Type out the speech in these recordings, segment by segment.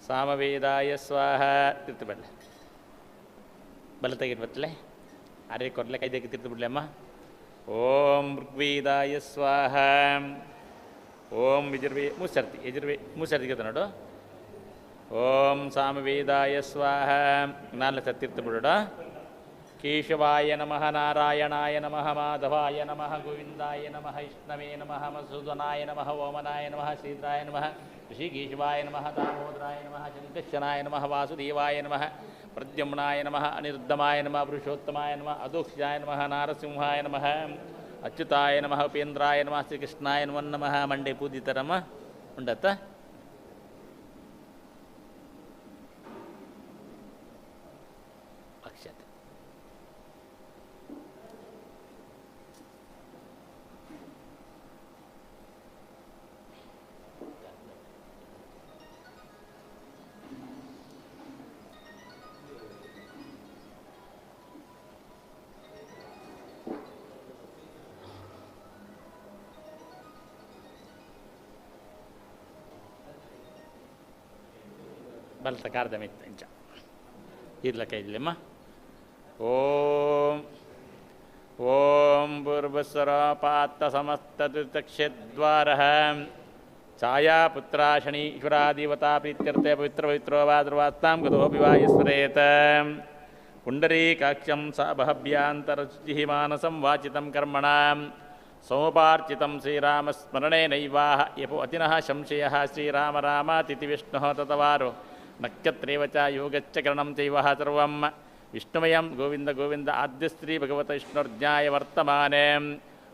ಸಾಮವೇದಾಯ ಸ್ವಾಹ. ತಿರ್ತು ಬರಲೆ ಬಲ ತೆಗಿಟ್ ಬತ್ತಲೆ ಅರೆ ಕೊರ್ಲೆ ಕೈದಕ್ಕೆ ತಿರ್ತು ಬಿಡ್ಲೆ ಅಮ್ಮ. ಓಂ ಋಗ್ವೇದಾಯ ಸ್ವಾಹ. ಓಂ ಯಜುರ್ವೇ ಮೂಸರ್ತಿ ಯಜುರ್ವೇ ಮೂಸರ್ತಿ ಗೊತ್ತ ನೋಡು. ಓಂ ಸಾಮವೇದಾಯ ಸ್ವಾಹ. ನಾಲ್ಕು ಸರ್ತಿ ತಿರ್ತು ಬಿಡೋಣ. ಕೇಶವಾಯ ನಮಃ, ನಾರಾಯಣಾಯ ನಮಃ, ಮಾಧವಾಯ ನಮಃ, ಗೋವಿಂದಾಯ ನಮಃ, ವಿಷ್ಣವೇ ನಮಃ, ಮಧುಸೂದನಾಯ ನಮಃ, ವಾಮನಾಯ ನಮಃ, ಶ್ರೀಧರಾಯ ನಮಃ, ಋಷಿಕೇಶವಾಯ ನಮಃ, ದಾಮೋದರಾಯ ನಮಃ, ಶಂಕರ್ಷಣಾಯ ನಮಃ, ವಾಸುದೇವಾಯ ನಮಃ, ಪ್ರದ್ಯುಮ್ನಾಯ ನಮಃ, ಅನಿರುದ್ಧಮಾಯ ನಮಃ, ಪುರುಷೋತ್ತಮಾಯ ನಮಃ, ಅಧೋಕ್ಷಾಯ ನಮಃ, ನಾರಸಿಂಹಾಯ ನಮಃ, ಅಚ್ಯುತಾಯ ನಮಃ, ಉಪೇಂದ್ರಾಯ ನಮಃ, ಶ್ರೀಕೃಷ್ಣಾಯ ನಮಃ ನಮಃ. ಮಂಡೆ ಪೂಜಿತರಮ್ಮ ಉಂಡತ್ತ. ಅಕ್ಷತೆ ಬಲತ ಕಾರ್ದ ಮಿತ್ತ ಇಂಚ ಇರ್ಲಕ್ಕ ಇಲ್ಲಮ್ಮ. ಓಂ ಓಂ ಭೂರ್ಭುವಸ್ವಃ ಸಮಸ್ತಕ್ಷೇದ್ವಾರ ಛಾಯಾಪುತ್ರ ಶನೀಶ್ವರಾದೇವತಾ ಪ್ರೀತ್ಯರ್ಥೆ ಪವಿತ್ರ ಪವಿತ್ರೋ ವಾ ಧ್ರುವಾಸ್ತಾಂ ಗತೋಪಿ ವಾಯುಸ್ವರೇತ. ಪುಂಡರೀಕಾಕ್ಷಂ ಸ ಬಹಭ್ಯಾಂತರಶುಚಿಃ ಮಾನಸಂ ವಾಚಿತಂ ಕರ್ಮಣಾಂ ಸೋಪಾರ್ಚಿತಂ ಶ್ರೀರಾಮಸ್ಮರಣೇನೈವಾಹ ಯಪೋ ಅತಿನಃ ಸಂಶಯಃ ಶ್ರೀರಾಮ ರಾಮಾತಿಥಿ ವಿಷ್ಣುಃ ತತವಾರೋ ನಕ್ಷತ್ರೇವ ಚ ಯೋಗಶ್ಚ ಕರಣಂ ಚೈವ ಸರ್ವಂ ವಿಷ್ಣುಮಯಂ ಗೋವಿಂದ ಗೋವಿಂದ ಆದ್ಯಸ್ತ್ರೀ ಭಗವತ ವಿಷ್ಣುರ್ಜ್ಞಾಯ ವರ್ತಮಾನೆ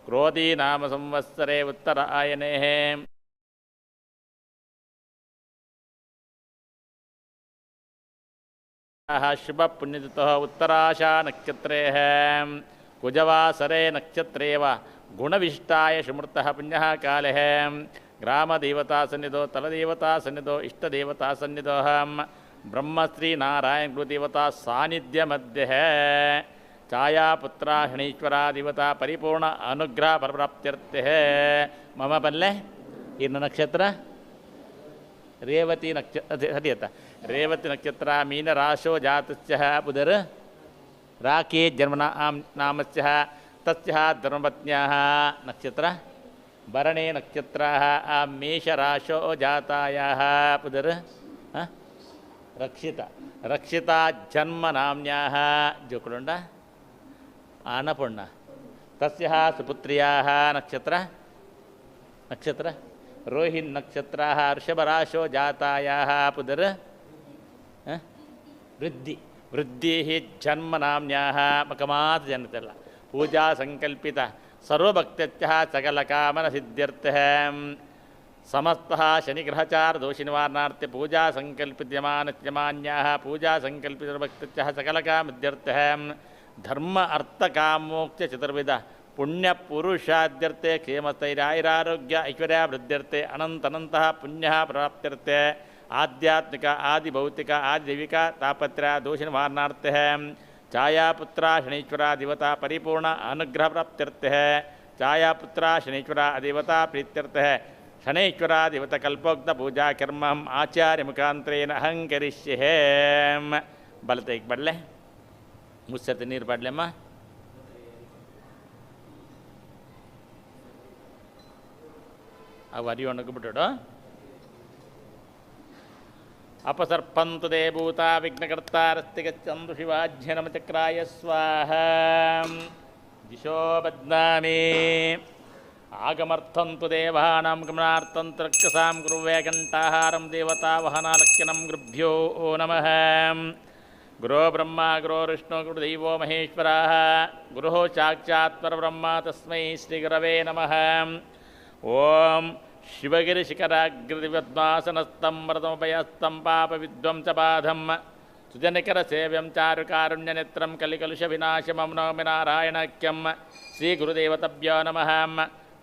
ಕ್ರೋಧೀ ನಾಮ ಸಂವತ್ಸರೇ ಉತ್ತರ ಆಯನೇ. ಶುಭ ಪುಣ್ಯತಿಥೋ ಉತ್ತರಾಶಾ ನಕ್ಷತ್ರೇ ಕುಜವಾಸರೇ ನಕ್ಷತ್ರೇವ ಗುಣವಿಷ್ಟಾಯ ಶುಮೃತಃ ಪುಣ್ಯಃ ಕಾಲೇ ಗ್ರಾಮದೇವತಾ ಸನ್ನಿಧೋ ತಲದೇವತಾ ಸನ್ನಿಧೋ ಇಷ್ಟದೇವತಾ ಸನ್ನಿಧೋಹಂ ಬ್ರಹ್ಮಶ್ರೀ ನಾರಾಯಣ ಗುರುದೇವತಾ ಸಾನ್ನಿಧ್ಯ ಮಧ್ಯೆ ಛಾಯಾಪುತ್ರ ಶನೀಶ್ವರ ದೇವತಾ ಪರಿಪೂರ್ಣ ಅನುಗ್ರಹ ಪರಪ್ರಾಪ್ತ್ಯರ್ಥೆ. ಮಮ ಪಲ್ಲೆ ಇನ್ನು ನಕ್ಷತ್ರ ರೇವತಿ ನಕ್ಷತ್ರ ಸರಿಯತ್ತ ರೇವತಿ ನಕ್ಷತ್ರ ಮೀನರಾಶೋ ಜಾತಸ್ಯ ಪುದರ್ ರಾಕೇ ಜನ್ಮನ ನಾಮಸ್ಯ ತಸ್ಯ ಧರ್ಮಪತ್ನ್ಯಾಃ ನಕ್ಷತ್ರ ಭರಣೇ ನಕ್ಷತ್ರಃ ಮೇಷರಾಶೋ ಜಾತಾಯಾಃ ಪುದರ್ ರಕ್ಷಿತ ರಕ್ಷಿತಾ ಜನ್ಮ ನಾಮ್ನ್ಯಾಃ ಜೋಕುಳುಂಡ ಆನಪೊಣ್ಣ ತಸ್ಯ ಸುಪುತ್ರ್ಯಾಃ ನಕ್ಷತ್ರ ನಕ್ಷತ್ರ ರೋಹಿಣಿ ನಕ್ಷತ್ರಃ ವೃಷಭರಾಶೋ ಜಾತಾಯಾಃ ಪುದರ್ ವೃದ್ಧಿ ವೃದ್ಧಿ ಜನ್ಮ ನಾಮ್ನ್ಯಾಃ ಮಕಮಾತ್ ಜನತೆಲ್ಲ ಪೂಜಾ ಸಂಕಲ್ಪಿತ ಸರ್ವಭಕ್ತತ್ಯಃ ಸಕಲ ಕಾಮನ ಸಿದ್ಧ್ಯರ್ಥಃ ಸಮಸ್ತಃ ಶನಿಗ್ರಹಚಾರ ದೋಷ ನಿವಾರಣಾರ್ಥೆ ಪೂಜಾ ಸಂಕಲ್ಪಿತಮಾನತ್ಯಮಾನ್ಯಾಃ ಪೂಜಾ ಸಂಕಲ್ಪಿತ ಸರ್ವಭಕ್ತತ್ಯಃ ಸಕಲ ಕಾಮಸಿದ್ಧ್ಯರ್ಥಃ ಧರ್ಮ ಅರ್ಥ ಕಾಮೋಕ್ಷ ಚತುರ್ವಿಧ ಪುಣ್ಯ ಪುರುಷಾದ್ಯರ್ಥೆ ಕ್ಷೇಮಸ್ಥೈರ್ಯಾಯುರಾರೋಗ್ಯ ಐಶ್ವರ್ಯ ವೃದ್ಧ್ಯರ್ಥೆ ಅನಂತನಂತಹ ಪುಣ್ಯ ಪ್ರಾಪ್ತ್ಯರ್ಥೆ ಆಧ್ಯಾತ್ಮಿಕ ಆದಿಭೌತಿಕ ಆದಿದೈವಿಕ ತಾಪತ್ರ ದೋಷ ನಿವಾರಣಾರ್ಥೆ ಛಾಯಾಪುತ್ರ ಶನೀಶ್ವರ ದೇವತಾ ಪರಿಪೂರ್ಣ ಅನುಗ್ರಹ ಪ್ರಾಪ್ತ್ಯರ್ಥೆ ಛಾಯಾಪುತ್ರ ಶನೀಶ್ವರ ದೇವತಾ ಪ್ರೀತ್ಯರ್ಥೆ ಶನೈಶ್ವರ ದೇವತಾ ಕಲ್ಪೋಕ್ತ ಪೂಜಾ ಕರ್ಮಂ ಆಚಾರ್ಯ ಮುಖಾಂತರೇನ ಅಹಂಕರಿಷ್ಯೆ. ಬಲತೈಕ್ ಬಡಲೆ ಮುಸ್ಸರ್ತಿ ನೀರು ಬಡಲೆಮ್ಮ. ಅವು ಅರಿಯೋಣಕ್ಕೆ ಬಿಟ್ಟೋಡು. ಅಪಸರ್ಪಂತು ದೇಭೂತ ವಿಘ್ನಕರ್ತಾರಸ್ತಿ ಗಚ್ಚಂತು ಶಿವಾಜ್ಯ ನಮಚಕ್ರಾಯ ಸ್ವಾಹ. ದಿಶೋ ಬದ್ನಾಮಿ ಆಗಮರ್ಥಂತು ದೇವಾನಾಂ ಗಮನಾರ್ಥಂತು ರಕ್ಷಸಾಂ ಗುರುವೇ ಘಂಟಾಹಾರಂ ದೇವತಾ ವಹನಾಲಕ್ಷ್ಯನಂ ಗುರುಭ್ಯೋ ನಮಃ. ಗುರೋ ಬ್ರಹ್ಮ ಗುರೋ ವಿಷ್ಣು ಗುರುದೈವೋ ಮಹೇಶ್ವರಃ ಗುರುಃ ಸಾಕ್ಷಾತ್ ಪರಬ್ರಹ್ಮ ತಸ್ಮೈ ಶ್ರೀ ಗುರವೇ ನಮಃ. ಓಂ ಶಿವಗಿರಿಶಿಖರಾಗ್ರದಿವದ್ಮಾಸನಸ್ಥಂ ವರದಮಭಯಸ್ಥಂ ಪಾಪವಿಧ್ವಂಸಬಾಧಂ ಸುಜನಕರಸೇವ್ಯಂ ಚಾರುಕಾರುಣ್ಯನೇತ್ರಂ ಕಲಿಕಲುಷವಿನಾಶಮಂ ನೌಮಿ ನಾರಾಯಣಾಖ್ಯಂ ಶ್ರೀಗುರುದೇವತಭ್ಯೋ ನಮಃ.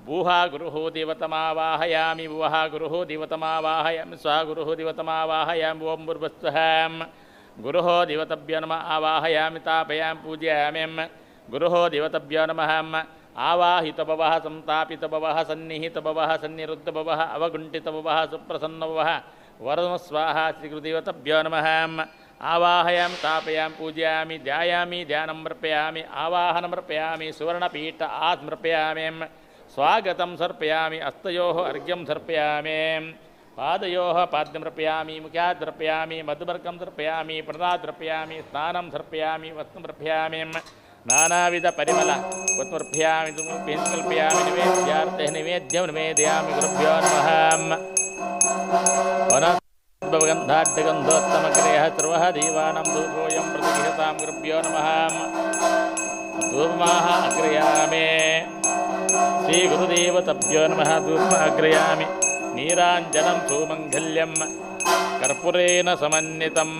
ಭೂಹಾ ಗುರುಃ ದೇವತಮಾವಾಹಯಾಮಿ ಭುವಃ ಗುರುಃ ದೇವತಮಾವಾಹಯಾಮಿ ಸ್ವ ಗುರುಃ ದೇವತಮಾವಾಹಯಾಮಿ ಓಂ ಭೂರ್ಭುವಸ್ವಃ ಗುರುಃ ದೇವತಭ್ಯೋ ನಮಃ ಆವಾಹಯಾಮಿ ತಾಪಯಾಮಿ ಪೂಜಯಾಮಿ ಗುರುಃ ದೇವತಭ್ಯೋ ನಮಃ. ಆವಾಹಿತಭವಃ ಸಂತಾಪಿತಭವಃ ಸನ್ನಿಹಿತಭವಃ ಸನ್ನಿರುದ್ಧಭವಃ ಅವಗುಂಠಿತಭವಃ ಸುಪ್ರಸನ್ನಭವಃ वरदम स्वाहा श्री गुरुदेवतभ्यो नमः। आवाहयामि स्थापयामि पूजयामि ध्यायामि ध्यानं समर्पयामि आवाहनं समर्पयामि सुवर्णपीठ आसमर्पयामि स्वागतं समर्पयामि हस्तयोः अर्घ्यं समर्पयामि पादयोः पाद्यं समर्पयामि मुखात् समर्पयामि मधुपर्कं समर्पयामि प्रदात् समर्पयामि स्नानं समर्पयामि वस्त्रं समर्पयामि नानाविध परिमल समर्पयामि कल्पयामि निवेद्यार्थे निवेद्यं निवेदयामि गुरुभ्यो नमः। वनगन्धाढ्यगन्धोत्तमग्रयः सर्वः देवानां धूपोऽयं प्रतिगृह्यतां गुरुभ्यो नमः। धूपमाः अग्रयामि श्रीगुरुदेवतभ्यो नमः। धूपम् अग्रयामि नीराञ्जनं सुमङ्गल्यं कर्पूरेण समन्वितं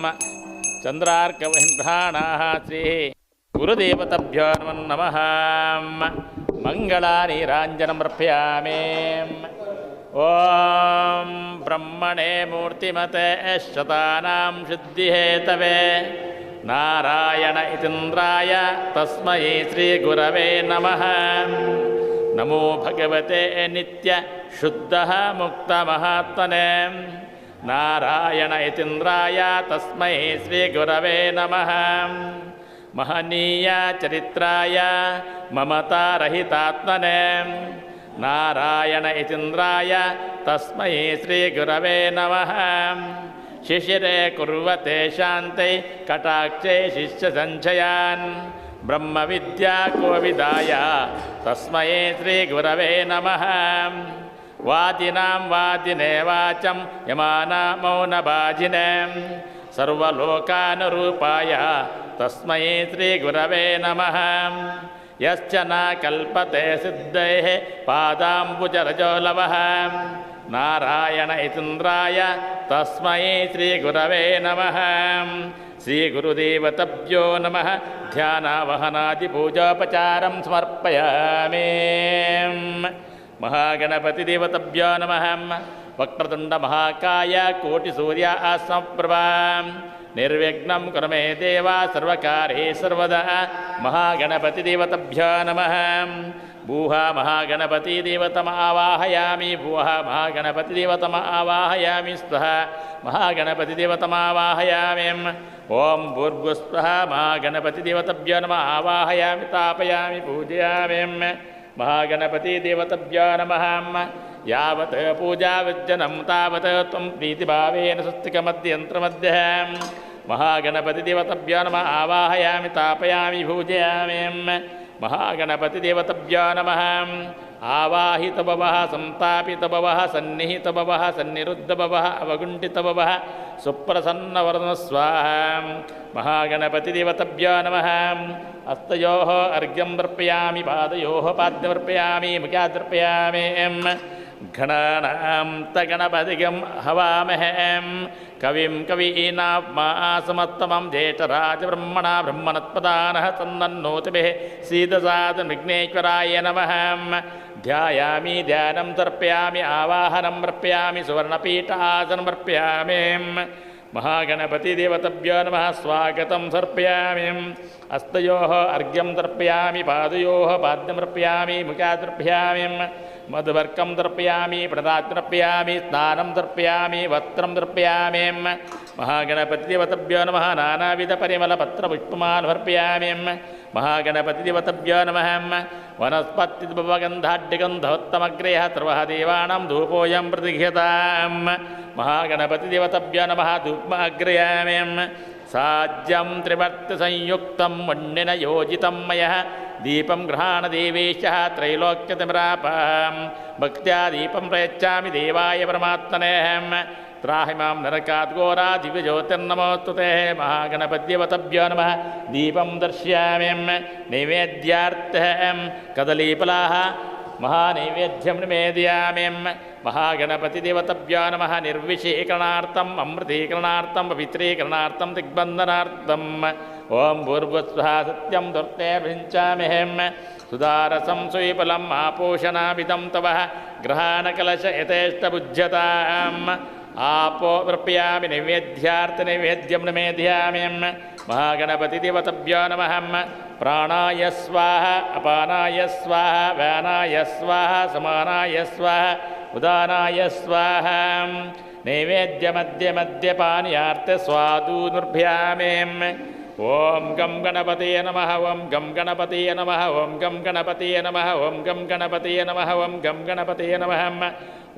चन्द्रार्कवहिन्धाणाः श्री गुरुदेवतभ्यो नमः। मङ्गलानीराञ्जनं अर्पयामि। ॐ ब्रह्मणे मूर्तिमते शतानां शुद्धिहेतवे नारायण इतीन्द्राय तस्मै श्रीगुरवे नमः। नमो भगवते नित्य शुद्धः मुक्तमहात्मने नारायण इतीन्द्राय तस्मै श्रीगुरवे नमः। महनीय चरित्राय ममतारहितात्मने नारायण इतीन्द्राय तस्मै श्रीगुरवे नमः। शिशिरे कुर्वते शान्ते कटाक्षे शिष्यसञ्चयान् ब्रह्मविद्या कोविदाय तस्मै श्रीगुरवे नमः। वादिनां वादिने वाचं यमाना मौनवाजिने सर्वलोकानुरूपाय तस्मै श्रीगुरवे नमः। यश्च न कल्पते सिद्धैः पादाम्बुजरजोलवः नारायण इतीन्द्राय तस्मै श्रीगुरवे नमः। श्रीगुरुदेवतभ्यो नमः। ध्यानावहनादिपूजोपचारं समर्पयामि। महागणपतिदेवतभ्यो नमः। वक्रतुण्डमहाकाय कोटिसूर्य समप्रभा निर्विघ्नं कुरु मे देव सर्वकार्ये सर्वदा। महागणपतिदेवतभ्यो नमः। भूः महागणपतिदेवतम आवाहयामि भूः महागणपतिदेवतम आवाहयामि स्वः महागणपतिदेवतम आवाहयामि। ॐ भूर्भुवस्वः महागणपतिदेवतभ्यो नमः। आवाहयामि स्थापयामि पूजयामि महागणपतिदेवतभ्यो नमः। यावत् पूजाविज्जनं तावत् त्वं प्रीतिभावेन स्वस्तिकमध्ययन्त्रमध्यः महागणपतिदेवतभ्यो नमः। आवाहयामि स्थापयामि पूजयामि महागणपतिदेवतभ्यो नमः। आवाहितभवः संतापितभवः सन्निहितभवः सन्निरुद्धभवः अवगुण्ठितभवः सुप्रसन्नवरदः स्वाहा। महागणपतिदेवतभ्यो नमः। हस्तयोः अर्घ्यं अर्पयामि पादयोः पाद्यमर्पयामि मुखादर्पयामि। गणानां तगणपतिगं हवामहे कविं कवीनामासमत्तमं ज्येष्ठराजब्रह्मणा ब्रह्मणत्पदानः सन्नन्नोतिभिः सीदसादविघ्नेश्वराय नमः। ध्यायामि ध्यानं तर्पयामि आवाहनं अर्पयामि सुवर्णपीठासनं अर्पयामि। महागणपतिदेवतभ्यो नमः। स्वागतं समर्पयामि। हस्तयोः अर्घ्यं तर्पयामि पादयोः पाद्यं अर्पयामि मुखात् अर्पयामि मधुवर्कं तर्पयामि प्रदात् तर्पयामि स्नानं तर्पयामि वस्त्रं तर्पयामि। महागणपतिदेवतभ्यो नमः। नानाविधपरिमलपत्रपुष्पमान् अर्पयामि। महागणपतिदेवतभ्यो नमः। वनस्पतिद्भवगन्धाढ्यगन्धोत्तमग्रयः सर्वः देवानां धूपोऽयं प्रतिघ्यताम्। महागणपतिदेवतभ्यो नमः। धूपमाग्रयामि। साज्यं त्रिवर्तसंयुक्तं वण्णेन योजितं मयः दीपं गृहाण देवेशः त्रैलोक्यतिमिरापहं भक्त्या दीपं प्रयच्छामि देवाय परमात्मने। त्राहि मां नरकात् घोरा दिव्यज्योतिर्नमोऽस्तु ते। महागणपतिदेवतभ्यो नमः। दीपं दर्शयामि। नैवेद्यार्थं कदलीफलाः महानैवेद्यं निवेदयामि। महागणपतिदेवतभ्यो नमः। निर्विषीकरणार्थम् अमृतीकरणार्थं पवित्रीकरणार्थं दिग्बन्धनार्थम् ॐ भूर्भुवस्वः सत्यं दुर्तेर्भिञ्चाम्यहं सुधारसं सुविफलम् आपोषणाभिदं तव ग्रहाणकलश यथेष्टबुध्यताम्। आपो अर्पयामि नैवेद्यार्थनैवेद्यं निवेदयामि। महागणपतिदेवतभ्यो नमः। प्राणाय स्वाहा अपानाय स्वाहा व्यानाय स्वाहा समानाय स्वाहा उदानाय स्वाहा। नैवेद्य मध्य मध्य पानीयार्थ स्वादूनुर्भ्यामे ओम गं गणपतये नमः ओम गं गणपतये नमः ओम गं गणपतये नमः ओम गं गणपतये नमः ओम गं गणपतये नमः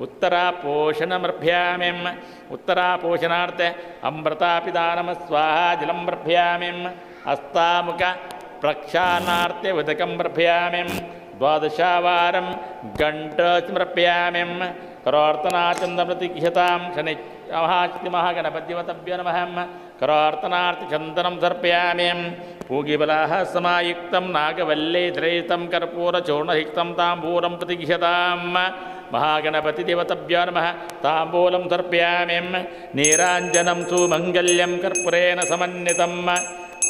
उत्तरापोषणमर्भ्यामि उत्तरापोषणार्थे अमृतापिदानम स्वाहा जलं अर्भ्यामि अस्तामुख प्रक्षालनार्थे उदकं अर्भ्यामि द्वादशावारं घण्टस्मर्पयामि करार्तनाचन्दप्रतिह्यतां शनि महागणपतिवतभ्यो नमः करार्तनार्थचन्दनं सर्पयामि पूगिबलाः समायुक्तं नागवल्ले द्रयितं कर्पूरचूर्णयुक्तं ताम्बूलं प्रतिह्यतां महागणपतिदेवतभ्यो नमः ताम्बूलं सर्पयामि नीराञ्जनं सुमङ्गल्यं कर्पूरेण समन्वितं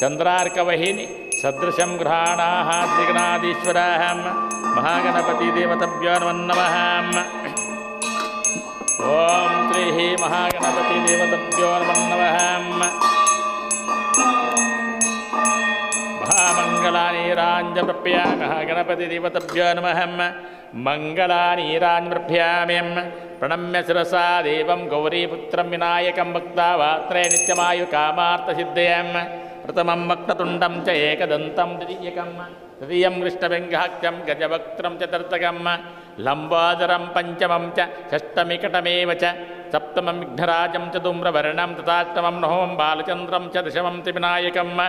चन्द्रार्कवहिनि सदृशं गृहाणाः श्रीगणाधीश्वराः महागणपतिदेवतभ्यो नमः ओम श्री महागणपतिदेवतभ्यो नमः महामङ्गलानीराञ्जमर्पयामि महागणपतिदेवतभ्यो नमः मङ्गलानीराञ्जमर्पयामि प्रणम्य शिरसा देवं गौरीपुत्रं विनायकं भक्तावात्रे नित्यमायु कामार्थसिद्धयम् प्रथमं वक्रतुण्डं च एकदन्तं द्वितीयकं तृतीयं कृष्णपिङ्गाक्षं गजवक्त्रं चतुर्थकं लम्बोदरं पञ्चमं च षष्ठमिकटमेव च सप्तमं विघ्नराजं च धूम्रवर्णं तथाष्टमं नवमं बालचन्द्रं च दशमं च विनायकम्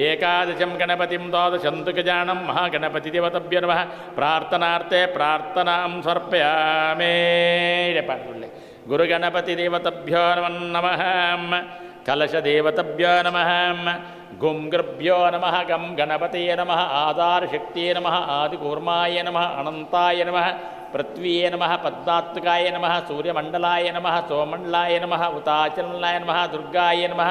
एकादशं गणपतिं द्वादशं तु गजानं महागणपतिदेवतभ्यो नमः प्रार्थनार्थे प्रार्थनां समर्पयामि गुरुगणपतिदेवतभ्यो नमः कलशदेवतभ्यो नमः गुं गृभ्यो नमः गं गणपतये नमः आधारशक्तये नमः आदिकूर्माय नमः अनन्ताय नमः पृथ्वीये नमः पद्मात्मकाय नमः सूर्यमण्डलाय नमः सोमण्डलाय नमः उताचलमण्डलाय नमः दुर्गाय नमः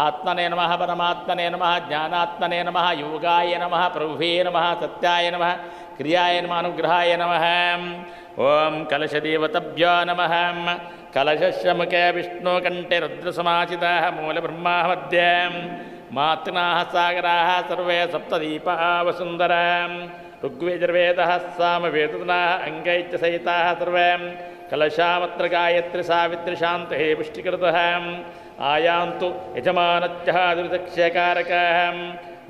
आत्मने नमः परमात्मने नमः ज्ञानात्मने नमः योगाय नमः प्रभुवे नमः सत्याय नमः क्रियाय नमः अनुग्रहाय नमः ॐ कलशदेवतभ्यो नमः कलशस्य मुखे विष्णुकण्ठे रुद्रसमाचिताः मूलब्रह्माः मध्ये मातृणाः सागराः सर्वे सप्तदीपाः वसुन्धरां ऋग्वेजर्वेदः सामवेदनाः अङ्गैश्च सहिताः सर्वे कलशामत्र गायत्री सावित्री शान्तये पुष्टिकृतः आयान्तु यजमानच्चः दुरितक्षयकारकाः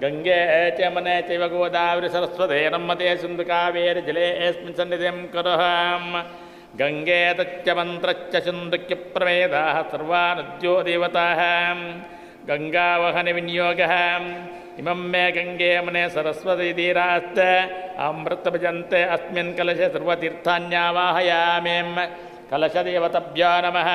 गङ्गे च मने चैव गोदावरी सरस्वते नर्मदे सिन्धुकावेरि जले अस्मिन् सन्निधिं कुरुः गङ्गे तच्च मन्त्रच्च सिन्धुक्यप्रमेदाः सर्वा नद्यो देवताः गङ्गावहनविनियोगः इमं मे गङ्गे मने सरस्वती तीरास्त अमृतभजन्ते अस्मिन् कलशे सर्वतीर्थान्यावाहयामि कलशदेवतभ्यो नमः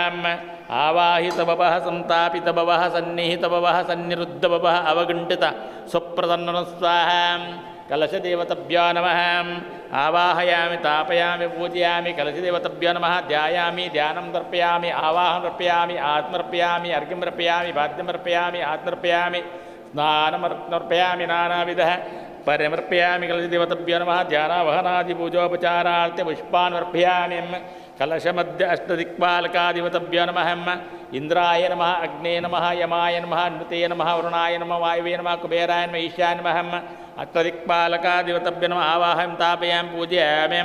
आवाहितभवः संतापितभवः सन्निहितभवः सन्निरुद्धभवः अवगुण्ठित सुप्रसन्नः स्वाहा कलशदेवतभ्यो नमः आवाहयामि तापयामि पूजयामि कलशदेवतभ्यो नमः ध्यायामि ध्यानं तर्पयामि आवाहनं अर्पयामि आत्मर्पयामि अर्घ्यं अर्पयामि पाद्यं अर्पयामि आत्मर्पयामि स्नानमर्पयामि नानाविधः परिमर्पयामि कलशदेवतभ्यो नमः ध्यानावहनादिपूजोपचारार्थे पुष्पान् अर्पयामि कलशमध्ये अष्टदिक्पालकादिवतभ्यो नमः इंद्राय नमः अग्ने नमः यमाय नमः नृते नमः वरुणाय नमः वायवे नमः कुबेराय नमः ईशाय नमः अष्टदिक्पालकादिवतभ्यो नमः आवाहयामि तापयामि पूजयामि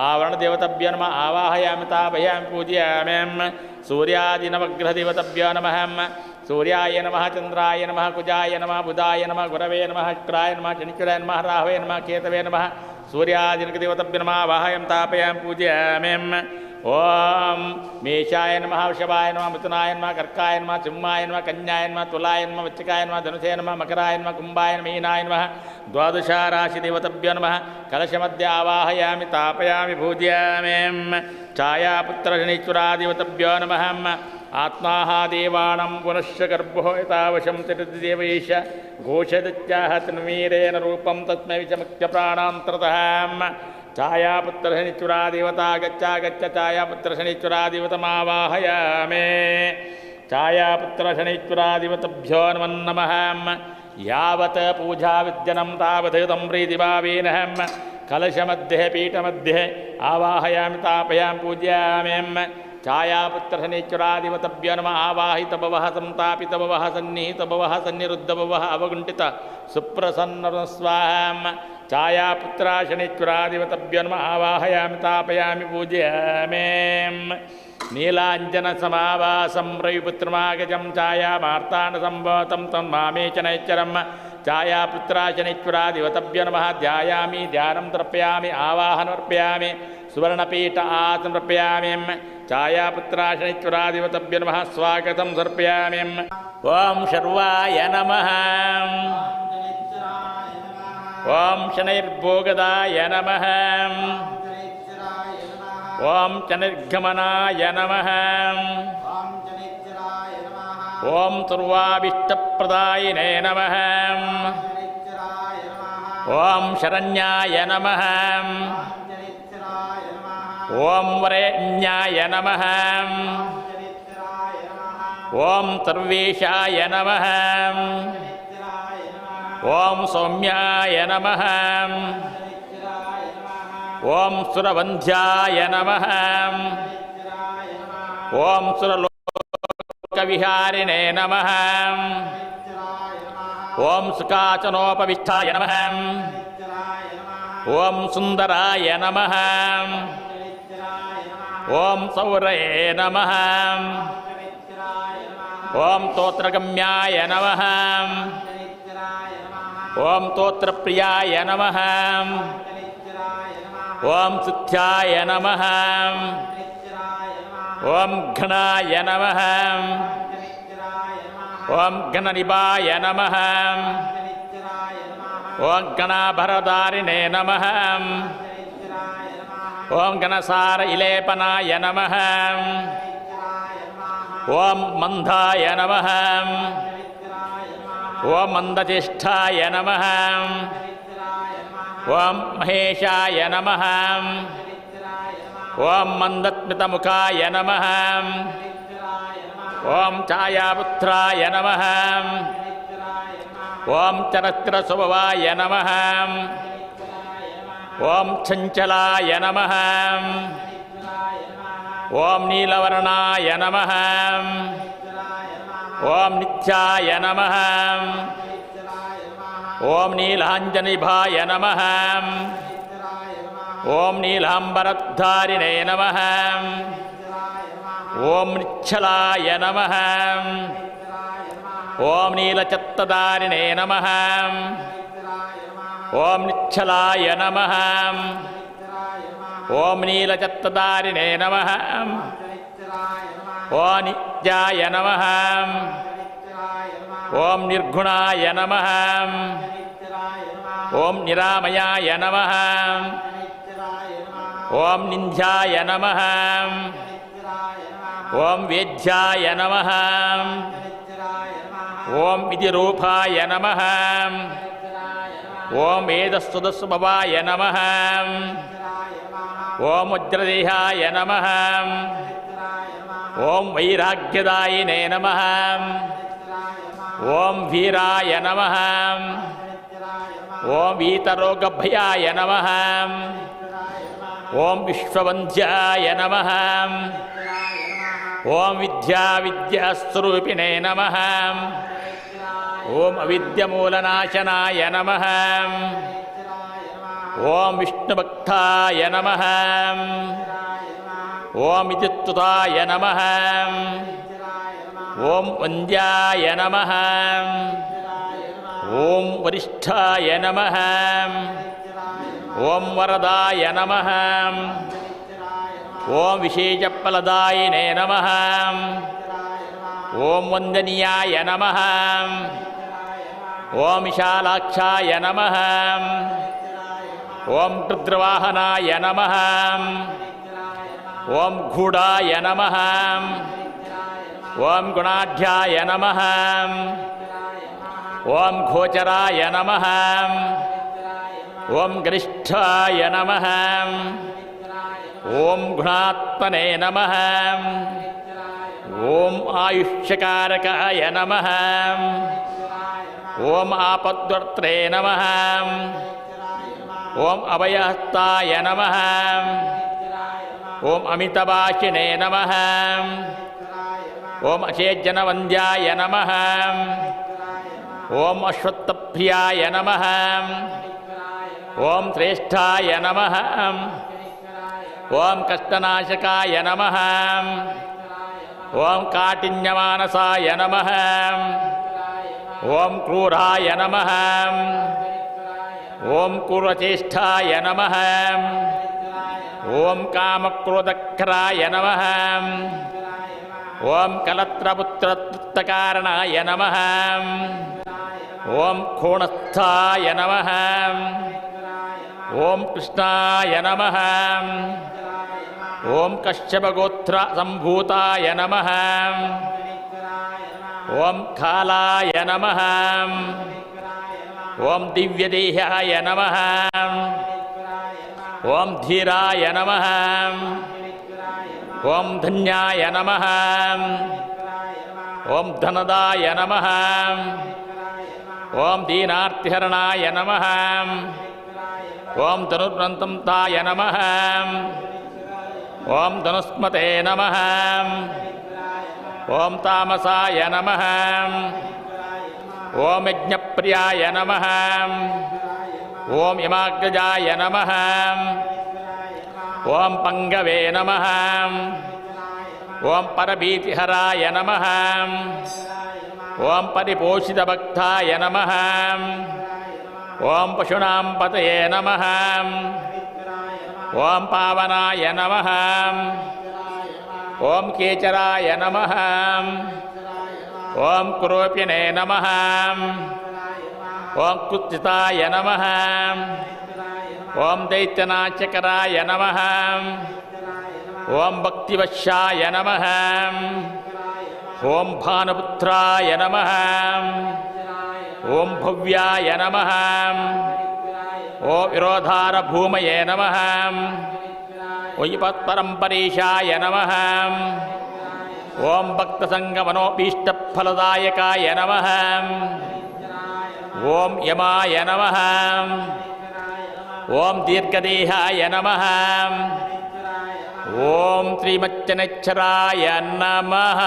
आवरणदेवतभ्यो नमः आवाहयामि तापयामि पूजयामि सूर्यादिनवग्रहदेवतभ्यो नमः सूर्याय नमः चंद्राय नमः कुजाय नमः बुधाय नमः गुरवे नमः शुक्राय नमः शनिश्चराय नमः राहवे नमः केतवे नमः सूर्यादिनवदेवतभ्यो नमः आवाहयामि तापयामि पूजयामि ॐ मेषाय नमः वृषभाय नमः मिथुनाय नमः कर्काय नमः सिंहाय नमः कन्याय नमः तुलाय नमः वृश्चिकाय नमः धनुषे नमः मकराय नमः कुम्भाय नमः मीनाय नमः द्वादशाराशिदेवतभ्यो नमः कलशमध्ये आवाहयामि तापयामि पूजयामि छायापुत्रशनीश्वरादिवतभ्यो नमः आत्माः देवानां पुनश्च गर्भो यथावशं चतुर्देवैष घोषदत्याः तन्वीरेण रूपं तस्मै विचमुख्यप्राणान्तरतः छायापुत्रशनिश्चरादेवता गच्छ गच्छ छायापुत्रशनिश्चरादेवतमावाहयामि छायापुत्रशनिश्चरादेवतभ्यो नमो नमः यावत् पूजाविद्यनं तावत् तं प्रीतिभावेन कलशमध्ये पीठमध्ये आवाहयामि तापयामि पूजयामि छायापुत्रशनिश्चरादिवतभ्यो नमः आवाहितभवः संतापितभवः सन्निहितभवः सन्निरुद्धभवः अवगुण्ठित सुप्रसन्न स्वाहा छायापुत्रशनिश्चरादिवतभ्यो नमः आवाहयामि तापयामि पूजयामि। ನೀಲಾಂಜನ ಸಮಾವಾಸಂ ರವಿಪುತ್ರಮಾಗಜಂ ಛಾಯಾ ಮಾರ್ತಾಂಡ ಸಂಭವತಂ ತಂ ಮಾಮೇ ಶನೈಶ್ಚರಂ ಛಾಯಾಪುತ್ರ ಶನೈಶ್ವರಾಧಿವತಭ್ಯೋ ನಮಃ ಧ್ಯಾಯಾಮಿ ಧ್ಯಾನಂ ತರ್ಪಯಾಮಿ ಆವಾಹನಮರ್ಪಯಾಮಿ ಸುವರ್ಣಪೀಠ ಆಸಮರ್ಪಯಾಮಿ ಛಾಯಾಪುತ್ರ ಶನೈಶ್ವರಾಧಿವತಭ್ಯೋ ನಮಃ ಸ್ವಾಗತಂ ಸಮರ್ಪಯಾಮಿ. ಓಂ ಶರ್ವಾಯ ನಮಃ. ಓಂ ಶನೈರ್ಭೋಗದಾಯ ನಮಃ. ಓಂ ಶನಿರ್ಗಮನಾಯ ನಮಃ. ಓಂ ಸರ್ವಾಭೀಷ್ಟಪ್ರದಾಯಿನೇ ನಮಃ. ಓಂ ಶರಣ್ಯಾಯ ನಮಃ. ಓಂ ವರೇಣ್ಯಾಯ ನಮಃ. ಓಂ ಸರ್ವೇಶಾಯ ನಮಃ. ಓಂ ಸೌಮ್ಯಾಯ ನಮಃ. ಓಂ ಸುರವಂಧ್ಯಾಯ ನಮಃ. ಓಂ ಸುರಲೋಕವಿಹಾರಿಣೇ ನಮಃ. ಓಂ ಸುಖಾಸನೋಪವಿಷ್ಠಾಯ ನಮಃ. ಓಂ ಸುಂದರಾಯ ನಮಃ. ಓಂ ಸೌರಯೇ ನಮಃ. ಓಂ ಸ್ತೋತ್ರಗಮ್ಯಾಯ ನಮಃ. ಓಂ ಸ್ತೋತ್ರಪ್ರಿಯಾಯ ನಮಃ. ಓಂ ಸಿದ್ಧ್ಯಾಯ ನಮಃ. ಓಂ ಘಣಾಯ ನಮಃ. ಓಂ ಘನನಿಭಾಯ ನಮಃ. ಓಂ ಗಣಾಭರಧಾರಿಣೇ ನಮಃ. ಓಂ ಗಣಸಾರ ಇಲೇಪನಾಯ ನಮಃ. ಓಂ ಮಂದಾಯ ನಮಃ. ಓಂ ಮಂದಚೇಷ್ಟಾಯ ನಮಃ. ಓಂ ಮಹೇಶಾಯ ನಮಃ. ಓಂ ಮಂದಸ್ಮಿತಮುಖಾಯ ನಮಃ. ಓಂ ಛಾಯಾಪುತ್ರಾಯ ನಮಃ. ಓಂ ಚರಸ್ತ್ರಸ್ವಭಾವಾಯ ನಮಃ. ಓಂ ಚಂಚಲಾಯ ನಮಃ. ಓಂ ನೀಲವರ್ಣಾಯ ನಮಃ. ಓಂ ನಿತ್ಯಾಯ ನಮಃ. ಓಂ ನೀಲಾಂಜನಿಭಾಯ ನಮಃ. ಓಂ ನೀಲಾಂಬರಧಾರಿಣೇ ನಮಃ. ಓಂ ನಿಶ್ಚಲಾಯ ನಮಃ. ಓಂ ನೀಲಚತ್ತಧಾರಿಣೇ ನಮಃ. ಓಂ ನಿಶ್ಚಲಾಯ ನಮಃ. ಓಂ ನೀಲಚತ್ತಧಾರಿಣೇ ನಮಃ. ಓಂ ನಿತ್ಯಾಯ ನಮಃ. ಓಂ ನಿರ್ಗುಣಾಯ ನಮಃ. ಓಂ ನಿರಾಮಯಾಯ ನಮಃ. ಓಂ ನಿಂಧ್ಯಾಯ ನಮಃ. ಓಂ ವೇದ್ಯಾಯ ನಮಃ. ಓಂ ವಿಧಿರೂಪಾಯ ನಮಃ. ಓಂ ವೇದಸ್ತುತಸ್ವಭಾವಾಯ ನಮಃ. ಓಂ ವಜ್ರದೇಹಾಯ ನಮಃ. ಓಂ ವೈರಾಗ್ಯದಾಯಿನೇ ನಮಃ. ಓಂ ವೀರಾಯ ನಮಃ. ಓಂ ವೀತರೋಗಭಯಾಯ ನಮಃ. ಓಂ ವಿಶ್ವವಂಧ್ಯಾಯ ನಮಃ. ಓಂ ವಿದ್ಯಾ ವಿದ್ಯಾಸ್ವರೂಪಿಣೇ ನಮಃ. ಓಂ ಅವಿದ್ಯಮೂಲನಾಶನಾಯ ನಮಃ. ಓಂ ವಿಷ್ಣುಭಕ್ತಾಯ ನಮಃ. ಓಂ ವಿದ್ಯುತ್ಸುತಾಯ ನಮಃ. ಓಂ ವಂದ್ಯಾಯ ನಮಃ. ಓಂ ವರಿಷ್ಠಾಯ ನಮಃ. ಓಂ ವರದಾಯ ನಮಃ. ಓಂ ವಿಶೇಷಫಲದಾಯಿನೇ ನಮಃ. ಓಂ ವಂದನೀಯಾಯ ನಮಃ. ಓಂ ವಿಶಾಲಾಕ್ಷಾಯ ನಮಃ. ಓಂ ರುದ್ರವಾಹನಾಯ ನಮಃ. ಓಂ ಗೂಢಾಯ ನಮಃ. ಓಂ ಗುಣಾಢ್ಯಾಯ ನಮಃ. ಓಂ ಗೋಚರಾಯ ನಮಃ. ಓಂ ಗರಿಷ್ಠಾಯ ನಮಃ. ಓಂ ಗುಣಾತ್ಮನೇ ನಮಃ. ಓಂ ಆಯುಷ್ಯಕಾರಕಾಯ ನಮಃ. ಓಂ ಆಪದ್ವರ್ತ್ರೇ ನಮಃ. ಓಂ ಅಭಯಹಸ್ತಾಯ ನಮಃ. ಓಂ ಅಮಿತಭಾಷಿಣೇ ನಮಃ. ಓಂ ಅಚೇಜ್ಜನವಂದ್ಯಾಯ ನಮಃ. ಓಂ ಅಶ್ವತ್ಥಪ್ರಿಯಾಯ ನಮಃ. ಓಂ ಶ್ರೇಷ್ಠಾಯ ನಮಃ. ಓಂ ಕಷ್ಟನಾಶಕಾಯ ನಮಃ. ओम काठिन्यमानसाय नमः। ओम क्रूराय नमः। ओम क्रूरचेष्टाय नमः। ओम कामक्रोधक्षराय नमः। ओम कलत्रपुत्रकारणाय नमः। ओम खोणस्थाय नमः। ओम कृष्णाय नमः। ओम कश्यपगोत्र संभूताय नमः। ओम कालाय नमः। ओम दिव्यदेहाय नमः। ओम धीराय नमः। ओम धन्याय नमः। ओम धनदाय नमः। ओम दीनार्तिहरणाय नमः। ओम धनुर्नंतंताय नमः। ओम धनुस्मते नमः। ओम तामसाय नमः। ओम यज्ञप्रियाय नमः। ओम यमाग्रजाय नमः। ओम पंगवे नमः। ओम परभीतिहराय नमः। ओम परिपोषितभक्ताय नमः। ओम पशूनां पतये नमः। ओम पावनाय नमः। ओम केचराय नमः। ओम क्रोपिणे नमः। ओम कुत्सिताय नमः। ओम दैत्यनाशकराय नमः। ओम भक्तिवश्याय नमः। ओम भानुपुत्राय नमः। ओम भव्याय नमः। ओम विरोधारभूमये नमः। ओम नमः। ओम भक्तसंगमनोभीष्टफलदायकाय नमः। ओम यमाय नमः। ओम दीर्घदेहाय नमः। ओम त्रिमच्चनेच्छराय नमः।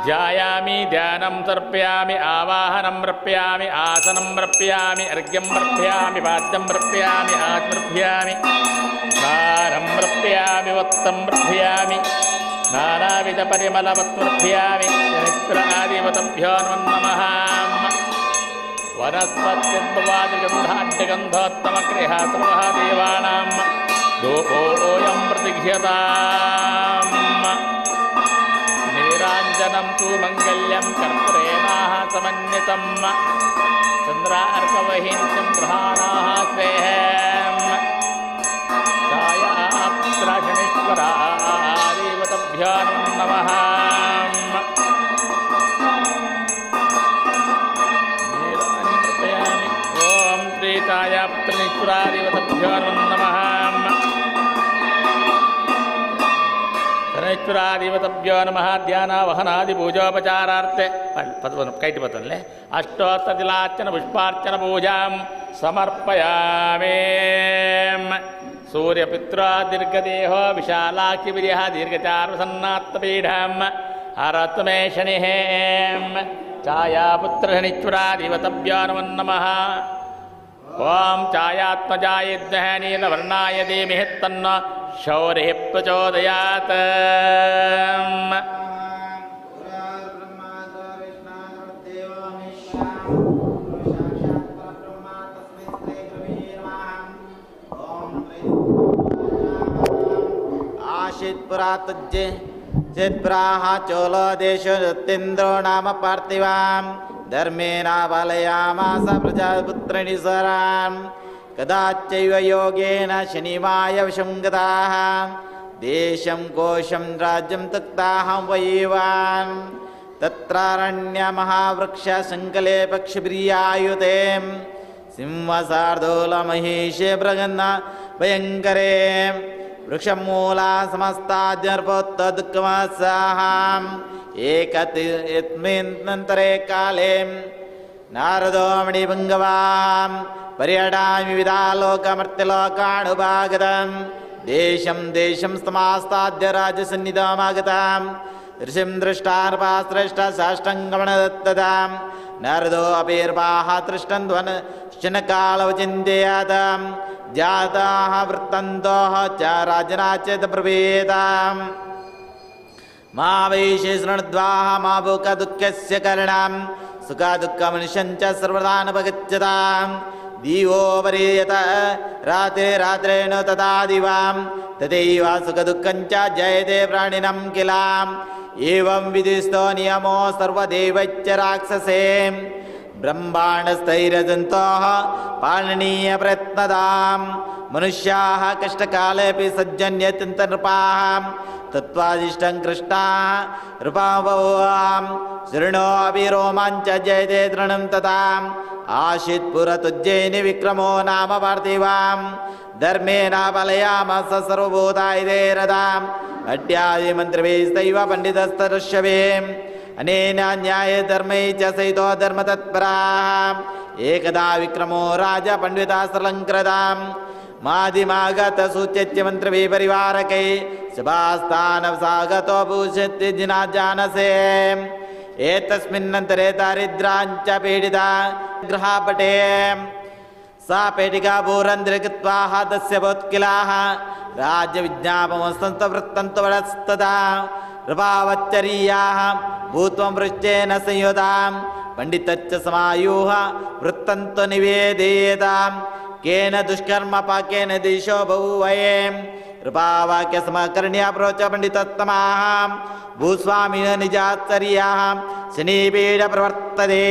ध्यायामि ध्यानं तर्पयामि आवाहनं अर्पयामि आसनं अर्पयामि अर्घ्यं अर्पयामि पाद्यं अर्पयामि आत्मर्पयामि स्नानं अर्पयामि वस्त्रं अर्पयामि नानाविध परिमलवत्मर्पयामि चरित्रादिवतभ्यो नमः। वनस्पतिर्भवादिगन्धाढ्यगन्धोत्तमगृहात्मः देवानां धूपोऽयं प्रतिघ्यताम्। नीराञ्जनं तु मङ्गल्यं कर्पूरेणाः समन्वितं चन्द्रार्कवहिं गृहाणाः स्नेहं छायापुत्रशनीश्वरादेवतभ्यो नमः। ॐ श्री छायापुत्रशनीश्वरादेवतभ्यो नमः। शनैश्वरादेवतभ्यो नमः। ध्यानावहनादिपूजोपचारार्थे कैटि पतनले अष्टोत्ततिलार्चन पुष्पार्चन पूजां समर्पयामि। सूर्यपित्रो दीर्घदेहो विशालाक्षिवीर्यः दीर्घचारुसन्नात्तपीठं हरतु मे शनिः। छायापुत्रशनीश्वरादेवतभ्यो नमः। ॐ छायात्मजाय विद्महे नीलवर्णाय धीमहि तन्नो शौरिः प्रचोदयात्। आशित्पुरा तुज्ये चित्प्राह चोलो देशो जतीन्द्रो नाम पार्थिवां धर्मेणापालयामास प्रजापुत्रणिसरां कदाचैव योगेन शनिमाय वशं गताः देशं कोशं राज्यं त्यक्ताः वैवान् तत्रारण्यमहावृक्षसङ्कले पक्षिप्रियायुते सिंहसार्दूलमहिषे प्रगन्ना भयङ्करे वृक्षमूला समस्ताद्यर्पोत्तदुःखमत्साहाम् एकस्मिन्नन्तरे काले नारदो मणिभङ्गवां पर्यटामि विविधालोकमर्त्यलोकानुभागतं देशं देशं समास्ताद्य राजसन्निधमागतां ऋषिं दृष्टार्पास्रष्ट साष्टङ्गमणदत्ततां नारदो अपेर्वाः तृष्टं ध्वन शनकालवचिन्त्ययातां जाताः वृत्तन्तोः च राजना चेत् ब्रवीताम् मा वैशेषणद्वाः मा भूकदुःखस्य करणं सुखदुःखमनुष्यं च सर्वदा नपगच्छतां दिवो परीयत रात्रे रात्रेण तदा दिवां तथैव सुखदुःखं च जयते प्राणिनं किलाम् एवं विधिस्थो नियमो सर्वदेवैश्च राक्षसे ब्रह्माण्डस्थैरजन्तोः पालनीयप्रयत्नदां मनुष्याः कष्टकालेऽपि सज्जन्यतिन्तनृपाः तत्त्वादिष्टं कृष्णाः नृपाववां शृणोऽपि रोमाञ्च जयते तृणं तथा आशित्पुरतुज्जयिनि विक्रमो नाम पार्थिवां धर्मेण बलयामस सर्वभूताय रदां अट्यादिमन्त्रिभिस्तैव पण्डितस्तदृश्यवे अनेन न्यायधर्मै च सहितो धर्मतत्पराः एकदा विक्रमो राजा पण्डितास्त्रलङ्कृतां मादिमागत सूच्यत्य मन्त्रिभिः परिवारकै सभास्थानसागतो भूषत्य जिनाजानसे एतस्मिन्नन्तरे दारिद्राञ्च पीडिता गृहापटे सा पेटिका भूरन्ध्रे कृत्वा तस्य भवत्किलाः राज्यविज्ञापमस्तन्तवृत्तन्तवरस्तदा नृपावच्चरीयाः भूत्वं वृश्चेन संयुतां पण्डितच्च समायुः वृत्तन्तो निवेदयेतां केन दुष्कर्म पाकेन दिशो बहुवये नृपावाक्यसमकर्ण्या प्रोच पण्डितोत्तमाः भूस्वामिन निजाचर्याः शनिपीड प्रवर्तते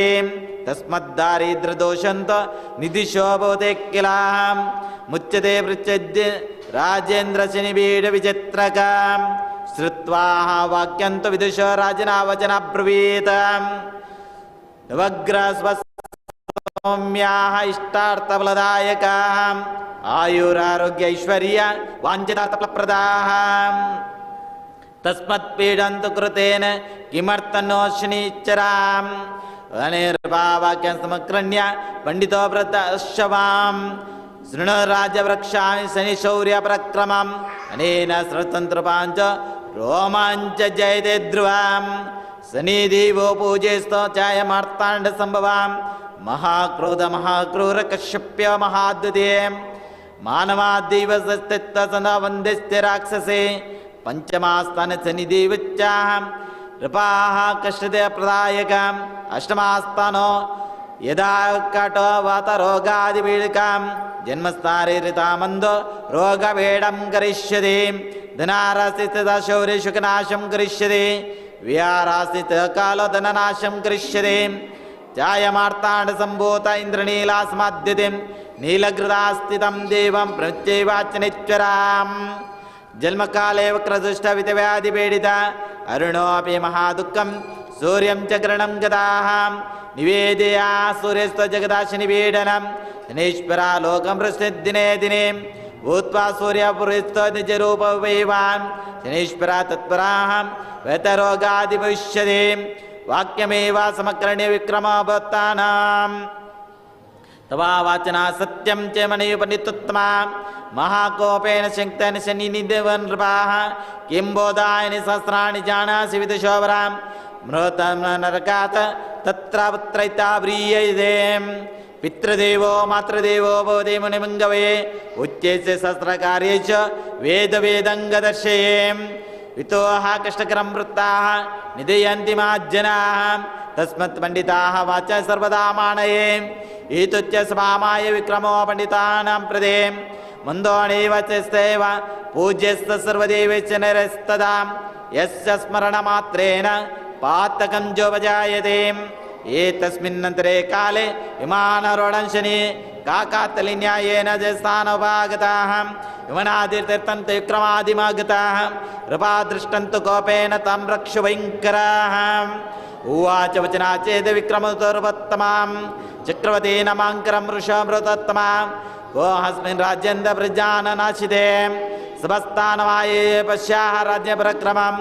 तस्मद्दारिद्र्यदोषन्त निधिशो भवते किलाः मुच्यते पृच्छद्य राजेन्द्र शनिपीड विचित्रकां श्रुत्वा वाक्यं तु विदुषो राजना वचनाब्रवीत् नवग्रहस्वसौम्याः इष्टार्थफलदायकाः आयुरारोग्य ऐश्वर्य वाञ्छितार्थफलप्रदाः तस्मत्पीडन्तु कृतेन किमर्थनो शनिश्चराम् अनेर्भावाक्यं समक्रण्य पण्डितो व्रतशवां शृणु राजवृक्षाणि शनिशौर्यप्रक्रमम् अनेन श्रुतन्त्रपाञ्च रोमाञ्च जयते ध्रुवां शनिदेवो पूजेस्तो चायमार्ताण्डसम्भवां महाक्रोध महाक्रूर कश्यप्य महाद्युते मानवाद्दैव सस्तित्वसदा वन्द्यस्ते राक्षसे पञ्चमास्थान शनिदेवच्चाः नृपाः कष्टते प्रदायकम् अष्टमास्थानो यदा कटो वातरोगादिपीडिकां जन्मस्थाने ऋतामन्दो रोगभेदं करिष्यति धनारासि तथा शौर्यशुकनाशं करिष्यति विहारासि कालो धननाशं करिष्यति चायमार्ताण्डसम्भूत इन्द्रनीलासमाद्यतिं नीलघृतास्थितं देवं प्रत्यैवाचनिच्वराम् जन्मकाले वक्रदुष्टवितव्याधिपीडिता अरुणोऽपि महादुःखं सूर्यं च ग्रहणं गताः निवेदया सूर्यस्त जगदाशनिपीडनं शनीश्वरा लोकं दिने दिने भूत्वा सूर्यपुरस्तो निजरूपवैवान् शनीश्वरा तत्पराः व्यतरोगादिभविष्यति वाक्यमेव समकर्ण्य विक्रमभक्तानाम् तवा वाचना सत्यं च मणिपण्डितोत्तमा महाकोपेन शङ्क्तेन शनिनिदेव नृपाः किं बोधायनि सहस्राणि जानासि विदुषोवरां मृतं नरकात् तत्र पुत्रैता व्रीयते पितृदेवो मातृदेवो भवति मुनिमङ्गवे उच्चैस्य सहस्रकार्ये च वेदवेदङ्गदर्शये वितोः कष्टकरं वृत्ताः निधयन्ति माज्जनाः तस्मत् पण्डिताः वाचा सर्वदा मानये एतच्च स्वामाय विक्रमो पण्डितानां प्रदे मन्दोणेव चैस्तैव पूज्यस्त सर्वदेवैश्च नरस्तदा यस्य स्मरणमात्रेण पातकं जोपजायते। एतस्मिन्नन्तरे काले विमानारूढं शनि काकातलिन्यायेन जयस्थानोपागताः विमानादितीर्थं विक्रमादिमागताः नृपादृष्टन्तु कोपेन तं रक्षुभयङ्कराः। उवाच वचनाचेद विक्रमतोर्वत्तमां चक्रवर्ती नमाङ्करं वृषमृतोत्तमां कोऽस्मिन् राज्यन्त प्रजाननाशिते समस्तानमाये पश्याः राज्यपरक्रमं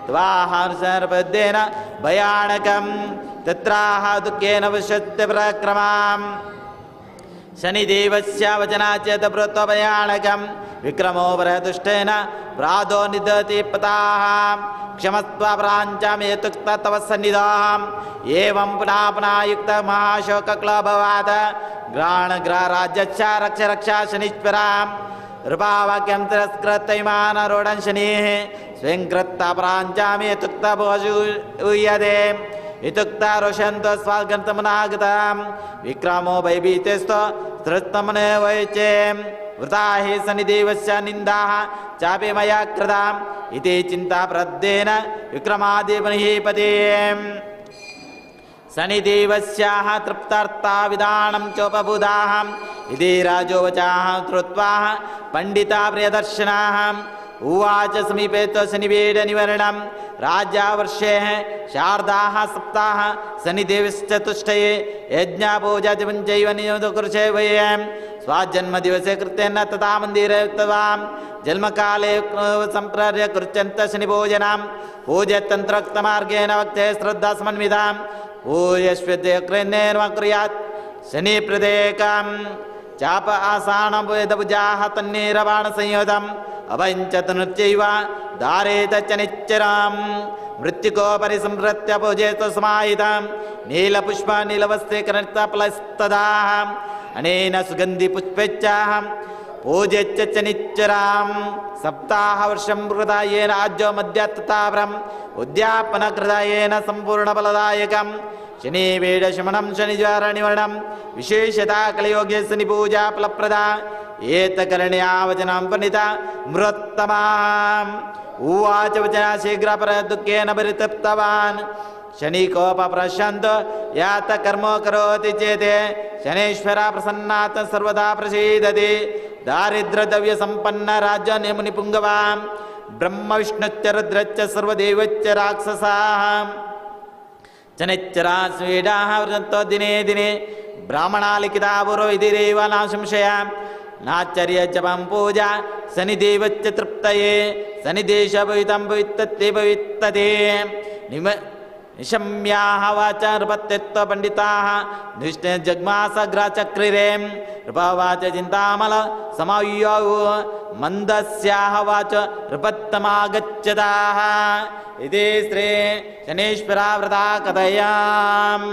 त्वाहर्षर्पद्येन भयानकं तत्राह दुःखेन पश्यत्य पराक्रमाम्। शनिदेवस्य वचनाचेत भृत्वभयानकं विक्रमो वरदुष्टेन प्रादो निदति पताः क्षमस्त्वा प्राञ्चामेतुक्त तव सन्निधाम् एवं पुनः पुनः युक्त महाशोकक्लोभवात् ग्राणग्रहराज्यस्य रक्ष रक्षा शनीश्वराम् कृपावाक्यं तिरस्कृतैमानरूढं शनिः स्वयं कृत्वा प्राञ्चामेतुक्त भोजूयते इत्युक्ता रोषन्तो स्वागन्तमनागतां विक्रमो भयभीतस्तो धृतमने वैचे वृथा हि शनिदेवस्य निन्दाः चापि मया कृताम् इति चिन्ता प्रद्येन विक्रमादिमहीपते शनिदेवस्याः तृप्तार्था विधानं चोपबुधाः इति राजोवचाः श्रुत्वा पण्डिता प्रियदर्शनाः उवाच समीपे तु शनिवेदनिवर्णं राज्यावर्षे शारदाः सप्ताह शनिदेवश्चतुष्टये यज्ञापूजादिपञ्चैव नियतकृषे वयं स्वाजन्मदिवसे कृतेन तथा मन्दिरे उक्तवां जन्मकाले सम्प्रर्य कृत्यन्त शनिभोजनां पूजतन्त्रोक्तमार्गेण वक्ते श्रद्धा समन्वितां पूयश्वतेन कुर्यात् शनिप्रदेकं चाप आसानं वेदभुजाः तन्नीरबाणसंयोधम् अभञ्चतनुच्चैव धारेत च निश्चरां मृत्युकोपरि संहृत्य पूजेत समाहितां नीलपुष्प नीलवस्त्रे कनकफलस्तदाः अनेन सुगन्धिपुष्पैश्चाहं पूजेच्च च निश्चरां सप्ताहवर्षं कृता येन आज्यो मध्यात्ततापरम् उद्यापनकृता येन सम्पूर्णफलदायकम् शनिवेदशमनं शनिज्वारनिवर्णं विशेषता कलियोगे शनिपूजा फलप्रदा एतकरण्या वचनं प्रणीता मृत्तमाम् उवाच वचना शीघ्रपरदुःखेन परितप्तवान् शनिकोपप्रशान्त यात कर्म करोति चेत् शनैश्वरा प्रसन्नात् सर्वदा प्रसीदति दारिद्र्यद्रव्यसम्पन्न राज्यनिमुनिपुङ्गवान् ब्रह्मविष्णुश्च रुद्रश्च सर्वदेवश्च राक्षसाः शनिश्चरा स्वीडाः व्रजन्तो दिने दिने ब्राह्मणा लिखिता पूर्वविधिरेव न संशया नाचर्य जपं पूजा शनिदेवश्च तृप्तये शनिदेश भवितं भवितते भवितते निशम्याः वाचा नृपत्यत्व पण्डिताः निष्ठे जग्मासग्रचक्रिरे नृपवाच चिन्तामल समायौ मन्दस्याः वाच नृपत्तमागच्छताः इति श्री शनीश्वराव्रता कथयाम्।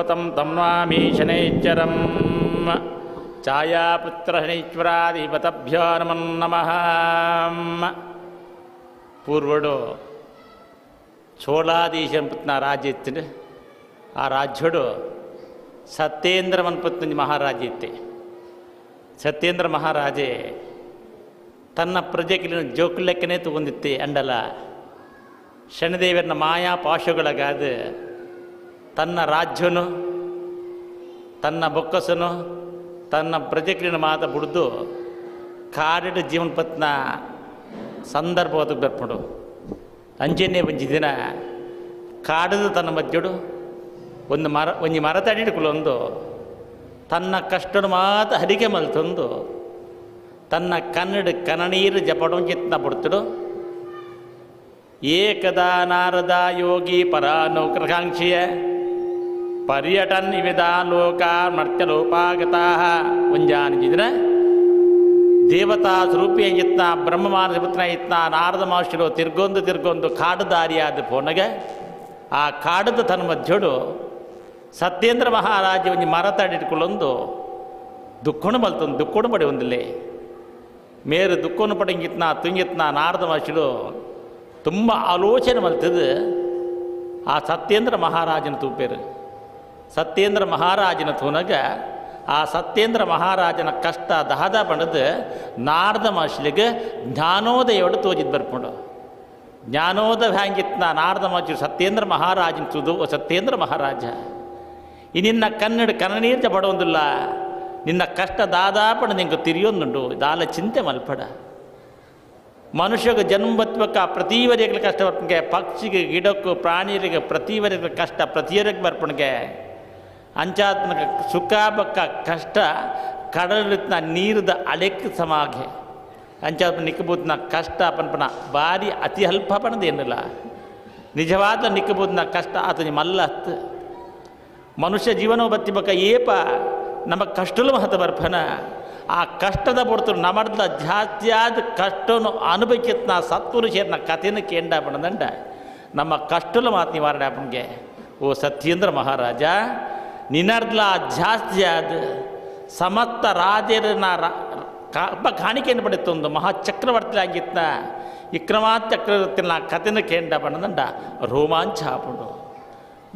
तं तं नमामि शनैश्चरं छायापुत्र शनैश्वराधिपतभ्यो नमो नमः। ಪೂರ್ವಡು ಚೋಳಾದೀಶ ಪುತ್ನ ರಾಜ್ಯ ಇತ್ತು. ಆ ರಾಜ್ಯಡು ಸತ್ಯೇಂದ್ರ ಮನ್ಪುತ್ನ ಮಹಾರಾಜ ಇತ್ತೆ. ಸತ್ಯೇಂದ್ರ ಮಹಾರಾಜೆ ತನ್ನ ಪ್ರಜೆಗೆ ಜೋಕುಲೆಕ್ಕನೇ ತಗೊಂಡಿತ್ತೆ ಅಂಡಲ ಶನಿದೇವರನ್ನ ಮಾಯಾ ಪಾಶಗಳಗಾದ ತನ್ನ ರಾಜ್ಯನು ತನ್ನ ಬೊಕ್ಕಸನು ತನ್ನ ಪ್ರಜೆಗಳಿನ ಮಾತ ಬುಡ್ದು ಕಾಡಿಡ ಜೀವನ ಪತ್ನ ಸಂದರ್ಭ ಅದಕ್ಕೆ ಬರ್ಪಡು. ಅಂಜನೇ ಒಂಜಿ ದಿನ ಕಾಡದ ತನ್ನ ಮಧ್ಯಡು ಒಂದು ಮರ ಒಂಜಿ ಮರ ತಡಿಡ್ಕೊಳ್ಳೊಂದು ತನ್ನ ಕಷ್ಟನು ಮಾತ ಹರಿಕೆ ಮಲ್ತೊಂದು ತನ್ನ ಕನ್ನಡ ಕನನೀರು ಜಪಡೊಂಜಿತ್ನ ಬಿಡ್ತಡು. ಏಕದಾ ನಾರದ ಯೋಗಿ ಪರಾನುಗ್ರಹಾಂಕ್ಷಿಯ ಪರ್ಯಟನ್ ವಿವಿಧ ಲೋಕ ಮರ್ತ್ಯಲೋಪಾಗತಾ ಒಂಜಾನಿಜಿದಿನ ದೇವತಾ ಸ್ವರೂಪಿಯ ಇತ್ನ ಬ್ರಹ್ಮಮಾನಸ ಪುತ್ರ ಇತ್ನ ನಾರದ ಮಹರ್ಷಿಗಳು ತಿರ್ಗೊಂದು ತಿರ್ಗೊಂದು ಕಾಡು ದಾರಿಯಾದ ಪೋನಗೆ ಆ ಕಾಡದ ತನ್ನ ಮಧ್ಯಡು ಸತ್ಯೇಂದ್ರ ಮಹಾರಾಜ ಒಂಜಿ ಮರ ತಡಿಟ್ಕೊಳ್ಳೊಂದು ದುಃಖನು ಮಲ್ತೊಂದು ದುಃಖನು ಪಡಿ ಒಂದಿಲ್ಲೆ ಮೇರು ದುಃಖನು ಪಡಂಗಿತ್ನ ತುಂಗಿತ್ನ ನಾರದ ಮಹರ್ಷಿಗಳು ತುಂಬ ಆಲೋಚನೆ ಮಲ್ತದ ಆ ಸತ್ಯೇಂದ್ರ ಮಹಾರಾಜನ ತೂಪೇರು. ಸತ್ಯೇಂದ್ರ ಮಹಾರಾಜನ ತೂನಗ ಆ ಸತ್ಯೇಂದ್ರ ಮಹಾರಾಜನ ಕಷ್ಟ ದಹದ ಬಣ್ಣದ ನಾರದ ಮಹರ್ಷಿಗೆ ಜ್ಞಾನೋದಯೋಡು ತೋಜಿದ್ ಬರ್ಪುಂಡು. ಜ್ಞಾನೋದಯ ಹ್ಯಾಂಗಿತ್ನ ನಾರದ ಮಹರ್ಷಿ ಸತ್ಯೇಂದ್ರ ಮಹಾರಾಜನ ತುದು ಸತ್ಯೇಂದ್ರ ಮಹಾರಾಜ ಈ ನಿನ್ನ ಕನ್ನಡ ಕನ್ನನೀರ್ಜ ಬಡವೊಂದಿಲ್ಲ ನಿನ್ನ ಕಷ್ಟ ದಾದಾಪಣ ನಿಂಗೆ ತಿರಿಯೊಂದುಂಡು ದಾಲ ಚಿಂತೆ ಮಲ್ಪಡ. ಮನುಷ್ಯಗೆ ಜನ್ಮ ಬತ್ಬೇಕ ಪ್ರತಿವರಿಗೆ ಕಷ್ಟ ಬರ್ಪಣಿಗೆ ಪಕ್ಷಿಗೆ ಗಿಡಕ್ಕೂ ಪ್ರಾಣಿಯರಿಗೆ ಪ್ರತಿವರಿಗೆ ಕಷ್ಟ ಪ್ರತಿಯರಿಗೆ ಬರ್ಪಣಿಗೆ ಅಂಚಾತ್ಮಕ ಸುಖ ಬಕ್ಕ ಕಷ್ಟ ಕಡಲಿನ ನೀರದ ಅಲೆಕ್ಕೆ ಸಮಾಗೆ. ಅಂಚಾದ ನಿಕ್ಕಬೂತ್ನ ಕಷ್ಟ ಪನ್ಪನ ಭಾರಿ ಅತಿ ಅಲ್ಪ ಪಣದೇನಿಲ್ಲ ನಿಜವಾದ ನಿಕ್ಕಬೂತ್ನ ಕಷ್ಟ ಆತನಿ ಮಲ್ಲ ಹತ್ತು ಮನುಷ್ಯ ಜೀವನ ಬತ್ತಿ ಬಕ್ಕ ಏಪ ನಮ್ಮ ಕಷ್ಟಲು ಮಹತ ಬರ್ಪನ ಆ ಕಷ್ಟದ ಪೊರ್ತು ನಮರ್ದ ಜಾಸ್ತಿಯಾದ ಕಷ್ಟನು ಅನುಭವಿಸಿತ್ನ ಸತ್ಪುರುಷರನ್ನ ಕಥೆನ ಕೇಂಡ ಪಣದಂಡ ನಮ್ಮ ಕಷ್ಟಲು ಮಾತು ನಿವಾರಣೆ ಆಪನ್ಗೆ. ಓ ಸತ್ಯೇಂದ್ರ ಮಹಾರಾಜ, ನಿನ್ನರ್ದ್ಲ ಜಾಸ್ತಿಯಾದ ಸಮಸ್ತ ರಾಜರನ್ನ ಕಾಣಿಕೆಯನ್ನು ಪಡೆತೊಂದು ಮಹಾಚಕ್ರವರ್ತಿ ಆಗಿತ್ನ ವಿಕ್ರಮಾತ್ ಚಕ್ರವರ್ತಿನ ಕಥೆನ ಕೇಂಡ ಪಣದಂಡ ರೋಮಾಂಚ ಆಪುಂಡು.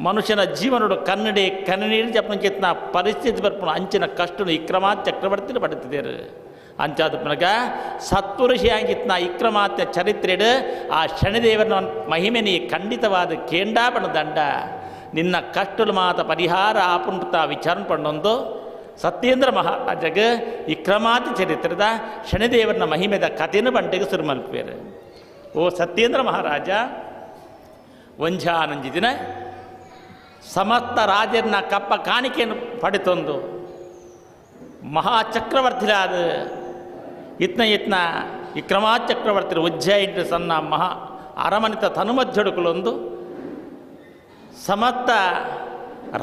ಮನುಷ್ಯನ ಜೀವನೋಡು ಕನ್ನಡಿ ಕನ್ನಡೀರು ಜಪನಂಚಿತ್ನ ಪರಿಸ್ಥಿತಿ ಬರ್ಪುಣ ಅಂಚಿನ ಕಷ್ಟನು ವಿಕ್ರಮಾತ್ ಚಕ್ರವರ್ತಿನ ಪಡೆತಿದ್ದೇರು. ಅಂಚಾದ ಪನಗ ಸತ್ಪುರುಷಿ ಆಗಿತ್ನ ವಿಕ್ರಮಾತ್ಯ ಚರಿತ್ರೆಡು ಆ ಶನಿದೇವನ ಮಹಿಮೆನಿ ಖಂಡಿತವಾದ ಕೇಂಡಾಪಣ ದಂಡ ನಿನ್ನ ಕಷ್ಟಲು ಮಾತ ಪರಿಹಾರ ಆಪುಂಟ ವಿಚಾರ ಪಣ್ಣೊಂದು ಸತ್ಯೇಂದ್ರ ಮಹಾರಾಜಗ ವಿಕ್ರಮಾತಿ ಚರಿತ್ರದ ಶನಿದೇವನ ಮಹಿಮೆದ ಕಥೆಯನ್ನು ಬಂಡೆಗೆ ಸುರುಮಲ್ಪೇರು. ಓ ಸತ್ಯೇಂದ್ರ ಮಹಾರಾಜ, ಒಂಜಾನೊಂಜಿ ದಿನ ಸಮಸ್ತ ರಾಜರನ್ನ ಕಪ್ಪ ಕಾಣಿಕೆಯನ್ನು ಪಡೆತೊಂದು ಮಹಾಚಕ್ರವರ್ತಿಲಾದ ಇತ್ನ ಇತ್ನ ವಿಕ್ರಮಾತ್ ಚಕ್ರವರ್ತಿ ಉಜ್ಜಯಿನ ಸಣ್ಣ ಮಹಾ ಅರಮನಿತ ತನುಮಧ್ಯಡುಕಲೊಂದು ಸಮಸ್ತ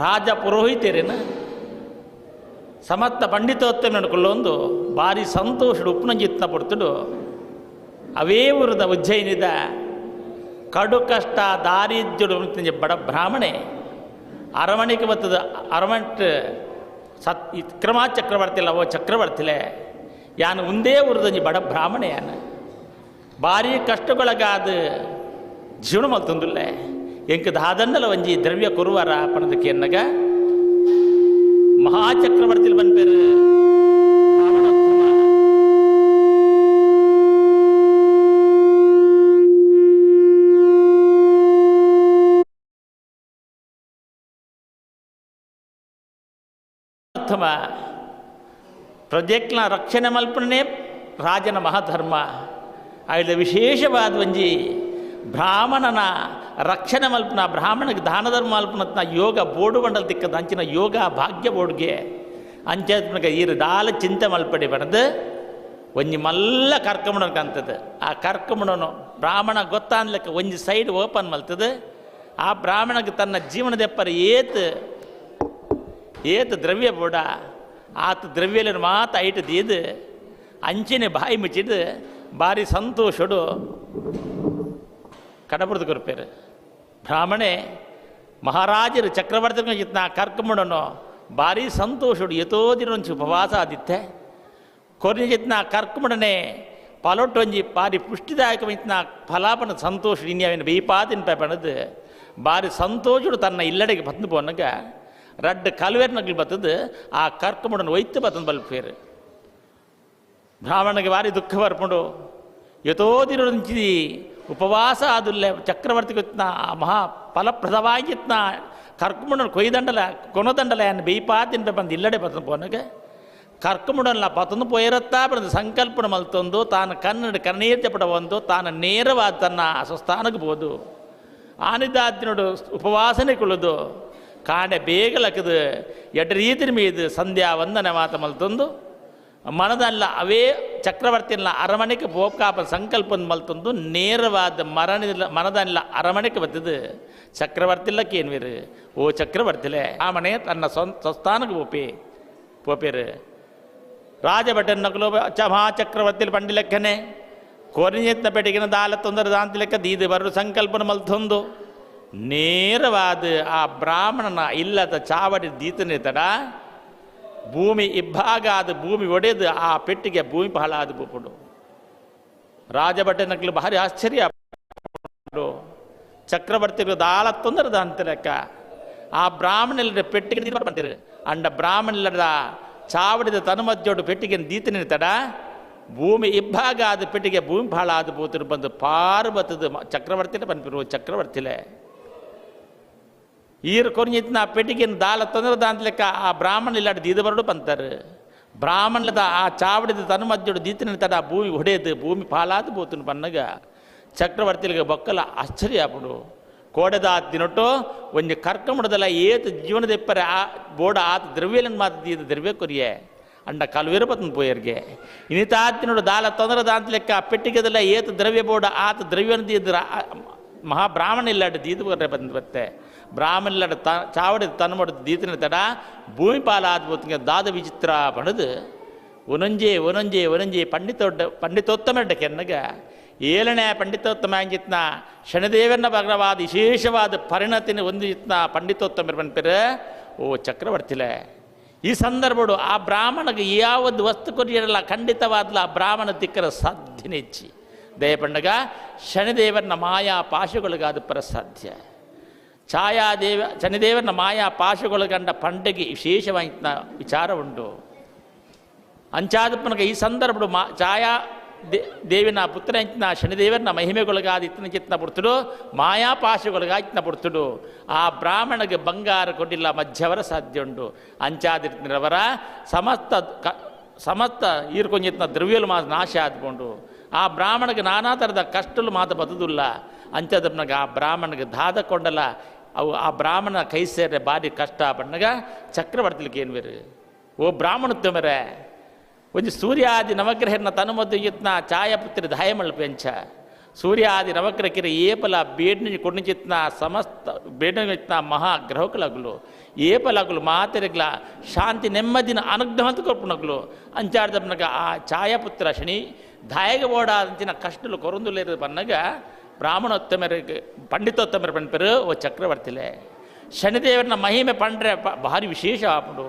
ರಾಜ ಪುರೋಹಿತರೇನು ಸಮಸ್ತ ಪಂಡಿತೋತ್ತಮ ನಡ್ಕೊಳ್ಳೊಂದು ಭಾರಿ ಸಂತೋಷಡು ಉಪ್ಪುನಂಜಿತ್ನ ಪಡ್ತುಡು ಅವೇ ಊರದ ಉಜ್ಜಯಿನಿದ ಕಡು ಕಷ್ಟ ದಾರಿದ್ರ್ಯಡು ಬಡ ಬ್ರಾಹ್ಮಣೆ ಅರಮನೆಗೆ ಬರ್ತದ ಅರಮಂಟ್ ಸತ್ ವಿಕ್ರಮಾ ಚಕ್ರವರ್ತಿಲ್ಲ ಓ ಚಕ್ರವರ್ತಿಲೆ ಯಾನು ಒಂದೇ ಊರದಂಜಿ ಬಡ ಬ್ರಾಹ್ಮಣೆ ಯಾನು ಭಾರಿ ಕಷ್ಟಗೊಳಗಾದ ಜೀವನ ಮಲ್ತಂದುಲ್ಲೆ ಎಂಕ ದಾದನ್ನಲ ಒಂಜಿ ದ್ರವ್ಯ ಕೊರುವಾರ ಪಣದಕ್ಕೆ ಎನ್ನಗ ಮಹಾಚಕ್ರವರ್ತಿಲ್ ಬಂದ್ಪೇರು ಪ್ರಜೆಕ್ನ ರಕ್ಷಣೆ ಮಲ್ಪನೇ ರಾಜನ ಮಹಾಧರ್ಮ. ಆಯ್ದ ವಿಶೇಷವಾದ ಒಂಜಿ ಬ್ರಾಹ್ಮಣನ ರಕ್ಷಣೆ ಮಲ್ಪನ ಬ್ರಾಹ್ಮಣಗೆ ದಾನ ಧರ್ಮ ಮಲ್ಪನ ಯೋಗ ಬೋಡು ಬಂಡಲ್ ತಿಕ್ಕದ ಅಂಚಿನ ಯೋಗ ಭಾಗ್ಯ ಬೋಡ್ಗೆ ಅಂಚಾತ್ಮಕ ಈರು ದಾಲ ಚಿಂತೆ ಮಲ್ಪಡಿ ಬಣದು ಒಂಜಿ ಮಲ್ಲ ಕರ್ಕಮಣಕ್ಕಂಥದ್ದು. ಆ ಕರ್ಕಮಣನು ಬ್ರಾಹ್ಮಣ ಗೊತ್ತಾನ್ಲಿಕ್ಕೆ ಒಂಜಿ ಸೈಡ್ ಓಪನ್ ಮಲ್ತದೆ. ಆ ಬ್ರಾಹ್ಮಣಗೆ ತನ್ನ ಜೀವನದೆಪ್ಪರ ಏತ್ ಏತ್ ದ್ರವ್ಯ ಬೋಡ ಆತ ದ್ರವ್ಯలను ಮಾತು ಐಟ್ ದೀದು ಅಂಚಿನ ಬಾಯಿ ಮುಚ್ಚಿದು ಭಾರಿ ಸಂತೋಷಡು ಕಡಬುರ್ದು ಕೊರ್ಪೇರು. ಬ್ರಾಹ್ಮಣೆ ಮಹಾರಾಜರು ಚಕ್ರವರ್ತಿ ಜಿತ್ನ ಕರ್ಕಮುಡನು ಭಾರಿ ಸಂತೋಷಡು ಯಥೋ ದಿನೊಂಚು ಉಪವಾಸ ಆದಿತ್ತೆ ಕೊರ್ನಿ ಜಿತ್ನ ಕರ್ಕಮುಡನೆ ಪಲೊಟ್ಟೊಂಜಿ ಭಾರಿ ಪುಷ್ಟಿದಾಯಕ ಮಿತ್ನ ಫಲಾಪನ ಸಂತೋಷ ಇನ್ಯಾವಿನ ಬೇಪಾತಿನ ಪಣದು ಭಾರಿ ಸಂತೋಷಡು ತನ್ನ ಇಲ್ಲಡೆಗೆ ಬಂದು ಪೋನಗ ರಡ್ಡು ಕಲ್ವೇರ್ ನಗಲು ಬತ್ತದು ಆ ಕರ್ಕಮುಡನ ಒಯ್ತು ಬತ್ತಂದು ಬಲ್ಪೇರು. ಬ್ರಾಹ್ಮಣಗೆ ಭಾರಿ ದುಃಖ ಬರ್ಪುಂಡು ಯಥೋ ದಿನೊಂಚಿ ಉಪವಾಸ ಆದುಲ್ಲೆ ಚಕ್ರವರ್ತಿ ಗೊತ್ತಿನ ಮಹಾ ಫಲಪ್ರದವಾಗಿತ್ನ ಕರ್ಕಮುಡನ ಕೊಯ್ದಂಡಲ ಕೊನದಂಡಲ ಅನ್ನ ಬೇಪಾತಿನ ಬಂದು ಇಲ್ಲಡೆ ಬತ್ತಂದು ಪೋನಗ ಕರ್ಕಮುಡಲ್ಲ ಪತಂದು ಪೋಯಿರತ್ತಾ ಬಂದು ಸಂಕಲ್ಪನ ಮಲ್ತೊಂದು ತಾನು ಕನ್ನಡ ಕಣ್ಣೀರ್ ಚಪಡ ಒಂದು ತಾನು ನೇರವಾದ ತನ್ನ ಸ್ವಸ್ಥಾನಕ್ಕೆ ಬೋದು ಆನಿದಾದಿನೋಡು ಉಪವಾಸನೆ ಕುಳಿದು ಕಾಣೆ ಬೇಗ ಲಕ್ಕದು ಎಡ್ಡ ರೀತಿನ ಮೀದು ಸಂಧ್ಯಾ ವಂದನೆ ಮಾತ ಮಲ್ತೊಂದು ಮನದಲ್ಲ ಅವೇ ಚಕ್ರವರ್ತಿನ ಅರಮನೆಗೆ ಪೋಕಾಪ ಸಂಕಲ್ಪ ಮಲ್ತೊಂದು ನೇರವಾದ ಮರಣಿಲ್ಲ ಮನದಲ್ಲ ಅರಮನೆಗೆ ಬರ್ತದೆ. ಚಕ್ರವರ್ತಿಲ್ಲಕ್ಕೆ ಏನ್ವೀರು ಓ ಚಕ್ರವರ್ತಿಲೆ ಆ ಮನೆ ತನ್ನ ಸ್ವಸ್ಥಾನಕ್ಕೆ ಪೋಪಿ ಪೋಪೇರು ರಾಜಭಟನ್ನಕಲು ಮಹಾಚಕ್ರವರ್ತಿಲಿ ಪಂಡಿ ಲೆಕ್ಕನೆ ಕೊರಿഞ്ഞ ಪೆಟ್ಟಿಗಿನ ದಾಲ ತೊಂದರೆ ದಾಂತಿ ಲೆಕ್ಕ ದೀದು ಬರು ಸಂಕಲ್ಪನ ಮಲ್ತೊಂದು ನೇರವಾದ ಆ ಬ್ರಾಹ್ಮಣನ ಇಲ್ಲದ ಚಾವಡಿ ದೀತನೇ ತಡ ಭೂಮಿ ಇಬ್ಬಾಗ ಅದು ಭೂಮಿ ಒಡೆದು ಆ ಪೆಟ್ಟಿಗೆ ಭೂಮಿ ಬಹಳ ಆದ ಪೋಪುಂಡು. ರಾಜಭಟನಕ್ಲು ಭಾರಿ ಆಶ್ಚರ್ಯ ಚಕ್ರವರ್ತಿಗಳು ದಾಲ ತೊಂದರೆ ದಾಂತಿ ಲೆಕ್ಕ ಆ ಬ್ರಾಹ್ಮಣೆಲ್ಲರ ಪೆಟ್ಟಿಗೆ ಬಂತಿರು ಅಂಡ ಬ್ರಾಹ್ಮಣೆಲ್ಲರ ಚಾವಡಿದ ತನುಮಜ್ಜೋಡು ಪೆಟ್ಟಿಗೆ ದೀತನೇ ತಡ ಭೂಮಿ ಇಬ್ಬಾಗ ಆದ ಪೆಟ್ಟಿಗೆ ಭೂಮಿ ಬಹಳ ಆದ ಪೋತಿರು ಬಂದು ಪಾರು ಬತ್ತದು ಚಕ್ರವರ್ತಿಲೆ ಬಂದ್ಪಿರು ಚಕ್ರವರ್ತಿಲೆ ಈರು ಕೊರಿഞ്ഞಿತ್ನ ಪೆಟ್ಟಿಗೆನ ದಾಲ ತೊಂದರೆ ದಾಂತ ಲೆಕ್ಕ ಆ ಬ್ರಾಹ್ಮಣ ಇಲ್ಲಾಡು ದೀದ ಬರಡು ಬಂತಾರೆ ಬ್ರಾಹ್ಮಣದ ಆ ಚಾವಡಿದ ತನುಮಜ್ಜೋಡು ದೀತನ ತಡ ಭೂಮಿ ಹೊಡೆಯದು ಭೂಮಿ ಪಾಲಾದ ಪೋತನು ಪನ್ನಗ ಚಕ್ರವರ್ತಿಲಿಗೆ ಬೊಕ್ಕಲ ಆಶ್ಚರ್ಯ ಆಪುಂಡು. ಕೋಡೆದ ತಿನೊಟ್ಟು ಒಂಜಿ ಕರ್ಕಮುಡದಲ್ಲ ಏತ್ ಜೀವನದೆಪ್ಪರೆ ಆ ಬೋಡ ಆತ ದ್ರವ್ಯಲನ್ ಮಾತ ದೀದ ದ್ರವ್ಯ ಕೊರಿಯೆ. ಅಂಡ ಕಾಲು ಪತ್ತನ ಪೋಯರ್ಗೆ ಇನಿತಾತಿನೋಡು ದಾಲ ತೊಂದರೆ ದಾಂತ ಲೆಕ್ಕ ಪೆಟ್ಟಿಗೆದಲ್ಲ ಏತ ದ್ರವ್ಯ ಬೋಡ ಆತ ದ್ರವ್ಯನ ದೀದ್ರ ಮಹಾಬ್ರಾಹ್ಮಣ ಇಲ್ಲಾಡು ದೀದು ಬರ್ರೆ ಬಂದು ಬತ್ತೆ ಬ್ರಾಹ್ಮಣ ಇಲ್ಲಾಡು ತ ಚಾವಡಿ ತನ್ಮೊಡು ದೀತಿನ ತಡ ಭೂಮಿ ಪಾಲ ಆದ್ಬೋತಿಗೆ ದಾದ ವಿಚಿತ್ರ ಪಣದು ಒಂದೊಂಜೆ ಒಂದೊಂಜೆ ಒಂದೊಂಜೆ ಪಂಡಿತೋತ್ತಮ ಕೆನ್ನಗ ಏಳನೇ ಪಂಡಿತೋತ್ತಮ ಅಂಜಿತ್ನ ಶನಿದೇವನ ಭಗ್ರವಾದ ವಿಶೇಷವಾದ ಪರಿಣತಿನ ಹೊಂದಿತ್ನ ಪಂಡಿತೋತ್ತಮರು ಪನ್ಪೇರು ಓ ಚಕ್ರವರ್ತಿಲೆ ಈ ಸಂದರ್ಭಡು ಆ ಬ್ರಾಹ್ಮಣಗೆ ಯಾವದು ವಸ್ತು ಕೊರಿಯಲ್ಲ ಖಂಡಿತವಾದ್ಲ ಆ ಬ್ರಾಹ್ಮಣ ತಿಕ್ಕರ ಸಾಧ್ಯನೇ ಹೆಚ್ಚಿ ದಯಪಂಡಗ ಶನಿದೇವರನ್ನ ಮಾಯಾ ಪಾಶಗಳಿಗಾದ ಪರಸಾಧ್ಯ ಛಾಯಾದೇವ ಶನಿದೇವರನ್ನ ಮಾಯಾ ಪಾಶಗೊಳಗಂಡ ಪಂಡಗೆ ವಿಶೇಷವಾಗಿ ವಿಚಾರ ಉಂಟು. ಅಂಚಾದಪ್ಪನಗ ಈ ಸಂದರ್ಭಡು ಮಾ ಛಾಯಾ ದೇವಿನ ಪುತ್ರ ಅಂಚಿನ ಶನಿದೇವರನ್ನ ಮಹಿಮೆಗೊಳಗಾದ ಇತ್ತನ ಚಿತ್ನ ಪುರ್ತುಡು ಮಾಯಾ ಪಾಶಗೊಳಗಾಯ್ತನ ಪುರ್ತುಡು ಆ ಬ್ರಾಹ್ಮಣಗೆ ಬಂಗಾರ ಕೊಡಿಲ್ಲ ಮಧ್ಯವರ ಸಾಧ್ಯ ಉಂಟು. ಅಂಚಾದಿರ್ತನವರ ಸಮಸ್ತ ಸಮಸ್ತ ಈರ್ಕೊಂಜಿತ್ನ ದ್ರವ್ಯಲು ಮಾ ನಾಶ ಆದ್ಕೊಂಡು ಆ ಬ್ರಾಹ್ಮಣಗೆ ನಾನಾ ಥರದ ಕಷ್ಟಲು ಮಾತು ಬದುದಿಲ್ಲ. ಅಂಚಾದಪ್ಪನಾಗ ಆ ಬ್ರಾಹ್ಮಣಗೆ ದಾದ ಕೊಂಡಲ್ಲ ಅವು ಆ ಬ್ರಾಹ್ಮಣ ಕೈ ಸೇರೆ ಭಾರಿ ಕಷ್ಟ ಪಣ್ಣಗ ಚಕ್ರವರ್ತಿಲಿಕ್ಕೆ ಏನು ಬೇರೆ ಓ ಬ್ರಾಹ್ಮಣತ್ವಮರೆ ಒಂಜಿ ಸೂರ್ಯಾದಿ ನವಗ್ರಹನ ತನುಮದ್ದು ಇತ್ನ ಛಾಯಾಪುತ್ರಿ ದಾಯಮಳ್ಳ ಪೆಂಚ ಸೂರ್ಯಾದಿ ನವಗ್ರಹಕ್ಕಿರ ಏಪಲ ಬೇಡ್ನ ಕೊಡ್ನಿಚಿತ್ನ ಸಮಸ್ತ ಬೇಡ್ನ ಮಹಾ ಗ್ರಹಕಲಾಗಲು ಏಪಲಾಗಲು ಮಾತೆರಗ್ಲ ಶಾಂತಿ ನೆಮ್ಮದಿನ ಅನುಗ್ರಹ ಕೊರ್ಪುನಗ್ಲು ಅಂಚಾಡ್ದಪ್ಪನಾಗ ಆ ಛಾಯಾಪುತ್ರ ಶನಿ ದಾಯಗ ಓಡಾದಂಚಿನ ಕಷ್ಟಲು ಕೊರಂದುಲೇರು ಪನ್ನಗ ಬ್ರಾಹ್ಮಣೋತ್ತಮರಿಗೆ ಪಂಡಿತೋತ್ತಮರ ಪನ್ಪೆರು ಓ ಚಕ್ರವರ್ತಿಲೆ ಶನಿದೇವರನ್ನ ಮಹಿಮೆ ಪಂಡ್ರೆ ಭಾರಿ ವಿಶೇಷ ಆಪುಡು.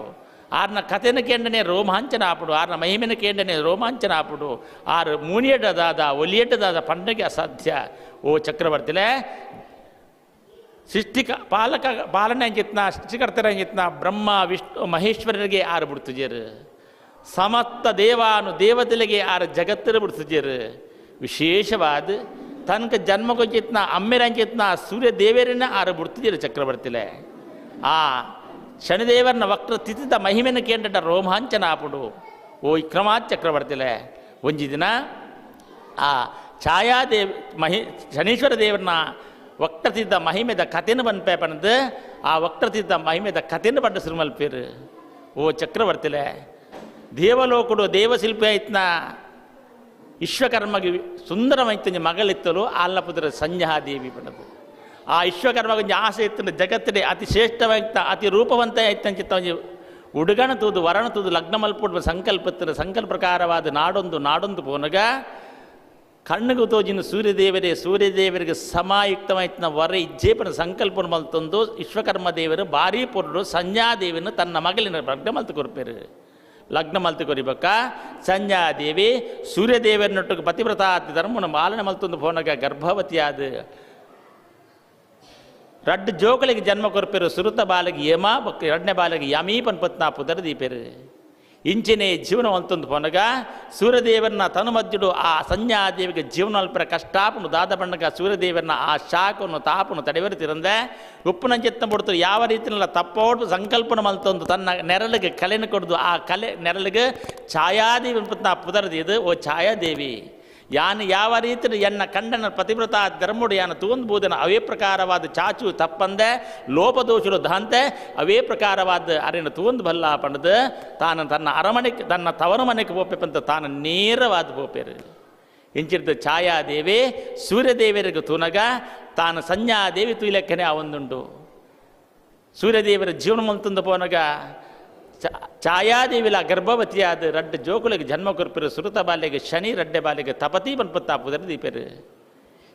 ಆರ್ನ ಕಥೆನ ಕೇಂಡನೆ ರೋಮಾಂಚನ ಆಪುಡು, ಆರ್ನ ಮಹಿಮೆನ ಕೇಂಡನೆ ರೋಮಾಂಚನ ಆಪುಡು, ಆರು ಮೂನಿಯಡ್ಡದಾದ ಒಲಿಯಡ್ಡದಾದ ಪಂಡಗೆ ಅಸಾಧ್ಯ. ಓ ಚಕ್ರವರ್ತಿಲೆ ಸೃಷ್ಟಿಕ ಪಾಲಕ ಪಾಲನೆ ಅಂಚಿತ್ನ ಸೃಷ್ಟಿಕರ್ತರ ಅಂಚಿತ್ನ ಬ್ರಹ್ಮ ವಿಷ್ಣು ಮಹೇಶ್ವರರಿಗೆ ಆರು ಬಿಡ್ತುಜೇರು, ಸಮಸ್ತ ದೇವಾನು ದೇವತೆಲಿಗೆ ಆರು ಜಗತ್ತರ ಬಿಡ್ತುಜೇರು. ವಿಶೇಷವಾದ ತನಕ ಜನ್ಮಕೊಂಚಿತ್ನ ಅಮ್ಮೆರಂಚಿತ್ನ ಸೂರ್ಯ ದೇವರನ್ನ ಆರು ಬಿಡ್ತಿದ್ದೀರ ಚಕ್ರವರ್ತಿಲೆ. ಆ ಶನಿದೇವರನ್ನ ವಕ್ರ ತಿಥಿದ ಮಹಿಮೆನ ಕೇಂದ್ರ ರೋಮಾಂಚನ ಆಪುಡು. ಓ ವಿಕ್ರಮಾ ಚಕ್ರವರ್ತಿಲೆ ಒಂಜಿ ದಿನ ಆ ಛಾಯಾದೇವ ಮಹಿ ಶನೀಶ್ವರ ದೇವರನ್ನ ವಕ್ರತಿದ್ದ ಮಹಿಮೆದ ಕಥೆನ ಬನ್ಪೆ ಪಣದು ಆ ವಕ್ರತಿದ್ದ ಮಹಿಮೆದ ಕಥೆನ ಪಂಡ ಸುರುಮಲ್ಪೇರು. ಓ ಚಕ್ರವರ್ತಿಲೆ ದೇವಲೋಕುಡು ದೇವಶಿಲ್ಪಿ ಆಯ್ತನ ವಿಶ್ವಕರ್ಮಗೆ ಸುಂದರಮೈತಂಜ ಮಗಳಿತ್ತಲು ಆಲ್ನಪುತ್ರ ಸಂಜಾದೇವಿ ಪಣದು. ಆ ವಿಶ್ವಕರ್ಮಗೊಂಜಿ ಆಸೆ ಇತ್ತು ಜಗತ್ತಿನ ಅತಿ ಶ್ರೇಷ್ಠವಾಯ್ತ ಅತಿ ರೂಪವಂತ ಆಯ್ತಂಚಿತ್ತ ಒಂಜಿ ಉಡುಗಣ ತೂದು ವರಣ ತೂದು ಲಗ್ನ ಮಲ್ಪುಡುವ ಸಂಕಲ್ಪತ್ತಿನ ಸಂಕಲ್ಪ ಪ್ರಕಾರವಾದ ನಾಡೊಂದು ನಾಡೊಂದು ಪೋನಗ ಕಣ್ಣಿಗೆ ತೋಜಿನ ಸೂರ್ಯದೇವರೇ ಸೂರ್ಯದೇವರಿಗೆ ಸಮಾಯುಕ್ತವಾಯ್ತನ ವರ ಇಜ್ಜೇಪನ ಸಂಕಲ್ಪನ ಮಲ್ತೊಂದು ವಿಶ್ವಕರ್ಮ ದೇವರು ಭಾರೀ ಪೊರುಡು ಸಂಜಾದೇವಿನ ತನ್ನ ಮಗಳಿನ ಲಗ್ನ ಮಲ್ತು ಕೊರ್ಪೇರು. ಲಗ್ನ ಮಲ್ತು ಕೊರಿಬಕ್ಕ ಸಂಜಾದೇವಿ ಸೂರ್ಯದೇವರನ್ನೊಟ್ಟಿಗೆ ಪತಿವ್ರತ ಧರ್ಮನ ಮಾಲನೆ ಮಲ್ತೊಂದು ಪೋನಗ ಗರ್ಭವತಿಯಾದ ರಡ್ಡು ಜೋಕಳಿಗೆ ಜನ್ಮ ಕೊರ್ಪೇರು. ಸುರುತ ಬಾಲಿಗೆ ಯಮ ಬೊಕ್ಕ ಎರಡನೇ ಬಾಲಿಗೆ ಯಮೀ ಪನ್ಪತ್ನ ಪುದರ ದೀಪೇರು. ಇಂಚಿನೇ ಜೀವನ ಅಂತಂದು ಪೋನಗ ಸೂರ್ಯದೇವರನ್ನ ತನು ಮಧ್ಯಡು ಆ ಸಂಜ್ಞಾದೇವಿಗೆ ಜೀವನ ಅಲ್ಪರ ಕಷ್ಟಾಪನು ದಾದ ಬಣ್ಣಗ ಸೂರ್ಯದೇವರನ್ನ ಆ ಶಾಖವನ್ನು ತಾಪನು ತಡೆವರಿತಿರಂದೆ ಉಪ್ಪುನಂಚಿತ್ತ ಬಿಡ್ತು ಯಾವ ರೀತಿಯಲ್ಲ ತಪ್ಪೋಡು ಸಂಕಲ್ಪನ ಮಲ್ತೊಂದು ತನ್ನ ನೆರಳಿಗೆ ಕಲೆನ ಕೊಡ್ದು ಆ ಕಲೆ ನೆರಳಿಗೆ ಛಾಯಾದೇವಿ ಪತ್ನ ಪುದರದಿದು. ಓ ಛಾಯಾದೇವಿ ಯಾನು ಯಾವ ರೀತಿ ಎನ್ನ ಕಂಡನ ಪತಿವ್ರತ ಧರ್ಮುಡು ಯಾನು ತೂಂದ್ಬೂದನ ಅವೇ ಪ್ರಕಾರವಾದ ಚಾಚು ತಪ್ಪಂದೆ ಲೋಪದೋಷರು ದಾಂತೆ ಅವೇ ಪ್ರಕಾರವಾದ ಅರಿನ ತೂಂದು ಬಲ್ಲ ಪಂಡದು ತಾನು ತನ್ನ ಅರಮನೆಗೆ ತನ್ನ ತವರು ಮನೆಗೆ ಪೋಪೆಪಂತ ತಾನು ನೇರವಾದ ಪೋಪೇರು. ಇಂಚಿರ್ದ ಛಾಯಾದೇವಿ ಸೂರ್ಯದೇವರಿಗೆ ತೂನಗ ತಾನು ಸಂಜ್ಞಾದೇವಿ ತೂಲೆಕ್ಕನೆ ಆ ಒಂದುಂಡು. ಸೂರ್ಯದೇವರ ಜೀವನ ಮಲ್ತಂದು ಪೋನಗ ಛಾಯಾದೇವಿಲ ಗರ್ಭವತಿಯಾದ ರಡ್ಡು ಜೋಕುಲಿಗೆ ಜನ್ಮ ಕೊರ್ಪಿರು. ಸುರುತ ಬಾಲಿಗೆ ಶನಿ ರಡ್ಡೆ ಬಾಲಿಗೆ ತಪತಿ ಪನ್ಪತ್ತಾಪುದರ ದೀಪೇರು.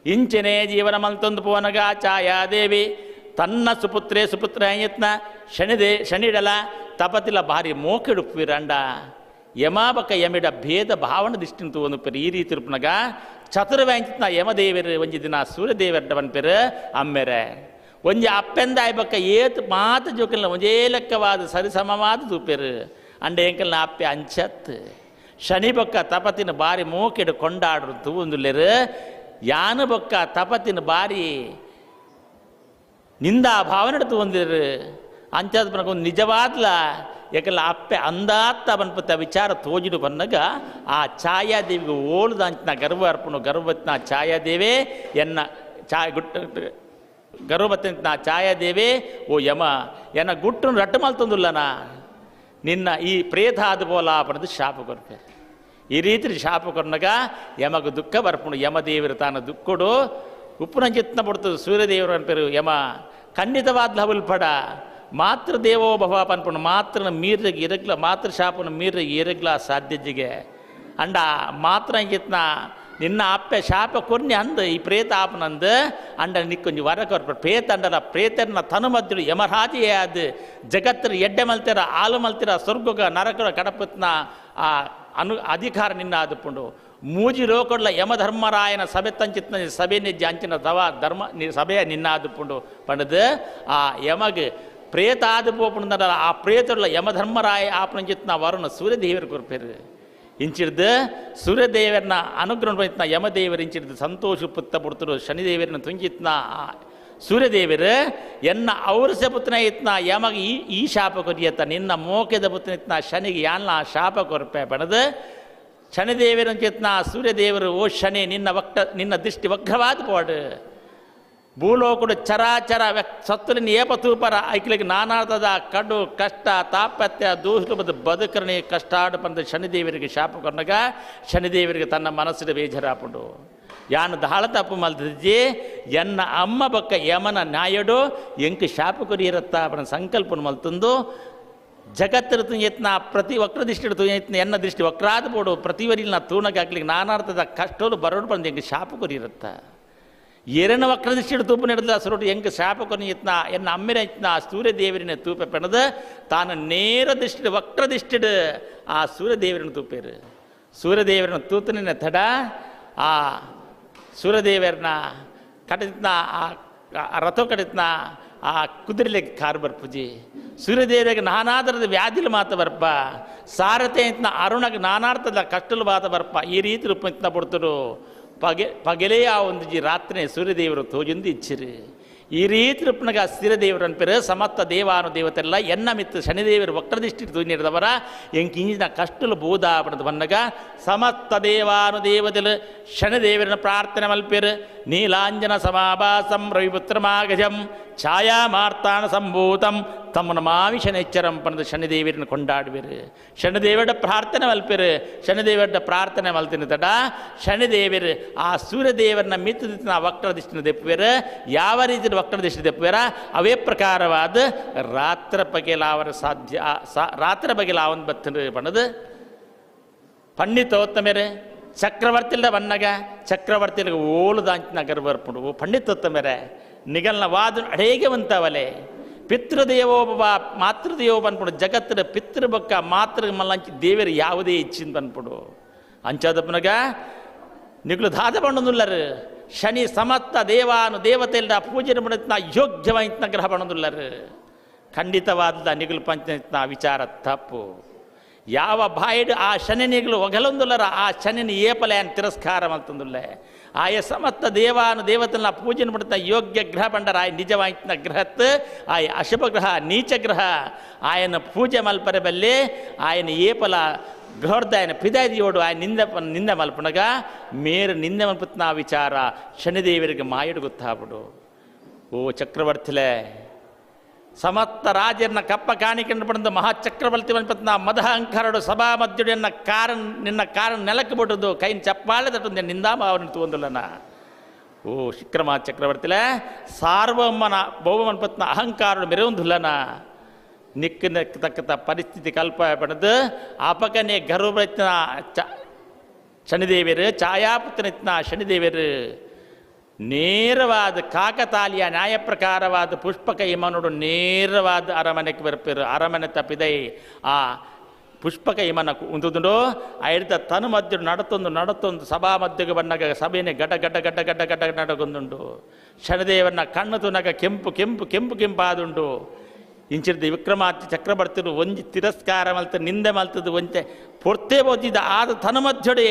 ಇಂಚಿನೇ ಜೀವನ ಮಲ್ತೊಂದು ಪೋನಗ ಛಾಯಾದೇವಿ ತನ್ನ ಸುಪುತ್ರೇ ಸುಪುತ್ರ ಯತ್ನ ಶನಿದೇ ಶನಿಡಲ ತಪತಿಲ ಭಾರಿ ಮೋಕೆಡುಪ್ಪಿರಂಡ ಯಮಾಬಕ ಯಮಿಡ ಭೇದ ಭಾವನ ದಿಷ್ಟಿನ ತೂವನುಪ್ಪೇರು. ಈ ರೀತಿ ರೂಪನಗ ಚತುರ್ವ್ಯಾಂಚಿತ್ನ ಯಮದೇವರು ಒಂಜಿ ದಿನ ಸೂರ್ಯದೇವರಡ್ಡ ಪನ್ಪೇರು ಅಮ್ಮೆರೆ ಒಂಜಿ ಅಪ್ಪೆಂದ ಆಯ್ಬಕ್ಕ ಏತ್ ಮಾತು ಜೋಕಲ್ನ ಒಂಜೇ ಲೆಕ್ಕವಾದ ಸರಿಸಮವಾದ ತೂಪೇರು. ಅಂಡೆ ಎಂಕಲ್ನ ಅಪ್ಪೆ ಅಂಚತ್ ಶನಿ ಬೊಕ್ಕ ತಪತಿನ ಬಾರಿ ಮೋಕೆಡು ಕೊಂಡಾಡ್ರು ತೂಂದುಲ್ಲೇರು. ಯಾನು ಬೊಕ್ಕ ತಪತಿನ ಬಾರಿ ನಿಂದ ಭಾವನೆ ತೂಂದಿರು. ಅಂಚಾದ ಒಂದು ನಿಜವಾದ್ಲ ಯಾಕಲ್ಲ ಅಪ್ಪೆ ಅಂದಾತ್ತ ಬನ್ಪತ್ತ ವಿಚಾರ ತೋಜಿಡು ಬನ್ನಗ ಆ ಛಾಯಾದೇವಿಗೆ ಓಳುದ ಅಂಚಿನ ಗರ್ಭ ಅರ್ಪಣು ಗರ್ಭವತ್ನ ಛಾಯಾದೇವಿ ಎನ್ನ ಛಾಯ ಗುಟ್ಟ ಗರ್ಭವತಿ ನಾ ಛಾಯಾದೇವಿ ಓ ಯಮ ಎನ್ನ ಗುಟ್ಟನ್ನು ರಟ್ಟು ಮಲ್ತೊಂದುಲ್ಲನಾ ನಿನ್ನ ಈ ಪ್ರೇತ ಆದ ಪೋಲ ಪಣದು ಶಾಪ ಕೊರ್ಪೆ. ಈ ರೀತಿ ಶಾಪ ಕೊರ್ನಗ ಯಮಗ ದುಃಖ ಬರ್ಪುಂಡು. ಯಮದೇವರು ತಾನು ದುಃಖಡು ಉಪ್ಪುನಂಚಿತ್ನ ಪಡ್ತದೆ ಸೂರ್ಯದೇವರು ಅನ್ಪೇರು ಯಮ ಖಂಡಿತವಾದ ಉಲ್ಪಡ ಮಾತೃದೇವೋ ಭವ ಪನ್ಪುಂಡು. ಮಾತ್ರನ ಮೀರ್ರಿಗೆ ಇರಗ್ಲ ಮಾತೃ ಶಾಪನ ಮೀರ್ರಿಗೆ ಇರಗ್ಲ ಸಾಧ್ಯಜಿಗೆ ಅಂಡ ಮಾತ್ರ ಅಂಚಿತ್ನ ನಿನ್ನ ಅಪ್ಪೆ ಶಾಪ ಕೊರ್ನಿ ಅಂದು ಈ ಪ್ರೇತ ಆಪನಂದು ಅಂಡ ನಿಕ್ಕೊಂಜಿ ವರ ಕೊರ್ಪ ಪ್ರೇತ ಅಂಡಲ ಪ್ರೇತನ ತನು ಮಧ್ಯಡು ಯಮರಾಜೇ ಅದು ಜಗತ್ತರ ಎಡ್ಡೆ ಮಲ್ತಿರ ಆಲು ಮಲ್ತಿರ ಸ್ವರ್ಗಗ ನರಕರ ಕಡಪತ್ನ ಆ ಅಧಿಕಾರ ನಿನ್ನ ಆದುಪುಂಡು. ಮೂಜಿ ಲೋಕಡ್ಲ ಯಮಧರ್ಮರಾಯನ ಸಭೆ ತಂಚಿತ್ನ ಸಭೆ ನಿಜ್ಜ ಅಂಚಿನ ತವ ಧರ್ಮ ಸಭೆಯ ನಿನ್ನ ಆದುಪುಂಡು ಪಂಡದು ಆ ಯಮಗ್ ಪ್ರೇತ ಆದು ಪೋಪುಂಡ ಆ ಪ್ರೇತಡ್ಲ ಯಮಧರ್ಮರಾಯ ಆಪನಂಚಿತ್ನ ವರುಣ ಸೂರ್ಯದೇವರು ಕೊರ್ಪೇರು. ಇಂಚಿಡ್ದು ಸೂರ್ಯದೇವರನ್ನ ಅನುಗ್ರಹ ಪಡಿತ್ನ ಯಮದೇವರು ಇಂಚಿಡ್ದು ಸಂತೋಷ ಪುತ್ತ ಪುಡ್ತರು ಶನಿದೇವರನ್ನ ತುಂಗಿತ್ನ ಸೂರ್ಯದೇವರು ಎನ್ನ ಔರಸ ಪುತ್ರನ ಇತ್ನ ಯಮಗ ಈ ಶಾಪ ಕೊರಿಯತ್ತ ನಿನ್ನ ಮೋಕೆದ ಪುತ್ರನ ಇತ್ನ ಶನಿಗೆ ಯಾನ್ನ ಶಾಪ ಕೊರ್ಪೆ ಪಣದು ಶನಿದೇವರು ಅಂಚಿತ್ನ ಸೂರ್ಯದೇವರು ಓ ಶನಿ ನಿನ್ನ ನಿನ್ನ ದೃಷ್ಟಿ ವಕ್ರವಾದ ಪೋಡು ಭೂಲೋಕುಡು ಚರಾಚರ ಸತ್ತುಲಿನ ಏಪ ತೂಪರ ಐಕ್ಲಿಗೆ ನಾನಾರ್ಥದ ಕಡು ಕಷ್ಟ ತಾಪತ್ಯ ದೂಷಲು ಬದು ಬದುಕರಣಿ ಕಷ್ಟಾಡು ಬಂದ ಶನಿದೇವರಿಗೆ ಶಾಪ ಕೊರ್ನಗ ಶನಿದೇವರಿಗೆ ತನ್ನ ಮನಸ್ಸಿನ ಬೇಜಾರಾಪುಂಡು. ಯಾನು ದಾಳ ತಪ್ಪು ಮಲ್ದಿಜ್ಜಿ ಎನ್ನ ಅಮ್ಮ ಬಕ್ಕ ಯಮನ ನ್ಯಾಯಡು ಎಂಕ್ ಶಾಪ ಕೊರಿಯರತ್ತ ಅವನ ಸಂಕಲ್ಪನ ಮಲ್ತಂದು ಜಗತ್ತರ ತುಯತ್ನ ಪ್ರತಿ ವಕ್ರ ದೃಷ್ಟಿ ತುಯತ್ನ ಎನ್ನ ದೃಷ್ಟಿ ವಕ್ರಾದ ಬೋಡು ಪ್ರತಿವರಿನ ತೂಣಗೆ ಹಾಕ್ಲಿಕ್ಕೆ ನಾನಾರ್ಥದ ಕಷ್ಟಲು ಬರೋಡು ಬಂದು ಎಂಕ್ ಶಾಪ ಕೊರಿಯರತ್ತ ಎರನ ವಕ್ರದೃಷ್ಟಿ ತೂಪು ನಡೆದ ಸೊರಟು ಎಂಕ್ ಶಾಪ ಕೊರಿಯತ್ನ ಎನ್ನ ಅಮ್ಮಿನ ಇತ್ನ ಸೂರ್ಯದೇವರಿನ ತೂಪೆ ಪೆಣದು ತಾನು ನೇರ ದೃಷ್ಟಿ ವಕ್ರ ದೃಷ್ಟಿ ಆ ಸೂರ್ಯದೇವರನ್ನ ತೂಪೇರು. ಸೂರ್ಯದೇವರನ್ನ ತೂತನಿನ ತಡ ಆ ಸೂರ್ಯದೇವರನ್ನ ಕಡಿತ್ನ ಆ ರಥ ಕಡಿತ್ನ ಆ ಕುದುರೆಲಿಗೆ ಕಾರು ಬರ್ಪುಜಿ ಸೂರ್ಯದೇವರಿಗೆ ನಾನಾಥರದ ವ್ಯಾಧಿಲು ಮಾತ ಬರ್ಪ ಸಾರಥೆ ಇತ್ನ ಅರುಣಗೆ ನಾನಾರ್ಥದ ಕಷ್ಟಲು ಮಾತ ಬರ್ಪ ಈ ರೀತಿ ರೂಪ ಪಡ್ತರು ಪಗೆಲೇ ಆ ಒಂದು ಜಿ ರಾತ್ರಿ ಸೂರ್ಯದೇವರು ತೋಜೊಂದು ಇಚ್ಚಿರಿ. ಈ ರೀತಿ ರೂಪನಾಗ ಸ್ಥಿರದೇವರು ಅನ್ಪೇರು ಸಮಸ್ತ ದೇವಾನು ದೇವತೆಲ್ಲ ಎನ್ನ ಮಿತ್ತು ಶನಿದೇವರು ವಕ್ರದೃಷ್ಟಿ ತೂನಿಡ್ದವರ ಎಂಕಿಂಜಿನ ಕಷ್ಟಲು ಬೂದ ಪಡೆದು ಬನ್ನಗ ಸಮಸ್ತ ದೇವಾನು ದೇವತೆಲು ಶನಿದೇವರನ್ನ ಪ್ರಾರ್ಥನೆ ಮಲ್ಪೇರು. ನೀಲಾಂಜನ ಸಮಾಭಾಸಂ ರವಿಪುತ್ರಮಾಗಜಂ ಛಾಯಾ ಮಾರ್ತಾಣ ಸಂಭೂತಂ ತಮ್ಮನ ಮಾವಿ ಶನಿಚ್ಚರಂ ಪಣದು ಶನಿದೇವರನ್ನು ಕೊಂಡಾಡುವಿರು. ಶನಿದೇವರ ಪ್ರಾರ್ಥನೆ ಮಲ್ಪೇರು. ಶನಿದೇವರ ಪ್ರಾರ್ಥನೆ ಮಲ್ತಿನ ತಡ ಶನಿದೇವರು ಆ ಸೂರ್ಯದೇವರನ್ನ ಮಿತ್ತದಿತ್ತಿನ ವಕ್ರದೃಷ್ಟಿನ ದೆಪ್ಪುವೇರು. ಯಾವ ರೀತಿ ವಕ್ರದೃಷ್ಟಿ ದೆಪ್ಪುವೇರ ಅವೇ ಪ್ರಕಾರವಾದ ರಾತ್ರ ಬಗೆಲಾವರ ಸಾಧ್ಯ ರಾತ್ರ ಬಗೆಲಾವನ್ ಬತ್ತನ ಪಣದು ಪಂಡಿತೋತ್ತಮೇರೆ ಚಕ್ರವರ್ತಿಲ್ದ ಬನ್ನಗ ಚಕ್ರವರ್ತಿಲಿಗೆ ಓಲುದಾಂಚಿನ ಗರ್ಭರ್ಪುಂಡು. ಪಂಡಿತೋತ್ತಮೇರೆ ನಿಗಲ್ನ ವಾದ ಅಡೇಗೆ ವಂತವಲೆ ಪಿತೃದೇವೋಭವ ಮಾತೃದೇವೋ ಪನ್ಪುಡು ಜಗತ್ತಿನ ಪಿತೃಬಕ್ಕ ಮಾತೃ ಮಲ್ಲಂಚಿ ದೇವರು ಯಾವುದೇ ಇಚ್ಛಿಂದ ಪನ್ಪುಡು ಅಂಚಾದಪ್ಪನಗ ನಿಗ್ಲು ದಾದ ಪಂಡೊಂದುಲ್ಲರು ಶನಿ ಸಮಸ್ತ ದೇವಾನು ದೇವತೆಲ್ಲ ಪೂಜೆ ಮಾಡಿದ ಯೋಗ್ಯವಾಯಿನ ಗ್ರಹ ಪಂಡೊಂದುಲ್ಲರು. ಖಂಡಿತವಾದ ನಿಗುಲು ಪಂಚ ವಿಚಾರ ತಪ್ಪು. ಯಾವ ಬಾಯಿಡು ಆ ಶನಿ ನಿಗಲು ಒಗಲೊಂದುಲ್ಲರ ಆ ಶನಿನ ಏಪಲೆ ತಿರಸ್ಕಾರ ಮಲ್ತಂದುಲ್ಲೆ ಆಯ ಸಮಸ್ತ ದೇವಾನು ದೇವತೆಲ್ಲ ಪೂಜೆ ಮಾಡ್ತಾ ಯೋಗ್ಯ ಗ್ರಹ ಪಂಡರ ಆಯ ನಿಜವಾಯಿನ ಗ್ರಹತ್ ಆಯ ಅಶುಭ ಗ್ರಹ ನೀಚ ಗ್ರಹ ಆಯನ ಪೂಜೆ ಮಲ್ಪರೆ ಬಲ್ಲಿ ಆಯನ ಏಪಲ ಗೃಹರ್ದ ಆಯನ ಪಿದಾದಿಯೋಡು ಆಯ ನಿಂದೆ ನಿಂದೆ ಮಲ್ಪನಗ ಮೇರು ನಿಂದೆ ಮಲ್ಪತ್ನ ವಿಚಾರ ಶನಿದೇವರಿಗೆ ಮಾಯಡು ಗೊತ್ತಾಗ್ಬಿಡು. ಓ ಚಕ್ರವರ್ತಿಲೆ ಸಮಸ್ತ ರಾಜರನ್ನ ಕಪ್ಪ ಕಾಣಿಕೆ ಪಡೆದ ಮಹಾಚಕ್ರವರ್ತಿ ಮನ್ಪತ್ನ ಮದ ಅಹಂಕಾರಡು ಸಭಾ ಮಧ್ಯಡು ಎನ್ನ ಕಾರನ್ ನಿನ್ನ ಕಾರನ್ ನೆಲಕ್ಕೆ ಬಿಟ್ಟದ್ದು ಕೈನ ಚಪ್ಪಾಳೆ ತಟ್ಟು ನಿಂದಾಮ ಅವನು ತೂಂದುಲ್ಲನ. ಓ ವಿಕ್ರಮ ಚಕ್ರವರ್ತಿಲೆ ಸಾರ್ವಮ್ಮನ ಬಹುಮನ್ಪತ್ನ ಅಹಂಕಾರಡು ಮೆರವೊಂದುಲ್ಲನ ನಿಕ್ಕಿನ ತಕ್ಕಂಥ ಪರಿಸ್ಥಿತಿ ಕಲ್ಪ ಪಡೆದು ಅಪಕನೆ ಗರ್ಭರತ್ನ ಶನಿದೇವರು ಛಾಯಾಪುತ್ರನ ಶನಿದೇವರು ನೇರವಾದ ಕಾಕತಾಲಿಯ ನ್ಯಾಯ ಪ್ರಕಾರವಾದ ಪುಷ್ಪಕ ಇಮನೋಡು ನೇರವಾದ ಅರಮನೆಗೆ ಬರ್ಪಿರು. ಅರಮನೆ ತಪ್ಪಿದೈ ಆ ಪುಷ್ಪಕ ಇಮನ ಉಂದುದುಂಡು ಐಡ್ದ ತನು ಮಧ್ಯ ನಡತೊಂದು ನಡತೊಂದು ಸಭಾ ಮಧ್ಯಕ್ಕೆ ಬನ್ನಾಗ ಸಭೆನೇ ಗಡ ಗಡ ಗಡ ಗಡ ಗಡ ನಡಗೊಂದುಂಡು. ಶನಿದೇವನ ಕಣ್ಣು ತುನಗ ಕೆಂಪು ಕೆಂಪು ಕೆಂಪು ಕೆಂಪಾದುಂಡು. ಇಂಚಿರ್ದ ವಿಕ್ರಮಾರ್ತಿ ಚಕ್ರವರ್ತಿರು ಒಂಜಿ ತಿರಸ್ಕಾರ ಮಲ್ತ ನಿಂದೆ ಮಲ್ತದ್ದು ಒಂಚೆ ಪೊರ್ತೆ ಬೋದಿದ್ದ ಆದ ತನುಮಧ್ಯಡೆ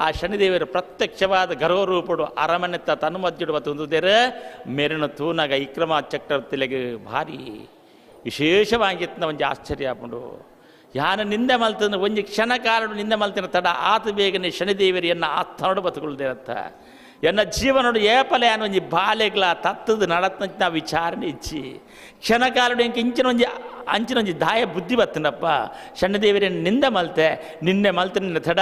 ಆ ಶನಿದೇವರು ಪ್ರತ್ಯಕ್ಷವಾದ ಗರ್ವರೂಪಡು ಅರಮನೆತ್ತ ತನುಮಧ್ಯಡು ಮತ್ತು ಮೇರಿನ ತೂನಾಗ ವಿಕ್ರಮ ಚಕ್ರವರ್ತಿಲೆಗೆ ಭಾರಿ ವಿಶೇಷವಾಗಿತ್ತು ಒಂಜಿ ಆಶ್ಚರ್ಯ ಆಪುಂಡು. ಯಾನ ನಿಂದೆ ಮಲ್ತಂದ್ರೆ ಒಂಜಿ ಕ್ಷಣ ಕಾಲಡು ನಿಂದೆ ಮಲ್ತಿನ ತಡ ಆತ ಬೇಗನೆ ಶನಿದೇವರು ಎನ್ನ ಆತ್ಮನೋಡು ಬದುಕುಳ್ದಿರತ್ತ ಎನ್ನ ಜೀವನೋಡು ಏಪಲೆ ಅನ್ನ ಒಂಜಿ ಬಾಲೆಗ್ಲ ತತ್ತದ ನಡತ್ನಂಚಿನ ವಿಚಾರಣೆ ಇಚ್ಚಿ ಕ್ಷಣಕಾಲಡು ಎಂಕ ಇಂಚಿನ ಒಂಜಿ ಅಂಚಿನೊಂಜಿ ದಾಯ ಬುದ್ಧಿ ಬತ್ತನಪ್ಪ ಶನಿದೇವರ ನಿಂದ ಮಲ್ತೆ ನಿನ್ನೆ ಮಲ್ತೆ ನಿನ್ನ ತಡ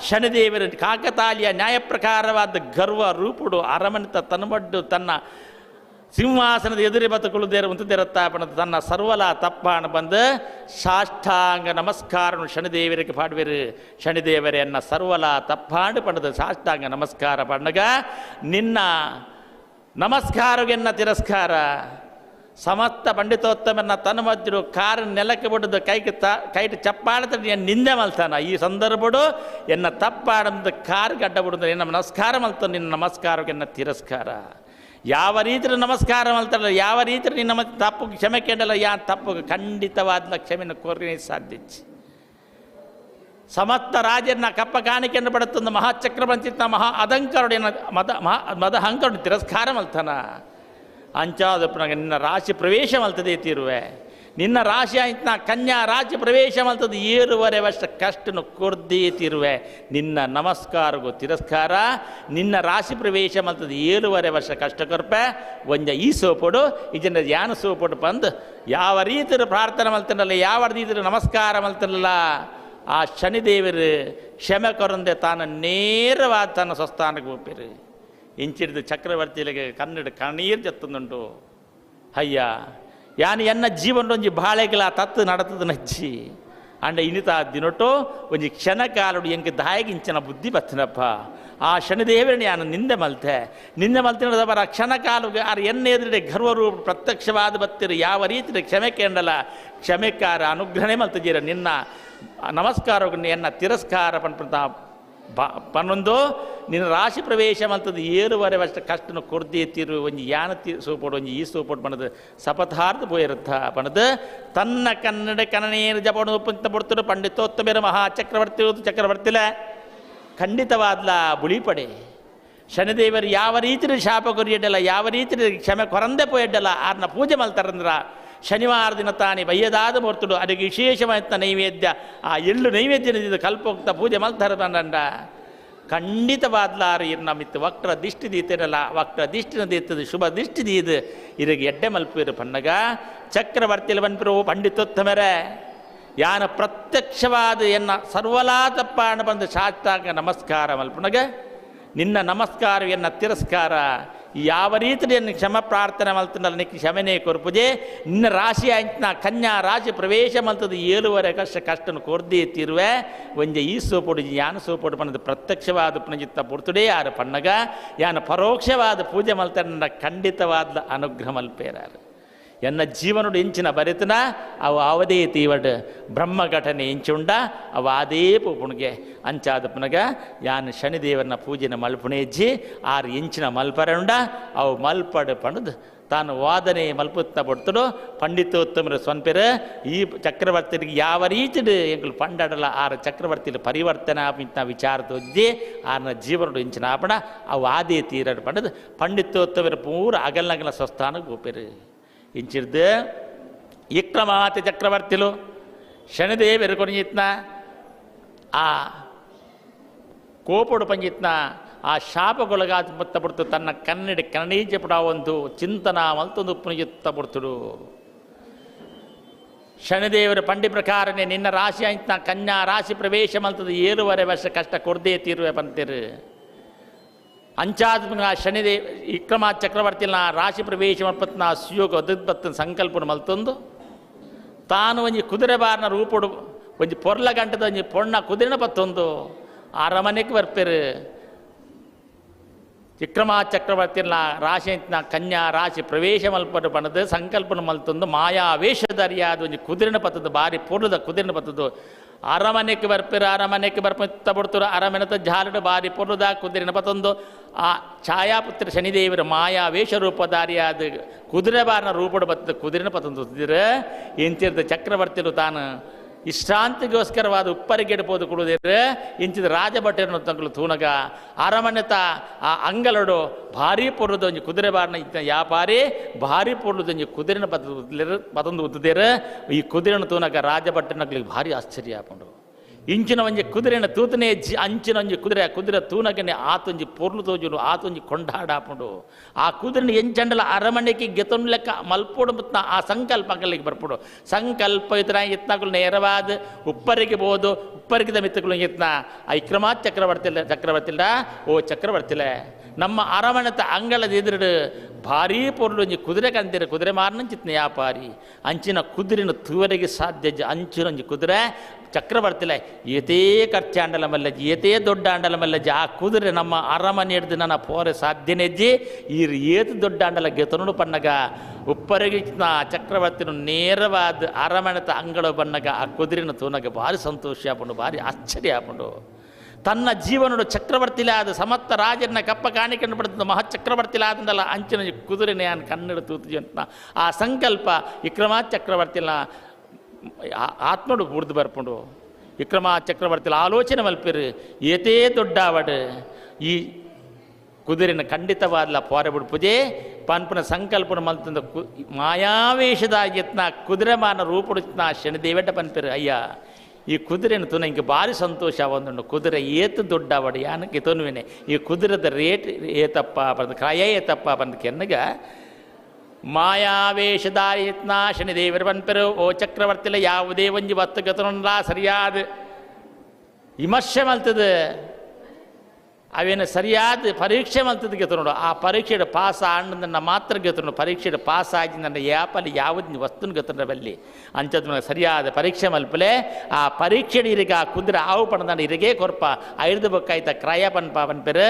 ಶನಿದೇವರ ಕಾಕತಾಲಿಯ ನ್ಯಾಯ ಪ್ರಕಾರವಾದ ಗರ್ವ ರೂಪುಡು ಅರಮನಿತ ತನ್ಮಡ್ಡು ತನ್ನ ಸಿಂಹಾಸನದ ಎದುರೇ ಬತ್ತುಕೊಳ್ಳುದೇರ ಉಂತುದಿರತ್ತಾಪಣ ತನ್ನ ಸರ್ವಲ ತಪ್ಪಾಣ ಬಂದು ಸಾಷ್ಟಾಂಗ ನಮಸ್ಕಾರ ಶನಿದೇವರಿಗೆ ಪಾಡುವಿರು ಶನಿದೇವರೆಯನ್ನ ಸರ್ವಲ ತಪ್ಪಾಂಡು ಪಡೆದು ಸಾಷ್ಟಾಂಗ ನಮಸ್ಕಾರ ಪಣ್ಣಗ ನಿನ್ನ ನಮಸ್ಕಾರಗೆನ್ನ ತಿರಸ್ಕಾರ ಸಮಸ್ತ ಪಂಡಿತೋತ್ತಮನ ತನ್ನ ಕಾರು ನೆಲಕ್ಕೆ ಬಿಡದು ಕೈಗೆ ಕೈಟ್ ಚಪ್ಪಾಡತ ನಿಂದೆ ಮಲ್ತಾನ ಈ ಸಂದರ್ಭಡು ಎನ್ನ ತಪ್ಪಾಡಂದು ಕಾರು ಗಡ್ಡ ಬಿಡುದು ಎನ್ನ ನಮಸ್ಕಾರ ಮಲ್ತಾನ ನಿನ್ನ ನಮಸ್ಕಾರಕ್ಕೆನ್ನ ತಿರಸ್ಕಾರ ಯಾವ ರೀತಿಯ ನಮಸ್ಕಾರ ಮಲ್ತಾರಲ್ಲ ಯಾವ ರೀತಿ ನಿನ್ನ ತಪ್ಪು ಕ್ಷಮೆ ಕೇಳಲ್ಲ ಯಾ ತಪ್ಪು ಖಂಡಿತವಾದ ಕ್ಷಮೆಯನ್ನು ಕೋರನೇ ಸಾಧ್ಯ. ಸಮಸ್ತ ರಾಜರನ್ನ ಕಪ್ಪ ಕಾಣಿಕೆಯನ್ನು ಪಡುತ್ತಂದು ಮಹಾಚಕ್ರವಂಚಿತ ಮಹಾ ಅದಂಕರುಡಿನ ಮದ ಮಹಾ ಮದಹಂಕರುಡು ತಿರಸ್ಕಾರ ಮಲ್ತಾನ ಅಂಚಾದಪ್ಪನಾಗ ನಿನ್ನ ರಾಶಿ ಪ್ರವೇಶ ಮಲ್ತದೆ ತೀರುವೆ ನಿನ್ನ ರಾಶಿ ಆಯ್ತು ನಾ ಕನ್ಯಾ ರಾಶಿ ಪ್ರವೇಶ ಮಲ್ತದೆ ಏರುವರೆ ವರ್ಷ ಕಷ್ಟನು ಕೊರ್ದೇ ತೀರುವೆ ನಿನ್ನ ನಮಸ್ಕಾರಗೂ ತಿರಸ್ಕಾರ ನಿನ್ನ ರಾಶಿ ಪ್ರವೇಶ ಮಲ್ತದೆ ಏಳುವರೆ ವರ್ಷ ಕಷ್ಟ ಕೊರ್ಪೆ ಒಂಜ ಈ ಸೋಪಡು ಇದನ್ನ ಯಾನು ಸೋಪಡು ಬಂದು ಯಾವ ರೀತಿಯ ಪ್ರಾರ್ಥನೆ ಮಲ್ತನಲ್ಲ ಯಾವ ರೀತಿಯ ನಮಸ್ಕಾರ ಮಲ್ತನಲ್ಲ ಆ ಶನಿದೇವರು ಕ್ಷಮೆ ಕೊರಂದೆ ತಾನು ನೇರವಾದ ತನ್ನ ಸ್ವಸ್ಥಾನಕ್ಕೆ ಹೋಗ್ಪಿರು ಇಂಚಿಡಿದು ಚಕ್ರವರ್ತಿಗಳಿಗೆ ಕನ್ನಡ ಕಣ್ಣೀರು ಜತ್ತುಂದುಂಟು ಅಯ್ಯ ಯಾನು ಎನ್ನ ಜೀವನ ಒಂಜಿ ಬಾಳೆಗಳ ತತ್ತು ನಡತದ ನಜ್ಜಿ ಅಂಡ ಇನಿತ ದಿನೊಟ್ಟು ಒಂಜಿ ಕ್ಷಣಕಾಲುಡು ಎಂಕ್ ದಾಯಗಿಂಚನ ಬುದ್ಧಿ ಬತ್ತನಪ್ಪ ಆ ಶನಿದೇವರನ್ನ ಯಾನು ನಿಂದೆ ಮಲ್ತೆ ನಿಂದೆ ಮಲ್ತಿನ ಬರ ಕ್ಷಣಕಾಲು ಆರ್ ಎನ್ನ ಎದುರುಡೆ ಗರ್ವರೂಪ ಪ್ರತ್ಯಕ್ಷವಾದ ಬತ್ತಿರು ಯಾವ ರೀತಿ ಕ್ಷಮೆ ಕೇಂಡಲ ಕ್ಷಮೆಕಾರ ಅನುಗ್ರಹಣೆ ಮಲ್ತಜೀರ ನಿನ್ನ ನಮಸ್ಕಾರ ಎನ್ನ ತಿರಸ್ಕಾರ ಪನ್ಪಂತ ಪನ್ನೊಂದು ನಿನ್ನ ರಾಶಿ ಪ್ರವೇಶ ಮಲ್ತದ್ದು ಏರುವರೆ ವರ್ಷ ಕಷ್ಟನು ಕೊರ್ದಿ ತೀರು ಒಂಜಿ ಯಾನ ತೀ ಸೋಪೋಡು ಒಂಜಿ ಈ ಸೋಪೋಡು ಪಣದು ಸಪಥಾರ್ಥ ಪೋಯಿರುತ್ತ ಪಣದು ತನ್ನ ಕನ್ನಡ ಕನ್ನಡೇರು ಜಪಡು ಉಪ್ಪಂತ ಪಡ್ತರು ಪಂಡಿತೋತ್ತಮೇರ ಮಹಾ ಚಕ್ರವರ್ತಿ ಚಕ್ರವರ್ತಿಲ ಖಂಡಿತವಾದ್ಲ ಬುಳಿಪಡೆ ಶನಿದೇವರು ಯಾವ ರೀತಿಯ ಶಾಪ ಕೊರಿಯಡ್ಡಲ್ಲ ಯಾವ ರೀತಿ ಕ್ಷಮೆ ಕೊರಂದೆ ಪೋಯಡ್ಡಲ್ಲ ಆರ್ನ ಪೂಜೆ ಮಲ್ತಾರಂದ್ರ ಶನಿವಾರ ದಿನ ತಾನೇ ಬಯ್ಯದಾದ ಮೂರ್ತುಡು ಅದಕ್ಕೆ ವಿಶೇಷವಾದ ನೈವೇದ್ಯ ಆ ಎಳ್ಳು ನೈವೇದ್ಯ ಕಲ್ಪೋಕ್ತ ಪೂಜೆ ಮಲ್ತಾರ ಬಂದಂಡ ಖಂಡಿತವಾದ್ಲಾರು ಇರ್ ನಮ್ಮಿತ್ತು ವಕ್ರ ದಿಷ್ಟಿ ದೀತಿರಲ್ಲ ವಕ್ರ ದಿಷ್ಟಿನ ದೀತದು ಶುಭ ದಿಷ್ಟಿ ದೀದು ಇರಿಗೆ ಎಡ್ಡೆ ಮಲ್ಪಿರು ಪನ್ನಗ ಚಕ್ರವರ್ತಿಲ ಬನ್ಪಿರು ಪಂಡಿತೋತ್ತಮರೆ ಯಾನ ಪ್ರತ್ಯಕ್ಷವಾದ ಎನ್ನ ಸರ್ವಲಾ ತಪ್ಪಾಣ ಬಂದು ಶಾಸ್ತಾಂಗ ನಮಸ್ಕಾರ ಮಲ್ಪನಗ ನಿನ್ನ ನಮಸ್ಕಾರ ಎನ್ನ ತಿರಸ್ಕಾರ ಯಾವ ರೀತಿಯನ್ನು ಕ್ಷಮ ಪ್ರಾರ್ಥನೆ ಮಲ್ತನಲ್ಲ ನಿಕ್ಕ ಕ್ಷಮೆನೇ ಕೊರ್ಪುಜೆ ನಿನ್ನ ರಾಶಿ ಆಯ್ತು ಕನ್ಯಾ ರಾಶಿ ಪ್ರವೇಶ ಮಲ್ತದ ಏಳುವರೆ ಕಷ್ಟ ಕಷ್ಟನು ಕೊರ್ದಿ ತೀರುವೆ ಒಂಜೆ ಈ ಸೋಪೊಡು ಯಾನ ಸೋಪೊಡು ಪನ್ನದು ಪ್ರತ್ಯಕ್ಷವಾದ ಪುನಜಿತ್ತ ಪೊರ್ತುಡೇ ಯಾರು ಪನ್ನಗ ಯಾನ ಪರೋಕ್ಷವಾದ ಪೂಜೆ ಮಲ್ತನ ಖಂಡಿತವಾದ ಅನುಗ್ರಹ ಮಲ್ಪೇರಾರು ಎನ್ನ ಜೀವನುಡು ಇಂಚಿನ ಬರಿತನ ಅವು ಅವದೇ ತೀವಡ್ ಬ್ರಹ್ಮ ಘಟನೆ ಇಂಚುಂಡ ಅವು ಅದೇ ಪುಣಗೆ ಅಂಚಾದ ಪುನಗ ಯಾನ್ ಶನಿದೇವನ ಪೂಜೆನ ಮಲ್ಪುಣೆಜ್ಜಿ ಆರು ಇಂಚಿನ ಮಲ್ಪರಂಡ ಅವು ಮಲ್ಪಡು ಪಣದು ತಾನು ವಾದನೆ ಮಲ್ಪುತ್ತ ಪಡ್ತಡು ಪಂಡಿತೋತ್ತಮರ ಸ್ವಂಪೆರ ಈ ಚಕ್ರವರ್ತಿಗೆ ಯಾವ ರೀತಿಡು ಎಂಕುಲು ಪಂಡಡಲ ಆರು ಚಕ್ರವರ್ತಿಲು ಪರಿವರ್ತನೆ ಆಪಿಂತ ವಿಚಾರ ತೋಜ್ಜಿ ಆರ್ನ ಜೀವನಡು ಇಂಚಿನ ಆಪಣ ಅವು ಆದೇ ತೀರಡು ಪಂಡದು ಪಂಡಿತೋತ್ತಮರ ಪೂರ ಅಗಲನಗಲ ಸ್ವಸ್ಥಾನಕ್ಕೆ ಹೋಪೆರು ಇಂಚಿರ್ದು ವಿಕ್ರಮಾತಿ ಚಕ್ರವರ್ತಿಲು ಶನಿದೇವರು ಕೊನಿಜಿತ್ನ ಆ ಕೋಪಡು ಪಂಜಿತ್ನ ಆ ಶಾಪಗೊಳಗಾದ ಮತ್ತ ಬಿಡ್ತು ತನ್ನ ಕನ್ನಡಿ ಕನ್ನಡೀಜ ಪುಡ ಒಂದು ಚಿಂತನ ಮಲ್ತೊಂದು ಪುನಜಿತ್ತ ಬಿಡ್ತುಡು ಶನಿದೇವರ ಪಂಡಿ ಪ್ರಕಾರನೇ ನಿನ್ನ ರಾಶಿ ಆಯ್ತು ಕನ್ಯಾ ರಾಶಿ ಪ್ರವೇಶ ಮಲ್ತದ ಏಳುವರೆ ವರ್ಷ ಕಷ್ಟ ಕೊಡ್ದೇ ತೀರುವೆ ಬಂತಿರು ಅಂಚಾದ ಶನಿದೇವ ವಿಕ್ರಮ ಚಕ್ರವರ್ತಿನ ರಾಶಿ ಪ್ರವೇಶ ಮಲ್ಪತ್ನ ಸುಯೋಗ ಒದಗ್ಬತ್ತಿನ ಸಂಕಲ್ಪನ ಮಲ್ತೊಂದು ತಾನು ಒಂಜಿ ಕುದುರೆ ಬಾರನ ರೂಪುಡು ಒಂಜಿ ಪೊರ್ಲ ಗಂಟದ ಒಂಜಿ ಪೊಣ್ಣ ಕುದುರೆನ ಪತ್ತೊಂದು ಅರಮನೆಗೆ ಬರ್ಪೇರು ವಿಕ್ರಮ ಚಕ್ರವರ್ತಿನ ರಾಶಿ ಕನ್ಯಾ ರಾಶಿ ಪ್ರವೇಶ ಮಲ್ಪಡು ಪಣದು ಸಂಕಲ್ಪನ ಮಲ್ತೊಂದು ಮಾಯಾ ವೇಷಧಾರಿಯಾದ ಒಂಜಿ ಕುದುರೆನ ಪತ್ತದ್ದು ಬಾರಿ ಪೊರ್ಲದ ಕುದುರೆನ ಪತ್ತದ್ದು ಅರಮನೆಗೆ ಬರ್ಪಿರ ಅರಮನೆಗೆ ಬರ್ಪತ್ತ ಬಿಡ್ತರು ಅರಮನೆತ ಜಾಲಡು ಬಾರಿ ಪೊರ್ಲದ ಕುದುರೆನ ಪತ್ತೊಂದು ಆ ಛಾಯಾಪುತ್ರ ಶನಿದೇವರ ಮಾಯಾ ವೇಷರೂಪಧಾರಿಯಾದ ಕುದುರೆ ಬಾರನ ರೂಪಡು ಬತ್ತ ಕುದುರೆನ ಪತ್ತೊಂದು ಇಂತಿರ್ದ ಚಕ್ರವರ್ತಿರು ತಾನು ವಿಶ್ರಾಂತಿಗೋಸ್ಕರವಾದ ಉಪ್ಪರಿಗೆಡ್ಬೋದು ಕೊಡುವುದಿರ ಇಂಚಿದ ರಾಜಭಟರನ್ನು ತಂಗಳು ತೂನಗ ಅರಮನೆತ ಆ ಅಂಗಲಡು ಭಾರಿ ಪೊರ್ಲದ ಒಂಜಿ ಕುದುರೆ ಬಾರನ ಇತ್ತ ವ್ಯಾಪಾರಿ ಭಾರಿ ಪೊರ್ಲದ ಒಂಜಿ ಕುದುರೆನ ಪತ್ತೊಂದು ಉದ್ದಿರ ಈ ಕುದುರೆನ ತೂನಗ ರಾಜಭಟ್ಟನಗಳಿಗೆ ಭಾರಿ ಆಶ್ಚರ್ಯ ಆಪುಂಡು. ಇಂಚಿನ ಒಂಜಿ ಕುದುರೆನ ತೂತನೇ ಅಂಚಿನ ಒಂಜಿ ಕುದುರೆ ಕುದುರೆ ತೂನಗನೆ ಆತೊಂಜಿ ಪೊರ್ಲು ತೋಜುಂಡು ಆತೊಂಜಿ ಕೊಂಡಾಡಾಪುಂಡು ಆ ಕುದುರೆನ ಎಂಚಂಡಲ ಅರಮನೆಗೆ ಗೆತೊನ್ ಲೆಕ್ಕ ಮಲ್ಪೋಡು ಮತ್ತು ಆ ಸಂಕಲ್ಪ ಅಂಗಲಿಗೆ ಬರ್ಪುಡು ಸಂಕಲ್ಪ ಇತರ ಇತ್ನಾಕುಲು ನೇರವಾದ ಉಪ್ಪರಿಗೆ ಬೋದು ಉಪ್ಪರಿಗಿದ ಮಿತ್ತುಗಳು ಇತ್ನ ಆ ವಿಕ್ರಮಾ ಚಕ್ರವರ್ತಿಲ್ಲ ಚಕ್ರವರ್ತಿಲ್ಲ ಓ ಚಕ್ರವರ್ತಿಲೆ ನಮ್ಮ ಅರಮನೆತ ಅಂಗಳದ ಎದುರು ಭಾರೀ ಪೊರ್ಲು ಒಂಜಿ ಕುದುರೆ ಕಂತಿರ ಕುದುರೆ ಮಾರನಂಚಿತ್ನ ವ್ಯಾಪಾರಿ ಅಂಚಿನ ಕುದುರೆನ ತೂವರೆಗೆ ಸಾಧ್ಯ ಅಂಚಿನ ಒಂಜಿ ಕುದುರೆ ಚಕ್ರವರ್ತಿಲೆ ಏತೇ ಖರ್ಚಾಂಡಲ ಮಲ್ಲಜ್ಜಿ ಏತೇ ದೊಡ್ಡ ಆಂಡಲ ಮಲ್ಲಜ್ಜಿ ಆ ಕುದುರೆ ನಮ್ಮ ಅರಮನೆ ಹಿಡ್ದು ನನ್ನ ಪೋರೆ ಸಾಧ್ಯನೆಜ್ಜಿ ಈ ಏತು ದೊಡ್ಡ ಆಂಡಲ ಗೆತನುಡು ಪನ್ನಗ ಉಪ್ಪರಿಗೆ ಚಕ್ರವರ್ತಿನ ನೇರವಾದ ಅರಮನೆತ ಅಂಗಳ ಬನ್ನಗ ಆ ಕುದುರೆನ ತೂನಗ ಭಾರಿ ಸಂತೋಷ ಆಪುಂಡು ಭಾರಿ ಆಶ್ಚರ್ಯ ಆಪುಂಡು. ತನ್ನ ಜೀವನಡು ಚಕ್ರವರ್ತಿಲಾದ ಸಮತ್ತ ರಾಜನ ಕಪ್ಪ ಕಾಣಿಕೆಯನ್ನು ಪಡೆದ ಮಹಾಚಕ್ರವರ್ತಿಲಾದಂದಲ್ಲ ಅಂಚಿನ ಕುದುರೆನೇ ಕನ್ನಡ ತೂತು ಅಂತ ಆ ಸಂಕಲ್ಪ ವಿಕ್ರಮಾ ಚಕ್ರವರ್ತಿಲ ಆತ್ಮಡು ಬುಡ್ದು ಬರ್ಪುಂಡು. ವಿಕ್ರಮ ಚಕ್ರವರ್ತಿಲ ಆಲೋಚನೆ ಮಲ್ಪಿರು ಏತೇ ದೊಡ್ಡಾವಡು ಈ ಕುದುರೆನ ಖಂಡಿತವಾದಲ ಪೋರೆ ಬಿಡ್ಪುಜೆ ಪನ್ಪುನ ಸಂಕಲ್ಪನ ಮಲ್ತಂದ ಮಾಯಾವೇಶದ ಯತ್ನ ಕುದುರೆ ಮಾನ ರೂಪುಡುತ್ನ ಶನಿದೇವೆಡ್ಡ ಪನ್ಪಿರು ಅಯ್ಯ ಈ ಕುದುರೆನ ತುನ ಇಂಕ ಭಾರಿ ಸಂತೋಷ ಒಂದುಂಡು ಕುದುರೆ ಏತು ದೊಡ್ಡವಡು ಯಾನಕ್ಕೆ ತೊನುವೆನೆ ಈ ಕುದುರೆದ ರೇಟ್ ಏತಪ್ಪ ಬಂದು ಕ್ರಯ ಏತಪ್ಪ ಬಂದು ಕೆನ್ನಗ ಮಾಯಾವೇಶದಾರಿ ಯತ್ನ ಶನಿದೇವರು ಪನ್ಪೆರು ಓ ಚಕ್ರವರ್ತಿಲ ಯಾವುದೇ ಒಂಜಿ ವಸ್ತು ಗತನುಲ್ಲ ಸರಿಯಾದ ವಿಮರ್ಶೆ ಮಲ್ತದೆ ಅವೇನು ಸರಿಯಾದ ಪರೀಕ್ಷೆ ಮಲ್ತದ ಗೆತನುಡು ಆ ಪರೀಕ್ಷೆ ಪಾಸ್ ಆಂಡನ್ನ ಮಾತ್ರ ಗೆತನು ಪರೀಕ್ಷೆ ಪಾಸ್ ಆಗಿ ನನ್ನ ಯಾಪಲ್ಲಿ ಯಾವುದು ವಸ್ತುನ ಗೆತನ ಬಲ್ಲಿ ಅಂಚದ ಸರಿಯಾದ ಪರೀಕ್ಷೆ ಮಲ್ಪಲೆ ಆ ಪರೀಕ್ಷೆ ಇರಿಗೆ ಆ ಕುದುರೆ ಆವು ಪಣದಾನ ಇರಿಗೆ ಕೊರ್ಪ ಐದು ಬೊಕ್ಕಾಯ್ತ ಕ್ರಯ ಪನ್ಪ ಪನ್ಪೆರು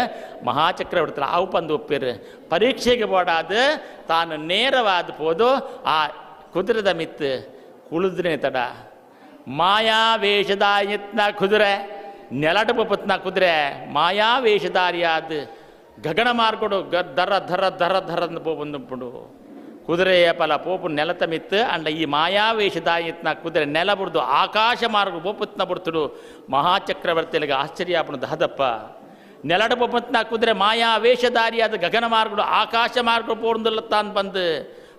ಮಹಾಚಕ್ರವರ್ತಿಲ ಆವು ಪಂದು ಒಪ್ಪಿರು ಪರೀಕ್ಷೆಗೆ ಬೋಡಾದ ತಾನು ನೇರವಾದ ಪೋದು ಆ ಕುದುರೆದ ಮಿತ್ತು ಕುಳಿದ್ರೆ ತಡ ಮಾಯಾವೇಶದ ಯತ್ನ ಕುದುರೆ ನೆಲಟು ಪತ್ನ ಕುದುರೆ ಮಾಯಾವೇಶಧಾರಿಯಾದ ಗಗನ ಮಾರ್ಕೊಡು ಗ ದರ ಧರ ಧರ ಧರ ಪೋಪುಂಡು ಕುದುರೆಯ ಫಲ ಪೋಪು ನೆಲತ ಮಿತ್ತು ಅಂಡ ಈ ಮಾಯಾವೇಶಧಾರಿಯತ್ನ ಕುದುರೆ ನೆಲ ಬುಡ್ದು ಆಕಾಶ ಮಾರ್ಗ ಪೋಪುತ್ನ ಬುಡ್ತುಡು ಮಹಾಚಕ್ರವರ್ತಿಲಿಗೆ ಆಶ್ಚರ್ಯಾಪನು ದಾದಪ್ಪ ನೆಲಟ ಪೋಪತ್ನ ಕುದುರೆ ಮಾಯಾವೇಶಧಾರಿಯಾದ ಗಗನ ಮಾರ್ಗಡು ಆಕಾಶ ಮಾರ್ಗ ಪೋರ್ದುಲ್ಲ ತಾನು ಬಂದು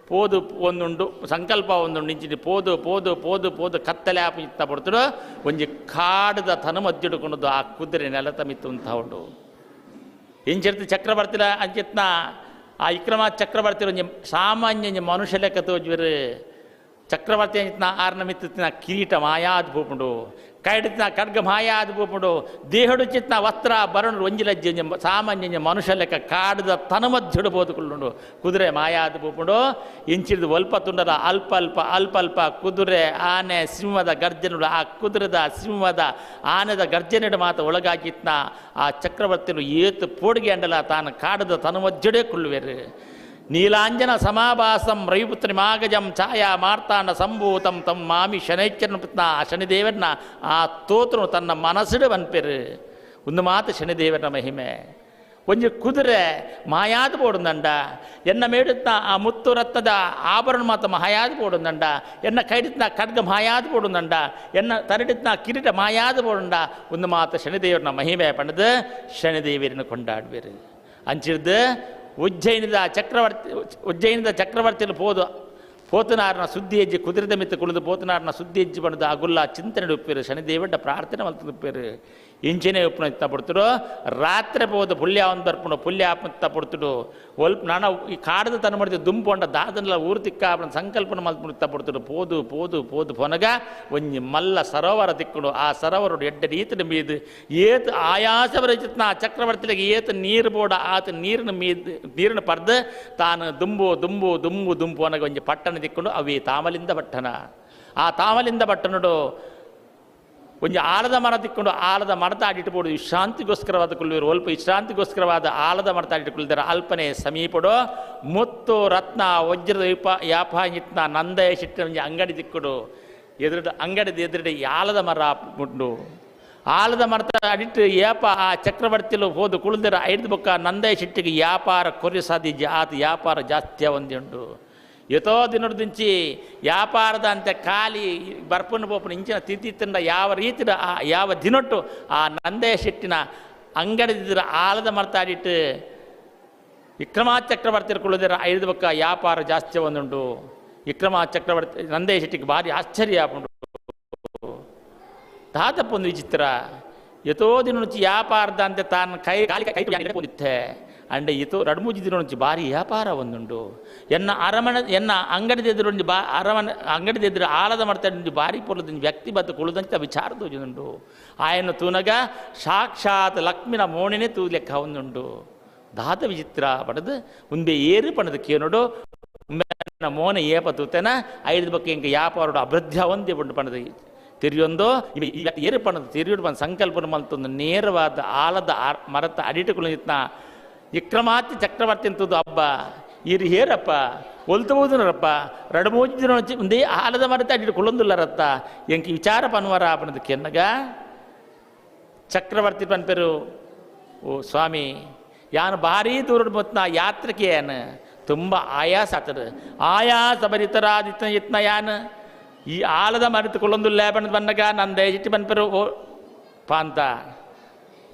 ಪೋದು ಒಂದುಂಡು ಸಂಕಲ್ಪ ಒಂದುಂಡು ಇಂಚಿನ ಪೋದು ಪೋದು ಪೋದು ಪೋದು ಕತ್ತಲೆ ಆಪು ಇತ್ತ ಪಡ್ತಡು ಒಂಜಿ ಕಾಡದ ತನು ಮದ್ದಿಡ್ಕೊಂಡು ಆ ಕುದುರೆ ನೆಲತ ಮಿತ್ತು ಅಂತ ಉಂಡು ಇಂಚಿರ್ತಿ ಚಕ್ರವರ್ತಿಲ ಅಂಚಿತ್ನ ಆ ವಿಕ್ರಮ ಚಕ್ರವರ್ತಿ ಒಂಜಿ ಸಾಮಾನ್ಯ ಒಂಜಿ ಮನುಷ್ಯ ಲೆಕ್ಕ ತೋಜ್ವಿರು ಚಕ್ರವರ್ತಿ ಅಂಚಿತ್ನ ಆರ್ನ ಮಿತ್ತಿನ ಕಿರೀಟ ಮಾಯಾದ ಪೋಪುಂಡು ಕೈಡಿತ್ನ ಖಡ್ಗ ಮಾಯಾದ ಪೋಪುಂಡು ದೇಹಡು ಚಿತ್ನ ವಸ್ತ್ರ ಬರಣು ಒಂಜಿಲಜ್ಜಿ ಸಾಮಾನ್ಯ ಮನುಷ್ಯ ಲೆಕ್ಕ ಕಾಡದ ತನ ಮಧ್ಯಡು ಬೋದುಕೊಳ್ಳುಂಡು ಕುದುರೆ ಮಾಯಾದ ಪೋಪುಂಡು ಇಂಚಿಡ್ದು ಒಲ್ಪ ತುಂಡದ ಅಲ್ಪ ಅಲ್ಪ ಅಲ್ಪ ಅಲ್ಪ ಕುದುರೆ ಆನೆ ಸಿಂಹದ ಗರ್ಜನುಡು ಆ ಕುದುರೆದ ಸಿಂಹದ ಆನೆದ ಗರ್ಜನೆಡು ಮಾತ ಒಳಗಾಗಿತ್ನ ಆ ಚಕ್ರವರ್ತಿಲು ಏತು ಪೋಡಿಗೆ ಅಂಡಲ ತಾನು ಕಾಡದ ತನ ಮಧ್ಯಡೆ ಕುಳ್ಳುವೆರು. ನೀಲಾಂಜನ ಸಮಾಭಾಸಂ ರವಿಪುತ್ರಿ ಮಾಗಜಂ ಛಾಯಾ ಮಾರ್ತಾಂಡ ಸಂಭೂತಂ ತಮ್ಮ ಮಾಮಿ ಶನೈಶ್ಚರನ ಪುತ್ನ ಆ ಶನಿದೇವರನ್ನ ಆ ತೋತ್ರನು ತನ್ನ ಮನಸ್ಸಿಡು ಬನ್ಪೆರು ಒಂದು ಮಾತು ಶನಿದೇವರ ಮಹಿಮೆ. ಒಂಜಿ ಕುದುರೆ ಮಾಯಾದ ಪೋಡುಂದಂಡ ಎನ್ನ ಮೇಡುತ್ನ ಆ ಮುತ್ತು ರತ್ನದ ಆಭರಣ ಮಾತ ಮಾಯಾದ ಪೋಡುಂದಂಡ ಎನ್ನ ಕೈಡಿತ್ನ ಖಡ್ಗ ಮಾಯಾದ ಪೋಡುಂದಂಡ ಎನ್ನ ತರಡಿತ್ನ ಕಿರೀಟ ಮಾಯಾದ ಪೋಡುಂಡ ಒಂದು ಮಾತು ಶನಿದೇವರನ ಮಹಿಮೆ ಪಣದು ಶನಿದೇವರನ್ನು ಕೊಂಡಾಡ್ಬೇರು. ಅಂಚಿಡ್ದು ಉಜ್ಜಯಿನಿದ ಚಕ್ರವರ್ತಿಲು ಪೋದು ಪೋತನಾರನ ಸುದ್ದಿ ಹೆಜ್ಜೆ ಕುದುರೆದ ಮಿತ್ತ ಕುಳಿದು ಪೋತನಾರನ ಸುದ್ದಿ ಹೆಜ್ಜೆ ಬಣ್ಣದ ಅಗುಲ್ಲ ಚಿಂತನೆ ಉಪ್ಪೇರು ಶನಿದೇವಡ್ಡ ಪ್ರಾರ್ಥನೆ ಮಲ್ತದ ಉಪ್ಪೇರು ಇಂಚಿನೇ ಉಪ್ಪುನ ಇತ್ತ ಪಡ್ತುಡು ರಾತ್ರಿ ಪೋದು ಪುಲ್ಯ ಒಂದು ಬರ್ಪುಂಡು ಪುಲ್ಯ ಆಪತ್ತ ಪಡ್ತುಡು ಒಲ್ಪ ನಾನ ಈ ಕಾಡದ ತನ್ನ ಮಾಡಿದ ದುಂಪೊಂಡ ದಾದನ್ಲ ಊರು ತಿಕ್ಕ ಸಂಕಲ್ಪನ ಮಲ್ಪುಣ ಪಡ್ತುಡು ಪೋದು ಪೋದು ಪೋದು ಪೊನಗ ಒಂಜಿ ಮಲ್ಲ ಸರೋವರ ತಿಕ್ಕುಡು ಆ ಸರೋವರುಡು ಎಡ್ಡ ರೀತಿನ ಮೀದು ಏತು ಆಯಾಸವರ ಚಿತ್ನ ಚಕ್ರವರ್ತಿಲಿಗೆ ಏತು ನೀರು ಬೋಡ ಆತ ನೀರಿನ ಮೀದು ನೀರಿನ ಪರ್ದು ತಾನು ದುಂಬು ದುಂಬು ದುಂಬು ದುಂಬು ಪೊನಗ ಒಂಜಿ ಪಟ್ಟಣ ತಿಕ್ಕೊಂಡು ಅವಿ ತಾಮಲಿಂದ ಪಟ್ಟಣ ಆ ತಾಮಲಿಂದ ಪಟ್ಟಣಡು ಒಂಜಿ ಆಲದ ಮರ ತಿಕ್ಕೊಂಡು ಆಲದ ಮರತ ಆಡಿಟ್ಟುಬೋದು ವಿಶ್ರಾಂತಿಗೋಸ್ಕರವಾದ ಕುಳ್ಳುವರು ಅಲ್ಪ ವಿಶ್ರಾಂತಿಗೋಸ್ಕರವಾದ ಆಲದ ಮರತ ಆಡಿಟ್ಟುಕೊಳ್ಳಿದ್ದಾರೆ ಅಲ್ಪನೆ ಸಮೀಪಡು ಮುತ್ತು ರತ್ನ ವಜ್ರದ ವಿಪ ಯಾಪ ಇತ್ನ ನಂದಯ ಶಿಟ್ಟಿನ ಒಂಜಿ ಅಂಗಡಿ ತಿಕ್ಕುಡು ಎದುರು ಅಂಗಡಿದ ಎದುರುಡೆ ಆಲದ ಮರ ಉಂಡು ಆಲದ ಮರತ ಅಡಿಟ್ಟು ಯಾಪ ಆ ಚಕ್ರವರ್ತಿಲು ಹೋದು ಕುಳಿದರ ಐದು ಬೊಕ್ಕ ನಂದಯ ಶಿಟ್ಟಿಗೆ ವ್ಯಾಪಾರ ಕೊರಿ ಸಾಧಿಜ ಆತ ವ್ಯಾಪಾರ ಜಾಸ್ತಿ ಒಂದುಂಡು ಎತೋ ದಿನದಿಂಚಿ ವ್ಯಾಪಾರದ ಅಂತ ಖಾಲಿ ಬರ್ಪನ ಬೋಪನ ಇಂಚಿನ ತಿಥಿ ತಿಂಡ ಯಾವ ರೀತಿಯ ಆ ಯಾವ ದಿನೊಟ್ಟು ಆ ನಂದಯ ಶೆಟ್ಟಿನ ಅಂಗಡಿದಿದ್ರ ಆಲದ ಮರ್ತಾಡಿಟ್ಟು ವಿಕ್ರಮಾ ಚಕ್ರವರ್ತಿ ಕುಳಿದರ ಐದು ಬೊಕ್ಕ ವ್ಯಾಪಾರ ಜಾಸ್ತಿ ಒಂದುಂಟು. ವಿಕ್ರಮ ಚಕ್ರವರ್ತಿ ನಂದಯ ಶೆಟ್ಟಿಗೆ ಭಾರಿ ಆಶ್ಚರ್ಯ ಆಪುಂಡು. ದಾದಪ್ಪೊಂದು ವಿಚಿತ್ರ ಎತೋ ದಿನ నుంచి ವ್ಯಾಪಾರದ ಅಂತ ತಾನು ಕೈ ಕಾಲಿ ಕೈ ಪೋದಿತ್ತೆ ಅಂಡ ಇತೋ ರಡ್ಮೂಜಿ ದಿನ నుంచి ಭಾರಿ ವ್ಯಾಪಾರ ಒಂದುಂಡು ಎನ್ನ ಅರಮನೆ ಎನ್ನ ಅಂಗಡಿದೆದುರು ಒಂಜಿ ಬಾ ಅರಮನೆ ಅಂಗಡಿದೆದುರು ಆಲದ ಮರ್ತ ಭಾರಿ ಪೊಲದ ವ್ಯಕ್ತಿ ಬತ್ತ ಕುಳುದಂತ ವಿಚಾರ ತೋಜುಂಡು ಆಯನ ತೂನಗ ಸಾಕ್ಷಾತ್ ಲಕ್ಷ್ಮಿನ ಮೋಣಿನೇ ತೂ ಲೆಕ್ಕ ಒಂದುಂಡು ದಾದ ವಿಚಿತ್ರ ಪಡೆದು ಉಂಬೆ ಏರು ಪಣದ ಕೇನೋಡು ಮೋನ ಏಪ ತೂತೆನ ಐದು ಬಕ್ಕೆ ಇಂಕ ವ್ಯಾಪಾರೋಡು ಅಭಿವೃದ್ಧಿ ಒಂದೇ ಉಂಡು ಪಣದ ತೆರಿಯೊಂದು ಏರು ಪಣದ ತೆರಿಯೋಡು ಬಂದು ಸಂಕಲ್ಪನ ಮಲ್ತೊಂದು ನೇರವಾದ ಆಲದ ಮರತ ಅಡಿಟುಕುಲ ವಿಕ್ರಮಾತಿ ಚಕ್ರವರ್ತಿ ಅಂತದ್ದು ಹಬ್ಬ ಇರು ಹೇರಪ್ಪ ಒಲ್ತಬೋದನರಪ್ಪ ರಡಮೋಜಿನ ಒಂದೇ ಆಲದ ಮರತ ಅಡಿಟು ಕುಳೊಂದುಲ್ಲರತ್ತ ಎಂಕ ವಿಚಾರ ಪನ್ವರ ಪಣದ ಕೆನ್ನಗ ಚಕ್ರವರ್ತಿ ಪನ್ಪೆರು ಓ ಸ್ವಾಮಿ ಯಾನು ಭಾರೀ ದೂರ ಬತ್ನ ಯಾತ್ರಕ್ಕೆ ಏನು ತುಂಬ ಆಯಾಸ ಆತದ ಆಯಾಸ ಭರಿತರಾದಿತ್ತ ಯತ್ನ ಯಾನು ಈ ಆಲದ ಮರೆತು ಕುಳೊಂದುಲ್ಲ ಬಣ್ಣದ ಬನ್ನಗ ನನ್ನ ದಯಚಿಟ್ಟು ಪನ್ಪೆರು ಓ ಪಾಂತ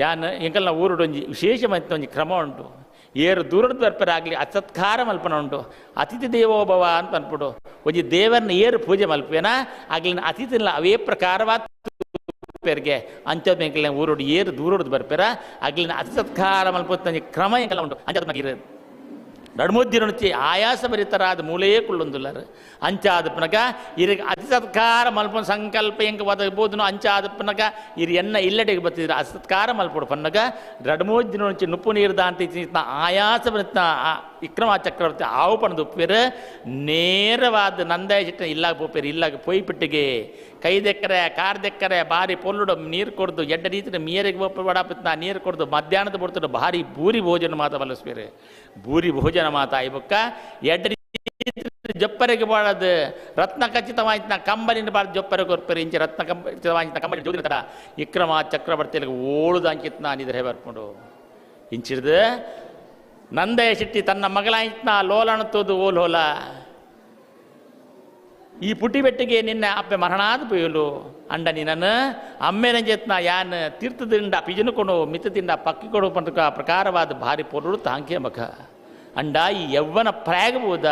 ಯಾನ್ ಎಂಕಲ್ನ ಊರುಡು ಒಂಜಿ ವಿಶೇಷ ಒಂಜಿ ಕ್ರಮ ಉಂಟು ಏರು ದೂರದ ಬರ್ಪರಾಗಲಿ ಅಸತ್ಕಾರ ಮಲ್ಪನ ಉಂಟು ಅತಿಥಿ ದೇವೋಭವ ಅಂತ ಅನ್ಬಿಡು ಒಂಜಿ ದೇವರನ್ನ ಏರು ಪೂಜೆ ಮಲ್ಪೇನ ಆಗ್ಲಿನ ಅತಿಥಿನ ಅವೇ ಪ್ರಕಾರವಾದ ಪೆರ್ಗೆ ಅಂಚದ ಎಂಕಲ್ನ ಊರುಡು ಏರು ದೂರಡ್ದು ಬರ್ಪೆರ ಆಗ್ಲಿನ ಅತಿ ಸತ್ಕಾರ ಮಲ್ಪೊತ್ತ ಒಂಜಿ ಕ್ರಮ ಎಂಕಲ್ಲ ಉಂಟು ಅಂಚದ ನಡುಮುದ್ದಿರುಣಚಿ ಆಯಾಸ ಭರಿತರಾದ ಮೂಲೆಯೇ ಕುಳ್ಳೊಂದುಲ್ಲರು ಅಂಚಾದ ಪನಕ ಇರಿಗೆ ಅತಿ ಸತ್ಕಾರ ಮಲ್ಪನ ಸಂಕಲ್ಪ ಎಂಕ ಒದಗಬಹುದು ಅಂಚಾದ ಪನಕ ಇರು ಎನ್ನ ಇಲ್ಲಡೆಗೆ ಬತ್ತಿದ್ರು ಅತಿ ಸತ್ಕಾರ ಮಲ್ಪಡು ಪನ್ನಗ ರಡ್ಮೂದ್ದಿನುಣಚಿ ನುಪ್ಪು ನೀರು ದಾಂತಿ ಆಯಾಸ ಭರಿತ ವಿಕ್ರಮ ಚಕ್ರವರ್ತಿ ಆವು ಪಣದು ಉಪ್ಪೇರು ನೇರವಾದ ನಂದಾಯ ಚಿಟ್ಟ ಇಲ್ಲಾಗ ಪೋಪೇರು ಇಲ್ಲಾಗ ಪೊಯ್ಪಿಟ್ಟಿಗೆ ಕೈ ದೆಕ್ಕರೆ ಕಾರ್ ದೆಕ್ಕರೆ ಭಾರಿ ಪೊಲ್ಲುಡು ನೀರು ಕೊಡ್ದು ಎಡ್ಡ ರೀತಿಯ ಮೀರಿಗೆ ಬಡಪತ್ನ ನೀರು ಕೊಡ್ದು ಮಧ್ಯಾಹ್ನದ ಬಿಡ್ತಡು ಭಾರಿ ಬೂರಿ ಭೋಜನ ಮಾತ ಬಲಸ್ಬೇರೆ ಬೂರಿ ಭೋಜನ ಮಾತ ಐಬಕ್ಕ ಎಡ್ಡ ಜೊಪ್ಪರಿಗೆ ಬಾಳದು ರತ್ನ ಖಚಿತವಾಯಿತ ಕಂಬನಿನ ಬಾಳ ಜೊಪ್ಪರಿಗೆ ಕೊರ್ಪರಿ ಇಂಚ ರತ್ನ ಖಚಿತವಾಯಿತ ಕಂಬನಿ ಜೋದಿನ ವಿಕ್ರಮ ಚಕ್ರವರ್ತಿಗಳಿಗೆ ಓಳುದ ಅಂಕಿತ್ ನಾನಿದ್ರೆ ಬರ್ಕೊಂಡು ಇಂಚಿಡ್ದು ನಂದಯ ಶೆಟ್ಟಿ ತನ್ನ ಮಗಳಾಯ್ತನ ಲೋಲನ ತೋದು ಓಲ್ ಹೋಲ ಈ ಪುಟಿ ಬೆಟ್ಟಿಗೆ ನಿನ್ನ ಅಪ್ಪೆ ಮರಣಾದ ಪೊಯ್ಯಲು ಅಂಡ ನಿನ್ನನ್ನು ಅಮ್ಮೇನ ಯಾನ್ ತೀರ್ಥದಿಂದ ಪಿಜನು ಕೊಡು ಮಿತದಿಂದ ಪಕ್ಕಿ ಕೊಡು ಪಂತ ಪ್ರಕಾರವಾದ ಭಾರಿ ಪೊರುಳು ತಾಂಕೆ ಮಖ ಅಂಡ ಈ ಯೌವನ ಪ್ರಾಯಗಬಹುದ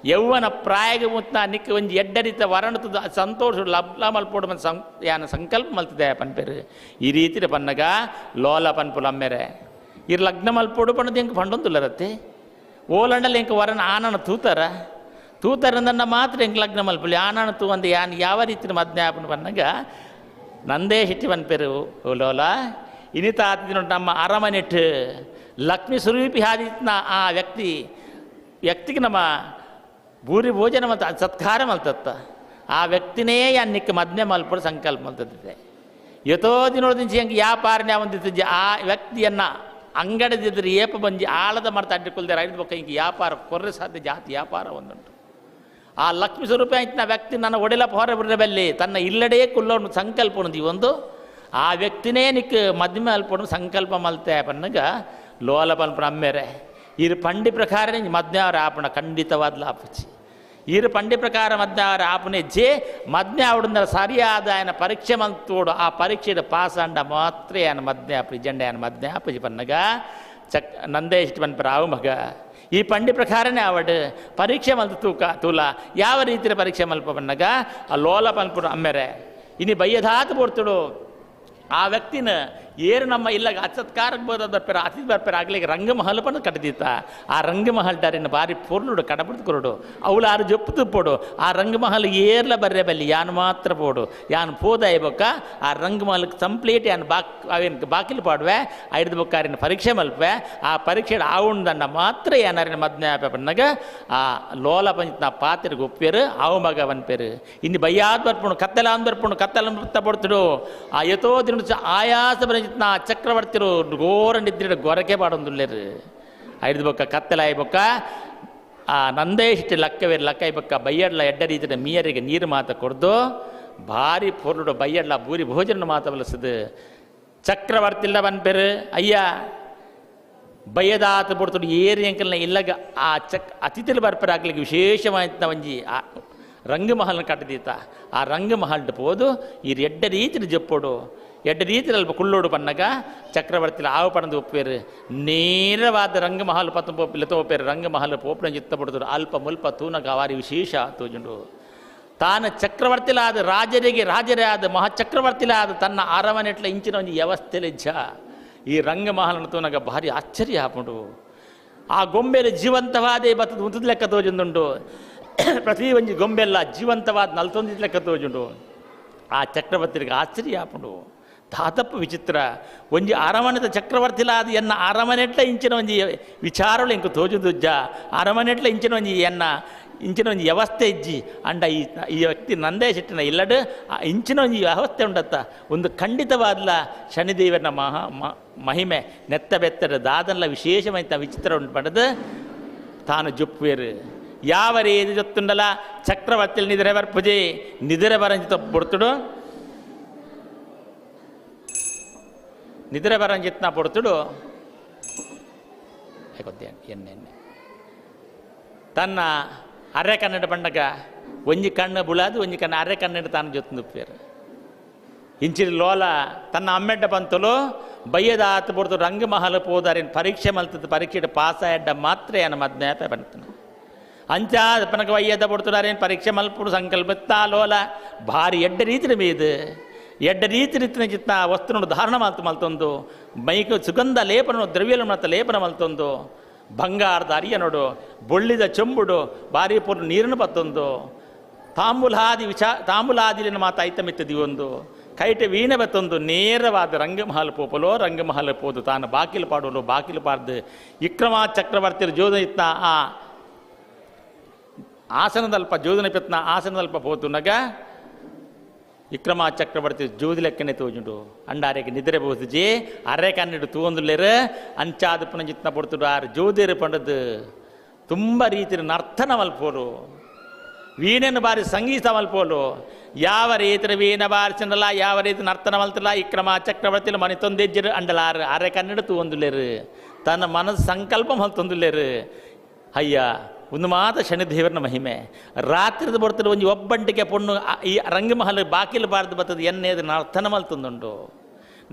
ಯೌವನ ಪ್ರಾಯಗ ಮುತ್ತ ನಿಕ್ಕ ಒಂಜಿ ಎಡ್ಡರಿತ ವರಣತದ ಸಂತೋಷ ಲಬ್ಲ ಮಲ್ಪೋಡು ಮನ್ ಸಂ ಯಾನ ಸಂಕಲ್ಪ ಮಲ್ತಿದೆ ಪನ್ಪೆರು ಈ ರೀತಿಯ ಪನ್ನಗ ಲೋಲ ಪನ್ಪುಲ ಅಮ್ಮೇರೆ ಇರ್ ಲಗ್ನ ಮಲ್ಪೋಡು ಪಣ್ಣದು ಎಂಕ ಪಂಡೊಂದುಲ್ಲರತ್ತೆ ಓಲಂಡಲ್ಲಿ ಎಂಕ ವರನ ಆನನ ತೂತಾರ ತೂತಾರಂದನ್ನ ಮಾತ್ರ ಎಂಕ ಲಗ್ನ ಮಲ್ಪಲಿ ಆನನ ತೂ ಅಂದ ಯಾನ್ ಯಾವ ರೀತಿಯ ಮಜ್ಞಾಪನ ಪನ್ನಗ ನಂದೇ ಶೆಟ್ಟಿ ಪನ್ಪೆರು ಓಲೋಲ ಇನಿತ ಆತಿನ ನಮ್ಮ ಅರಮನೆಟ್ಟು ಲಕ್ಷ್ಮೀ ಸ್ವರೂಪಿ ಹಾದಿತ್ನ ಆ ವ್ಯಕ್ತಿ ವ್ಯಕ್ತಿಗೆ ನಮ್ಮ ಭೂರಿ ಭೋಜನ ಮಲ್ತ ಸತ್ಕಾರ ಮಲ್ತತ್ತ ಆ ವ್ಯಕ್ತಿನೇ ಯಾನ್ನಿಕ್ಕ ಮದ್ನೆ ಮಲ್ಪಡು ಸಂಕಲ್ಪ ಮಲ್ತದ್ದೆ ಯಥೋ ದಿನೋದಿಂಚಿ ಹೆಂಗೆ ವ್ಯಾಪಾರನೇ ಒಂದಿತ್ತು ಆ ವ್ಯಕ್ತಿಯನ್ನು ಅಂಗಡದಿದ್ರೆ ಏಪ ಬಂಜಿ ಆಳದ ಮರ್ತ ಅಡ್ಡಿಕೊಲ್ದಾರೆ ಐದು ಬೊಕ್ಕ ಹಿಂಗೆ ವ್ಯಾಪಾರ ಕೊರ್ರೆ ಸಾಧ್ಯ ಜಾತಿ ವ್ಯಾಪಾರ ಒಂದುಂಟು ಆ ಲಕ್ಷ್ಮೀ ಸ್ವರೂಪ ಆಯ್ತು ವ್ಯಕ್ತಿ ನನ್ನ ಒಡೆಲ ಹೊರ ಬಿಡಬಲ್ಲಿ ತನ್ನ ಇಲ್ಲಡೇ ಕುಲ್ಲೋನು ಸಂಕಲ್ಪ ಒಂದು ಒಂದು ಆ ವ್ಯಕ್ತಿನೇ ನಿಕ್ ಮದ್ಮೆ ಅಲ್ಪಡು ಸಂಕಲ್ಪ ಮಲ್ತೆ ಪನ್ನಗ ಲೋಲ ಪನ್ಪುನ ಅಮ್ಮೇರೆ ಇರು ಪಂಡಿ ಪ್ರಕಾರ ಮದ್ನೆ ಆಪಣ ಖಂಡಿತವಾದ ಲಾಪಚಿ ಇರು ಪಂಡಿ ಪ್ರಕಾರ ಮದ್ನೆ ಆಪನೆ ಜೆ ಮದ್ನೆ ಆವಡುಂದರ ಸರಿಯಾದ ఆయన ಪರೀಕ್ಷೆ ಮಂತೋಡು ಆ ಪರೀಕ್ಷೆ ಪಾಸ್ ಅಂಡ ಮಾತ್ರ ఆయన ಮದ್ನೆ ಆಪು ಜಂಡೆ ఆయన ಮದ್ನೆ ಆಪುಜಿ ಪನ್ನಗ ಚಕ್ ನಂದೇ ಇಷ್ಟ ಪನ್ಪರ ಆವು ಮಗ ಈ ಪಂಡಿ ಪ್ರಕಾರನೇ ಆವಡು ಪರೀಕ್ಷೆ ಮಲ್ತು ತೂಕ ತೂಲ ಯಾವ ರೀತಿಯ ಪರೀಕ್ಷೆ ಮಲ್ಪ ಪನ್ನಗ ಆ ಲೋಲ ಪನ್ಪುಡು ಅಮ್ಮೇರೆ ಇನಿ ಬಯ್ಯದಾತ ಪೋಡ್ತುಡು ಆ ವ್ಯಕ್ತಿನ ಏರು ನಮ್ಮ ಇಲ್ಲಾಗ ಅಸತ್ಕಾರಕ್ಕೆ ಬೋದ ಬರ್ಪೇರ ಅತಿಥಿ ಬರ್ಪೇರ ಆಗ್ಲಿಕ್ಕೆ ರಂಗಮಹಲ್ ಪಂಡ ಕಟ್ಟದಿತ್ತ ಆ ರಂಗಮಹಲ್ ಡಾರಿನ ಭಾರಿ ಪೊರ್ಲುಡು ಕಡಬಿಡ್ದು ಕೊರಡು ಅವಳು ಆರು ಜೊಪ್ಪು ಪೋಡು ಆ ರಂಗಮಹಲ್ ಏರ್ಲ ಬರ್ರೆ ಬಲ್ಲಿ ಯಾನು ಮಾತ್ರ ಪೋಡು ಯಾನು ಪೋದ ಬೊಕ್ಕ ಆ ರಂಗಮಹಲ್ ಕಂಪ್ಲೀಟ್ ಯಾನು ಬಾಕ್ ಅವೇನು ಬಾಕಿಲು ಪಾಡುವೆ ಐದು ಬೊಕ್ಕಾರಿನ ಪರೀಕ್ಷೆ ಮಲ್ಪೆ ಆ ಪರೀಕ್ಷೆ ಆವುಂದನ್ನ ಮಾತ್ರ ಯಾನಾರಿನ ಮದ್ನೆ ಪನ್ನಗ ಆ ಲೋಲ ಪಂಚಿನ ಪಾತ್ರೆಗೆ ಒಪ್ಪೇರು ಆವು ಮಗ ಪೇರು ಇನ್ನು ಬಯ್ಯಾದ ಬರ್ಪುಣು ಕತ್ತಲ ಅಂದ್ ಬರ್ಪುಣು ಕತ್ತಲ ಪಡ್ತಿಡು ಆ ಯಥೋ ದಿನ ಆಯಾಸ ಬರಂಜಿತ್ನ ಚಕ್ರವರ್ತಿರು ಘೋರ ನಿದ್ರೆ ಗೊರಕೆ ಪಾಡೊಂದುಲ್ಲೇರು ಐದು ಬೊಕ್ಕ ಕತ್ತಲಾಯಿ ಬೊಕ್ಕ ಆ ನಂದೇಶ್ ಲಕ್ಕವೇರು ಲಕ್ಕೈ ಬೊಕ್ಕ ಬಯ್ಯಡ್ಲ ಎಡ್ಡ ರೀತಿಯ ಮೀಯರಿಗೆ ನೀರು ಮಾತ ಕೊಡ್ದು ಭಾರಿ ಪೊರುಡು ಬಯ್ಯಡ್ಲ ಬೂರಿ ಭೋಜನ ಮಾತ ಬಲಸದು ಚಕ್ರವರ್ತಿಲ್ಲ ಬನ್ಪೆರು ಅಯ್ಯ ಬಯ್ಯದಾತ ಬಿಡ್ತುಡು ಏರಿ ಅಂಕಲ್ನ ಇಲ್ಲಗ ಆ ಚಕ್ ಅತಿಥಿಲು ಬರ್ಪರಾಗ್ಲಿಕ್ಕೆ ವಿಶೇಷವಾದ ಒಂಜಿ ಆ ರಂಗಮಹಲ್ನ ಕಟ್ಟದೀತ ಆ ರಂಗಮಹಲ್ ಪೋದು ಈ ಎಡ್ಡ ರೀತಿಯ ಜಪ್ಪೋಡು ಎಡ್ಡ ರೀತಿಯಲ್ಲಿ ಅಲ್ಪ ಕುಳ್ಳೋಡು ಪನ್ನಗ ಚಕ್ರವರ್ತಿಲ ಆವು ಪಣದು ಒಪ್ಪೇರು ನೇರವಾದ ರಂಗಮಹಲ್ ಪತ್ತ ಪೋಪಿಲ್ಲ ತೋಪೇರು ರಂಗಮಹಲ್ ಪೋಪನ ಜಿತ್ತ ಪಡ್ತರು ಅಲ್ಪ ಮುಲ್ಪ ತೂನಗ ವಾರಿ ವಿಶೇಷ ತೋಜುಂಡು. ತಾನು ಚಕ್ರವರ್ತಿಲಾದ ರಾಜರಿಗೆ ರಾಜರೇ ಆದ ಮಹಾಚಕ್ರವರ್ತಿಲಾದ ತನ್ನ ಅರಮನೆಟ್ಲ ಇಂಚಿನ ಒಂದು ವ್ಯವಸ್ಥೆಲಿಜ್ಜ ಈ ರಂಗಮಹಲನ್ನು ತೂನಗ ಭಾರಿ ಆಶ್ಚರ್ಯ ಆಪುಂಡು. ಆ ಗೊಂಬೆಲು ಜೀವಂತವಾದೇ ಬತ್ತದ ಉಂತದ ಲೆಕ್ಕ ತೋಜುಂದುಂಡು. ಪ್ರತಿ ಒಂಜಿ ಗೊಂಬೆಲ್ಲ ಜೀವಂತವಾದ ನಲ್ತೊಂದು ಲೆಕ್ಕ ತೋಜುಂಡು. ಆ ಚಕ್ರವರ್ತಿಗೆ ಆಶ್ಚರ್ಯ ಆಪುಂಡು. ದಾತಪ್ಪ ವಿಚಿತ್ರ ಒಂಜಿ ಅರಮನೆದ ಚಕ್ರವರ್ತಿಲಾದ ಎನ್ನ ಅರಮನೆಟ್ಲ ಇಂಚಿನ ಒಂಜಿ ವಿಚಾರಗಳು ಇಂಕ ತೋಜುದುಜ್ಜ ಅರಮನೆಟ್ಲ ಇಂಚಿನ ಒಂಜಿ ಎನ್ನ ಇಂಚಿನ ಒಂಜಿ ವ್ಯವಸ್ಥೆ ಇಜ್ಜಿ ಅಂಡ ಈ ಈ ವ್ಯಕ್ತಿ ನಂದೇ ಶೆಟ್ಟಿನ ಇಲ್ಲಡು ಆ ಇಂಚಿನ ಒಂಜಿ ವ್ಯವಸ್ಥೆ ಉಂಡತ್ತ ಒಂದು ಖಂಡಿತವಾದ್ಲ ಶನಿದೇವನ ಮಹಾ ಮಹಿಮೆ ನೆತ್ತ ಬೆತ್ತರ ದಾದನ್ಲ ವಿಶೇಷಮೈತ ವಿಚಿತ್ರ ಉಂಟು ಪಡೆದು ತಾನು ಜುಪ್ಪುವೇರು. ಯಾವ ರೀತಿ ಜೊತ್ತುಂಡಲ ಚಕ್ರವರ್ತಿಲಿ ನಿದ್ರೆ ಬರ್ಪುಜಿ ನಿದ್ರೆ ಬರಂಜಿತ ಬೊಡ್ತುಡು ನಿದ್ರೆ ಬರಂಜಿತ್ನ ಪೊಡ್ತುಡು ಎಣ್ಣೆ ಎಣ್ಣೆ ತನ್ನ ಅರೆ ಕನ್ನಡ పండగ ಒಂಜಿ ಕಣ್ಣು ಬುಳಾದು ಒಂಜಿ ಕಣ್ಣು ಅರೆ ಕನ್ನಡ ತಾನು ಜೊತ್ತುಂದುಪ್ಪೇರು. ಇಂಚಿನ ಲೋಲ ತನ್ನ ಅಮ್ಮೆಡ್ಡ ಪಂತಲು ಬಯ್ಯದ ಆತ ಪೊಡ್ತು ರಂಗಮಹಲ ಪೋದಾರಿನ ಪರೀಕ್ಷೆ ಮಲ್ತದ ಪರೀಕ್ಷೆ ಪಾಸ್ ಆಯಡ್ಡ ಮಾತ್ರ ಏನ ಮದ್ಮೇಪ ಪಂತನ ಅಂಚಾ ಪನಕ ವಯ್ಯದ ಪೊಡ್ತುಡಾರೇನು ಪರೀಕ್ಷೆ ಮಲ್ಪುಡು ಸಂಕಲ್ಪ ಲೋಲ ಭಾರಿ ಎಡ್ಡ ರೀತಿಯ ಮೀದು ಎಡ್ಡ ರೀತಿ ರೀತಿನ ಚಿತ್ತ ವಸ್ತುನು ಧಾರಣ ಮಲ್ತು ಮಲ್ತೊಂದು ಮೈಕು ಸುಗಂಧ ಲೇಪನ ದ್ರವ್ಯಲು ಮತ್ತ ಲೇಪನ ಮಲ್ತೊಂದು ಬಂಗಾರದ ಅರಿಯನೋಡು ಬೊಳ್ಳಿದ ಚೆಂಬುಡು ಬಾರಿ ಪೊರ್ಲು ನೀರನ್ನು ಪತ್ತೊಂದು ತಾಂಬೂಲಾದಿ ವಿಚಾ ತಾಂಬೂಲಾದಿಲಿನ ಮಾತು ಐತಮಿತ್ತದಿ ಒಂದು ಕೈಟೆ ವೀಣೆ ಬತ್ತೊಂದು ನೇರವಾದ ರಂಗಮಹಲ್ ಪೋಪಲೋ ರಂಗಮಹಲ್ ಪೋದು ತಾನು ಬಾಕಿಲು ಪಾಡೋಲು ಬಾಕಿಲು ಪಾಡ್ದು ವಿಕ್ರಮ ಚಕ್ರವರ್ತಿಯ ಜೋದನ ಇತ್ತ ಆ ಆಸನದಲ್ಪ ಜೋದನ ಪೆತ್ನ ಆಸನದಲ್ಪ ಪೋತುನಗ ವಿಕ್ರಮ ಚಕ್ರವರ್ತಿ ಜೋದಿ ಲೆಕ್ಕನೆ ತೋಜುಂಡು ಅಂಡಾರೆಗೆ ನಿದ್ರೆ ಬೋಸುಜಿ ಅರೆ ಕನ್ನಿಡು ತೂಂದುಲ್ಲೇರು ಅಂಚಾದ ಪುನಜಿತ್ನ ಪೊಡ್ತುಡು ಆರು ಜೋದಿರು ಪಂಡದು ತುಂಬ ರೀತಿಯ ನರ್ತನ ಮಲ್ಪೋಲು ವೀಣೆಯನ್ನು ಬಾರಿ ಸಂಗೀತ ಮಲ್ಪೋಲು ಯಾವ ರೀತಿಯ ವೀಣೆ ಬಾರಿಸನಲ್ಲ ಯಾವ ರೀತಿ ನರ್ತನ ಮಲ್ತಲ್ಲ ವಿಕ್ರಮ ಚಕ್ರವರ್ತಿಲು ಮನೆ ತೊಂದೆಜ್ಜಿರು ಅಂಡಲಾರು ಅರೆ ಕನ್ನಿಡು ತೂಂದುಲ್ಲೇರು ತನ್ನ ಮನಸ್ಸು ಸಂಕಲ್ಪ ಮಲ್ತೊಂದುಲ್ಲೇರು. ಅಯ್ಯ ಒಂದು ಮಾತ ಶನಿದೇವರನ ಮಹಿಮೆ ರಾತ್ರಿದ ಬರ್ತದೆ ಒಂಜಿ ಒಬ್ಬಂಟಿಗೆ ಪೊಣ್ಣು ಈ ರಂಗಮಹಲ್ ಬಾಕಿಲು ಬಾರ್ದು ಬರ್ತದೆ ಎನ್ನೇದು ನರ್ತನ ಮಲ್ತೊಂದುಂಡು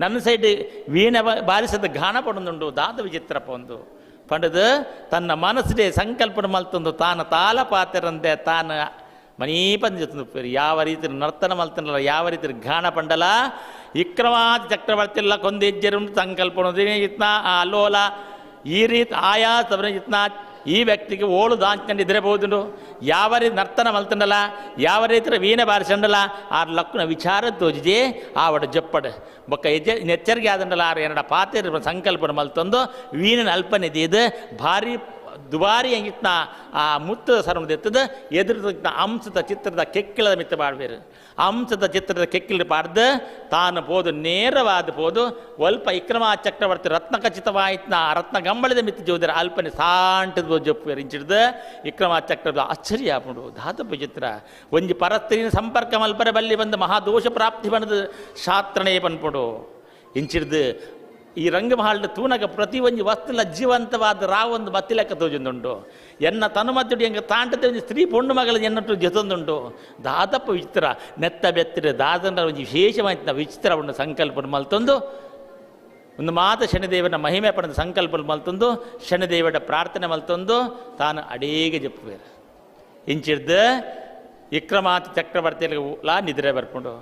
ನನ್ನ ಸೈಡ್ ವೀಣೆ ಬಾರಿಸದ ಗಾನ ಪಡೊಂದುಂಡು ದಾದ ವಿಚಿತ್ರಪ್ಪ ಒಂದು ಪಂಡದು ತನ್ನ ಮನಸ್ಸಿಗೆ ಸಂಕಲ್ಪನೆ ಮಲ್ತೊಂದು ತಾನು ತಾಲ ಪಾತಿರಂತೆ ತಾನು ಮನೀಪಂದ ಜೊತೆ ಯಾವ ರೀತಿ ನರ್ತನ ಮಲ್ತನಲ್ಲ ಯಾವ ರೀತಿ ಗಾನ ಪಂಡಲ ವಿಕ್ರಮಾದಿ ಚಕ್ರವರ್ತಿಲ್ಲ ಕೊಂದೆಜ್ಜರು ಸಂಕಲ್ಪನ ಆ ಲೋಲ ಈ ರೀತಿ ಆಯಾ ಸಬರ ಈ ವ್ಯಕ್ತಿಗೆ ಓಳು ದಾಂಚ್ಕೊಂಡು ಇದ್ರಬಹುದು ಯಾವ ರೀತಿ ನರ್ತನ ಮಲ್ತಂಡಲ್ಲ ಯಾವ ರೀತಿ ವೀಣೆ ಬಾರಿಸಂಡಲ್ಲ ಆ ಲಕ್ಕುನ ವಿಚಾರ ತೋಜಿಜೆ ಆವಡ ಜಪ್ಪಡ ಬೊಕ್ಕ ಎಚ್ಚರಿಕೆ ಆದಂಡಲ್ಲ ಆರು ಏನಡ ಪಾತ್ರ ಸಂಕಲ್ಪನ ಮಲ್ತಂದು ವೀಣನ ಅಲ್ಪನಿದೆ ಇದು ಭಾರಿ ದುಬಾರಿ ಹೆಂಗಿತ್ನ ಆ ಮುತ್ತದ ಸರಣ ಎತ್ತದ ಎದುರು ಅಂಶದ ಚಿತ್ರದ ಕೆಕ್ಕಿಳದ ಮಿತ್ತ ಪಾಡ್ಬೇರು ಅಂಶದ ಚಿತ್ರದ ಕೆಕ್ಕಿಳ ಪಾಡ್ದು ತಾನು ಪೋದು ನೇರವಾದ ಪೋದು ಒಲ್ಪ ವಿಕ್ರಮ ಚಕ್ರವರ್ತಿ ರತ್ನಖಚಿತವಾಯ್ತನ ರತ್ನ ಗಂಬಳಿದ ಮಿತ್ತ ಜೋದಿರ ಅಲ್ಪನೆ ಸಾಂಟದ ಜೊಪ್ಪು ಇಂಚಿಡ್ದು ವಿಕ್ರಮ ಚಕ್ರದ ಆಶ್ಚರ್ಯ ಆಪುಂಡು ಧಾತುಪ ಚಿತ್ರ ಒಂಜಿ ಪರಸ್ತ್ರೀನ ಸಂಪರ್ಕ ಮಲ್ಪರೆ ಬಲ್ಲಿ ಬಂದು ಮಹಾದೋಷ ಪ್ರಾಪ್ತಿ ಬಂದು ಶಾಸ್ತ್ರನೇ ಪನ್ಪುಡು ಇಂಚಿಡ್ದು ಈ ರಂಗಮಹಲ್ ತೂನಗ ಪ್ರತಿ ಒಂಜಿ ವಸ್ತುಲ ಜೀವಂತವಾದ ರಾವೊಂದು ಬತ್ತಿ ಲೆಕ್ಕ ತೋಜೊಂದುಂಡು ಎನ್ನ ತನು ಮದ್ದುಡು ಎಂಗ ತಾಂಟತೆ ಒಂಜಿ ಸ್ತ್ರೀ ಪೊಣ್ಣು ಮಗಳ ಎನ್ನಟ್ಟು ಜೊತೊಂದುಂಡು ದಾದಪ್ಪ ವಿಚಿತ್ರ ನೆತ್ತ ಬೆತ್ತಿರ ದಾದನ ಒಂಜಿ ವಿಶೇಷವಾದ ವಿಚಿತ್ರ ಉಂಡು ಸಂಕಲ್ಪ ಮಲ್ತೊಂದು ಒಂದು ಮಾತ ಶನಿದೇವನ ಮಹಿಮೆ ಪಡೆದ ಸಂಕಲ್ಪ ಮಲ್ತೊಂದು ಶನಿದೇವರ ಪ್ರಾರ್ಥನೆ ಮಲ್ತೊಂದು ತಾನು ಅಡೇಗೆ ಜಪ್ಪುವೇರು ಇಂಚಿಡ್ದು ವಿಕ್ರಮಾತಿ ಚಕ್ರವರ್ತಿಲಾ ನಿದ್ರೆ ಬರ್ಪುಂಡು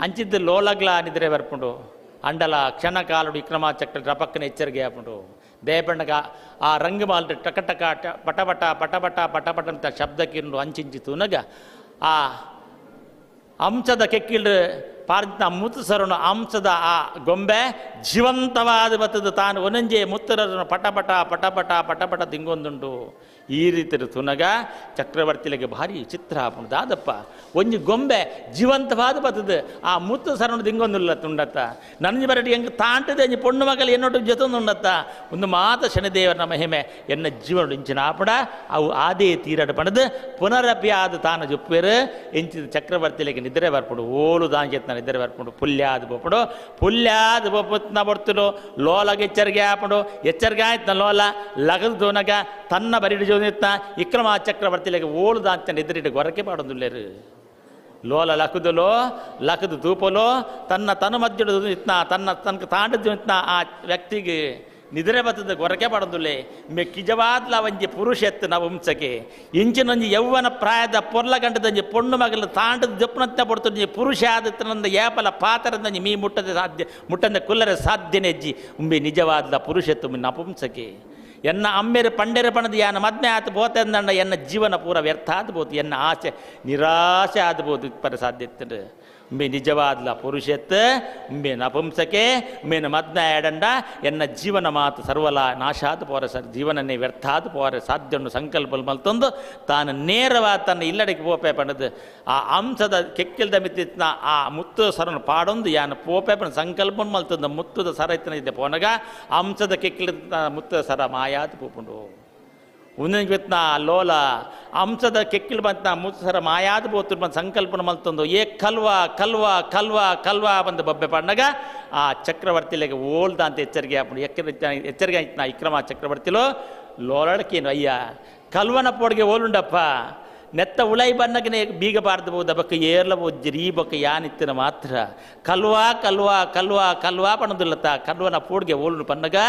ಅಂಚಿದ್ದು ಲೋಲಗ್ಲಾ ನಿದ್ರೆ ಬರ್ಪುಂಡು ಅಂಡಲ ಕ್ಷಣಕಾಲುಡು ವಿಕ್ರಮ ಚಕ್ರ ರಪಕ್ಕನ ಎಚ್ಚರಿಕೆ ಆಪುಂಡು ದೇಪಣ್ಣಗ ಆ ರಂಗಮಾಲ್ ಟಕ ಟಕ ಪಟಪಟ ಪಟಪಟ ಪಟಪಟ ಅಂತ ಶಬ್ದಕ್ಕಿಂಡು ಅಂಚಿಂಚಿ ತೂನಗ ಆ ಅಂಶದ ಕೆಕ್ಕಿಲ್ರು ಪಾರ್ದ ಮುತ್ತು ಸರಣ ಅಂಶದ ಆ ಗೊಂಬೆ ಜೀವಂತವಾದ ಬತ್ತದ ತಾನು ಒಂದೊಂಜೆ ಮುತ್ತರನ್ನು ಪಟಪಟ ಪಟಪಟ ಪಟಪಟ ತಿಂಗೊಂದುಂಡು. ಈ ರೀತಿ ತುನಗ ಚಕ್ರವರ್ತಿಲಿಗೆ ಭಾರಿ ಚಿತ್ರ ಆಪುಂಡು ದಾದಪ್ಪ ಒಂಜಿ ಗೊಂಬೆ ಜೀವಂತವಾದ ಬತ್ತದ ಆ ಮುತ್ತು ಸರಣ ದಿಂಗೊಂದುಲ್ಲ ತುಂಡತ್ತ ನನಂಜಿ ಬರಟಿ ಹೆಂಗೆ ತಾಂಟದೆ ಒಂಜಿ ಪೊಣ್ಣು ಮಗಲು ಎನ್ನೊಟ್ಟು ಜೊತೊಂದುಂಡತ್ತ ಒಂದು ಮಾತ ಶನಿದೇವರ ಮಹಿಮೆ ಎನ್ನ ಜೀವನ ಇಂಚಿನ ಆಪಡ ಅವು ಆದೇ ತೀರಡ ಪಣದು ಪುನರಪಿ ಆದ ತಾನು ಜೊಪ್ಪೇರು ಇಂಚಿದ ಚಕ್ರವರ್ತಿಲಿಗೆ ನಿದ್ರೆ ಬರ್ಪುಂಡು ಓಲು ದಾಂಚೆತ್ನ ನಿದ್ರೆ ಬರ್ಪುಂಡು ಪುಲ್ಯಾದ ಪೋಪುಡು ಪುಲ್ಯಾದ ಪೊಪ್ಪುತ್ನ ಬರ್ತುಡು ಲೋಲಗೆ ಎಚ್ಚರಿಕೆ ಆಪುಂಡು ಎಚ್ಚರಿಕೆ ಆಯ್ತನ ಲೋಲ ಲಗದು ತೋನಗ ತನ್ನ ಬರಿಡು ಜೋನಿತ್ನ ವಿಕ್ರಮ ಚಕ್ರವರ್ತಿಲಿಗೆ ಓಲು ದಾಂಚ ನಿದ್ರಿಟ್ಟು ಗೊರಕೆ ಪಾಡೊಂದುಲ್ಲೇರು ಲೋಲ ಲಕುದುಲೋ ಲಕದು ತೂಪಲೋ ತನ್ನ ತನು ಮಧ್ಯಡು ಇತ್ನ ತನ್ನ ತನಕ ತಾಂಡದ್ದು ಇತ್ನ ಆ ವ್ಯಕ್ತಿಗೆ ನಿದ್ರೆ ಬತ್ತದ ಗೊರಕೆ ಪಡೊಂದುಲ್ಲೆ ಮೆ ಕಿಜವಾದ್ಲ ಒಂಜಿ ಪುರುಷೆತ್ತು ನವಂಸಕೆ ಇಂಚಿನೊಂಜಿ ಯೌವನ ಪ್ರಾಯದ ಪೊರ್ಲ ಗಂಟದಂಜಿ ಪೊಣ್ಣು ಮಗಲು ತಾಂಡದ ಜಪ್ಪನತ್ತ ಪಡ್ತೊಂಜಿ ಪುರುಷ ಆದತ್ತನಂದ ಏಪಲ ಪಾತರದಂಜಿ ಮೀ ಮುಟ್ಟದೆ ಸಾಧ್ಯ ಮುಟ್ಟಂದ ಕುಲ್ಲರೆ ಸಾಧ್ಯನೆಜ್ಜಿ ಉಂಬೆ ನಿಜವಾದ್ಲ ಪುರುಷೆತ್ತು ನಪುಂಸಕೆ ಎನ್ನ ಅಮ್ಮೆರು ಪಂಡೆರು ಪಣದು ಯಾನ ಮದ್ಮೆ ಆತು ಬೋತೆಂದಂಡ ಎನ್ನ ಜೀವನ ಪೂರ ವ್ಯರ್ಥ ಆದ್ಬೋದು ಎನ್ನ ಆಸೆ ನಿರಾಸೆ ಆದ್ಬೋದು ಪರ ಸಾಧ್ಯ ಇತ್ತು ಉಂಬೆ ನಿಜವಾದ್ಲ ಪುರುಷೆತ್ತು ಉಂಬೆ ನಪುಂಸಕೆ ಉಂಬೆನ ಮದ್ಮೆ ಆಡಂಡ ಎನ್ನ ಜೀವನ ಮಾತು ಸರ್ವಲ ನಾಶಾದ ಪೋರ ಸರ್ ಜೀವನನ್ನೇ ವ್ಯರ್ಥಾದ ಪೋರ ಸಾಧ್ಯವನ್ನು ಸಂಕಲ್ಪ ಮಲ್ತೊಂದು ತಾನು ನೇರವಾದ ತನ್ನ ಇಲ್ಲಡಿಗೆ ಪೋಪೆ ಪಣದು ಆ ಅಂಶದ ಕೆಕ್ಕಿಲ್ದ ಮಿತ್ತಿತ್ನ ಆ ಮುತ್ತು ಸರನು ಪಾಡೊಂದು ಯಾನ ಪೋಪೆ ಪಣ ಸಂಕಲ್ಪ ಮಲ್ತೊಂದು ಮುತ್ತುದ ಸರ ಇತ್ತನ ಇದ್ದೆ ಪೋನಗ ಅಂಶದ ಕೆಕ್ಕಿಲ್ದ ಮುತ್ತದ ಸರ ಮಾಯಾದ ಪೋಪುಂಡು ಉನ್ನನ ಲೋಲ ಅಂಶದ ಕೆಕ್ಕಿಲ್ ಬಂತ ಮುತ್ಸರ ಮಾಯಾದ ಬೋತು ಬಂದು ಸಂಕಲ್ಪನ ಮಲ್ತೊಂದು ಏ ಕಲ್ವಾ ಕಲ್ವಾ ಕಲ್ವಾ ಕಲ್ವಾ ಬಂದು ಬೊಬ್ಬೆ ಪಣ್ಣಗ ಆ ಚಕ್ರವರ್ತಿಲಿಗೆ ಓಲ್ದ ಅಂತ ಎಚ್ಚರಿಕೆ ಹಾಕೊಂಡು ಎಚ್ಚರಿಕೆ ಆಯ್ತು ನಾ ವಿಕ್ರಮ ಚಕ್ರವರ್ತಿಲೋ ಲೋಲಳಕೇನು ಅಯ್ಯ ಕಲ್ವನ ಪೋಡ್ಗೆ ಓಲುಂಡಪ್ಪ ನೆತ್ತ ಉಳೈ ಬನ್ನಗನೆ ಬೀಗ ಬಾರ್ದು ಬೋದು ಬಕ್ಕ ಏರ್ಲ ಬೋಜ್ಜಿರಿ ಈ ಬೊಕ್ಕ ಯಾನಿತ್ತಿನ ಮಾತ್ರ ಕಲ್ವಾ ಕಲ್ವಾ ಕಲ್ವಾ ಕಲ್ವಾ ಪಣದುಲ್ಲತ ಕಲ್ವನ ಪೋಡ್ಗೆ ಓಲುಂಡು ಪನ್ನಗ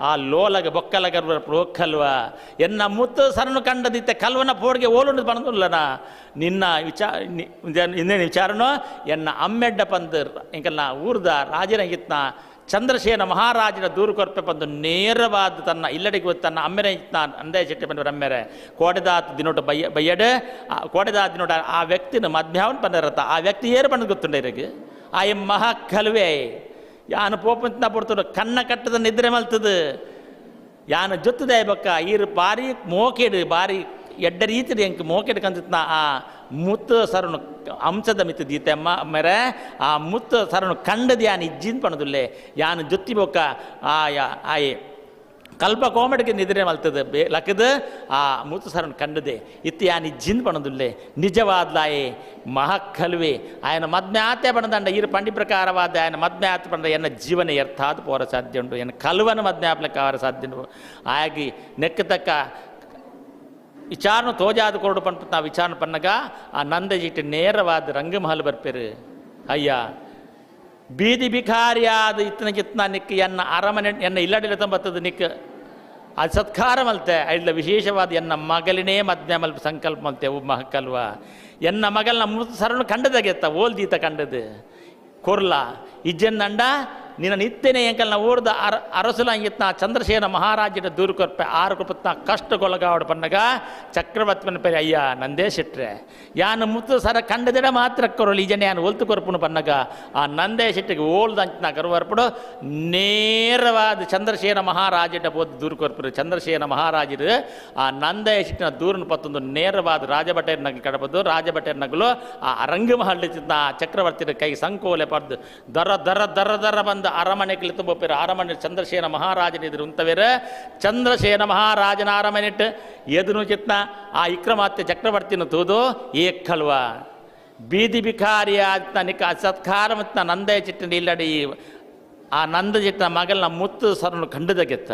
ಆ ಲೋಲಗ ಬೊಕ್ಕಲಗ ಕಲ್ವಾ ಎನ್ನ ಮುತ್ತು ಸರನು ಕಂಡದಿತ್ತ ಕಲ್ವನ ಪೋಡ್ಗೆ ಓಲುಂಡು ಪಣದುಲ್ಲನ ನಿನ್ನ ಇನ್ನೇನು ವಿಚಾರನೋ ಎನ್ನ ಅಮ್ಮೆಡ್ಡ ಪಂದು ಎಂಕಲ್ನ ಊರ್ದ ರಾಜನ ಚಂದ್ರಸೇನ ಮಹಾರಾಜನ ದೂರು ಕೊರ್ಪೆ ಬಂದು ನೇರವಾದ ತನ್ನ ಇಲ್ಲಡಿಗೆ ತನ್ನ ಅಮ್ಮೆರೆ ಅಂದೇ ಶೆಟ್ಟಿ ಬಂದವರು ಅಮ್ಮೆರೆ ಕೋಡೆದಾತ್ ದಿನೋಟ ಬಯ್ಯ ಬಯ್ಯಡೆ ಕೋಡೆದಾತ್ ದಿನೋಟ ಆ ವ್ಯಕ್ತಿನ ಮಧ್ಯಾಹ್ನ ಬಂದಿರತ್ತ ಆ ವ್ಯಕ್ತಿ ಏರು ಬಂದು ಗೊತ್ತುಂಡ ಇರಗೆ ಆ ಎಂ ಮಹಾ ಕಲುವೆ ಯಾನು ಪೋಪಂತ ಪಡ್ತುಂಡು ಕಣ್ಣ ಕಟ್ಟದ ನಿದ್ರೆ ಮಲ್ತದು ಯಾನು ಜೊತ್ತದೆ ಬಕ್ಕ ಈರು ಬಾರಿ ಮೋಕೆಡು ಬಾರಿ ಎಡ್ಡ ರೀತಿ ಎಂಕ್ ಮೋಕೆಡು ಕಂದಿತ್ನ ಆ ಮುತ್ತು ಸರನು ಅಂಶದ ಮಿತ್ತು ದೀತಮ್ಮ ಮೇರೆ ಆ ಮುತ್ತು ಸರನು ಕಂಡದ ಯಾನು ಇಜ್ಜಿನ್ ಪಣದುಲ್ಲೆ ಯಾನು ಜೊತ್ತಿ ಬೊಕ್ಕ ಆಯೆ ಕಲ್ಪ ಕೋಮಡಿಗೆ ನಿದ್ರೆ ಮಲ್ತದೆ ಬೇ ಲಕ್ಕದ ಆ ಮುತ್ತು ಸರನು ಕಂಡದೆ ಇತ್ತು ಯಾನು ಇಜ್ಜಿನ್ ಪಣದುಲ್ಲೆ ನಿಜವಾದ್ಲಾಯೆ ಮಹಕ್ಕಲ್ವೆ ಆಯನ ಮದ್ಮೆ ಆತೆ ಪಣದಂಡ ಇರು ಪಂಡಿ ಪ್ರಕಾರವಾದ ಆಯನ ಮದ್ಮೆ ಆತ ಪಣದ ಎನ್ನ ಜೀವನ ಎರ್ಥಾದ ಪೋರ ಸಾಧ್ಯ ಉಂಟು ಎನ್ನ ಕಲ್ವನ ಮದ್ಮೆ ಆಪ್ಲಕ್ಕೆ ಅವರ ಸಾಧ್ಯ ಉಂಟು ಆಗಿ ನೆಕ್ಕತಕ್ಕ ವಿಚಾರಣ ತೋಜಾದ ಕೊರಡು ಪಂಪ ನಾ ವಿಚಾರಣ ಪನ್ನಗ ಆ ನಂದಜಿಟ್ಟು ನೇರವಾದ ರಂಗಮಹಲ್ ಬರ್ಪೇರು ಅಯ್ಯ ಬೀದಿ ಬಿಖಾರಿಯಾದ ಇತ್ತನ ಕಿತ್ತನ ನಿಕ್ಕ ಎನ್ನ ಅರಮನೆ ಎನ್ನ ಇಲ್ಲಡಿಲ್ಲ ತಂಬತ್ತದ ನಿಕ್ಕ ಅದು ಸತ್ಕಾರ ಮಲ್ತೆ ಇಲ್ಲ ವಿಶೇಷವಾದ ಎನ್ನ ಮಗಲಿನೇ ಮದ್ಯ ಮಲ್ಪ ಸಂಕಲ್ಪ ಮಲ್ತೆ ಒಬ್ಬ ಮಹಕ್ಕಲ್ವ ಎನ್ನ ಮಗಲ್ನ ಮುತ್ತು ಸರನು ಕಂಡದಾಗೆತ್ತ ಓಲ್ದೀತ ಕಂಡದು ಕೊರ್ಲ ಇಜ್ಜನ್ನಂಡ ನಿನ್ನ ನಿತ್ಯನೇ ಎಂಕಲ್ನ ಊರ್ದ ಅರಸುಲ ಅಂಗಿತ್ನ ಚಂದ್ರಸೇನ ಮಹಾರಾಜನ ದೂರು ಕೊರ್ಪೆ ಆರು ಕೊಪ್ಪತ್ನ ಕಷ್ಟಗೊಳಗಾವಡು ಪನ್ನಗ ಚಕ್ರವರ್ತಿನ ಪೇರೆ ಅಯ್ಯ ನಂದೇ ಶೆಟ್ರೆ ಯಾನು ಮುತ್ತು ಸರ ಕಂಡದಿಡ ಮಾತ್ರ ಕೊರಲು ಈಜನೆ ಯಾನು ಒಲ್ತು ಕೊರ್ಪುನು ಪನ್ನಗ ಆ ನಂದೇ ಶೆಟ್ಟಿಗೆ ಓಲ್ದ ಅಂಚಿನ ಕರುವರ್ಪಡು ನೇರವಾದ ಚಂದ್ರಸೇನ ಮಹಾರಾಜನ ಬೋದು ದೂರು ಕೊರ್ಪರು ಚಂದ್ರಸೇನ ಮಹಾರಾಜರು ಆ ನಂದೇ ಶೆಟ್ಟಿನ ದೂರನ ಪತ್ತೊಂದು ನೇರವಾದ ರಾಜಭಟೇರ್ ನಗಲು ಕಡಪದು ರಾಜಭಟೇರ್ ನಗಲು ಆ ರಂಗಮಹಲ್ ಚಕ್ರವರ್ತಿನ ಕೈ ಸಂಕೋಲೆ ಪಡೆದು ದರ ದರ ದರ ದರ ಬಂದು ಅರಮನೆಗೆ ತುಂಬೋಪೇರು ಅರಮನೆ ಚಂದ್ರಸೇನ ಮಹಾರಾಜನ ಎದುರು ಉಂತವೇರು ಚಂದ್ರಸೇನ ಮಹಾರಾಜನ ಅರಮನೆಟ್ಟು ಎದುರು ಚಿತ್ನ ಆ ವಿಕ್ರಮಾತ್ಯ ಚಕ್ರವರ್ತಿನ ತೂದು ಏಕ್ಕಲ್ವ ಬೀದಿ ಬಿಖಾರಿಯ ನಿಕ್ಕ ಸತ್ಕಾರ ಮತ್ತು ನಂದಯ ಚಿಟ್ಟನ ಇಲ್ಲಡಿ ಆ ನಂದ ಚಿಟ್ಟನ ಮಗಲ್ನ ಮುತ್ತು ಸರನು ಕಂಡದಗೆತ್ತ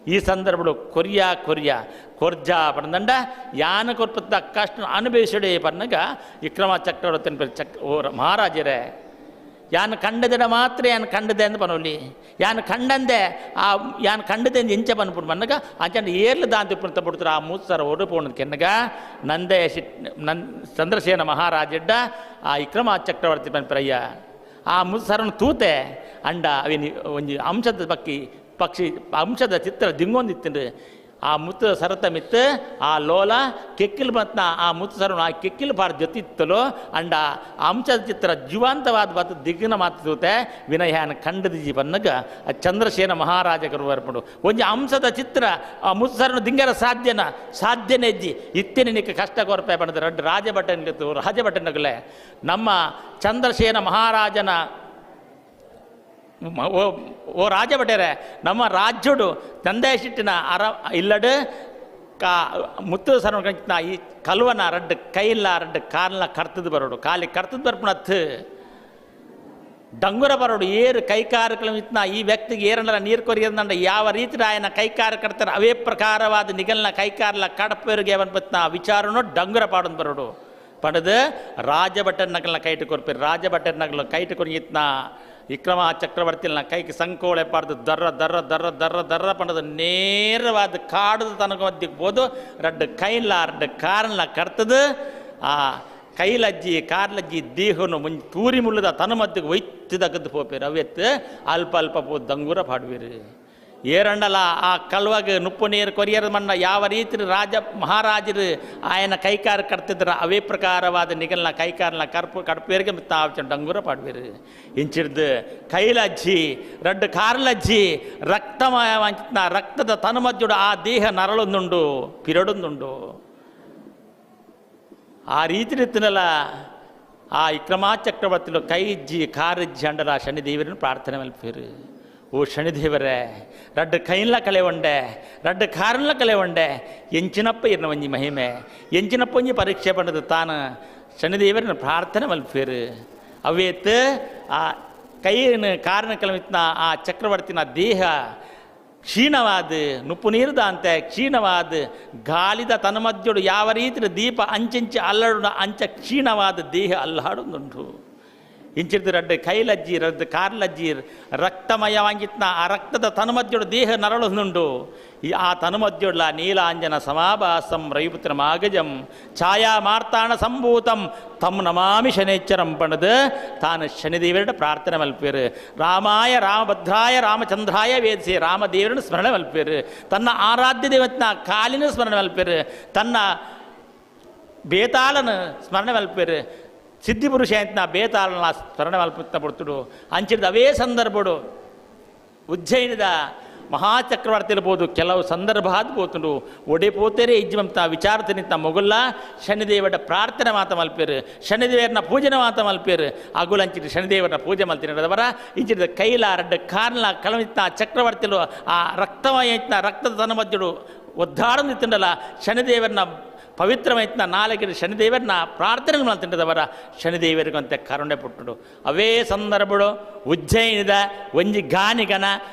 ಈ ಸಂದರ್ಭಡು ಕೊರಿಯಾ ಕೊರಿಯಾ ಕೊರ್ಜಾ ಪಡದಂಡ ಯಾನ ಕೊರ್ಪತ್ತ ಕಷ್ಟ ಅನುಭವಿಸಡೆ ಪನ್ನಗ ವಿಕ್ರಮ ಚಕ್ರವರ್ತಿನ ಚಕ್ ಓ ಮಹಾರಾಜರೇ ಯಾನು ಕಂಡದಿಡ ಮಾತ್ರ ಯಾನು ಕಂಡದೆ ಅಂದ್ ಪನೊಲಿ ಯಾನು ಕಂಡಂದೆ ಆ ಯಾನು ಕಂಡದೆ ಅಂದ್ ಎಂಚ ಪನ್ಪುಡು ಪನ್ನಗ ಅಂಚ ಏರ್ಲು ದಾಂತಿ ಪುಣತ ಪುಡ್ತಾರೆ ಆ ಮೂತ್ಸರ ಒಡು ಪೋಣದ ಕೆನ್ನಗ ನಂದೆ ಶಿಟ್ ನನ್ ಚಂದ್ರಸೇನ ಮಹಾರಾಜಡ್ಡ ಆ ವಿಕ್ರಮ ಚಕ್ರವರ್ತಿ ಪನ್ಪರಯ್ಯ ಆ ಮುತ್ಸರನು ತೂತೆ ಅಂಡ ಅವಿನ ಒಂಜಿ ಅಂಶದ ಪಕ್ಕಿ ಪಕ್ಷಿ ಅಂಶದ ಚಿತ್ರ ದಿಂಗೊಂದಿತ್ತಿಂಡು ಆ ಮುತ್ತು ಸರತ ಮಿತ್ತು ಆ ಲೋಲ ಕೆಕ್ಕಿಲ್ ಬತ್ನ ಆ ಮುತ್ತು ಸರನು ಆ ಕೆಕ್ಕಿಲ್ ಬಾರ್ ಜೊತಿತ್ತಲೋ ಅಂಡ ಆ ಅಂಶದ ಚಿತ್ರ ಜೀವಂತವಾದ ಬತ್ತು ದಿಗ್ಗಿನ ಮಾತು ತೂತೆ ವಿನಯಾನ ಕಂಡದಿಜಿ ಬನ್ನಗ ಆ ಚಂದ್ರಸೇನ ಮಹಾರಾಜ ಕರುವರ್ಪಡು ಒಂಜಿ ಅಂಶದ ಚಿತ್ರ ಆ ಮುತ್ತು ಸರನು ದಿಂಗರ ಸಾಧ್ಯನ ಸಾಧ್ಯನೇ ಇಜ್ಜಿ ಇತ್ತಿನ ನಿಕ್ಕ ಕಷ್ಟ ಕೊರಪೆ ಬಣ್ಣದ ರಡ್ಡು ರಾಜಭಟನ್ ರಾಜಭಟನಗಲೆ ನಮ್ಮ ಚಂದ್ರಸೇನ ಮಹಾರಾಜನ ಓ ಓ ರಾಜಭಟೇರೆ ನಮ್ಮ ರಾಜ್ಯಡು ತಂದೆ ಸಿಟ್ಟಿನ ಅರ ಇಲ್ಲಡು ಕಾ ಮುತ್ತು ಸರಣ ಈ ಕಲ್ವನ ರಡ್ಡು ಕೈಲ್ಲ ರಡ್ಡು ಕಾಲ್ನ ಕರ್ತದ ಬರೋಡು ಕಾಲಿ ಕರ್ತದ ಬರ್ಪಣತ್ತು ಡಂಗುರ ಬರೋಡು ಏರು ಕೈಕಾರಕ್ರಮಿತ್ನ ಈ ವ್ಯಕ್ತಿಗೆ ಏರಲ್ಲ ನೀರು ಕೊರಿಯಂದ ಯಾವ ರೀತಿ ಆಯನ ಕೈಕಾರ ಕಡ್ತಾರೆ ಅವೇ ಪ್ರಕಾರವಾದ ನಿಗಲ್ನ ಕೈಕಾರಲ ಕಡಪೇರಿಗೆ ಅವನ್ಪತ್ನ ವಿಚಾರನೋ ಡಂಗುರ ಪಾಡೊಂದು ಬರೋಡು ಪಡೆದು ರಾಜಭಟರ್ ನಗಲ್ನ ಕೈಟು ಕೊರ್ಪೇರು ರಾಜಭಟರ್ ನಗಲು ಕೈಟು ಕೊರಿಯಿತ್ನ Vikrama ಚಕ್ರವರ್ತಿನ ಕೈಗೆ ಸಂಕೋಳೆ ಪಾಡ್ದು ದರ್ರ ದರ್ರ ದರ್ರ ದರ್ರ ದರ್ರ ಪಂಡದು ನೇರವಾದ ಕಾಡುದು ತನಕ ಒದ್ದಿಕ್ಬೋದು ರಡ್ಡು ಕೈಲ ರಡ್ಡು ಕಾರನ್ಲ ಕರ್ತದು ಆ ಕೈಲಜ್ಜಿ ಕಾರ್ಲಜ್ಜಿ ದೇಹನು ಮುಂಚೆ ತೂರಿ ಮುಳ್ಳದ ತನ ಮದ್ದಿಗೆ ಒಯ್ತಿದಗದ್ದು ಪೋಪೇರು ಅವೆತ್ತು ಅಲ್ಪ ಅಲ್ಪ ಪೋ ದಂಗುರ ಪಾಡುವಿರು ಏರಂಡಲ ಆ ಕಲ್ವಾಗ ನುಪ್ಪು ನೀರು ಕೊರಿಯರ್ ಮಣ್ಣ ಯಾವ ರೀತಿ ರಾಜ ಮಹಾರಾಜರು ಆಯನ ಕೈಕಾರ ಕಟ್ತಿದ್ರ ಅವೇ ಪ್ರಕಾರವಾದ ನಿಗಲ್ನ ಕೈಕಾರನ ಕರ್ಪು ಕಡ್ಪೇರಿಗೆ ತಾವು ಡಂಗುರ ಪಾಡುವಿರು ಇಂಚಿಡ್ದು ಕೈಲಜ್ಜಿ ರಡ್ಡು ಕಾರ್ಲಜ್ಜಿ ರಕ್ತಮಯ ರಕ್ತದ ತನುಮದ್ಯುಡು ಆ ದೇಹ ನರಳೊಂದುಂಡು ಪಿರಡೊಂದುಂಡು ಆ ರೀತಿ ತಿನ್ನಲ ಆ ವಿಕ್ರಮಾ ಚಕ್ರವರ್ತಿಲು ಕೈಜ್ಜಿ ಕಾರಜ್ಜಿ ಅಂಡಲ ಶನಿದೇವರನ್ನು ಪ್ರಾರ್ಥನೆ ಮಲ್ಪೇರು. ಓ ಶನಿದೇವರೇ, ರಡ್ಡು ಕೈನ್ಲ ಕಲೆ ಉಂಡೆ, ರಡ್ಡು ಕಾರನ್ಲ ಕಲೆ ಉಂಡೆ, ಎಂಚಿನಪ್ಪ ಇರ್ನ ಒಂಜಿ ಮಹಿಮೆ, ಎಂಚಿನಪ್ಪ ಒಂಜಿ ಪರೀಕ್ಷೆ ಪಂಡದು ತಾನು ಶನಿದೇವರನ್ನು ಪ್ರಾರ್ಥನೆ ಮಲ್ಪೇರು. ಅವೇತ್ ಆ ಕೈನ ಕಾರಣ ಕಲಮಿತ್ನ ಆ ಚಕ್ರವರ್ತಿನ ದೇಹ ಕ್ಷೀಣವಾದ ನುಪ್ಪು ನೀರುದ ಅಂತೆ ಕ್ಷೀಣವಾದ ಗಾಳಿದ ತನ್ಮಧ್ಯುಡು ಯಾವ ರೀತಿ ದೀಪ ಅಂಚಿಂಚಿ ಅಲ್ಲಡು ಅಂಚ ಕ್ಷೀಣವಾದ ದೇಹ ಅಲ್ಲಾಡುಂದುಂಟು. ಇಂಚಿರ್ದು ರಡ್ಡು ಕೈಲಜ್ಜಿ ರಡ್ಡು ಕಾರ್ಲಜ್ಜಿ ರಕ್ತಮಯವಾಗಿತ್ನ ಆ ರಕ್ತದ ತನ್ಮಧ್ಯುಡು ದೇಹ ನರಳುಂದುಂಡು. ಆ ತನ್ಮಧ್ಯುಡ್ಲ ನೀಲಾಂಜನ ಸಮಾಭಾಸಂ ರವಿಪುತ್ರ ಮಾಗಜಂ ಛಾಯಾ ಮಾರ್ತಾಣ ಸಂಭೂತಂ ತಮ್ ನಮಾಮಿ ಶನೇಶ್ವರಂ ಪಣದು ತಾನು ಶನಿದೇವರ ಪ್ರಾರ್ಥನೆ ಮಲ್ಪೇರು. ರಾಮಾಯ ರಾಮಭದ್ರಾಯ ರಾಮಚಂದ್ರಾಯ ವೇದಿಸಿ ರಾಮದೇವರನ್ನು ಸ್ಮರಣೆ ಮಲ್ಪೇರು. ತನ್ನ ಆರಾಧ್ಯ ದೇವತ್ನ ಕಾಲಿನ ಸ್ಮರಣೆ ಮಲ್ಪೇರು. ತನ್ನ ಬೇತಾಳನ ಸ್ಮರಣೆ ಮಲ್ಪೇರು. ಸಿದ್ಧಿಪುರುಷ ಅಂತ ಬೇತಾಳನ ಸ್ಮರಣೆ ಮಲ್ಪುತ್ತ ಪಡ್ತುಡು. ಅಂಚಿದ ಅವೇ ಸಂದರ್ಭಡು ಉಜ್ಜಯಿನಿದ ಮಹಾಚಕ್ರವರ್ತಿ ಇರ್ಬೋದು ಕೆಲವು ಸಂದರ್ಭ ಆದ್ಬೋತುಂಡು ಒಡೆಪೋತೇರೆ ಇಜ್ಜಂತ ವಿಚಾರ ತಿನ್ನಿತ್ತ ಮೊಗುಲ್ಲ ಶನಿದೇವರ ಪ್ರಾರ್ಥನೆ ಮಾತ ಮಲ್ಪೇರು, ಶನಿದೇವರನ್ನ ಪೂಜನೆ ಮಾತ ಮಲ್ಪೇರು. ಅಗುಲಂಚಿಟ್ಟು ಶನಿದೇವರನ್ನ ಪೂಜೆ ಮಲ್ತಿನವರ ಇಂಚಿದ ಕೈಲ ರಡ್ಡು ಕಾರ್ಲ ಕಳಮಿತ್ತ ಚಕ್ರವರ್ತಿಲು ಆ ರಕ್ತಮಯ ರಕ್ತದ ತನ್ಮಧ್ಯುಡು ಒದ್ದಾಡ ನಿಂತಂಡಲ್ಲ ಶನಿದೇವರನ್ನ ಪವಿತ್ರಮೈತ್ನ ನಾಲ್ಕಿನ ಶನಿದೇವರನ್ನ ಪ್ರಾರ್ಥನೆ ಮಾಡ್ತಿದ್ದವರ ಶನಿದೇವರಿಗಂತೆ ಕರುಣೆ ಪುಟ್ಟುಡು. ಅವೇ ಸಂದರ್ಭಡು ಉಜ್ಜಯಿನಿದ ಒಂಜಿ ಗಾನಿಗನ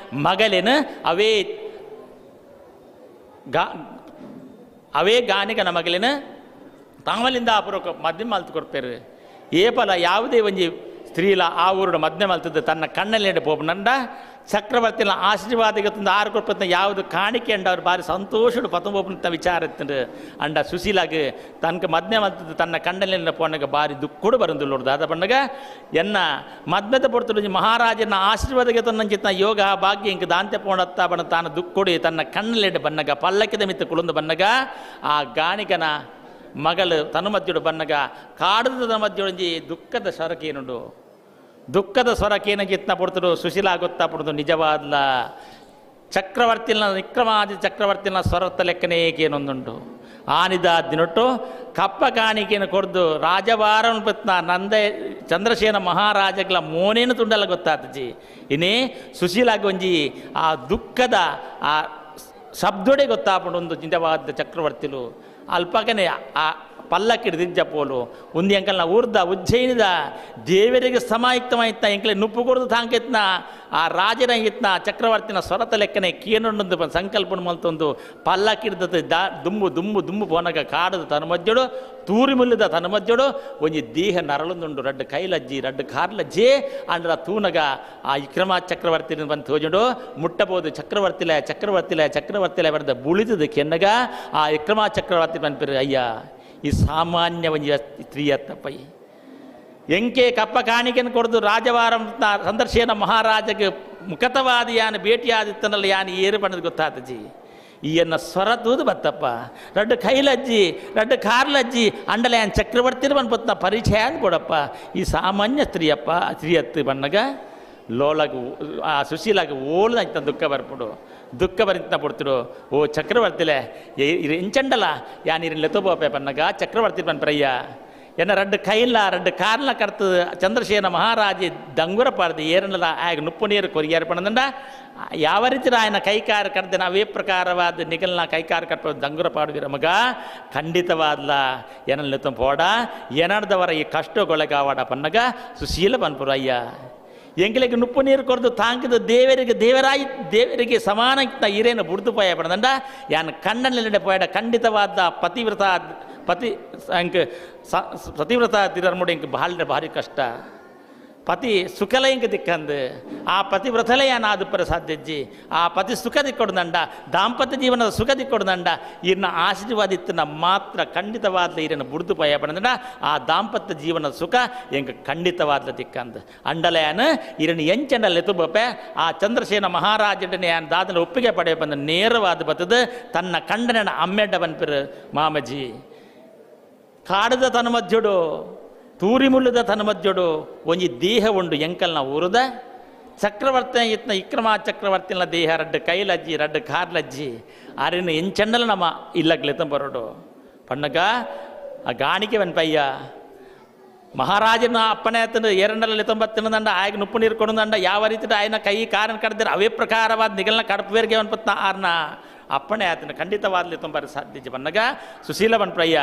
ಮಗಲಿನ ಅವೇ ಅವೇ ಗಾನಿಗನ ಮಗಲಿನ ತಾಮಲಿಂದ ಅಪರೋಕ ಮದ್ಯ ಮಲ್ತು ಕೊಡ್ಪೇರು. ಏಪಲ ಯಾವುದೇ ಒಂಜಿ ಸ್ತ್ರೀಲ ಆ ಊರುಡು ಮದ್ಯ ಮಲ್ತದ್ದು ತನ್ನ ಕಣ್ಣಲ್ಲಿ ಪೋಪನಂಡ ಚಕ್ರವರ್ತಿನ ಆಶೀರ್ವಾದಕ್ಕೆ ತಂದು ಆರು ಕೊಡ್ಪತ್ನ ಯಾವುದು ಕಾಣಿಕೆ ಅಂಡ ಅವ್ರು ಭಾರಿ ಸಂತೋಷಡು ಪತಂಬೋಪನ ವಿಚಾರ ಇತ್ತಂಡು. ಅಂಡ ಸುಶೀಲಾಗ ತನಕ ಮದ್ಯ ಮಲ್ತದ್ದು ತನ್ನ ಕಣ್ಣಲ್ಲಿ ಪೋನಗ ಭಾರಿ ದುಃಖಡು ಬರಂದುಲ್ಲೋಡು. ದಾದ ಪಂಡಗ ಎನ್ನ ಮದ್ಯದ ಪೊರ್ತುಡು ಮಹಾರಾಜನ ಆಶೀರ್ವಾದಕ್ಕೆ ತನ್ನಂಚಿತ್ತ ಯೋಗ ಭಾಗ್ಯ ಇಂಕ ದಾಂತೆ ಪೋಣತ್ತ ಬಣ್ಣ ತಾನು ದುಃಖೊಡಿ ತನ್ನ ಕಣ್ಣಲ್ಲಿ ಬನ್ನಗ ಪಲ್ಲಕ್ಕಿದ ಮಿತ್ತ ಕುಳುಂದು ಬನ್ನಗ ಆ ಗಾಣಿಕನ ಮಗಳು ತನುಮದ್ಯುಡು ಬನ್ನಗ ಕಾಡದ ತನುಮದ್ಯುಡಂಜಿ ದುಃಖದ ಸ್ವರಕೇನುಂಡು. ದುಃಖದ ಸ್ವರಕೇನಗಿತ್ನ ಪಡ್ತಡು ಸುಶೀಲ ಗೊತ್ತಾ ಪಡ್ತು ನಿಜವಾದ್ಲ ಚಕ್ರವರ್ತಿನ ವಿಕ್ರಮಾದಿ ಚಕ್ರವರ್ತಿನ ಸ್ವರತ್ತ ಲೆಕ್ಕನೇಕೇನೊಂದುಂಟು. ಆನಿದ ದಿನೊಟ್ಟು ಕಪ್ಪ ಕಾಣಿಕೆಯನ್ನು ಕೊಡ್ದು ರಾಜವಾರನ ಪತ್ನ ನಂದ ಚಂದ್ರಸೇನ ಮಹಾರಾಜಗಳ ಮೋನೇನು ತುಂಡಲ್ಲ ಗೊತ್ತಾತಜಿ. ಇನ್ನೇ ಸುಶೀಲಾಗ ಒಂಜಿ ಆ ದುಃಖದ ಆ ಶಬ್ದೊಡೆ ಗೊತ್ತಾಪುಂಡು ಒಂದು ನಿಜವಾದ ಚಕ್ರವರ್ತಿಲು ಅಲ್ಪಕನೆ ಆ ಪಲ್ಲಕ್ಕಿಡ್ದಿಜ್ಜ ಪೋಲು ಒಂದು ಎಂಕಲ್ನ ಊರ್ದ ಉಜ್ಜಯಿನಿದ ದೇವರಿಗೆ ಸಮಾಯುಕ್ತಮಾಯಿತ್ನ ಎಂಕಲೆ ನುಪ್ಪು ಕೊಡ್ದು ತಾಂಕೆತ್ನ ಆ ರಾಜನ ಇತ್ನ ಚಕ್ರವರ್ತಿನ ಸ್ವರತ ಲೆಕ್ಕನೆ ಕೀನೊಂದು ಸಂಕಲ್ಪ ಮಲ್ತೊಂದು ಪಲ್ಲಕ್ಕಿಡ್ದ ದಾ ದುಂಬು ದುಂಬು ದುಂಬು ಪೋನಗ ಕಾಡದ ತನ್ಮಜ್ಜಡು ತೂರಿ ಮುಲ್ಲಿದ ತನ್ಮಜ್ಜಡು ಒಂಜಿ ದೇಹ ನರಳುಂದುಂಡು ರಡ್ಡು ಕೈಲಜ್ಜಿ ರಡ್ಡು ಕಾರ್ಲಜ್ಜಿ ಅಂಡ್ರ ತೂನಗ ಆ ವಿಕ್ರಮ ಚಕ್ರವರ್ತಿನ ಬಂದು ತೋಜುಂಡು ಮುಟ್ಟಬೋದು ಚಕ್ರವರ್ತಿಲೆ ಚಕ್ರವರ್ತಿಲೆ ಚಕ್ರವರ್ತಿಲೆ ಬರೆದ ಬುಳಿತದ ಕೆನ್ನಗ ಆ ವಿಕ್ರಮ ಚಕ್ರವರ್ತಿ ಬಂದ್ಪಿರ ಅಯ್ಯ ಈ ಸಾಮಾನ್ಯ ಒಂಜಿ ಸ್ತ್ರೀಯತ್ತಪ್ಪೈ ಎಂಕೆ ಕಪ್ಪ ಕಾಣಿಕೆಯನ್ನು ಕೊಡ್ದು ರಾಜವಾರಂ ಸಂದರ್ಶನ ಮಹಾರಾಜಗೆ ಮುಖತವಾದ ಯಾನು ಭೇಟಿಯಾದಿತ್ತನಲ್ಲ ಯಾನು ಏರು ಬಣ್ಣದ ಗೊತ್ತಾತಜಿ. ಈ ಎನ್ನ ಸ್ವರ ತೂದು ಬತ್ತಪ್ಪ ರಡ್ಡು ಕೈಲಜ್ಜಿ ರಡ್ಡು ಕಾರ್ಲಜ್ಜಿ ಅಂಡಲ ಯಾನ್ ಚಕ್ರವರ್ತಿನ ಬಂದ್ಪತ್ನ ಪರಿಚಯ ಅಂದ್ ಕೊಡಪ್ಪ ಈ ಸಾಮಾನ್ಯ ಸ್ತ್ರೀಯಪ್ಪ ಸ್ತ್ರೀಯತ್ತು ಬಣ್ಣಗ ಲೋಳಗ ಆ ಸುಶೀಲಾಗ ಓಳ್ದ ದುಃಖ ಬರ್ಪುಡು ದುಃಖ ಬరింತ ಪಡ್ತಿಡು. ಓ ಚಕ್ರವರ್ತಿಲೆ ಎಂಚಂಡಲ ಯಾನ್ ಇರಿನ್ ಲೆತ್ತೋಪೆ ಪನ್ನಗ ಚಕ್ರವರ್ತಿ ಪನ್ಪರಯ್ಯ ಎನ್ನ ರಡ್ಡು ಕೈಲ ರಡ್ಡು ಕಾರ್ಲ ಕರ್ತದ ಚಂದ್ರಸೇನ ಮಹಾರಾಜಿ ದಂಗುರ ಪಾರ್ದು ಏರನಲ್ಲ ಆಗ ನುಪ್ಪು ನೀರು ಕೊರಿಯಾರು ಪಣದಂಡ ಯಾವ ರೀತಿ ఆయన ಕೈಕಾರ ಕರ್ದಿನ ಅವೇ ಪ್ರಕಾರವಾದ ನಿಗಲ್ನ ಕೈಕಾರ ಕಟ್ಟ ದಂಗುರ ಪಾಡುವಿರ ಮಗ ಖಂಡಿತವಾದ್ಲ ಏನಲ್ಲ ಪೋಡ ಏನರ್ದವರ ಈ ಕಷ್ಟಗೊಳಗಾವಾಡ ಪನ್ನಗ ಸುಶೀಲ ಪನ್ಪುರ ಅಯ್ಯ ಎಂಗ್ಲಿಗೆ ನುಪ್ಪು ನೀರು ಕೊರದು ತಾಂಕಿದ ದೇವರಿಗೆ ದೇವರಾಯಿ ದೇವರಿಗೆ ಸಮಾನ ಇರೇನು ಬುಡ್ದು ಪೋಯ ಪಡದಂಡ ಯಾನ್ ಕಣ್ಣಲ್ಲಿ ಪೋಯಡ ಖಂಡಿತವಾದ ಪತಿವ್ರತ ಪತಿ ಅಂಕ ಸತಿವ್ರತ ತಿರರ್ಮುಡಿ ಇಂಕ ಭಾಳ ಭಾರಿ ಕಷ್ಟ. ಪತಿ ಸುಖಲ ಇಂಕ ದಿಕ್ಕಂದು ಆ ಪತಿವ್ರತಲೆಯ ನಾದುಪ್ಪರ ಸಾಧ್ಯಜ್ಜಿ ಆ ಪತಿ ಸುಖ ದಿಕ್ಕೊಡ್ದಂಡ ದಾಂಪತ್ಯ ಜೀವನದ ಸುಖ ದಿಕ್ಕೊಡ್ದಂಡ ಇರ್ನ ಆಶೀರ್ವಾದ ಇತ್ತನ ಮಾತ್ರ ಖಂಡಿತವಾದ್ಲ ಇರನ ಬುಡ್ದು ಪಯ ಪಣದಂಡ ಆ ದಾಂಪತ್ಯ ಜೀವನದ ಸುಖ ಎಂಕ ಖಂಡಿತವಾದ್ಲ ದಿಕ್ಕಂದು ಅಂಡಲಯಾನ ಇರನ ಎಂಚಂಡ ಲೆತುಬಪೆ ಆ ಚಂದ್ರಸೇನ ಮಹಾರಾಜನೇ ದಾದನ ಒಪ್ಪಿಗೆ ಪಡೆಯ ಬಂದ ನೇರವಾದ ಬತ್ತದ ತನ್ನ ಕಂಡನ ಅಮ್ಮೆಡ್ಡ ಬನ್ಪಿರು ಮಾಮಜಿ ಕಾಡದ ತನ್ನ ಮಧ್ಯುಡು ತೂರಿಮುಲ್ಲದ ತನ್ನ ಮಧ್ಯುಡು ಒಂಜಿ ದೇಹ ಉಂಡು ಎಂಕಲ್ನ ಊರುದ ಚಕ್ರವರ್ತಿ ಇತ್ನ ಇಕ್ರಮ ಚಕ್ರವರ್ತಿನ ದೇಹ ರಡ್ಡು ಕೈಲಜ್ಜಿ ರಡ್ಡು ಕಾರ್ಲಜ್ಜಿ ಅರಿನ ಎಂಚಂಡಲ ನಮ್ಮ ಇಲ್ಲಗ್ಲೆತ ಬರೋಡು ಪಣ್ಣಗ ಆ ಗಾಣಿಕೆ ಪಯ್ಯ ಮಹಾರಾಜನ ಅಪ್ಪನೇ ಆತನ ಎರಡಲ್ಲಿ ತೊಂಬತ್ತಿನದಂಡ ಆಯಗ ನುಪ್ಪು ನೀರು ಕೊಡದಂಡ ಯಾವ ರೀತಿ ಆಯನ ಕೈ ಕಾರನ್ನು ಕಡ್ದಿರ ಅವೇ ಪ್ರಕಾರವಾದ ನಿಗಲ್ನ ಕಡಪವೇರಿಗೆ ಅನ್ಪತ್ನ ಆರ್ನ ಅಪ್ಪಣೆ ಆತನ ಖಂಡಿತವಾದಲಿ ತುಂಬ ಸಾಧ್ಯ ಬನ್ನಗ ಸುಶೀಲ ಬನ್ಪ್ರಯ್ಯ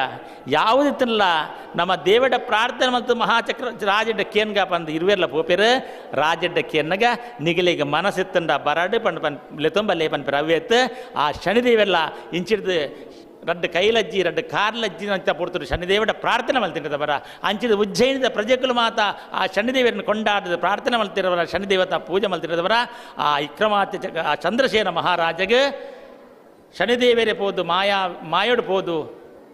ಯಾವುದಿತ್ತಲ್ಲ ನಮ್ಮ ದೇವಡ ಪ್ರಾರ್ಥನೆ ಮತ್ತು ಮಹಾಚಕ್ರ ರಾಜಡ್ಡ ಕೇನ್ಗ ಪಂದು ಇರುವೆಲ್ಲ ಪೋಪೆರು ರಾಜಡ್ಡ ಕೇನ್ನಗ ನಿಗಲಿಗ ಮನಸ್ಸಿತ್ತಂಡ ಬರಡು ಪಂಡ್ ಪನ್ ಲೆತೊಂಬ ಲೇಪನ್ ರವ್ಯತ್ತು ಆ ಶನಿದೇವೆಲ್ಲ ಇಂಚಿಡ್ದು ರಡ್ಡು ಕೈಲಜ್ಜಿ ರಡ್ಡು ಕಾರ್ಲಜ್ಜಿ ಅಂತ ಪೊಡ್ತರು ಶನಿದೇವಡ ಪ್ರಾರ್ಥನೆ ಮಲ್ತಿರದವರ ಅಂಚಿದ ಉಜ್ಜಯಿನಿದ ಪ್ರಜೆಕುಲು ಮಾತ ಆ ಶನಿದೇವರನ್ನು ಕೊಂಡಾಡದ ಪ್ರಾರ್ಥನೆ ಮಲ್ತಿರವರ ಶನಿದೇವತ ಪೂಜೆ ಮಲ್ತಿರದವರ ಆ ಇಕ್ರಮಾತ್ಯ ಆ ಚಂದ್ರಸೇನ ಮಹಾರಾಜಗೆ ಶನಿದೇವರೇ ಪೋದು ಮಾಯಾ ಮಾಯೋಡು ಪೋದು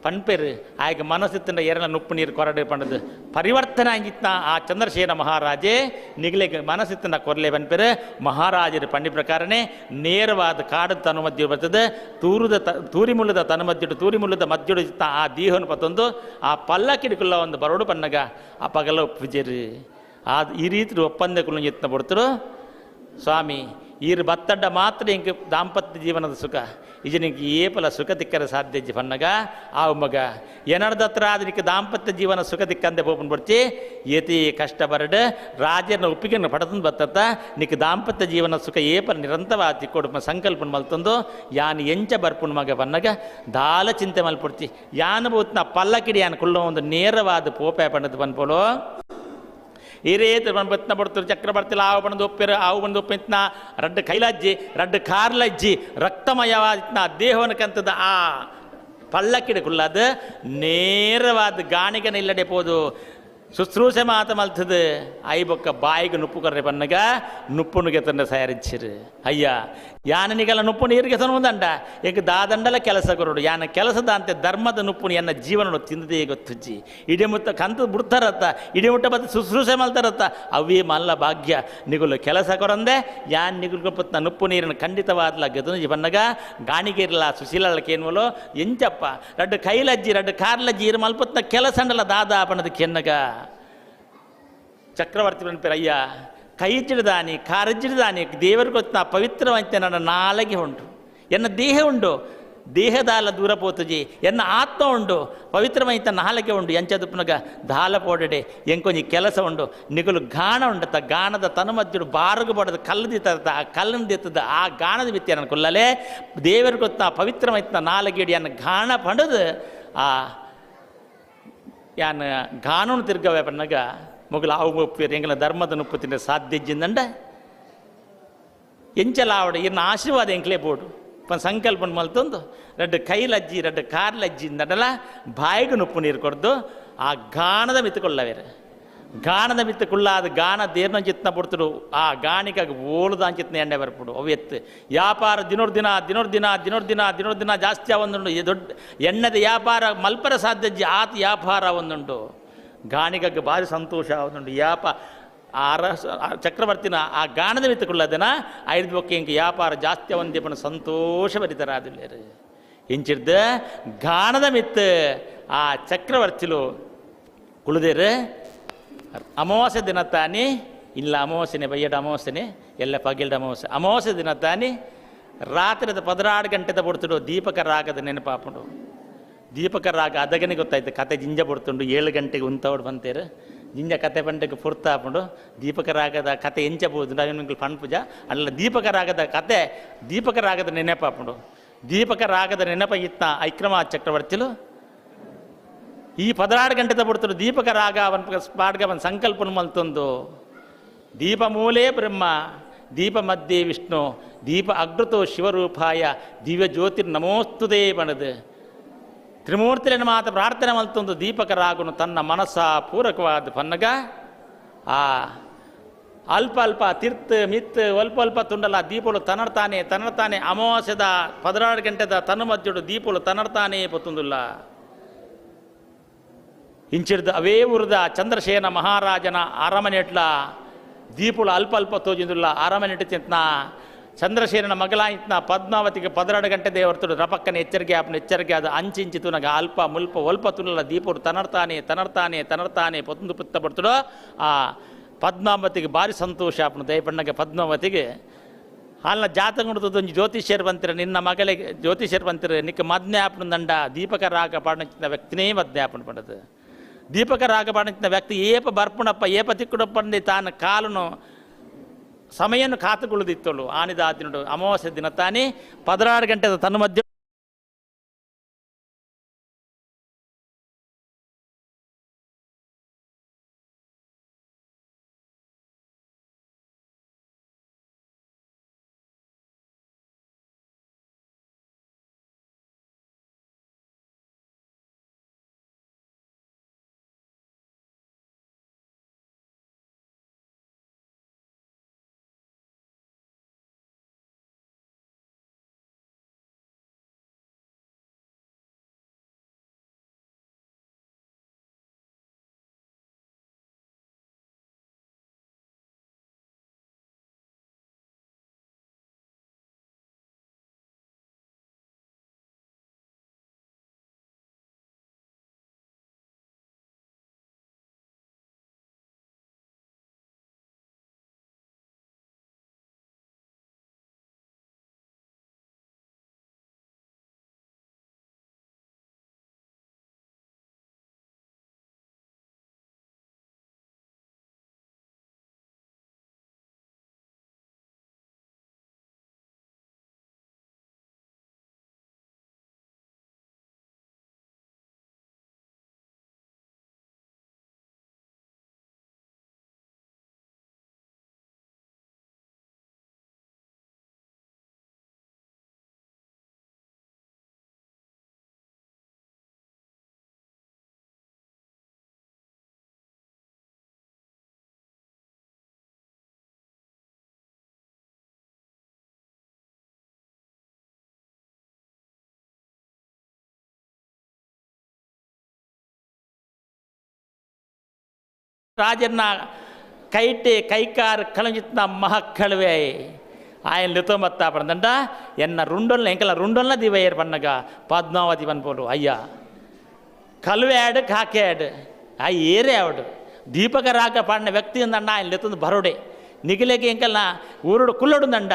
ಪಣ್ಪೆರು ಆಯ್ಕೆ ಮನಸ್ಸಿತ್ತಿನ ಎರನ ನುಪ್ಪು ನೀರು ಕೊರಡು ಪಂಡದು ಪರಿವರ್ತನೆ ಆಗಿತ್ತ ಆ ಚಂದ್ರಸೇನ ಮಹಾರಾಜೇ ನಿಗಲಿಗೆ ಮನಸ್ಸಿತ್ತಿನ ಕೊರಲೆ ಪನ್ಪೆರು ಮಹಾರಾಜರ ಪಂಡಿ ಪ್ರಕಾರನೇ ನೇರವಾದ ಕಾಡು ತನು ಮಧ್ಯ ಬರ್ತದೆ ತೂರುದ ತೂರಿಮುಲ್ಲದ ತನು ಮಧ್ಯುಡು ತೂರಿಮುಲ್ಲದ ಮಧ್ಯುಡು ಆ ದೀಹನು ಪತ್ತೊಂದು ಆ ಪಲ್ಲಕ್ಕಿಡಿಕುಲ್ಲ ಒಂದು ಬರೋಡು ಪನ್ನಗ ಆ ಪಗಲ ಒಪ್ಪಿಜರು ಆ ಈ ರೀತಿ ಒಪ್ಪಂದಕ್ಕೂ ಯತ್ನ ಪಡ್ತರು ಸ್ವಾಮಿ ಈರು ಬತ್ತಡ್ಡ ಮಾತ್ರ ಇಂಕ ದಾಂಪತ್ಯ ಜೀವನದ ಸುಖ ಇಜನಿಗೆ ಏಪಲ ಸುಖ ತಿಕ್ಕರ ಸಾಧ್ಯ ಪನ್ನಗ ಆ ಮಗ ಏನರ್ದತ್ರ ಅದಕ್ಕೆ ದಾಂಪತ್ಯ ಜೀವನ ಸುಖ ತಿಕ್ಕಂದೆ ಬೋಪನ್ ಬರ್ಚಿ ಏತಿ ಕಷ್ಟ ಬರಡು ರಾಜನ ಒಪ್ಪಿಗೆಯನ್ನು ಪಡೆದು ಬತ್ತತ್ತ ನಿಕ್ ದಾಂಪತ್ಯ ಜೀವನ ಸುಖ ಏಪಲ ನಿರಂತರವಾಗಿ ತಿಕ್ಕೊಡು ಸಂಕಲ್ಪ ಮಲ್ತಂದು ಯಾನ್ ಎಂಚ ಬರ್ಪುನ್ ಮಗ ಪನ್ನಗ ದಾಲ ಚಿಂತೆ ಮಲ್ಪುಡ್ತಿ ಯಾನ್ ಬೂತ್ನ ಪಲ್ಲಕಿಡಿ ಯಾನ್ ಕುಲ್ಲ ಒಂದು ನೇರವಾದ ಪೋಪೆ ಪಂಡದು ಪನ್ಪೋಲು ಈ ರೀತಿ ಬತ್ನ ಬಡ್ತರು ಚಕ್ರವರ್ತಿ ಆವು ಬಂದು ಒಪ್ಪಿರು ಆವು ಬಂದು ಒಪ್ಪಿತ್ನ ರಡ್ಡು ಕೈಲಜ್ಜಿ ರಡ್ಡು ಕಾರ್ಲಜ್ಜಿ ರಕ್ತಮಯವಾದ ದೇಹವನ್ನು ಕಂತದ ಆ ಪಲ್ಲಕ್ಕಿಡ ಕುಳ್ಳಾದ ನೇರವಾದ ಗಾಣಿಗನ ಇಲ್ಲಡೆ ಪೋದು ಶುಶ್ರೂಷೆ ಮಾತ ಮಲ್ತದ I ಬೊಕ್ಕ ಬಾಯಿಗೆ ನುಪ್ಪು ಕರ್ರೆ ಬನ್ನಗ ನುಪ್ಪುನಿಗೆ ತಂಡ ತಯಾರಿಸಿರು ಅಯ್ಯ ಯಾನ ನಿಗಲ ನುಪ್ಪು ನೀರಿಗೆ ತನ್ನುವುದಂಡ ಏಕ ದಾದಂಡಲ ಕೆಲಸ ಕೊರಡು ಯಾನ ಕೆಲಸದ ಅಂತೆ ಧರ್ಮದ ನುಪ್ಪುನು ಎನ್ನ ಜೀವನ ತಿಂದದೇ ಗೊತ್ತುಜ್ಜಿ ಇಡೀ ಮುತ್ತ ಕಂತು ಬಿಡ್ತಾರತ್ತ ಇಡೀ ಮುಟ್ಟ ಬತ್ತ ಶುಶ್ರೂಷೆ ಮಲ್ತಾರತ್ತ ಅವೇ ಮಲ್ಲ ಭಾಗ್ಯ ನಿಗುಲು ಕೆಲಸ ಕೊರಂದೆ ಯಾನ್ ನಿಗುಲು ಪತ್ನ ನುಪ್ಪು ನೀರನ್ನು ಖಂಡಿತವಾದ್ಲ ಗದನುಜಿ ಬನ್ನಗ ಗಾಣಿಗಿರ್ಲ ಸುಶೀಲಕ್ಕೆ ಏನ್ವಲೋ ಎಂಚಪ್ಪ ರಡ್ಡು ಕೈಲಜ್ಜಿ ರಡ್ಡು ಕಾರ್ಲಜ್ಜಿ ಇರು ಮಲ್ಪತ್ನ ಕೆಲಸಂಡಲ ದಾದಾ ಪಣದ ಕೆನ್ನಗ ಚಕ್ರವರ್ತಿ ಪನ್ಪೇರು ಅಯ್ಯ ಕೈಚಿಡ್ದಾನಿ ಕಾರಜ್ಜಿಡ್ದಾನಿ ದೇವರು ಗೊತ್ತ ಪವಿತ್ರವಂತೆ ನನ್ನ ನಾಲಗೆ ಉಂಟು ಎನ್ನ ದೇಹ ಉಂಡು ದೇಹದಾಲ ದೂರ ಪೋತುಜಿ ಎನ್ನ ಆತ್ಮ ಉಂಡು ಪವಿತ್ರಮೈತ ನಾಲಗೆ ಉಂಡು ಎಂಚದುಪ್ಪನಗ ದಾಲ ಪೋಡಡೆ ಎಂಕೊಂಜಿ ಕೆಲಸ ಉಂಡು ನಿಗುಲು ಗಾಣ ಉಂಡತ ಗಾಣದ ತನು ಮಧ್ಯುಡು ಬಾರಗು ಬಡದ ಕಲ್ಲು ದಿತ್ತ ಆ ಕಲ್ಲನ್ನು ದಿತ್ತದ ಆ ಗಾಣದ ಬಿತ್ತಿ ನನ್ನ ಕೊಲ್ಲಲೆ ದೇವರು ಗೊತ್ತ ಪವಿತ್ರಮೈತ ನಾಲಗೆಡಿ ಎನ್ನ ಗಾಣ ಪಂಡದು ಆ ಯಾನ್ ಗಾಣನು ತಿರ್ಗವೆ ಪನ್ನಗ ಮೊಗಲು ಆವು ಒಪ್ಪೇರು ಎಂಗಲ ಧರ್ಮದ ನುಪ್ಪು ತಿಂಡ ಸಾಧ್ಯಜಿಂದಂಡ ಎಂಚಲಾವಡ ಇರ್ನ ಆಶೀರ್ವಾದ ಎಂಕ್ಲೇ ಬೋಡು ಪನ್ ಸಂಕಲ್ಪ ಮಲ್ತೊಂದು ರಡ್ಡು ಕೈಲಜ್ಜಿ ರಡ್ಡು ಕಾರ್ಲಜ್ಜಿ ನಡಲ ಬಾಯಿಗೆ ನುಪ್ಪು ನೀರು ಕೊಡ್ದು ಆ ಗಾಣದ ಮಿತ್ತುಕೊಳ್ಳವೇರು ಗಾಣದ ಮಿತ್ತುಕೊಳ್ಳಾದ ಗಾಣ ದೇರ್ನ ಚಿತ್ನ ಪಡ್ತಡು ಆ ಗಾಣಿಕಾಗ ಓಲುದ ಚಿತ್ನ ಎಣ್ಣೆ ಬರ್ಪುಡು ಅವು ಎತ್ತು ವ್ಯಾಪಾರ ದಿನೋರ್ ದಿನ ದಿನೋರ್ ದಿನ ದಿನೋರ್ ದಿನ ದಿನೋರ್ ದಿನ ಜಾಸ್ತಿ ಒಂದುಂಡು ದೊಡ್ಡ ಎಣ್ಣೆದ ವ್ಯಾಪಾರ ಮಲ್ಪರ ಸಾಧ್ಯಜ್ಜಿ ಆತ ವ್ಯಾಪಾರ ಒಂದುಂಟು ಗಾಣಿಗಕ್ಕೆ ಭಾರಿ ಸಂತೋಷ ಆಗುಂಟು ಯಾಪ ಆ ಅರಸ ಚಕ್ರವರ್ತಿನ ಆ ಗಾಣದ ಮಿತ್ತುಕೊಳ್ಳದನ ಐದು ಬೊಕ್ಕೆ ಇಂಕ ವ್ಯಾಪಾರ ಜಾಸ್ತಿ ಒಂದೇಪನ ಸಂತೋಷ ಬರಿತಾರ ಅದಿಲ್ಲೇರು ಇಂಚಿಡ್ದ ಗಾಣದ ಮಿತ್ತು ಆ ಚಕ್ರವರ್ತಿಲು ಕುಳಿದೇರು ಅಮಾವಾಸ್ಯೆ ದಿನ ತಾನಿ ಇಲ್ಲ ಅಮಾವಾಸ್ಯನೆ ಬಯ್ಯಡ ಅಮಾವಾಸ್ಯನೆ ಎಲ್ಲ ಪಗಿಲ್ಡ ಅಮಾವಾಸ್ಯೆ ಅಮಾವಾಸ್ಯೆ ದಿನ ತಾನಿ ರಾತ್ರಿದ 16 ಗಂಟೆದ ಬಡ್ತುಡು ದೀಪಕ ರಾಗದ ನೆನಪಾಪುಂಡು ದೀಪಕ ರಾಗ ಅದಗನೆ ಗೊತ್ತಾಯ್ತು ಕತೆ ಜಿಂಜ ಬಡ್ತುಂಡು 7 ಗಂಟೆಗೆ ಉಂತವಡು ಬಂತೇರು ಜಿಂಜ ಕತೆ ಪಂಟೆಗೆ ಪುರ್ತ ಹಾಪುಂಡು ದೀಪಕ ರಾಗದ ಕತೆ ಎಂಚ ಬೋದು ಪಣ್ಪುಜ ಅಲ್ಲ ದೀಪಕ ರಾಗದ ಕತೆ ದೀಪಕ ರಾಗದ ನೆನಪಾಪುಂಡು ದೀಪಕ ರಾಗದ ನೆನಪ ಇತ್ತ ಐಕ್ರಮ ಚಕ್ರವರ್ತಿಲು ಈ 16 ಗಂಟೆದ ಬಡ್ತುಡು ದೀಪಕ ರಾಗ ಅವನ್ ಪಾಡ್ಗ ಅವನ ಸಂಕಲ್ಪನ ಮಲ್ತೊಂದು ದೀಪ ಮೂಲೇ ಬ್ರಹ್ಮ ದೀಪ ಮಧ್ಯೆ ವಿಷ್ಣು ದೀಪ ಅಗ್ರತೋ ಶಿವರೂಪಾಯ ದಿವ್ಯ ಜ್ಯೋತಿರ್ ನಮೋಸ್ತುತೇ ಬಣದು ತ್ರಿಮೂರ್ತಿಯನ್ನು ಮಾತ ಪ್ರಾರ್ಥನೆ ಮಲ್ತೊಂದು ದೀಪಕ ರಾಗುನು ತನ್ನ ಮನಸ್ಸ ಪೂರಕವಾದ ಪನ್ನಗ ಆ ಅಲ್ಪ ಅಲ್ಪ ತಿರ್ತು ಮಿತ್ತು ಅಲ್ಪ ಅಲ್ಪ ತುಂಡಲ ದೀಪಲು ತನರ್ತಾನೆ ತನರ್ತಾನೆ ಅಮಾವಾಸ್ಯದ 16 ಗಂಟೆದ ತನು ಮಧ್ಯಡು ದೀಪಲು ತನರ್ತಾನೆ ಪೊತ್ತುಂದುಲ್ಲ. ಇಂಚಿಡ್ದು ಅವೇ ಊರದ ಚಂದ್ರಶೇನ ಮಹಾರಾಜನ ಅರಮನೆಟ್ಲ ದೀಪುಳು ಅಲ್ಪ ಅಲ್ಪ ತೋಜಿಂದುಲ್ಲ. ಅರಮನೆಟ್ಟು ತಿಂತನ ಚಂದ್ರಶೇನನ ಮಗಲಾಯಿತ್ನ ಪದ್ಮಾವತಿಗೆ 12 ಗಂಟೆ ದೇವರ್ತುಡು ರಪಕ್ಕನೆ ಎಚ್ಚರಿಕೆ ಆಪನ ಎಚ್ಚರಿಕೆ ಆದ ಅಂಚಿಂಚಿ ತುನಗ ಅಲ್ಪ ಮುಲ್ಪ ಒಲ್ಪ ತುನಲ ದೀಪುಡು ತನರ್ತಾನೆ ತನರ್ತಾನೆ ತನರ್ತಾನೆ ಪೊತ್ತುಂದು ಪುತ್ತ ಪಡ್ತುಡು. ಆ ಪದ್ಮಾವತಿಗೆ ಭಾರಿ ಸಂತೋಷ ಆಪನು ದಯಪಣ್ಣಗೆ ಪದ್ಮಾವತಿಗೆ ಅಲ್ಲ ಜಾತಕಂಡು ಜ್ಯೋತಿಷ್ಯರು ಬಂತಿರ ನಿನ್ನ ಮಗಳಿಗೆ ಜ್ಯೋತಿಷ್ಯರು ಬಂತಿರ ನಿಕ್ಕ ಮದ್ನೆ ಆಪನ ದಂಡ ದೀಪಕ ರಾಗ ಪಾಡನ ವ್ಯಕ್ತಿನೇ ಮದ್ನೆ ಆಪನ ಪಡದು. ದೀಪಕ ರಾಗ ಪಾಡನ ವ್ಯಕ್ತಿ ಏಪ ಬರ್ಪುಣಪ್ಪ ಏಪ ತಿಕ್ಕುಡಪ್ಪಂದು ತಾನು ಕಾಲನು ಸಮಯನ್ನು ಕಾತುಕೊಳ್ಳುದಿತ್ತಳು. ಆನಿದ ಆದಿನುಡು ಅಮಾವಾಸ್ಯೆ ದಿನ ತಾನೇ 16 ಗಂಟೆ ತನ್ನ ಮಧ್ಯೆ ರಾಜನ ಕೈಟೆ ಕೈಕಾರ್ ಕಳಂಜಿತ್ನ ಮಹಕ್ಕಳುವೆ ఆయన లితోమత్తా పడదంట ఎన్న రుండొల్న ఎంకల రుండొల్న దివయ్యారు పన్నగ పద్మావతి పనిపోలు అయ్యా కలువాడు కాకాడు ఆ ఏరే ఆవిడు దీపక రాక పాడిన వ్యక్తి ఉందండ ఆయన లెత్తుంది బరుడే నిగిలేకి ఎంకల్నా ఊరుడు కుల్లడుందండ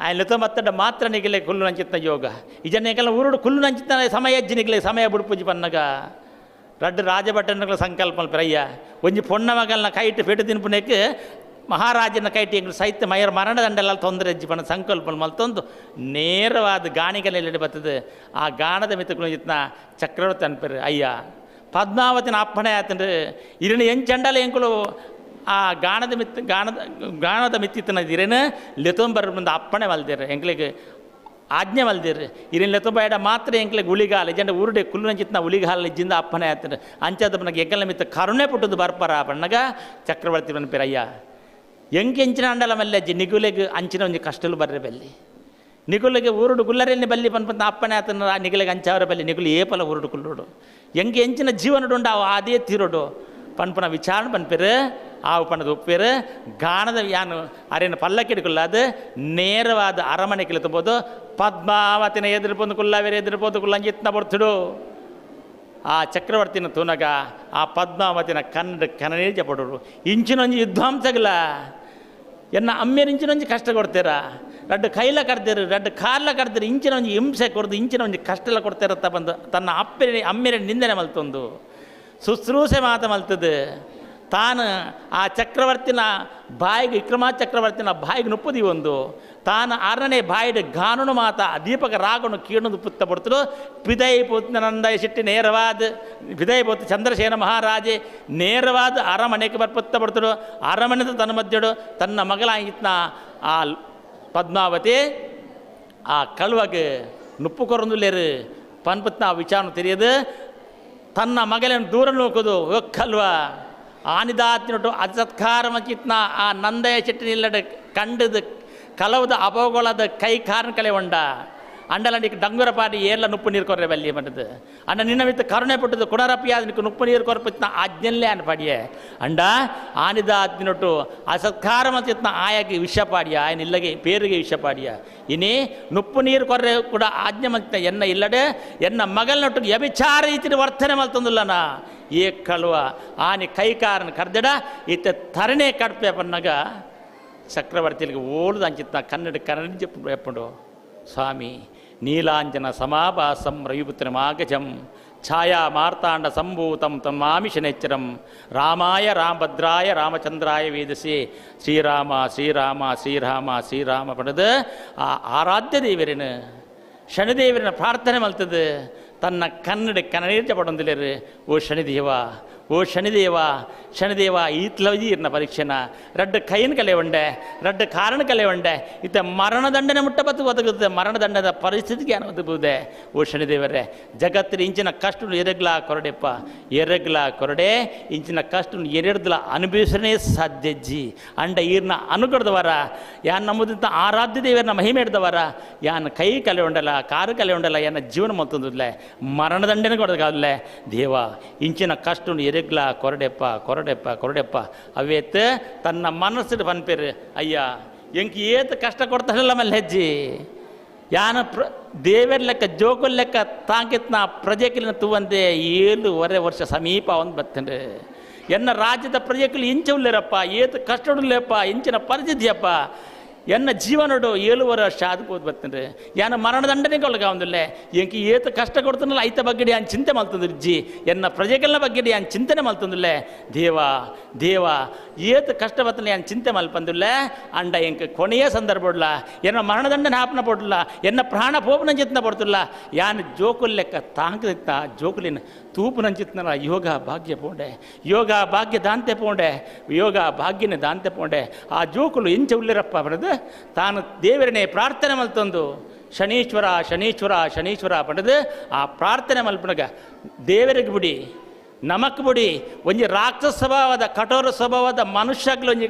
ఆయన లితోమత్తడ మాత్ర నిగిలే కుల్లు నంచిత్న యోగ ఇజన్న ఎంకల్న ఊరుడు కుల్లు నంచిత్న సమయ నిగిలే సమయ బుడిపుజి పన్నగ ರಡ್ಡು ರಾಜಭಟ್ಟನ ಸಂಕಲ್ಪ ಅಯ್ಯ ಒಂಜಿ ಪೊಣ್ಣ ಮಗಲ್ನ ಕೈಟ್ ಪೆಟ್ಟು ತಿನ್ಪುನೆಕ್ ಮಹಾರಾಜನ ಕೈಟಿ ಎಂಗ್ಳು ಸೈತ್ಯ ಮಯರ್ ಮರಣದಂಡೆಲ್ಲ ತೊಂದರೆ ಜೀವನ ಸಂಕಲ್ಪ ಮಲ್ತೊಂದು ನೇರವಾದ ಗಾಣಿಗಲೆಲ್ಲಿ ಬರ್ತದೆ. ಆ ಗಾಣದ ಮಿತ್ತುಗಳು ಚಕ್ರವರ್ತಿ ಅನ್ಪರು ಅಯ್ಯ ಪದ್ಮಾವತಿನ ಅಪ್ಪಣೆ ಆತಂದ್ರೆ ಇರಿನ ಎಂಚಂಡಲ ಎಂಕುಲು ಆ ಗಾಣದ ಮಿತ್ ಗಾಣದ ಗಾಣದ ಮಿತ್ತಿತ್ತನ ಇರೇನು ಲೆತೊಂಬರ್ ಮುಂದೆ ಅಪ್ಪಣೆ ಮಲ್ದಿರ ಎಂಕ್ಲಿಗೆ ಆಜ್ಞೆ ಮಲ್ದಿರ್ರಿ ಇರಿನ ಲೆತೊಂಬ ಮಾತ್ರ ಎಂಕ್ಲಿಗೆ ಉಳಿಗಾಲ ಇಜಂಡ ಊರುಡೆ ಕುಲ್ಲು ನಂಚಿತ್ನ ಉಳಿಗಾಲ ಇಜ್ಜಿಂದ ಅಪ್ಪಣೆ ಆತಂದ್ರೆ ಅಂಚಾದ ನನಗೆ ಎಂಕಲ ಮಿತ್ತ ಕರುಣೆ ಪುಟ್ಟದು ಬರ್ಪರ ಪಣ್ಣಗ ಚಕ್ರವರ್ತಿ ಬನ್ಪಿರ ಅಯ್ಯ ಎಂಕೆಂಚಿನ ಅಂಡಲ ಮಲ್ಲೆ ಅಜ್ಜಿ ನಿಗುಲೆಗೆ ಅಂಚಿನ ಒಂಜಿ ಕಷ್ಟಲು ಬರ್ರೆ ಬಲ್ಲಿ ನಿಗುಲೆಗೆ ಊರುಡು ಗುಲ್ಲರೆಲ್ಲಿ ಬಲ್ಲಿ ಪನ್ಪಂತ ಅಪ್ಪಣೆ ಆತನ ಆ ನಿಗುಲೆಗೆ ಅಂಚಾವರ ಬಲ್ಲಿ ನಿಗುಲು ಏಪಲ ಊರುಡು ಕುಲ್ಲುಡು ಎಂಗೆ ಎಂಚಿನ ಜೀವನಡುಂಡ ಅವು ಅದೇ ತೀರೋಡು ಪನ್ಪನ ವಿಚಾರಣೆ ಪನ್ಪಿರು ಆವು ಪಣದ ಉಪ್ಪಿರು ಗಾಣದ ಯಾನು ಅರೇನು ಪಲ್ಲಕ್ಕಿಡ್ಕೊಲ್ಲಾದು ನೇರವಾದ ಅರಮನೆ ಕಿಳಿತಬೋದು ಪದ್ಮಾವತಿನ ಎದುರುಪೊಂದು ಕುಲ್ಲವೇರೆ ಎದುರುಪೊಂದು ಕುಲ್ಲಂಜಿತ್ನ ಬರ್ತುಡು. ಆ ಚಕ್ರವರ್ತಿನ ತೂನಗ ಆ ಪದ್ಮಾವತಿನ ಕನ್ನಡ ಕನನೇ ಜಪಡೋರು ಇಂಚಿನೊಂಜಿ ವಿದ್ವಾಂಸಗಲ ಎನ್ನ ಅಮ್ಮೇರು ಇಂಚಿನೊಂಜಿ ಕಷ್ಟ ಕೊಡ್ತೀರಾ ರಡ್ಡು ಕೈಲ ಕಡ್ದಿರು ರಡ್ಡು ಕಾರ್ಲ ಕಡ್ದಿರು ಇಂಚಿನ ಒಂಜಿ ಹಿಂಸೆ ಕೊಡ್ದು ಇಂಚಿನ ಒಂಜಿ ಕಷ್ಟೆಲ್ಲ ಕೊಡ್ತಿರತ್ತ ಬಂದು ತನ್ನ ಅಪ್ಪೆ ಅಮ್ಮೇರ ನಿಂದನೆ ಮಲ್ತೊಂದು ಶುಶ್ರೂಷೆ ಮಾತ ಮಲ್ತದೆ. ತಾನು ಆ ಚಕ್ರವರ್ತಿನ ಬಾಯಿಗೆ ವಿಕ್ರಮ ಚಕ್ರವರ್ತಿನ ಬಾಯಿಗೆ ನುಪ್ಪುದಿ ಒಂದು ತಾನು ಆರನೇ ಬಾಯಿಡು ಗಾನುನು ಮಾತ ದೀಪಕ ರಾಗನು ಕೀಣು ಪುತ್ತ ಪಡ್ತರು ಪಿದೈ ಪುತ್ನಂದಯ ಶೆಟ್ಟಿ ನೇರವಾದ ಪಿದೈ ಪುತ್ತ ಚಂದ್ರಸೇನ ಮಹಾರಾಜೆ ನೇರವಾದ ಅರಮನೆಗೆ ಬರ್ಪುತ್ತ ಪಡ್ತರು ಅರಮನೆದ ತನ್ನ ಮಧ್ಯಡು ತನ್ನ ಮಗಳಾಗಿತ್ನ ಆ ಪದ್ಮಾವತಿ ಆ ಕಳುವಗೆ ನುಪ್ಪು ಕೊರಂದುಲೇರು ಪನ್ಪುತ್ನ ಆ ವಿಚಾರ ತಿಳಿಯದು ತನ್ನ ಮಗಳನ್ನು ದೂರ ನೋಕುದು ಕಲ್ವ ಆನಿದಾತಿನೊಟ್ಟು ಅಸತ್ಕಾರ ಮಚಿತ್ನ ಆ ನಂದಯ ಶೆಟ್ಟಿನಿಲ್ಲಡ ಕಂಡದು ಕಲವದ ಅಪೋಗೊಳದ ಕೈ ಕಾರಣ ಕಲೆ ಉಂಡ ಅಂಡಲ ನೀ ಡಂಗುರ ಪಾಡಿ ಏರ್ಲ ನುಪ್ಪು ನೀರು ಕೊರ್ರೆ ಬಲ್ಲಿ ಬಂದದ್ದು ಅಂಡ ನಿನ್ನ ಮಿತ್ತ ಕರುಣೆ ಪಟ್ಟದು ಕುಣರಪಿಯಾದ ನಿಕ್ಕು ನುಪ್ಪು ನೀರು ಕೊರಪಿತ್ನ ಆಜ್ಞಲ್ಲೇ ಅನ್ ಪಾಡಿಯೆ ಅಂಡ ಆನಿದಾತಿನೊಟ್ಟು ಅಸತ್ಕಾರ ಮಚಿತ್ನ ಆಯಾಗಿ ವಿಷ ಪಾಡಿಯ ಆಯನ ಇಲ್ಲಗೆ ಪೇರಿಗೆ ವಿಷ ಪಾಡಿಯ ಇನಿ ನುಪ್ಪು ನೀರು ಕೊರ್ರೆ ಕೂಡ ಆಜ್ಞೆ ಮಲ್ತಿನ ಎನ್ನ ಇಲ್ಲಡೆ ಎನ್ನ ಮಗಲ್ನೊಟ್ಟು ವ್ಯಭಿಚಾರ ರೀತಿಯ ವರ್ತನೆ ಮಲ್ತಂದುಲ್ಲನ ಏ ಕಳುವ ಆನಿ ಕೈಕಾರನ ಕರ್ದಡ ಇತ್ತ ತರಣೆ ಕಡ್ಪೆ ಪನ್ನಗ ಚಕ್ರವರ್ತಿಗೆ ಓಳುದು ಅಂಚಿತ್ತ ಕನ್ನಡ ಕನ್ನಡ ಎಪ್ಪಂಡು ಸ್ವಾಮಿ ನೀಲಾಂಜನ ಸಮಾಭಾಸಂ ರವಿಪುತ್ರ ಮಾಗಜಂ ಛಾಯಾ ಮಾರ್ತಾಂಡ ಸಂಭೂತಂ ತಮ್ಮಾಮಿ ಶನೇಶ್ಚರಂ ರಾಮಾಯ ರಾಮಭದ್ರಾಯ ರಾಮಚಂದ್ರಾಯ ವೇದಸಿ ಶ್ರೀರಾಮ ಶ್ರೀರಾಮ ಶ್ರೀರಾಮ ಶ್ರೀರಾಮ ಪಡೆದು ಆ ಆರಾಧ್ಯ ದೇವರಿನ ಶನಿದೇವರಿನ ಪ್ರಾರ್ಥನೆ ಮಲ್ತದು ತನ್ನ ಕನ್ನಡ ಕನ್ನಡೀರ್ಜ ಪಡೊಂದಿಲ್ಲರು. ಓ ಶನಿದೇವ, ಓ ಶನಿದೇವ, ಶನಿದೇವ ಈತ್ಲವಜಿ ಇರ್ನ ಪರೀಕ್ಷೆನ ರಡ್ಡು ಕೈನ ಕಲೆ ಉಂಡೆ, ರಡ್ಡು ಕಾರಣ ಕಲೆ ಉಂಡೆ, ಇತ್ತ ಮರಣದಂಡನೆ ಮುಟ್ಟ ಬತ್ತು ಒದಗುತ್ತೆ, ಮರಣದಂಡದ ಪರಿಸ್ಥಿತಿಗೆ ಒದಗುವುದೇ. ಓ ಶನಿದೇವರೇ, ಜಗತ್ತಿನ ಇಂಚಿನ ಕಷ್ಟ ಎರಗ್ಲಾ ಕೊರಡೆಪ್ಪ, ಎರಗ್ಲಾ ಕೊರಡೆ, ಇಂಚಿನ ಕಷ್ಟ ಎರಡ್ದಲ ಅನುಭವಿಸನೇ ಸಾಧ್ಯಜ್ಜಿ. ಅಂಡ ಈರ್ನ ಅನುಕೊಡ್ದವರ ಯಾನ್ ನಮ್ಮದಂತ ಆರಾಧ್ಯ ದೇವರನ್ನ ಮಹಿಮೆ ಹಿಡ್ದವರ ಯಾನ್ ಕೈ ಕಲೆ ಉಂಡಲ್ಲ, ಕಾರು ಕಲೆ ಉಂಡಲ್ಲ, ಯಾನ ಜೀವನ ಮತ್ತೊಂದಿಲ್ಲ ಮರಣದಂಡನೆ ಕೊಡೋದಕ್ಕಾಗಲ್ಲ. ದೇವ ಇಂಚಿನ ಕಷ್ಟ ಎರೆಗ್ಲ ಕೊರಡೆಪ್ಪ ಕೊರಡೆಪ್ಪ ಕೊರಡೆಪ್ಪ ಅವೇತ್ ತನ್ನ ಮನಸ್ಸಿನ ಪನ್ಪೇರು ಅಯ್ಯ ಎಂಕ್ ಏತ್ ಕಷ್ಟ ಕೊಡ್ತಾರಲ್ಲ ಮಲ್ಲಿ ಹೆಜ್ಜಿ ಯಾನ ದೇವರ ಲೆಕ್ಕ ಜೋಕುಲ್ ಲೆಕ್ಕ ತಾಂಕಿತ್ನ ಪ್ರಜೆಕಿಲಿನ ತೂವಂತೆ 7.5 ವರ್ಷ ಸಮೀಪ ಒಂದು ಬತ್ತಂಡ್ರೆ ಎನ್ನ ರಾಜ್ಯದ ಪ್ರಜೆಕುಲು ಇಂಚ ಉಲ್ಲೇರಪ್ಪ, ಏತ್ ಕಷ್ಟಡುಲ್ಲೇಪ್ಪ, ಇಂಚಿನ ಪರಿಸ್ಥಿತಿಯಪ್ಪ, ಎನ್ನ ಜೀವನಡು 7.5 ವರ್ಷ ಆದ್ಕೋದು ಬತ್ತಂಡ್ರೆ ಯಾನ ಮರಣದಂಡನೆ ಒಳಗಾವಂದಿಲ್ಲ. ಎಂಕಿ ಏತ ಕಷ್ಟ ಕೊಡ್ತಾನಲ್ಲ ಐತ ಬಗ್ಗೆ ಯಾನ್ ಚಿಂತೆ ಮಲ್ತಂದ್ರಿಜ್ಜಿ, ಎನ್ನ ಪ್ರಜೆಗಳ ಬಗ್ಗೆ ಯಾನ್ ಚಿಂತನೆ ಮಲ್ತಂದಿಲ್ಲ. ದೇವ ದೇವ ಏತ ಕಷ್ಟ ಬತ್ತನ ಯಾನ್ ಚಿಂತೆ ಮಲ್ಪಂದಿಲ್ಲ. ಅಂಡ ಎಂಕ ಕೊನೆಯ ಸಂದರ್ಭ ಎನ್ನ ಮರಣದಂಡನೆ ಹಾಪನ ಪೊಡ್ಲ, ಎನ್ನ ಪ್ರಾಣ ಪೋಪನ ಚಿಂತನೆ ಪಡ್ತಿಲ್ಲ. ಯಾನ್ ಜೋಕುಲ್ ಲೆಕ್ಕ ತಾಂಕದಿತ್ತ ಜೋಕುಲಿನ ತೂಪುನಂಚಿತ್ನಲ್ಲ ಯೋಗ ಭಾಗ್ಯ ಪೋಂಡೆ, ಯೋಗ ಭಾಗ್ಯ ದಾಂತೆ ಪೋಂಡೆ, ಯೋಗ ಭಾಗ್ಯನೇ ದಾಂತೆ ಪೋಂಡೆ. ಆ ಜೋಕುಲು ಇಂಚ ಉಳ್ಳಿರಪ್ಪ ಬರೆದು ತಾನು ದೇವರನೇ ಪ್ರಾರ್ಥನೆ ಮಲ್ತಂದು ಶನೀಶ್ವರ ಶನೀಶ್ವರ ಶನೀಶ್ವರ ಪಡೆದು ಆ ಪ್ರಾರ್ಥನೆ ಮಲ್ಪನಗ ದೇವರಿಗೆ ಬಿಡಿ ನಮಕ್ ಬಿಡಿ ಒಂಜಿ ರಾಕ್ಷಸ ಸ್ವಭಾವದ ಕಠೋರ ಸ್ವಭಾವದ ಮನುಷ್ಯಗ್ಲು ಒಂಜಿ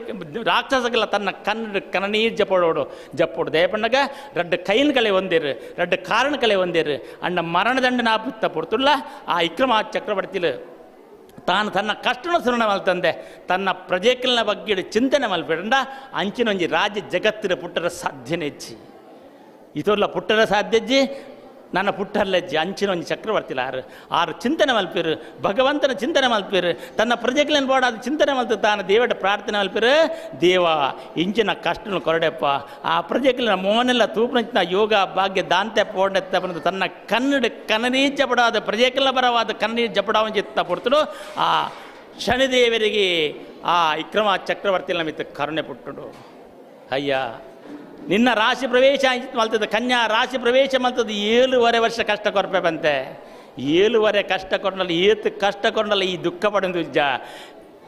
ರಾಕ್ಷಸಗಲ ತನ್ನ ಕನ್ನಡ ಕನ್ನನೀರು ಜಪ್ಪೋಡು ಜಪ್ಪೋಡು ದಯಪಣ್ಣಗ ರಡ್ಡು ಕೈನ ಕಲೆ ಒಂದಿರು, ರಡ್ಡು ಕಾರಣ ಕಲೆ ಒಂದಿರು ಅಣ್ಣ ಮರಣದಂಡನ ಆಪುತ್ತ ಪೊಡ್ತುಲ್ಲ. ಆ ವಿಕ್ರಮ ಚಕ್ರವರ್ತಿಲು ತಾನು ತನ್ನ ಕಷ್ಟನ ಸುರಣ ಮಲ್ತಂದೆ ತನ್ನ ಪ್ರಜೆಕಲ್ನ ಬಗ್ಗೆ ಚಿಂತನೆ ಮಲ್ಪಂಡ ಅಂಚಿನ ಒಂಜಿ ರಾಜ್ಯ ಜಗತ್ತಿನ ಪುಟ್ಟರ ಸಾಧ್ಯನೇ ಹೆಚ್ಚಿ ಇದೆಲ್ಲ ಪುಟ್ಟರ ಸಾಧ್ಯಜ್ಜಿ ನನ್ನ ಪುಟ್ಟಲ್ಲಜ್ಜಿ ಅಂಚಿನ ಒಂಜಿ ಚಕ್ರವರ್ತಿಲ ಆರು ಆರು ಚಿಂತನೆ ಮಲ್ಪಿರು, ಭಗವಂತನ ಚಿಂತನೆ ಮಲ್ಪಿರು, ತನ್ನ ಪ್ರಜೆಗಳನ್ನು ಬೋಡ ಅದು ಚಿಂತನೆ ಮಲ್ತು ತಾನು ದೇವಟ ಪ್ರಾರ್ಥನೆ ಮಲ್ಪಿರು. ದೇವ ಇಂಚಿನ ಕಷ್ಟನ ಕೊರಡೆಪ್ಪ, ಆ ಪ್ರಜೆಗಳನ್ನ ಮೋನೆಲ್ಲ ತೂಪನಂಚಿನ ಯೋಗ ಭಾಗ್ಯ ದಾಂತೆ ಪೋಂಡೆತ್ತ ಬಂದು ತನ್ನ ಕನ್ನಡ ಕನ್ನನೀರ್ ಜಪಡಾದ ಪ್ರಜೆಗಳ ಪರವಾದ ಕನ್ನೀರ್ ಜಪಡಾವಂಚಿತ್ತ ಪೊಡ್ತನು. ಆ ಶನಿದೇವರಿಗೆ ಆ ವಿಕ್ರಮ ಚಕ್ರವರ್ತಿಲ ಮಿತ್ತ ಕರುಣೆ ಪುಟ್ಟುಡು. ಅಯ್ಯ ನಿನ್ನ ರಾಶಿ ಪ್ರವೇಶ ಮಲ್ತದ ಕನ್ಯಾ ರಾಶಿ ಪ್ರವೇಶ ಮಲ್ತದ 7.5 ವರ್ಷ ಕಷ್ಟ ಕೊರಪೆ ಬಂತೆ, 7.5 ಕಷ್ಟ ಕೊರನಲ್ಲ, ಏತು ಕಷ್ಟ ಕೊರನಲ್ಲ ಈ ದುಃಖ ಪಡೊಂದು ಜ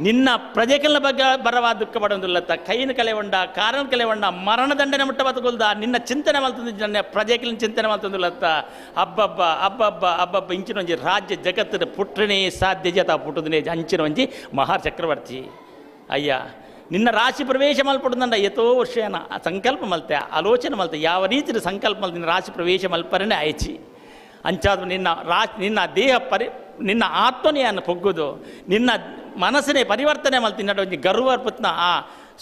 ನಿನ್ನ ಪ್ರಜೆಗಳ ಬಗ್ಗೆ ಬರವ ದುಃಖ ಪಡೊಂದಿಲ್ಲತ್ತ ಕೈನ ಕಲೆ ಉಂಡ ಕಾರಣ ಕಲೆ ಉಂಡ ಮರಣದಂಡನೆ ಮುಟ್ಟ ಬದುಕೊಲ್ದ ನಿನ್ನ ಚಿಂತನೆ ಮಲ್ತಂದು ನನ್ನ ಪ್ರಜೆಗಳ ಚಿಂತನೆ ಮಲ್ತಂದಿಲ್ಲತ್ತ. ಹಬ್ಬಬ್ಬ ಹಬ್ಬಬ್ಬ ಹಬ್ಬಬ್ಬ ಇಂಚಿನ ಒಂಜಿ ರಾಜ್ಯ ಜಗತ್ತಿನ ಪುಟ್ಟನೇ ಸಾಧ್ಯ ಜತ ಪುಟ್ಟದನೇ ಅಂಚಿನ ಒಂಜಿ ಮಹಾ ಚಕ್ರವರ್ತಿ. ಅಯ್ಯ ನಿನ್ನ ರಾಶಿ ಪ್ರವೇಶ ಮಲ್ಪಡುದಂಡ ಎತೋ ವರ್ಷನ ಸಂಕಲ್ಪ ಮಲ್ತೆ ಆಲೋಚನೆ ಮಲ್ತೆ ಯಾವ ರೀತಿಯ ಸಂಕಲ್ಪ ಮಲ್ತೆ ನಿನ್ನ ರಾಶಿ ಪ್ರವೇಶ ಮಲ್ಪರನೇ ಆಯ್ಚಿ ಅಂಚಾದ ನಿನ್ನ ನಿನ್ನ ದೇಹ ನಿನ್ನ ಆತ್ಮನೆಯನ್ನು ಪೊಗ್ಗುದು ನಿನ್ನ ಮನಸ್ಸನ್ನೇ ಪರಿವರ್ತನೆ ಮಲ್ತಿ ನಿನ್ನ ಒಂಜಿ ಗರ್ವ ಪುತ್ನ ಆ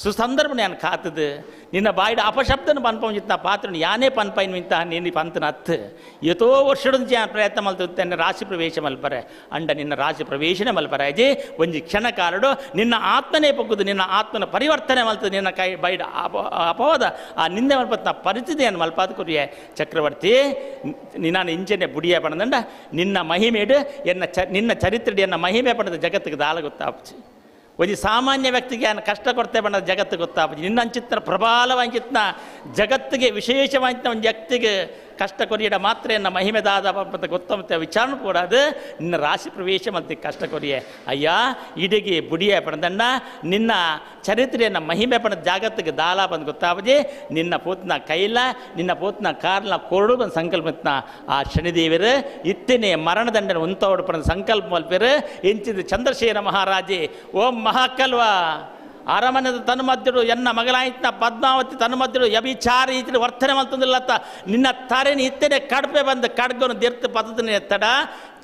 ಸುಸಂದರ್ಭನ ಕಾತದು ನಿನ್ನ ಬಾಯಿಡ ಅಪಶಬ್ದನ ಪನ್ಪಂಜಿತ್ನ ಪಾತ್ರ ಯಾನೇ ಪನ್ಪೈನ್ ಮಿಂತ ನೀನು ಪಂತನ ಅತ್ತು ಎತೋ ವರ್ಷದಂಚೆ ಪ್ರಯತ್ನ ಮಲ್ತುತ್ತೆ ರಾಶಿ ಪ್ರವೇಶ ಮಲ್ಪರೆ ಅಂಡ ನಿನ್ನ ರಾಶಿ ಪ್ರವೇಶನೇ ಮಲ್ಪರೆ ಅಜಿ ಒಂಜಿ ಕ್ಷಣ ಕಾಲಡು ನಿನ್ನ ಆತ್ಮನೇ ಪೊಗ್ಗುದು ನಿನ್ನ ಆತ್ಮನ ಪರಿವರ್ತನೆ ಮಲ್ತದೆ ನಿನ್ನ ಕೈ ಬೈಡ ಅಪವಾದ ಆ ನಿಂದೆ ಮಲ್ಪತ್ನ ಪರಿಸ್ಥಿತಿಯನ್ನು ಮಲ್ಪಾದ ಕುರಿಯೆ ಚಕ್ರವರ್ತಿ ನಿನ್ನ ಇಂಚನೆ ಬುಡಿಯ ಪಣದಂಡ ನಿನ್ನ ಮಹಿಮೇಡು ಎನ್ನ ನಿನ್ನ ಚರಿತ್ರೆ ಎನ್ನ ಮಹಿಮೆ ಪಡೆದ ಜಗತ್ತಿಗೆ ದಾಲ ಗೊತ್ತಾಪಚಿ ಒಂಜಿ ಸಾಮಾನ್ಯ ವ್ಯಕ್ತಿಗೆ ಆನ ಕಷ್ಟ ಕೊಡ್ತೆ ಬಣ್ಣ ಜಗತ್ತು ಗೊತ್ತಾಪುಜಿ ನಿನ್ನ ಅಂಚಿತ್ನ ಪ್ರಬಲವಂಚಿತ್ನ ಜಗತ್ತಿಗೆ ವಿಶೇಷವಾಂಚಿನ ಒಂದು ವ್ಯಕ್ತಿಗೆ ಕಷ್ಟ ಕೊರಿಯಡ ಮಾತ್ರ ಎನ್ನ ಮಹಿಮೆದಾದ ಪಂಪಂತ ಗೊತ್ತಮತ್ತೆ ವಿಚಾರಣೆ ಕೂಡಾದು ನಿನ್ನ ರಾಶಿ ಪ್ರವೇಶ ಮಲ್ತಿ ಕಷ್ಟ ಕೊರಿಯೆ ಅಯ್ಯ ಇಡಿಗೆ ಬುಡಿಯ ಪಣದಣ್ಣ ನಿನ್ನ ಚರಿತ್ರೆಯನ್ನು ಮಹಿಮೆ ಪಣದ ಜಾಗತ್ತಿಗೆ ದಾಲ ಬಂದು ಗೊತ್ತಾವಜಿ ನಿನ್ನ ಪೂತ್ನ ಕೈಲ ನಿನ್ನ ಪೂತ್ನ ಕಾರ್ಲ ಕೊರಡು ಬಂದು ಸಂಕಲ್ಪತ್ನ ಆ ಶನಿದೇವರು ಇತ್ತನೇ ಮರಣದಂಡನ ಉಂತವಡು ಪಣದ ಸಂಕಲ್ಪ ಮಲ್ಪೇರು ಇಂಚಿದ ಚಂದ್ರಶೇಖರ ಮಹಾರಾಜೆ ಓಂ ಮಹಾಕಲ್ವ ಅರಮನೆದ ತನ್ಮಧ್ಯಡು ಎನ್ನ ಮಗಲಾಯ್ತನ ಪದ್ಮಾವತಿ ತನ್ಮಧ್ಯಡು ವ್ಯಭಿಚಾರ ಈತನ ವರ್ತನೆ ಮಲ್ತಂದಿಲ್ಲತ್ತ ನಿನ್ನ ತರೆನಿ ಇತ್ತನೆ ಕಡಪೆ ಬಂದು ಕಡ್ಗನು ದಿರ್ತು ಪದ್ಧತಿನ ಎತ್ತಡ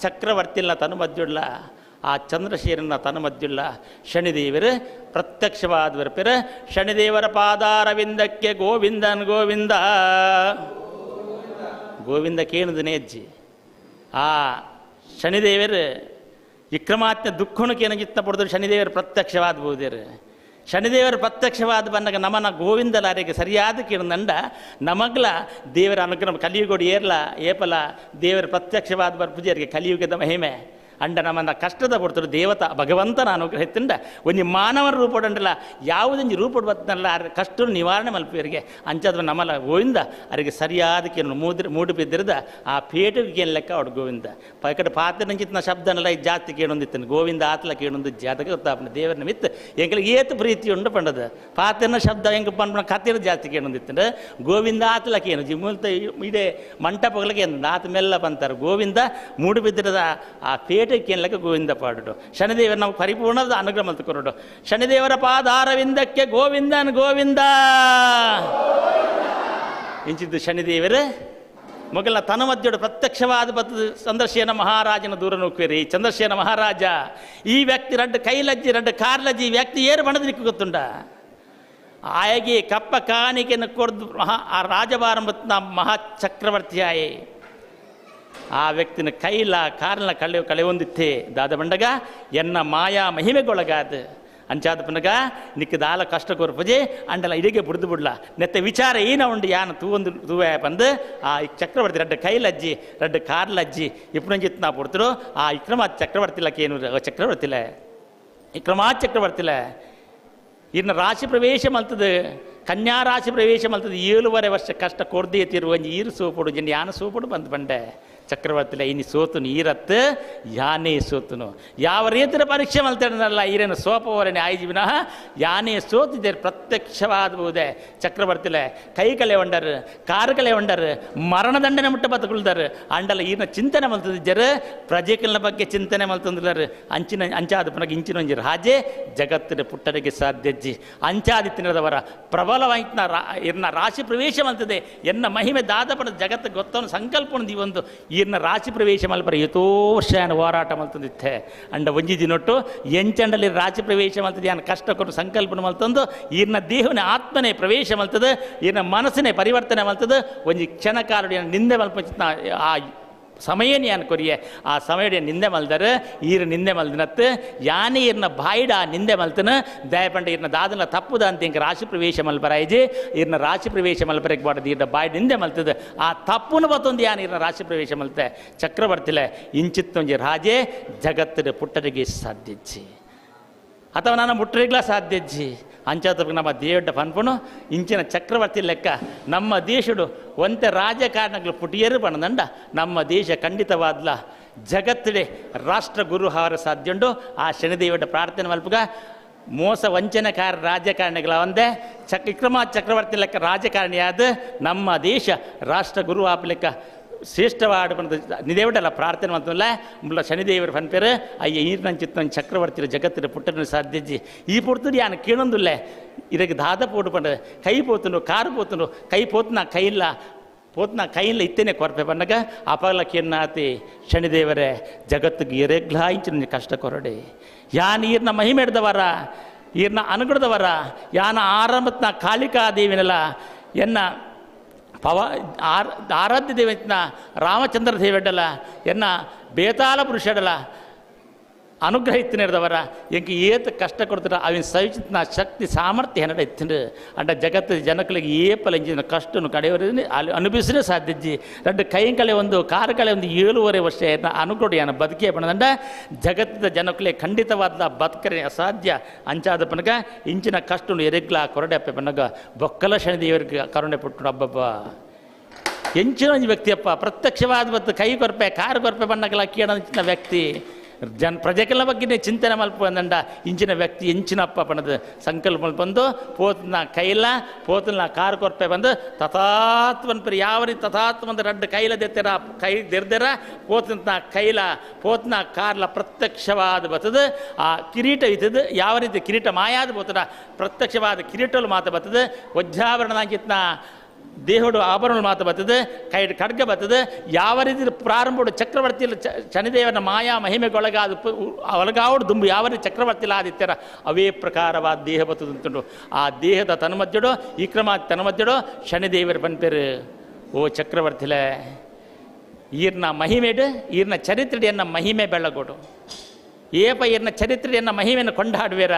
ಚಕ್ರವರ್ತಿಲ್ಲ ತನ್ಮಧ್ಯುಡ್ಲ ಆ ಚಂದ್ರಶೇಖರನ ತನ್ಮಧ್ಯುಳ್ಳ ಶನಿದೇವರು ಪ್ರತ್ಯಕ್ಷವಾದ ಬರ್ಪಿರ ಶನಿದೇವರ ಪಾದಾರವಿಂದಕ್ಕೆ ಗೋವಿಂದನ್ ಗೋವಿಂದ ಗೋವಿಂದ ಕೇಣದನೇ ಅಜ್ಜಿ ಆ ಶನಿದೇವರು ವಿಕ್ರಮಾತ್ಮ ದುಃಖಣಕ್ಕೆ ಏನಾಗಿತ್ತ ಪಡೆದ್ರು ಶನಿದೇವರು ಪ್ರತ್ಯಕ್ಷವಾದ ಬೋದೇರು ಶನಿದೇವರು ಪ್ರತ್ಯಕ್ಷವಾದ ಬಂದಾಗ ನಮನ ಗೋವಿಂದಲಾರಿಗೆ ಸರಿಯಾದ ಕಿರಣಂಡ ನಮಗ್ಲ ದೇವರ ಅನುಗ್ರಹ ಕಲಿಯುಗೋಡು ಏರ್ಲ ಏಪಲ ದೇವರ ಪ್ರತ್ಯಕ್ಷವಾದ ಬರ್ಪೂಜೆಯರಿಗೆ ಕಲಿಯುಗದ ಮಹಿಮೆ ಅಂಡ ನಮ್ಮನ್ನ ಕಷ್ಟದ ಪಡ್ತಾರೆ ದೇವತ ಭಗವಂತನ ಅನುಗ್ರಹ ತಿಂಡ ಒಂಜಿ ಮಾನವನ ರೂಪಡಂಡಲ ಯಾವುದೊಂಜಿ ರೂಪಡ್ ಬತ್ತನಲ್ಲ ಅರ ಕಷ್ಟ ನಿವಾರಣೆ ಮಲ್ಪಿಯರಿಗೆ ಅಂಚಾದ ನಮ್ಮಲ್ಲ ಗೋವಿಂದ ಅವರಿಗೆ ಸರಿಯಾದ ಕೇನು ಮೂಡು ಬಿದ್ದಿರದ ಆ ಪೇಟೆಗೆ ಏನು ಲೆಕ್ಕ ಅವಡು ಗೋವಿಂದ ಪೈಕಡೆ ಪಾತ್ರ ನಂಚಿತ್ನ ಶಬ್ದನೆಲ್ಲ ಇದು ಜಾಸ್ತಿ ಕೇಳೊಂದಿತ್ತನು ಗೋವಿಂದ ಆತಲ ಕೇಳೊಂದು ಜಾತಕ ಗೊತ್ತಾಪನ ದೇವರ ನಿಮಿತ್ತ ಎಂಗಳಿಗೆ ಏತು ಪ್ರೀತಿ ಉಂಡು ಪಂಡದ ಪಾತ್ರನ ಶಬ್ದ ಹೆಂಗೆ ಪಂಡ ಕತ್ತಿರ ಜಾಸ್ತಿ ಕೇಳೊಂದಿತ್ತಂದ್ರೆ ಗೋವಿಂದ ಆತಲ ಕೇನು ಜಿಮ್ಮುಲ್ತ ಇದೇ ಮಂಟಪಗಳಿಗೆ ಆತ ಮೆಲ್ಲ ಬಂತಾರೆ ಗೋವಿಂದ ಮೂಡು ಬಿದ್ದಿರದ ಆ ಪೇಟೆ ಲೆಕ್ಕ ಗೋವಿಂದ ಪಾಡುಡು ಶನಿದೇವರ ನಾವು ಪರಿಪೂರ್ಣದ ಅನುಗ್ರಹ ಮಲ್ತುಕೊರಡು ಶನಿದೇವರ ಪಾದಾರವಿಂದಕ್ಕೆ ಗೋವಿಂದನ್ ಗೋವಿಂದ ಇಂಚಿದ್ದು ಶನಿದೇವರು ಮೊಗಲ ತನಮಧ್ಯಡು ಪ್ರತ್ಯಕ್ಷವಾದ ಬತ್ತದ ಚಂದ್ರಶೇನ ಮಹಾರಾಜನ ದೂರ ನೋಕ್ವೇರಿ ಚಂದ್ರಶೇನ ಮಹಾರಾಜ ಈ ವ್ಯಕ್ತಿ ರಡ್ಡು ಕೈಲಜ್ಜಿ ರಡ್ಡು ಕಾರ್ಲಜ್ಜಿ ಈ ವ್ಯಕ್ತಿ ಏರು ಬಣದಲಿಕ್ಕೆ ಗೊತ್ತುಂಡ ಆಯಗೆ ಕಪ್ಪ ಕಾಣಿಕೆಯನ್ನು ಕೊಡ್ದು ಮಹಾ ಆ ರಾಜಭಾರಂಭತ್ನ ಮಹಾ ಚಕ್ರವರ್ತಿಯಾಯೇ ಆ ವ್ಯಕ್ತಿನ ಕೈಲ ಕಾರ್ಲ ಕಳೆ ಕಳೆಯೊಂದಿತ್ತೆ ದಾದ ಬಂಡಗ ಎನ್ನ ಮಾಯಾ ಮಹಿಮೆಗೊಳಗಾದ ಅಂಚಾದ ಪನಗ ನಿಕ್ಕ ದಾಲ ಕಷ್ಟ ಕೊರ್ಪಜೆ ಅಂಡಲ ಇಡಿಗೆ ಬುಡ್ದು ಬಿಡ್ಲ ನೆತ್ತ ವಿಚಾರ ಏನ ಉಂಡು ಯಾನ ತೂವೊಂದು ತೂವೆ ಬಂದು ಆ ಚಕ್ರವರ್ತಿ ರಡ್ಡು ಕೈಲಜ್ಜಿ ರಡ್ಡು ಕಾರ್ಲಜ್ಜಿ ಇಪ್ಪುನಂಜಿತ್ ನಾ ಪೊಡ್ತರು ಆ ವಿಕ್ರಮ ಚಕ್ರವರ್ತಿಲಕ್ಕೆ ಏನು ಚಕ್ರವರ್ತಿಲ ವಿಕ್ರಮಾ ಚಕ್ರವರ್ತಿಲ ಇನ್ನು ರಾಶಿ ಪ್ರವೇಶ ಮಲ್ತದೆ ಕನ್ಯಾ ರಾಶಿ ಪ್ರವೇಶ ಮಲ್ತದೆ 7.5 ವರ್ಷ ಕಷ್ಟ ಕೊರ್ದೇ ತಿರುವ ಈರು ಸೋಪುಡು ಜನ ಯಾನ ಸೋಪುಡು ಬಂದು ಬಂಡೆ ಚಕ್ರವರ್ತಿಲ ಇನಿ ಸೋತುನು ಈರತ್ತು ಯಾನೇ ಸೋತುನು ಯಾವ ರೀತಿಯ ಪರೀಕ್ಷೆ ಮಲ್ತಾಡನಲ್ಲ ಈರೇನು ಸೋಪವರನೆ ಆಯ್ಜಿ ವಿನಃ ಯಾನೇ ಸೋತಿದ್ದೆ ಪ್ರತ್ಯಕ್ಷವಾದಬಹುದೇ ಚಕ್ರವರ್ತಿಲೆ ಕೈ ಕಲೆ ಒಂಡರು ಕಾರು ಕಲೆ ಒಂಡರು ಮರಣದಂಡನೆ ಮುಟ್ಟ ಬದುಕುಳ್ದಾರು ಅಂಡಲ ಈರಿನ ಚಿಂತನೆ ಮಲ್ತದಿದ್ದರು ಪ್ರಜೆಕಲ್ನ ಬಗ್ಗೆ ಚಿಂತನೆ ಮಲ್ತಂದಿಲ್ಲರು ಅಂಚಿನ ಅಂಚಾದ ಪನಗೆ ಇಂಚಿನ ಒಂಜಿ ರಾಜೆ ಜಗತ್ತಿನ ಪುಟ್ಟರಿಗೆ ಸಾಧ್ಯಜ್ಜಿ ಅಂಚಾದಿತ್ತಿನದವರ ಪ್ರಬಲವಾಯಿತನ ಇರ್ನ ರಾಶಿ ಪ್ರವೇಶ ಮಲ್ತದೆ ಎನ್ನ ಮಹಿಮೆ ದಾದಪಡ ಜಗತ್ತು ಗೊತ್ತವನು ಸಂಕಲ್ಪ ಈ ಒಂದು ಈರ್ನ ರಾಶಿ ಪ್ರವೇಶ ಮಲ್ಪರ ಎತೋ ವರ್ಷ ಹೋರಾಟ ಮಲ್ತಂದಿತ್ತೆ ಅಂಡ ಒಂಜಿ ದಿನೊಟ್ಟು ಎಂಚಂಡಲಿ ರಾಶಿ ಪ್ರವೇಶ ಮಲ್ತದೆ ಯಾನ್ ಕಷ್ಟ ಕೊಟ್ಟು ಸಂಕಲ್ಪನ ಮಲ್ತಂದು ಈರ್ನ ದೇಹನ ಆತ್ಮನೇ ಪ್ರವೇಶ ಮಲ್ತದೆ ಈರ್ನ ಮನಸ್ಸನ್ನೇ ಪರಿವರ್ತನೆ ಮಲ್ತದೆ ಒಂಜಿ ಕ್ಷಣಕಾಲುಡಿ ನಿಂದೆ ಮಲ್ಪ ಆ ಸಮಯನೇ ಯಾನ್ ಕೊರಿಯೆ ಆ ಸಮಯಡೆ ನಿಂದೆ ಮಲ್ದರು ಈರು ನಿಂದೆ ಮಲ್ದಿನತ್ತು ಯಾನೇ ಈರ್ನ ಬಾಯಿಡ ನಿಂದೆ ಮಲ್ತನ ದಯಪಂಡ ಈರ್ನ ದಾದನ ತಪ್ಪುದ ಅಂತ ಇಂಕ ರಾಶಿ ಪ್ರವೇಶ ಮಲ್ಪರಾಯಿಜಿ ಈರ್ನ ರಾಶಿ ಪ್ರವೇಶ ಮಲ್ಪರಕ್ಕೆ ಬಾಡದು ಈರ್ನ ಬಾಯಿ ನಿಂದೆ ಮಲ್ತದ ಆ ತಪ್ಪುನ ಬತ್ತೊಂದು ಯಾನ್ ಈರ್ನ ರಾಶಿ ಪ್ರವೇಶ ಮಲ್ತೆ ಚಕ್ರವರ್ತಿಲೆ ಇಂಚಿತ್ತೊಂಜಿ ರಾಜೆ ಜಗತ್ತಿನ ಪುಟ್ಟರಿಗೆ ಸಾಧ್ಯಜ್ಜಿ ಅಥವಾ ನಾನು ಮುಟ್ಟರಿಗ್ಲ ಸಾಧ್ಯಜ್ಜಿ ಅಂಚಾತ ನಮ್ಮ ದೇವಡ್ಡ ಪನ್ಪುನು ಇಂಚಿನ ಚಕ್ರವರ್ತಿ ಲೆಕ್ಕ ನಮ್ಮ ದೇಶಡು ಒಂತೆ ರಾಜಕಾರಣಗಳು ಪುಟಿಯರು ಬಣದಂಡ ನಮ್ಮ ದೇಶ ಖಂಡಿತವಾದ್ಲ ಜಗತ್ತಿಡೆ ರಾಷ್ಟ್ರ ಗುರು ಹಾರ ಸಾಧ್ಯುಂಡು ಆ ಶನಿದೇವಡ ಪ್ರಾರ್ಥನೆ ಮಲ್ಪುಗ ಮೋಸ ವಂಚನೆಕಾರ ರಾಜಕಾರಣಿಗಳ ಒಂದೇ ವಿಕ್ರಮ ಚಕ್ರವರ್ತಿ ಲೆಕ್ಕ ರಾಜಕಾರಣಿಯಾದ ನಮ್ಮ ದೇಶ ರಾಷ್ಟ್ರ ಗುರು ಆಪ ಲೆಕ್ಕ ಶ್ರೇಷ್ಠವಾದ ನಿದೇವಡಲ್ಲ ಪ್ರಾರ್ಥನೆ ಅಂತಲ್ಲ ಮುಲ್ಲ ಶನಿದೇವರ ಫನ್ಪೇರು ಅಯ್ಯ ಈರ್ನಂಚಿತ್ತ ಚಕ್ರವರ್ತಿರ ಜಗತ್ತಿನ ಪುಟ್ಟನ ಸಾಧ್ಯಜ್ಜಿ ಈ ಪುಡ್ತುಡು ಯಾನು ಕೇಳೊಂದುಲ್ಲೆ ಇದಕ್ಕೆ ದಾದ ಪೋಡು ಪಂಡ ಕೈ ಪೋತುಂಡು ಕಾರು ಪೋತುಂಡು ಕೈ ಪೋತ್ನ ಕೈಲ್ಲ ಪೋತ್ನ ಕೈಲ್ಲ ಇತ್ತೇನೆ ಕೊರಪೆ ಬಂದಾಗ ಅಪಲ ಕೆನ್ನಾತಿ ಶನಿದೇವರೇ ಜಗತ್ತಿಗೆ ಎರೆಗ್ಲಾಯಿಂಚಿನ ಕಷ್ಟ ಕೊರಡೆ ಯಾನ್ ಈರ್ನ ಮಹಿಮೆ ಹಿಡ್ದವರ ಈರ್ನ ಅನುಗುಣದವರ ಯಾನ ಆರಂಭತ್ನ ಕಾಳಿಕಾದೇವಿನಲ್ಲ ಎನ್ನ ಪವ ಆರಾಧ್ಯ ದೇವತ್ನ ರಾಮಚಂದ್ರ ದೇವೆಡ್ಡಲ ಎನ್ನ ಬೇತಾಳ ಪುರುಷಡಲ ಅನುಗ್ರಹ ಇತ್ತಿನದವರ ಎಂಕ್ ಏತ್ ಕಷ್ಟ ಕೊಡ್ತಾರ ಅವಿನ ಸವಿಚಿತ್ನ ಶಕ್ತಿ ಸಾಮರ್ಥ್ಯ ಹೆನಡ ಇತ್ತಿನ ಅಂಡ ಜಗತ್ತು ಜನಗಳಿಗೆ ಏಪಲ ಇಂಜಿನ ಕಷ್ಟನು ಕಡೆಯವರ ಅಲ್ಲಿ ಅನುಭವಿಸಲೇ ಸಾಧ್ಯಜ್ಜಿ രണ്ട് ಕೈಂಕಳೆ ಒಂದು ಕಾರುಕಳೆ ಒಂದು 7.5 ವರ್ಷ ಅನುಗ್ರಹ ಯಾನ ಬದುಕೇ ಬಣದಂಡ ಜಗತ್ತಿನ ಜನಕ್ಕಲೆ ಖಂಡಿತವಾದ ಬದುಕರೆ ಅಸಾಧ್ಯ ಅಂಚಾದ ಪನಗ ಇಂಚಿನ ಕಷ್ಟನು ಎರೆಗ್ಲ ಕೊರಡೆ ಅಪ್ಪೆ ಪನಗ ಬೊಕ್ಕಲ ಶನಿದೇವರಿಗೆ ಕರುಣೆ ಪುಟ್ಟು ಹಬ್ಬಬ್ಬ. ಎಂಚಿನ ಒಂಜಿ ವ್ಯಕ್ತಿಯಪ್ಪ ಪ್ರತ್ಯಕ್ಷವಾದ ಬತ್ತು ಕೈ ಕೊರ್ಪೆ ಕಾರು ಕೊರ್ಪೆ ಬಣ್ಣಗಳ ಕೇಳಂಚಿನ ವ್ಯಕ್ತಿ ಜನ ಪ್ರಜೆಗಳ ಬಗ್ಗೆ ಚಿಂತನೆ ಮಲ್ಪ ಅಂದಂಡ ಇಂಚಿನ ವ್ಯಕ್ತಿ ಎಂಚಿನಪ್ಪ ಪಣದು ಸಂಕಲ್ಪ ಬಂದು ಪೋತನ ಕೈಲ ಪೋತನ ಕಾರು ಕೊರ್ಪೆ ಬಂದು ತಥಾತ್ವನ್ ಪರಿ ಯಾವ ರೀತಿ ತಥಾತ್ವ ಅಂದ್ರೆ ರಡ್ಡು ಕೈಲ ದೆತ್ತೆರ ಕೈ ದೆರ್ದೆರ ಪೋತನ ಕೈಲ ಪೋತನ ಕಾರ್ಲ ಪ್ರತ್ಯಕ್ಷವಾದ ಬರ್ತದೆ. ಆ ಕಿರೀಟ ಇತ್ತದು ಯಾವ ರೀತಿ ಕಿರೀಟ ಮಾಯಾದ ಬೋತದ ಪ್ರತ್ಯಕ್ಷವಾದ ಕಿರೀಟಲು ಮಾತು ಬರ್ತದೆ. ವಜ್ರಾಭರಣದಾಗಿತ್ನ ದೇಹಡು ಆಭರಣ ಮಾತು ಬರ್ತದೆ, ಕೈ ಖಡ್ಗ ಬರ್ತದೆ. ಯಾವ ರೀತಿ ಪ್ರಾರಂಭಡು ಚಕ್ರವರ್ತಿ ಶನಿದೇವನ ಮಾಯಾ ಮಹಿಮೆಗೊಳಗಾದ ಒಳಗಾವಡು ದುಂಬು ಯಾವ ರೀತಿ ಚಕ್ರವರ್ತಿಲ ಆದಿತ್ಯರ ಅವೇ ಪ್ರಕಾರವಾದ ದೇಹ ಬರ್ತದೆ ಅಂತುಂಡು. ಆ ದೇಹದ ತನ್ಮಧ್ಯಡು ಈ ಕ್ರಮ ತನ್ಮಧ್ಯಡು ಶನಿದೇವರು ಬಂದ್ಪೇರು ಓ ಚಕ್ರವರ್ತಿಲ ಈರ್ನ ಮಹಿಮೆಡು ಈರ್ನ ಚರಿತ್ರೆಯನ್ನು ಮಹಿಮೆ ಬೆಳಗೋಡು ಏಪ ಈರ್ನ ಚರಿತ್ರೆಯನ್ನು ಮಹಿಮೆಯನ್ನು ಕೊಂಡಾಡುವಿರ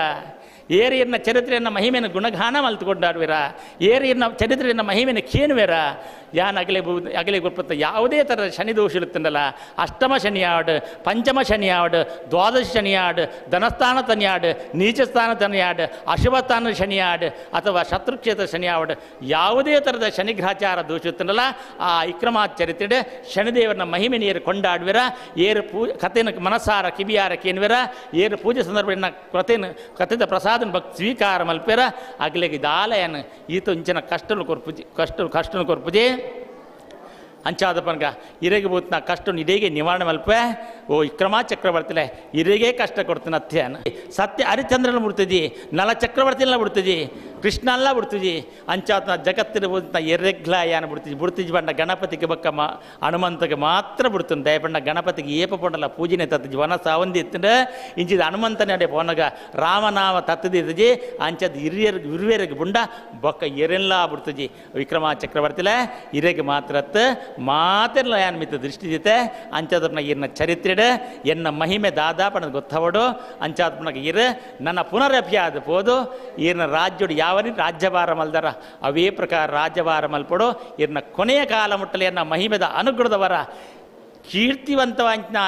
ಏರು ಈರ್ನ ಚರಿತ್ರೆಯನ್ನು ಮಹಿಮೆಯನ್ನು ಗುಣಗಾನ ಮಲ್ತು ಕೊಂಡಾಡುವಿರ ಏರು ಈರ್ನ ಚರಿತ್ರೆಯನ್ನು ಮಹಿಮೆಯನ್ನು ಕೇನುವೇರ ಯಾನ್ ಅಗಲೆ ಅಗಲೆ ಗೊತ್ತ ಯಾವುದೇ ಥರದ ಶನಿ ದೋಷ ಇರುತ್ತಲ್ಲ ಅಷ್ಟಮ ಶನಿಯಾಡು ಪಂಚಮ ಶನಿಯಾಡು ದ್ವಾದಶ ಶನಿಯಾಡು ಧನಸ್ಥಾನ ತನಿಯಾಡು ನೀಚಸ್ಥಾನ ತನಿಯಾಡು ಅಶುಭಸ್ಥಾನ ಶನಿಯಾಡು ಅಥವಾ ಶತ್ರುಕ್ಷೇತ್ರ ಶನಿಯಾಡು ಯಾವುದೇ ಥರದ ಶನಿಗ್ರಹಚಾರ ದೋಷ ಇರುತ್ತಲ್ಲ ಆ ವಿಕ್ರಮಾಚರಿತ್ರೆ ಶನಿದೇವರನ್ನ ಮಹಿಮೆ ಏರು ಕೊಂಡಾಡುವಿರ ಏರು ಪೂ ಕಥೆನ ಮನಸಾರ ಕಿವಿಯಾರ ಕೇನುವಿರ ಏರು ಪೂಜೆ ಸಂದರ್ಭ ಕಥೆನ ಕಥೆದ ಪ್ರಸಾದನ ಭಕ್ತಿ ಸ್ವೀಕಾರ ಮಲ್ಪೇರ ಅಗಲಿಗೆ ದಾಲಯನ ಈತ ಇಂಚಿನ ಕಷ್ಟನು ಕೊರ್ಪುಜಿ ಕಷ್ಟ ಕಷ್ಟನು ಕೊರ್ಪುಜಿ ಅಂಚಾದ ಪನ್ಗ ಇರೆಗೆ ಬೂತ್ನ ಕಷ್ಟ ಇಡೀಗೆ ನಿವಾರಣೆ ಮಲ್ಪೆ ಓ ವಿಕ್ರಮ ಚಕ್ರವರ್ತಿಲೆ ಇರೆಗೆ ಕಷ್ಟ ಕೊಡ್ತೀನಿ ಅತ್ಯಾನ ಸತ್ಯ ಹರಿಚಂದ್ರನ ಬಿಡ್ತಿದ್ದಿ ನಲ ಚಕ್ರವರ್ತಿನ ಬಿಡ್ತಿದ್ದಿ ಕೃಷ್ಣಲ್ಲ ಬಿಡ್ತಿದ್ದಿ ಅಂಚಾತನ ಜಗತ್ತಿನ ಬೂತ್ನ ಎರೆಗ್ಲ ಯಾನ ಬಿಡ್ತಿದ್ದಿ ಬಿಡ್ತಿದ್ದಿ ಬಣ್ಣ ಗಣಪತಿಗೆ ಬಕ್ಕ ಮಾ ಹನುಮಂತಗೆ ಮಾತ್ರ ಬಿಡ್ತೀನಿ ದಯಪಣ್ಣ ಗಣಪತಿಗೆ ಏಪ ಪೊಂಡಲ್ಲ ಪೂಜೆನೆ ತತ್ತಿಜಿ ವನ ಸಾವಂದಿ ಇತ್ತಂದ್ರೆ ಇಂಚಿದ ಹನುಮಂತನ ಅಡೆ ಪೋನಗ ರಾಮನಾಮ ತತ್ತದಿತ್ತಜಿ ಅಂಚದ ಹಿರಿಯರ್ ಇರುವೇರಿಗೆ ಬುಂಡ ಬೊಕ್ಕ ಎರೆಲ್ಲ ಬಿಡ್ತಿದ್ದಿ ವಿಕ್ರಮ ಚಕ್ರವರ್ತಿಲೆ ಇರೆಗೆ ಮಾತ್ರ ಮಾತೆಲ್ಲ ಯಾನ್ ಮಿತ್ತ ದೃಷ್ಟಿ ಜೊತೆ ಅಂಚಾದಪ್ಪನ ಈರ್ನ ಚರಿತ್ರೆಡು ಎನ್ನ ಮಹಿಮೆ ದಾದಾಪಣದ ಗೊತ್ತವಡು ಅಂಚಾದಪ್ಪನಾಗ ಇರು ನನ್ನ ಪುನರಭ್ಯಾದ ಪೋದು ಈರ್ನ ರಾಜ್ಯಡು ಯಾವ ರೀತಿ ರಾಜ್ಯಭಾರ ಮಲ್ದರ ಅವೇ ಪ್ರಕಾರ ರಾಜ್ಯಭಾರ ಮಲ್ಪಡು ಈರ್ನ ಕೊನೆಯ ಕಾಲ ಮುಟ್ಟಲಿ ಎನ್ನ ಮಹಿಮೆದ ಅನುಗ್ರಹದವರ ಕೀರ್ತಿವಂತವಾಂಚಿನ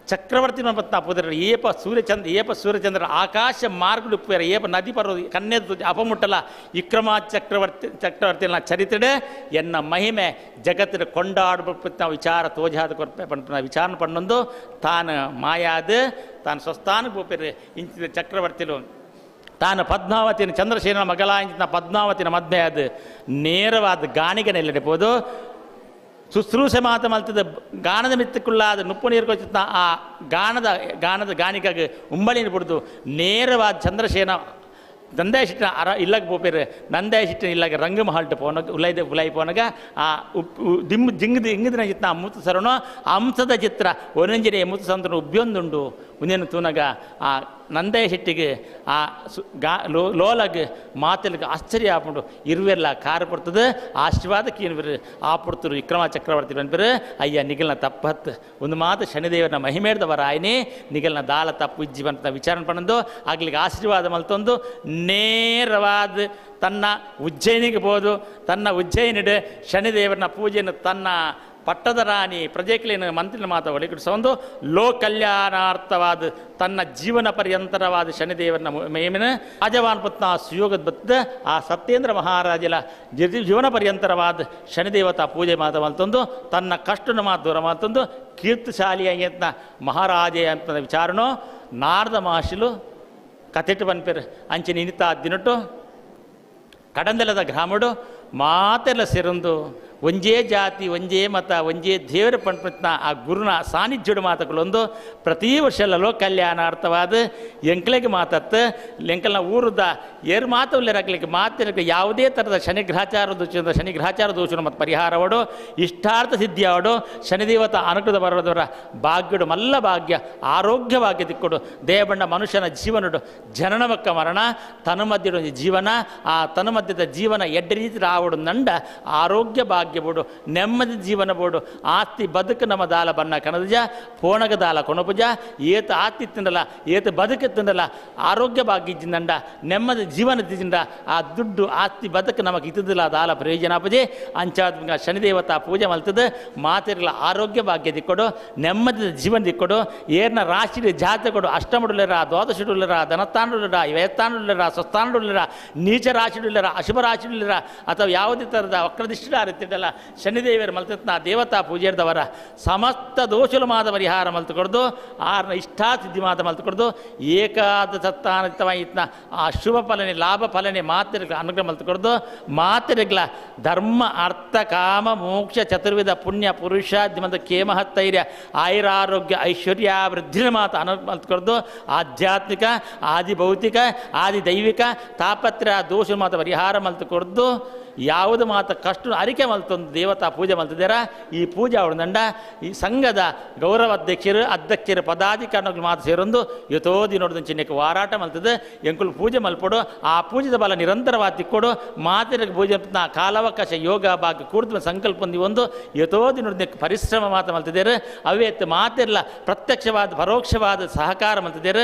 ಚಕ್ರವರ್ತಿ ಪತ್ನ ಪುದರ ಏಪ ಸೂರ್ಯಚಂದ್ರ ಏಪ ಸೂರ್ಯಚಂದ್ರ ಆಕಾಶ ಮಾರ್ಗಡು ಉಪ್ಪೇರ ಏಪ ನದಿ ಪರ್ವ ಕನ್ನೆದು ಅಪಮುಟ್ಟಲ ವಿಕ್ರಮ ಚಕ್ರವರ್ತಿ ಚಕ್ರವರ್ತಿನ ಚರಿತ್ರೆ ಎನ್ನ ಮಹಿಮೆ ಜಗತ್ತಿನ ಕೊಂಡಾಡುವ ವಿಚಾರ ತೋಜಾದ ಕೊರ್ಪೆ ಪಂಪನ ವಿಚಾರ ಪಣ್ಣೊಂದು ತಾನು ಮಾಯಾದ ತಾನು ಸ್ವಸ್ಥಾನ ಪೋಪೇರು ಇಂಚಿದ ಚಕ್ರವರ್ತಿಲು ತಾನು ಪದ್ಮಾವತಿನ ಚಂದ್ರಸೇನ ಮಗಲ ಇಂಚಿನ ಪದ್ಮಾವತಿನ ಮದ್ಮೆ ಅದು ನೇರವಾದ ಗಾಣಿಗೆ ನೆಲ್ಲಡಿಬೋದು ಶುಶ್ರೂಷೆ ಮಾತು ಮಲ್ತದ ಗಾನದ ಮಿತ್ತಕ್ಕುಳ್ಳಾದ ನುಪ್ಪು ನೀರು ಕೊಚ್ಚುತ್ತ ಆ ಗಾನದ ಗಾನದ ಗಾನಿಕಾಗ ಉಂಬಳಿನ ಬಿಡ್ದು ನೇರವಾದ ಚಂದ್ರಸೇನ ನಂದಾಯ ಅರ ಇಲ್ಲಾಗ ಪೋಪೇರು ನಂದಾಯ ಇಲ್ಲಾಗ ರಂಗಮಹಲ್ಟ್ ಪೋನಗ ಉಲೈದ ಉಲೈ ಪೋನಗ ಆ ಉಪ್ಪು ದಿಮ್ ಜಿಂಗದ ಇಂಗದಿನ ಚಿತ್ರ ಆ ಮುತ್ತು ಸರಣೋ ಹಂಸದ ಚಿತ್ರ ಒನಂಜಿನ ಮುತ್ತು ಸಂತನ ಉಬ್ಯೊಂದುಂಡು ಉಂದೇನು ತೂನಗ ಆ ನಂದಾಯ ಶೆಟ್ಟಿಗೆ ಆ ಸು ಗಾ ಲೋ ಲೋಲಗ್ ಮಾತೆಲ್ಗೆ ಆಶ್ಚರ್ಯ ಆಪುಂಡು ಇರುವೆಲ್ಲ ಕಾರು ಪಡ್ತದೆ ಆಶೀರ್ವಾದ ಕೀನ್ಬಿರು ಆ ಪುಡ್ತರು ವಿಕ್ರಮ ಚಕ್ರವರ್ತಿ ಬಂದ್ಬಿರು ಅಯ್ಯ ನಿಗಲ್ನ ತಪ್ಪತ್ತು ಒಂದು ಮಾತು ಶನಿದೇವನ ಮಹಿಮೇಡ್ದವರ ಆಯ್ನೆ ನಿಗಲ್ನ ದಾಲ ತಪ್ಪು ಇಜ್ಜಿ ಬಂತ ವಿಚಾರಣೆ ಪಣಂದು ಆಗ್ಲಿಗೆ ಆಶೀರ್ವಾದ ಮಲ್ತೊಂದು ನೇರವಾದ ತನ್ನ ಉಜ್ಜಯಿನಿಗೆ ಬೋದು ತನ್ನ ಉಜ್ಜಯಿನಿಡು ಶನಿದೇವರನ ಪೂಜೆಯನ್ನು ತನ್ನ ಪಟ್ಟದ ರಾಣಿ ಪ್ರಜೆಕ್ಲಿನ ಮಂತ್ರಿನ ಮಾತ ಒಳಗಿಡಿಸೊಂದು ಲೋಕಲ್ಯಾಣಾರ್ಥವಾದ ತನ್ನ ಜೀವನ ಪರ್ಯಂತರವಾದ ಶನಿದೇವನ ಮೇಮಿನ ರಾಜವಾನ್ ಪತ್ನ ಸುಯೋಗದ ಬತ್ತ ಆ ಸತ್ಯೇಂದ್ರ ಮಹಾರಾಜಲ ಜೀವನ ಪರ್ಯಂತರವಾದ ಶನಿದೇವತಾ ಪೂಜೆ ಮಾತ ಮಲ್ತೊಂದು ತನ್ನ ಕಷ್ಟನ ಮಾತು ದೂರ ಮಾತೊಂದು ಕೀರ್ತಿಶಾಲಿಯಾಗಿ ಅಂತ ಮಹಾರಾಜ ಅಂತ ವಿಚಾರಣೋ ನಾರದ ಮಹರ್ಷಿಲು ಕಥೆಟ್ಟು ಬನ್ಪೇರು ಅಂಚಿನ ಇನಿತ ದಿನಟ್ಟು ಕಡಂದಲದ ಗ್ರಾಮಡು ಮಾತೆಲ್ಲ ಸೇರೊಂದು ಒಂಜೇ ಜಾತಿ ಒಂಜೇ ಮತ ಒಂಜೇ ದೇವರ ಪಂಪತ್ನ ಆ ಗುರುನ ಸಾನ್ನಿಧ್ಯುಡು ಮಾತುಗಳೊಂದು ಪ್ರತಿ ವರ್ಷ ಲೋ ಕಲ್ಯಾಣಾರ್ಥವಾದ ಎಂಕ್ಲೆಗೆ ಮಾತತ್ತು ಎಂಕಲ್ನ ಊರದ ಏರು ಮಾತು ಉಲ್ಲೇರಾಗ್ಲಿಕ್ಕೆ ಮಾತಿನ ಯಾವುದೇ ಥರದ ಶನಿಗ್ರಹಚಾರ ದೋಷ ಶನಿಗ್ರಹಚಾರ ದೋಷ ಮತ್ತು ಪರಿಹಾರವಡು ಇಷ್ಟಾರ್ಥ ಸಿದ್ಧಿಯಾವಡು ಶನಿದೇವತ ಅನುಗ್ರಹ ಬರೋದವರ ಭಾಗ್ಯಡು ಮಲ್ಲ ಭಾಗ್ಯ ಆರೋಗ್ಯ ಭಾಗ್ಯ ದಿಕ್ಕೊಡು ದೇವಬಣ್ಣ ಮನುಷ್ಯನ ಜೀವನಡು ಜನನಮಕ್ಕ ಮರಣ ತನು ಮಧ್ಯದ ಜೀವನ ಆ ತನು ಮಧ್ಯದ ಜೀವನ ಎಡ್ಡ ರೀತಿ ರಾವಡು ನಂಡ ಆರೋಗ್ಯ ಭಾಗ್ಯ ಬೋಡು ನೆಮ್ಮದಿ ಜೀವನ ಬೋಡು ಆಸ್ತಿ ಬದುಕು ನಮ್ಮ ದಾಲ ಬಣ್ಣ ಕಣದಜ ಪೋಣಗ ದಾಲ ಕೊಣಪುಜ ಏತ ಆಸ್ತಿ ತಿನ್ನಲ್ಲ ಏತ ಬದುಕು ತಿನ್ನಲ್ಲ ಆರೋಗ್ಯ ಭಾಗ್ಯ ಜಿಂದಂಡ ನೆಮ್ಮದಿ ಜೀವನ ಜಿಂದ ಆ ದುಡ್ಡು ಆಸ್ತಿ ಬದುಕು ನಮಗೆ ಇತ್ತದಿಲ್ಲ ದಾಲ ಪ್ರಯೋಜನ ಪಜೆ ಅಂಚಾದ ಶನಿದೇವತಾ ಪೂಜೆ ಮಲ್ತದ ಮಾತಿರಲ್ಲ ಆರೋಗ್ಯ ಭಾಗ್ಯ ದಿಕ್ಕೊಡು ನೆಮ್ಮದಿದ ಜೀವನ ದಿಕ್ಕೊಡು ಏರ್ನ ರಾಶಿ ಜಾತೆ ಕೊಡು ಅಷ್ಟಮಡುಲ್ಲರ ದ್ವಾದಶಡುಲ್ಲರ ಧನಸ್ಥಾನಡುಲ್ಲರ ವ್ಯಯಸ್ಥಾನಡುಲ್ಲರ ಸ್ವಸ್ಥಾನಡುಲ್ಲರ ನೀಚ ರಾಶಿಡುಲ್ಲರ ಅಶುಭ ರಾಶಿಡುಲ್ಲರ ಅಥವಾ ಯಾವುದೇ ಥರದ ವಕ್ರದೃಷ್ಟಿ ಆಂಡಲ ಶನಿದೇವರು ಮಲ್ತತ್ನ ದೇವತಾ ಪೂಜೆರ್ದವರ ಸಮಸ್ತ ದೋಷಲು ಮಾತ ಪರಿಹಾರ ಮಲ್ತು ಕೊಡ್ದು ಆರ್ನ ಇಷ್ಟಾಸಿದ್ಧಿ ಮಾತ ಮಲ್ತು ಕೊಡ್ದು ಏಕಾದ ಸತ್ತಾನತವಾಯಿತ್ನ ಆ ಶುಭ ಫಲನೆ ಲಾಭ ಫಲನೆ ಮಾತೆರ್ಗ್ಲ ಅನುಗ್ರಹ ಮಲ್ತು ಕೊಡ್ದು ಮಾತೆರ್ಗ್ಲ ಧರ್ಮ ಅರ್ಥ ಕಾಮ ಮೋಕ್ಷ ಚತುರ್ವಿಧ ಪುಣ್ಯ ಪುರುಷ ಧಿಮಂತ ಕೇಮಹತ್ತೈರ್ಯ ಆಯುರಾರೋಗ್ಯ ಐಶ್ವರ್ಯ ವೃದ್ಧಿನ ಮಾತು ಅನುಗ್ರಹ ಮಲ್ತು ಕೊಡ್ದು ಆಧ್ಯಾತ್ಮಿಕ ಆದಿ ಭೌತಿಕ ಆದಿ ದೈವಿಕ ತಾಪತ್ರ ದೋಷ ಮಾತ ಪರಿಹಾರ ಮಲ್ತು ಕೊಡ್ದು ಯಾವುದು ಮಾತ ಕಷ್ಟ ಅರಿಕೆ ಮಲ್ತೊಂದು ದೇವತಾ ಪೂಜೆ ಮಲ್ತಿದ್ದೀರ. ಈ ಪೂಜೆ ಅವಳದಂಡ ಈ ಸಂಘದ ಗೌರವ ಅಧ್ಯಕ್ಷರು ಅಧ್ಯಕ್ಷರು ಪದಾಧಿಕಾರಿಗಳು ಮಾತು ಸೇರೊಂದು ಯಥೋದಿ ನೋಡಿದ ಚಿಹ್ನಕ್ಕೆ ವಾರಾಟ ಮಲ್ತದೆ ಎಂಕುಲು ಪೂಜೆ ಮಲ್ಪಡು ಆ ಪೂಜೆದ ಬಲ ನಿರಂತರವಾಗಿ ತಿಕ್ಕೊಡು ಮಾತಿನ ಪೂಜೆ ಕಾಲಾವಕಾಶ ಯೋಗ ಭಾಗ್ಯ ಕೂರ್ದ ಸಂಕಲ್ಪ ಒಂದು ಯಥೋದಿ ನೋಡಿದ ಪರಿಶ್ರಮ ಮಾತು ಮಲ್ತಿದ್ದೀರ. ಅವೇತ್ ಮಾತಿರಲ್ಲ ಪ್ರತ್ಯಕ್ಷವಾದ ಪರೋಕ್ಷವಾದ ಸಹಕಾರ ಮಲ್ತಿದ್ದೀರ.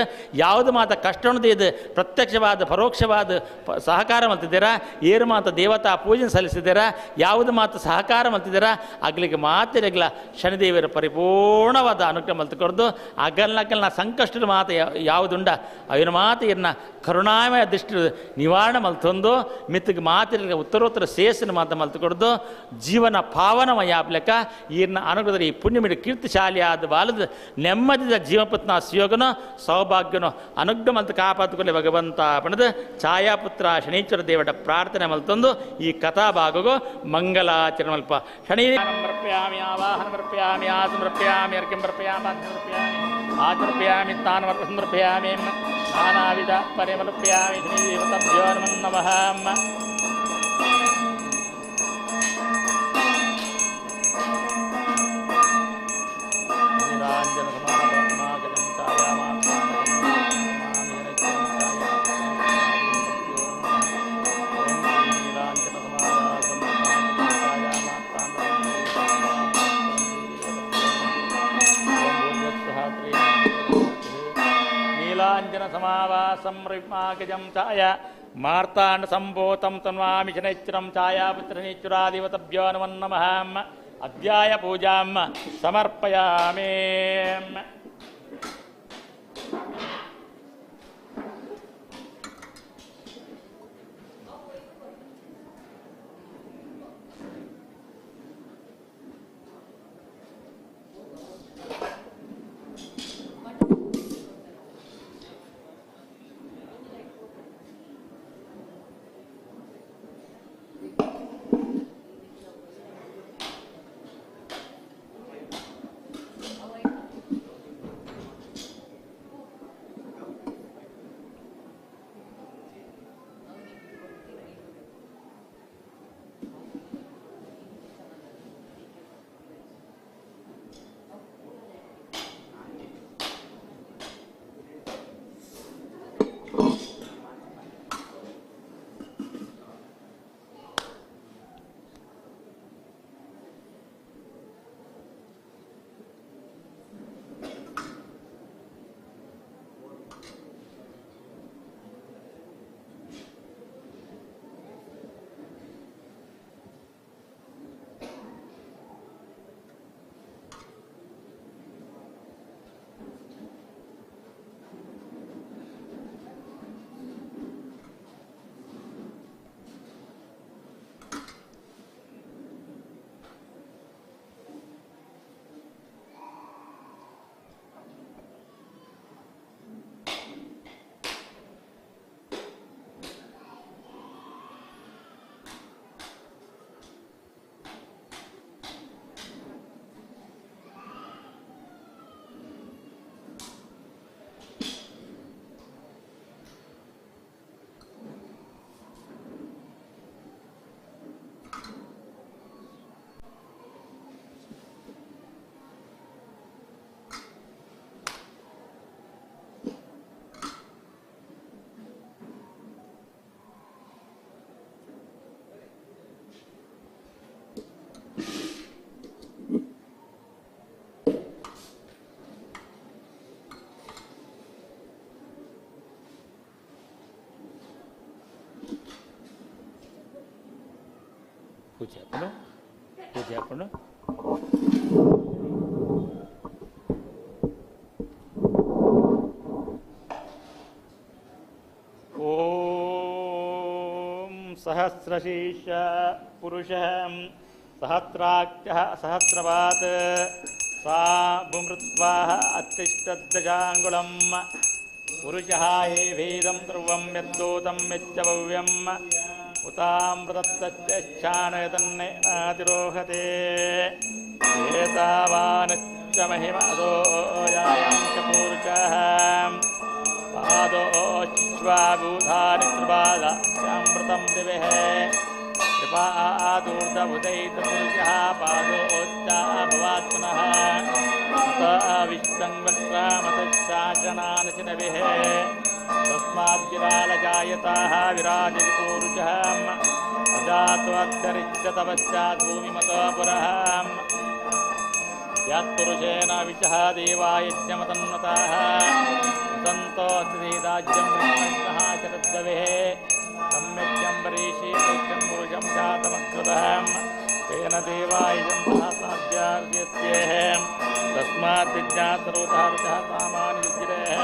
ಯಾವುದು ಮಾತ ಕಷ್ಟ ಇದು ಪ್ರತ್ಯಕ್ಷವಾದ ಪರೋಕ್ಷವಾದ ಸಹಕಾರ ಮಲ್ತಿದ್ದೀರಾ. ಏರು ಮಾತ ದೇವತಾ ಪೂಜೆ ಸಲ್ಲಿಸಿದ್ದೀರಾ. ಯಾವುದು ಮಾತು ಸಹಕಾರ ಮಲ್ತಿದ್ದೀರಾ. ಅಗ್ಲಿಗೆ ಮಾತಿರಗ್ಲ ಶನಿದೇವರ ಪರಿಪೂರ್ಣವಾದ ಅನುಗ್ರಹ ಮಲ್ತುಕೊಡ್ದು ಅಗಲ್ನಗಲ್ನ ಸಂಕಷ್ಟದ ಮಾತು ಯಾವುದುಂಡ ಅವನ ಮಾತು ಇರ್ನ ಕರುಣಾಮಯ ದೃಷ್ಟಿ ನಿವಾರಣೆ ಮಲ್ತೊಂದು ಮಿತ್ತಿಗೆ ಮಾತಿರಗ ಉತ್ತರೋತ್ತರ ಶೇಷನ ಮಾತು ಮಲ್ತುಕೊಡ್ದು ಜೀವನ ಪಾವನಮಯ ಆಪ್ಲೆಕ್ಕ ಈರ್ನ ಅನುಗ್ರಹದ ಈ ಪುಣ್ಯಮಿಡಿ ಕೀರ್ತಿಶಾಲಿಯಾದ ಬಾಲದ ನೆಮ್ಮದಿದ ಜೀವಪತ್ನ ಸುಯೋಗನೋ ಸೌಭಾಗ್ಯನೋ ಅನುಗ್ರಹ ಮಲ್ತು ಕಾಪಾತುಕೊಳ್ಳಿ ಭಗವಂತ ಪಣದ ಛಾಯಾಪುತ್ರ ಶನೀಶ್ವರ ದೇವಟ ಪ್ರಾರ್ಥನೆ ಮಲ್ತೊಂದು ಈ ಕಥಾಭಾಗಗೋ ಮಂಗಲಾಚರಣೆ ಮಲ್ಪ ಶನಿ ಸಮರ್ಪಯಾಮಿ ಆವಾಹನ ಸಮರ್ಪಯಾಮಿ ಆ ಸಮರ್ಪಯಾಮಿ ಅರ್ಘ್ಯಂ ಸಮರ್ಪಯಾಮಿ ಆಚರ್ಪಯಾಮಿ ಸ್ನಾನಮರ್ಪ ಸಮರ್ಪಯಾಮಿ ನಾನಾವಿಧ ಪರಿಮರ್ಪಯಾಮಿ ಶನಿ ದೇವತಾಭ್ಯೋ ನಮಃ. ನೀಲಾಂಜನ ಸಮಾನ ನೀಲಾಂಜನ ಸಮಾವಾಸಂ ರಿಮಾಗಜಂ ಛಾಯ ಮಾರ್ತಾಂಡ ಸಂಭೂತಂ ತನ್ವಾಮಿ ಶನೈಶ್ಚರಂ ಛಾಯಾಪುತ್ರನೀಶ್ವರಾಧಿವತಭ್ಯೋ ನಮೋ ನಮಃ. ಅಧ್ಯಾಯ ಪೂಜಾಂ ಸಮರ್ಪಯಾಮಿ. ಪೂಜೆ ಹಾಕೊಂಡು ಪೂಜೆ ಹಾಕೊಂಡು ಓಂ ಸಹಸ್ರಶೀರ್ಷ ಪುರುಷ सहस्राक्षः सहस्रपात् सा भूमृत्वाः अतिष्ठद्दशाङ्गुलम् पुरुषः ये वेदं ध्रुवं यद्दूतं यच्च भव्यम् उतामृतत्तच्छानयतन्नेनातिरोहते एतावानश्च महिमादो यायां च पूरुषः पादोश्वाभूतानि त्रिपादामृतं दिवेः कृपादूर्धबुधैतपुरुषः पादोच्चा भवात् पुनः विष्णं वक्रामतशासनानचिनभिः तस्माद्विरालजायताः विराजति पूरुषः अजात्वत्यरिच्य तपश्चात् भूमिमतो पुरः यत्पुरुषेण विशः देवा यज्ञमतन्वताः सन्तोऽस्ति राज्यं कृष्णः शरद्गविः सम्यक् परीशीलैक्यं पुरुषं जातमकृतः तेन देवायजन्तः साध्यार्यत्येः तस्मात् विज्ञातरोतः ऋतः सामानि युज्येः।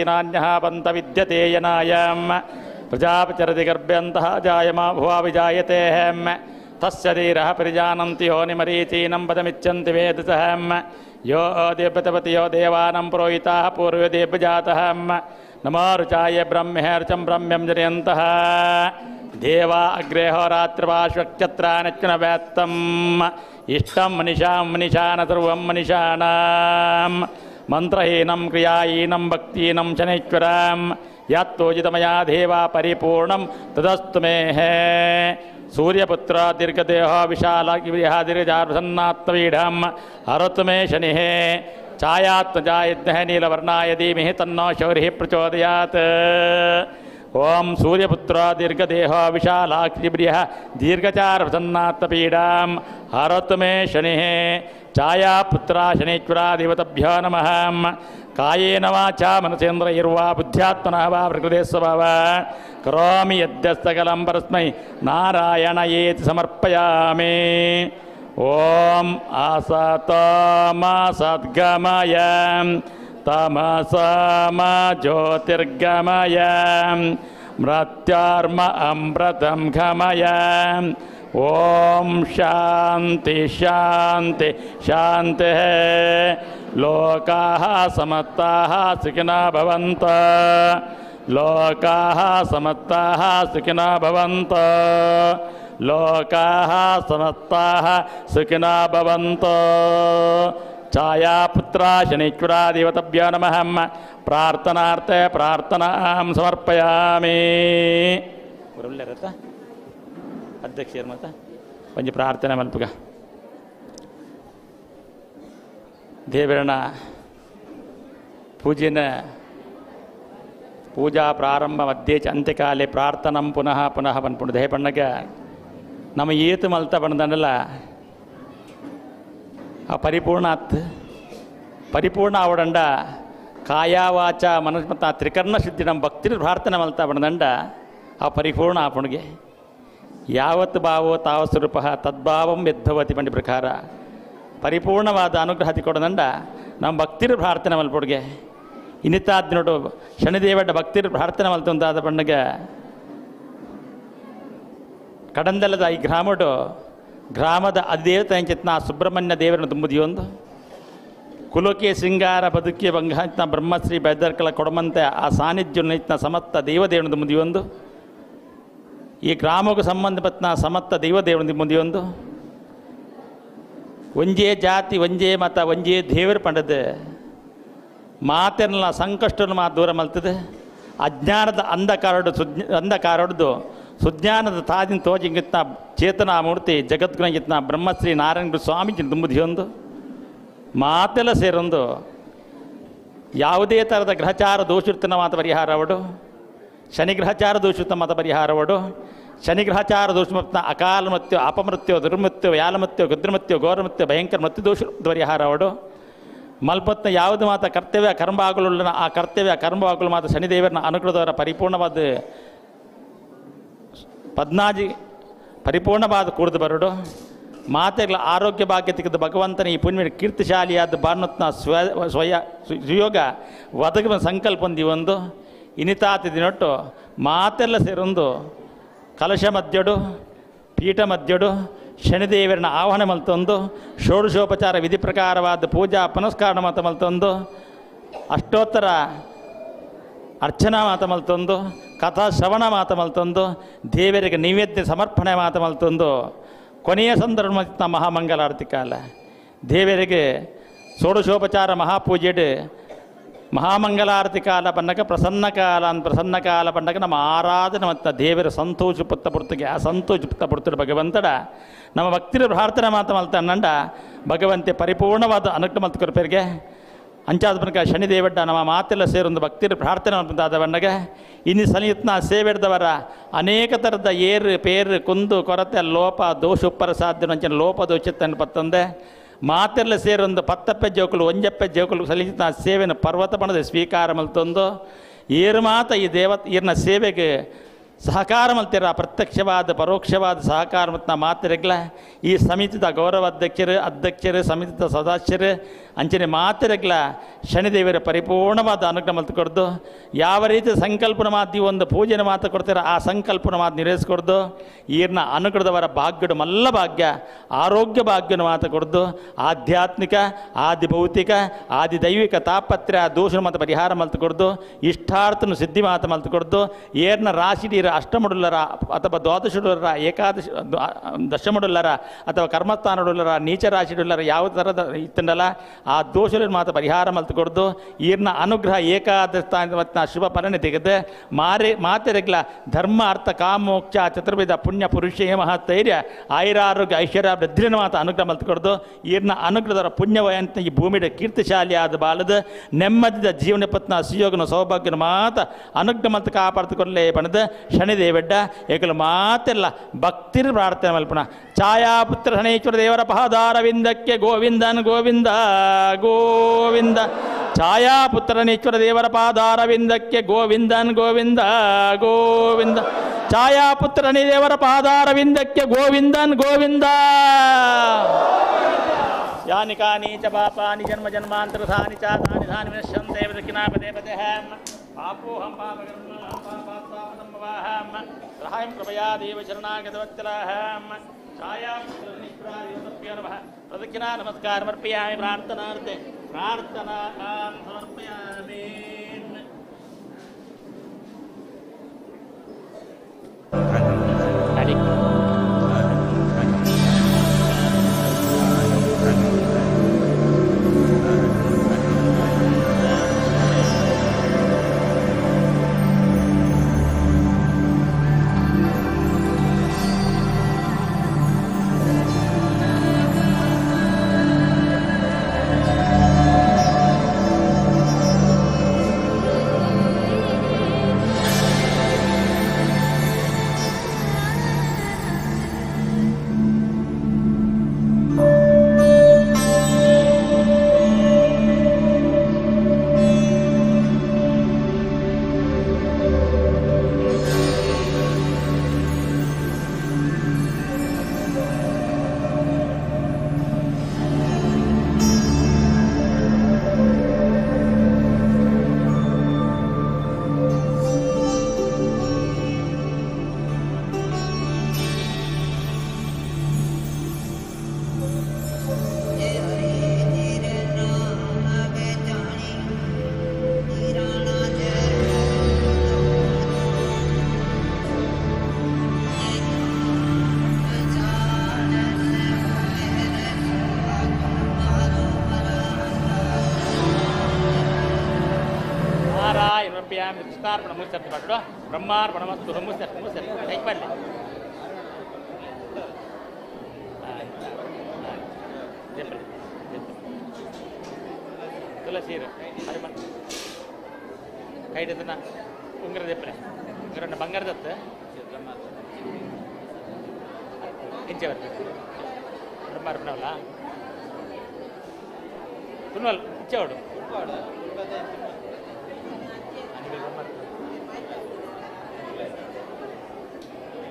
नान्यः पन्त विद्यते यनायं प्रजापचरति गर्भ्यन्तः जायमा भुवा विजायते तस्य धीरः परिजानन्ति योनिमरीचीनं पदमिच्छन्ति वेदसः यो देवतपति यो देवानां पुरोहिताः पूर्वे देवजातः नमो रुचाय ब्रह्मे रुचं ब्रह्म्यं जनयन्तः देवा अग्रेहो रात्रिवाश्वक्षत्राणच्युनव्यात्तम् इष्टं मनीषां मनीषान सर्वं मनीषाणां मंत्रहीनं क्रियाहीनं भक्तिहीनं शनैश्वरं यत्पूजितमया देवा परिपूर्णं तदस्तु मे। सूर्यपुत्र दीर्घदेहो विशालागिरिः दीर्घजार्भसन्नात्मपीठं हरतु मे शनिः। छायात्मजायज्ञः नीलवर्णाय धीमहि तन्नो शौरिः प्रचोदयात्। ओम सूर्यपुत्र दीर्घदेहो विशालाक्षिप्रियः दीर्घचारप्रसन्नात्मपीडां हरतु मे शनिः। छायापुत्रा शनीश्वरा देवतभ्यो नमः। कायेन वाचा मनसेन्द्रैर्वा बुद्ध्यात्मनः वा प्रकृते स्वभावात् करोमि यद्यत्सकलं परस्मै नारायणयेति समर्पयामि। ओम असतो मा सद्गमय तमसा मा ज्योतिर्गमय मृत्योर्म अमृतं गमय। ओम शांति शांति शांति। लोकाः समत्ताः सुखिनो भवन्तु। लोकाः समत्ताः सुखिनो भवन्तु। लोकाः समत्ताः सुखिनो भवन्तु। छायापुत्रा शनीश्वरा देवतभ्यो नमः। प्रार्थनार्थे प्रार्थनां समर्पयामि। ಅಧ್ಯಕ್ಷರು ಮತ ಒಂಜಿ ಪ್ರಾರ್ಥನೆ ಮಲ್ಪುಗ. ದೇವರನ ಪೂಜೆನ ಪೂಜಾ ಪ್ರಾರಂಭ ಮಧ್ಯೆ ಚ ಅಂತ್ಯಕಾಲೆ ಪ್ರಾರ್ಥನಂ ಪುನಃ ಪುನಃ ಪನ್ಪುಂಡು. ದೇಹ ಪಣ್ಣಗ ನಮ್ಮ ಏತು ಮಲ್ತ ಪಂಡಲ್ಲ ಆ ಪರಿಪೂರ್ಣ ಆತ್ ಪರಿಪೂರ್ಣ ಆವಡಂಡ ಕಾಯ ವಾಚ ಮನಸ್ಸು ಮತ್ತು ಆ ತ್ರಿಕರ್ಣ ಶುದ್ಧಿ ನಮ್ಮ ಭಕ್ತಿ ಪ್ರಾರ್ಥನೆ ಮಲ್ತ ಪಂಡಂಡ ಆ ಪರಿಪೂರ್ಣ ಆಪುಣಿಗೆ. ಯಾವತ್ತು ಭಾವೋ ತಾವ ಸ್ವರೂಪ ತದ್ಭಾವಂ ಯದ್ಭವತಿ ಪಂಡಿ ಪ್ರಕಾರ ಪರಿಪೂರ್ಣವಾದ ಅನುಗ್ರಹ ತಿಕೊಡದಂಡ ನಮ್ಮ ಭಕ್ತಿರು ಪ್ರಾರ್ಥನೆ ಮಲ್ಪೊಡ್ಗೆ. ಇನ್ನಿತಾದ್ ನೋಡು ಶನಿದೇವಡ್ಡ ಭಕ್ತಿರು ಪ್ರಾರ್ಥನೆ ಮಲ್ತುಂತಾದ ಪಂಡಗ ಕಡಂದಲದ ಈ ಗ್ರಾಮಡು ಗ್ರಾಮದ ಅಧಿದೇವತೆ ಅಂಚಿತ್ನ ಸುಬ್ರಹ್ಮಣ್ಯ ದೇವರನ್ನು ತುಂಬುದಿಯೊಂದು ಕುಲೋಕೆ ಸಿಂಗಾರ ಬದುಕಿ ಬಂಗಾಂತ ಬ್ರಹ್ಮಶ್ರೀ ಬೆದರ್ಕಲ ಕೊಡಮಂತೆ ಆ ಸಾನ್ನಿಧ್ಯ ನಿತ್ನ ಸಮಸ್ತ ದೈವದೇವನ ತುಂಬುದಿಯೊಂದು ಈ ಗ್ರಾಮಕ್ಕೂ ಸಂಬಂಧಪಟ್ಟ ಸಮಸ್ತ ದೈವದೇವನ ಮುಂದೆಯೊಂದು ಒಂಜೇ ಜಾತಿ ಒಂಜೇ ಮತ ಒಂಜೇ ದೇವರು ಪಂಡದು ಮಾತೆಲ್ಲ ಸಂಕಷ್ಟನ್ನು ಮಾತು ದೂರ ಮಲ್ತದೆ. ಅಜ್ಞಾನದ ಅಂಧಕಾರಡು ಅಂಧಕಾರಡ್ದು ಸುಜ್ಞಾನದ ತಾಜಿನ ತೋಜಿಂಗಿತ್ನ ಚೇತನಾ ಮೂರ್ತಿ ಜಗದ್ಗುಣಗಿತ್ನ ಬ್ರಹ್ಮಶ್ರೀ ನಾರಾಯಣ ಸ್ವಾಮೀಜಿ ತುಂಬುದಿಯೊಂದು ಮಾತೆಲ್ಲ ಸೇರೊಂದು ಯಾವುದೇ ಥರದ ಗ್ರಹಚಾರ ದೋಷಿರ್ತನ ಮಾತು ಪರಿಹಾರವಡು ಶನಿಗ್ರಹಚಾರ ದೋಷಯುಕ್ತ ಮತ ಪರಿಹಾರವಡು ಶನಿಗ್ರಹಚಾರ ದೋಷ ಅಕಾಲ ಮೃತ್ಯು ಅಪಮೃತ್ಯು ದುರ್ಮೃತ್ಯು ವ್ಯಾಲಮೃತ್ಯು ಗುದ್ರಮೃತ್ಯು ಘೋರಮೃತ್ಯು ಭಯಂಕರ ಮೃತ್ಯು ದೋಷ ಪರಿಹಾರವಡು ಮಲ್ಪತ್ನ ಯಾವುದು ಮಾತ ಕರ್ತವ್ಯ ಕರ್ಮವಾಗಲು ಆ ಕರ್ತವ್ಯ ಕರ್ಮವಾಗಲು ಮಾತ್ರ ಶನಿದೇವರನ್ನ ಅನುಗ್ರಹದವರ ಪರಿಪೂರ್ಣವಾದ ಪದ್ನಾಜಿ ಪರಿಪೂರ್ಣವಾದ ಕೂಡಿದು ಬರಡು ಮಾತೆಗಳ ಆರೋಗ್ಯ ಭಾಗ್ಯ ತೆಗೆದು ಭಗವಂತನ ಈ ಪುಣ್ಯ ಕೀರ್ತಿಶಾಲಿಯಾದ ಭಾನುತ್ನ ಸ್ವಯ ಸುಯೋಗ ಒದಗುವ ಸಂಕಲ್ಪ ಒಂದು ಇನಿತಾತಿ ದಿನೊಟ್ಟು ಮಾತೆಲ್ಲ ಸೇರೊಂದು ಕಲಶ ಮಧ್ಯಡು ಪೀಠ ಮಧ್ಯಡು ಶನಿದೇವರನ್ನ ಆಹ್ವಾನ ಮಲ್ತೊಂದು ಷೋಡಶೋಪಚಾರ ವಿಧಿ ಪ್ರಕಾರವಾದ ಪೂಜಾ ಪುನಸ್ಕಾರ ಮಾತ ಮಲ್ತೊಂದು ಅಷ್ಟೋತ್ತರ ಅರ್ಚನಾ ಮಾತ ಮಲ್ತೊಂದು ಕಥಾ ಶ್ರವಣ ಮಾತ ಮಲ್ತೊಂದು ದೇವರಿಗೆ ನೈವೇದ್ಯ ಸಮರ್ಪಣೆ ಮಾತ ಮಲ್ತೊಂದು ಕೊನೆಯ ಸಂದರ್ಭ ಮಹಾಮಂಗಲಾರತಿ ಕಾಲ ದೇವರಿಗೆ ಷೋಡಶೋಪಚಾರ ಮಹಾಪೂಜೆಡು ಮಹಾಮಂಗಲಾರತಿ ಕಾಲ ಪನ್ನಕ ಪ್ರಸನ್ನ ಕಾಲ ಅಂತ ಪ್ರಸನ್ನ ಕಾಲ ಪನ್ನಕ ನಮ್ಮ ಆರಾಧನೆ ಮತ್ತು ದೇವರ ಸಂತೋಷ ಪುತ್ತ ಪುರ್ತಗೆ ಆ ಸಂತೋಷ ಪುತ್ತ ಪುರ್ತರು ಭಗವಂತಡ ನಮ್ಮ ಭಕ್ತಿರ ಪ್ರಾರ್ಥನೆ ಮಾತು ಮಲ್ತನ್ನಂಡ ಭಗವಂತೆ ಪರಿಪೂರ್ಣವಾದ ಅನುಗ್ರಹ ಮಲ್ತ ಕೊರಪೇರಿಗೆ ಅಂಚಾದ ಬನಕ ಶನಿದೇವಡ್ಡ ನಮ್ಮ ಮಾತೆಲ್ಲ ಸೇರೊಂದು ಭಕ್ತಿರ ಪ್ರಾರ್ಥನೆ ಮಾಡ್ತಾದ ಬಣ್ಣಗ ಇನ್ನು ಸನಿಯತ್ನ ಸೇವೆಡ್ದವರ ಅನೇಕ ಥರದ ಏರು ಪೇರು ಕುಂದು ಕೊರತೆ ಲೋಪ ದೋಷ ಉಪ್ಪರ ಸಾಧ್ಯ ಅಂಚಿನ ಲೋಪ ದೋಷ ಪತ್ತಂದೆ ಮಾತೆಲ್ಲ ಸೇರೊಂದು ಪತ್ತಪ್ಪೆ ಜೋಕುಲು ಒಂಜಪ್ಪೆ ಜೋಕುಲು ಸಲ್ಲಿಸಿದ ಸೇವೆಯನ್ನು ಪರ್ವತ ಬಣದ ಸ್ವೀಕಾರ ಮಲ್ತೊಂದು ಏರು ಮಾತ ಈ ದೇವ ಈರ್ನ ಸೇವೆಗೆ ಸಹಕಾರ ಮಲ್ತಿರ ಪ್ರತ್ಯಕ್ಷವಾದ ಪರೋಕ್ಷವಾದ ಸಹಕಾರ ಮತ್ತು ಮಾತಿರಗ್ಲ ಈ ಸಮಿತಿದ ಗೌರವ ಅಧ್ಯಕ್ಷರು ಅಧ್ಯಕ್ಷರು ಸಮಿತಿದ ಸದಸ್ಯರು ಅಂಚನೆ ಮಾತಿರಗ್ಲ ಶನಿದೇವರ ಪರಿಪೂರ್ಣವಾದ ಅನುಗ್ರಹ ಮಲ್ತು ಕೊಡ್ದು ಯಾವ ರೀತಿ ಸಂಕಲ್ಪನ ಮಾತು ಈ ಒಂದು ಪೂಜೆನ ಮಾತು ಕೊಡ್ತೀರ ಆ ಸಂಕಲ್ಪನ ಮಾತು ನಿರ್ವಹಿಸ್ಕೊಡ್ದು ಈರ್ನ ಅನುಗ್ರಹದವರ ಭಾಗ್ಯಡು ಮಲ್ಲ ಭಾಗ್ಯ ಆರೋಗ್ಯ ಭಾಗ್ಯನ ಮಾತು ಕೊಡ್ದು ಆಧ್ಯಾತ್ಮಿಕ ಆದಿ ಭೌತಿಕ ಆದಿ ದೈವಿಕ ತಾಪತ್ರ ದೋಷ ಮಾತು ಪರಿಹಾರ ಮಲ್ತು ಕೊಡ್ದು ಇಷ್ಟಾರ್ಥನು ಸಿದ್ಧಿ ಮಾತು ಮಲ್ತು ಕೊಡ್ದು ಏರ್ನ ರಾಶಿಡೀರ ಅಷ್ಟಮುಡುಲ್ಲರ ಅಥವಾ ದ್ವಾದಶುಡುಲ್ಲರ ಏಕಾದಶ ದಶಮುಡುಲ್ಲರ ಅಥವಾ ಕರ್ಮಸ್ಥಾನಡುಲ್ಲರ ನೀಚ ರಾಶಿಡುಲ್ಲರ ಯಾವ ಥರದ ಇತ್ತಂಡಲ್ಲ ಆ ದೋಷಗಳ ಮಾತು ಪರಿಹಾರ ಮಲ್ತು ಕೊಡ್ದು ಈರ್ನ ಅನುಗ್ರಹ ಏಕಾದಶ ಮತ್ತು ಶುಭ ಫಲನೆ ತೆಗೆದು ಮಾರೆ ಮಾತೆರೆಗ್ಲ ಧರ್ಮ ಅರ್ಥ ಕಾಮ ಮೋಕ್ಷ ಚತುರ್ವಿಧ ಪುಣ್ಯ ಪುರುಷ ಮಹತ್ತೈರ್ಯ ಆಯುರಾರೋಗ್ಯ ಐಶ್ವರ್ಯ ವೃದ್ಧಿನ ಮಾತು ಅನುಗ್ರಹ ಮಲ್ತು ಕೊಡ್ದು ಈರ್ನ ಅನುಗ್ರಹದರ ಪುಣ್ಯವಯಂತ ಈ ಭೂಮಿಯ ಕೀರ್ತಿಶಾಲಿ ಆದ ಬಾಲದ ನೆಮ್ಮದಿದ ಜೀವನ ಪತ್ನ ಸುಯೋಗನ ಸೌಭಾಗ್ಯನ ಮಾತ ಅನುಗ್ರಹ ಮಲ್ತು ಕಾಪಾಡ್ತುಕೊಳ್ಳೇ ಪಣದ ಶನಿದೇವೆಡ್ಡ ಏಕಲು ಮಾತೆಲ್ಲ ಭಕ್ತಿರ್ ಪ್ರಾರ್ಥನೆ ಮಲ್ಪಣ ಛಾಯಾಪುತ್ರ ಶನೇಶ್ವರ ದೇವರ ಪಾದಾರವಿಂದಕ್ಕೆ ಗೋವಿಂದನ್ ಗೋವಿಂದ ಗೋವಿಂದ ಛಾಯಾಪುತ್ರನೇಶ್ವರ ದೇವರ ಪಾದಾರವಿಂದಕ್ಕೆ ಗೋವಿಂದನ್ ಗೋವಿಂದ ಗೋವಿಂದ ಛಾಯಾಪುತ್ರನೇ ದೇವರ ಪಾದಾರವಿಂದಕ್ಕೆ ಗೋವಿಂದನ್ ಗೋವಿಂದ ಯಾನಿ ಕಾನಿ ಚ ಪಾಪಾನಿ ಜನ್ಮ ಜನ್ಮಾಂತರಧಾನಿ ಚ ತಾನಿ ಧಾನಿ ವಿನಶ್ಯಂತೆ ದಕ್ಷಿಣಾಪದೇ ಪದೇಹ ಪಾಪೋಹಂ ಪಾಪಕರ್ಮ ಪಾಪಾತ್ಮಾಪಸಂಭವಾಹಂ ಸಹಾಯಂ ಕೃಪಯಾ ದೇವ ಶರಣಾಗತವತ್ಸಲಹಂ ಛಾಯಾಪುತ್ರನೇಶ್ವರಾಯ ನಮಃ ಪ್ರದಕ್ಷಿಣಾ ನಮಸ್ಕಾರ ಸಮರ್ಪಯಾಮಿ ಪ್ರಾರ್ಥನಾರ್ಥೆ ಪ್ರಾರ್ಥನಾ ಸಮರ್ಪಯಾಮಿ. ಬ್ರಹ್ಮಾರ್ಪಣಮಸ್ತು ಕೈಪಲ್ಲೆ ತುಳಸಿ ಕೈಡದನ್ನ ಉಂಗುರ ದೆಪ್ಪಲೆ ಉಂಗುರನ್ನ ಬಂಗಾರದತ್ತ ಇಂಚೆ ಬರ್ಬೇಕು ಬ್ರಹ್ಮಾರ್ಪಣವಲ್ಲ ತುನ್ವಲ್ ಇಚ್ಛೆ ಅವಡು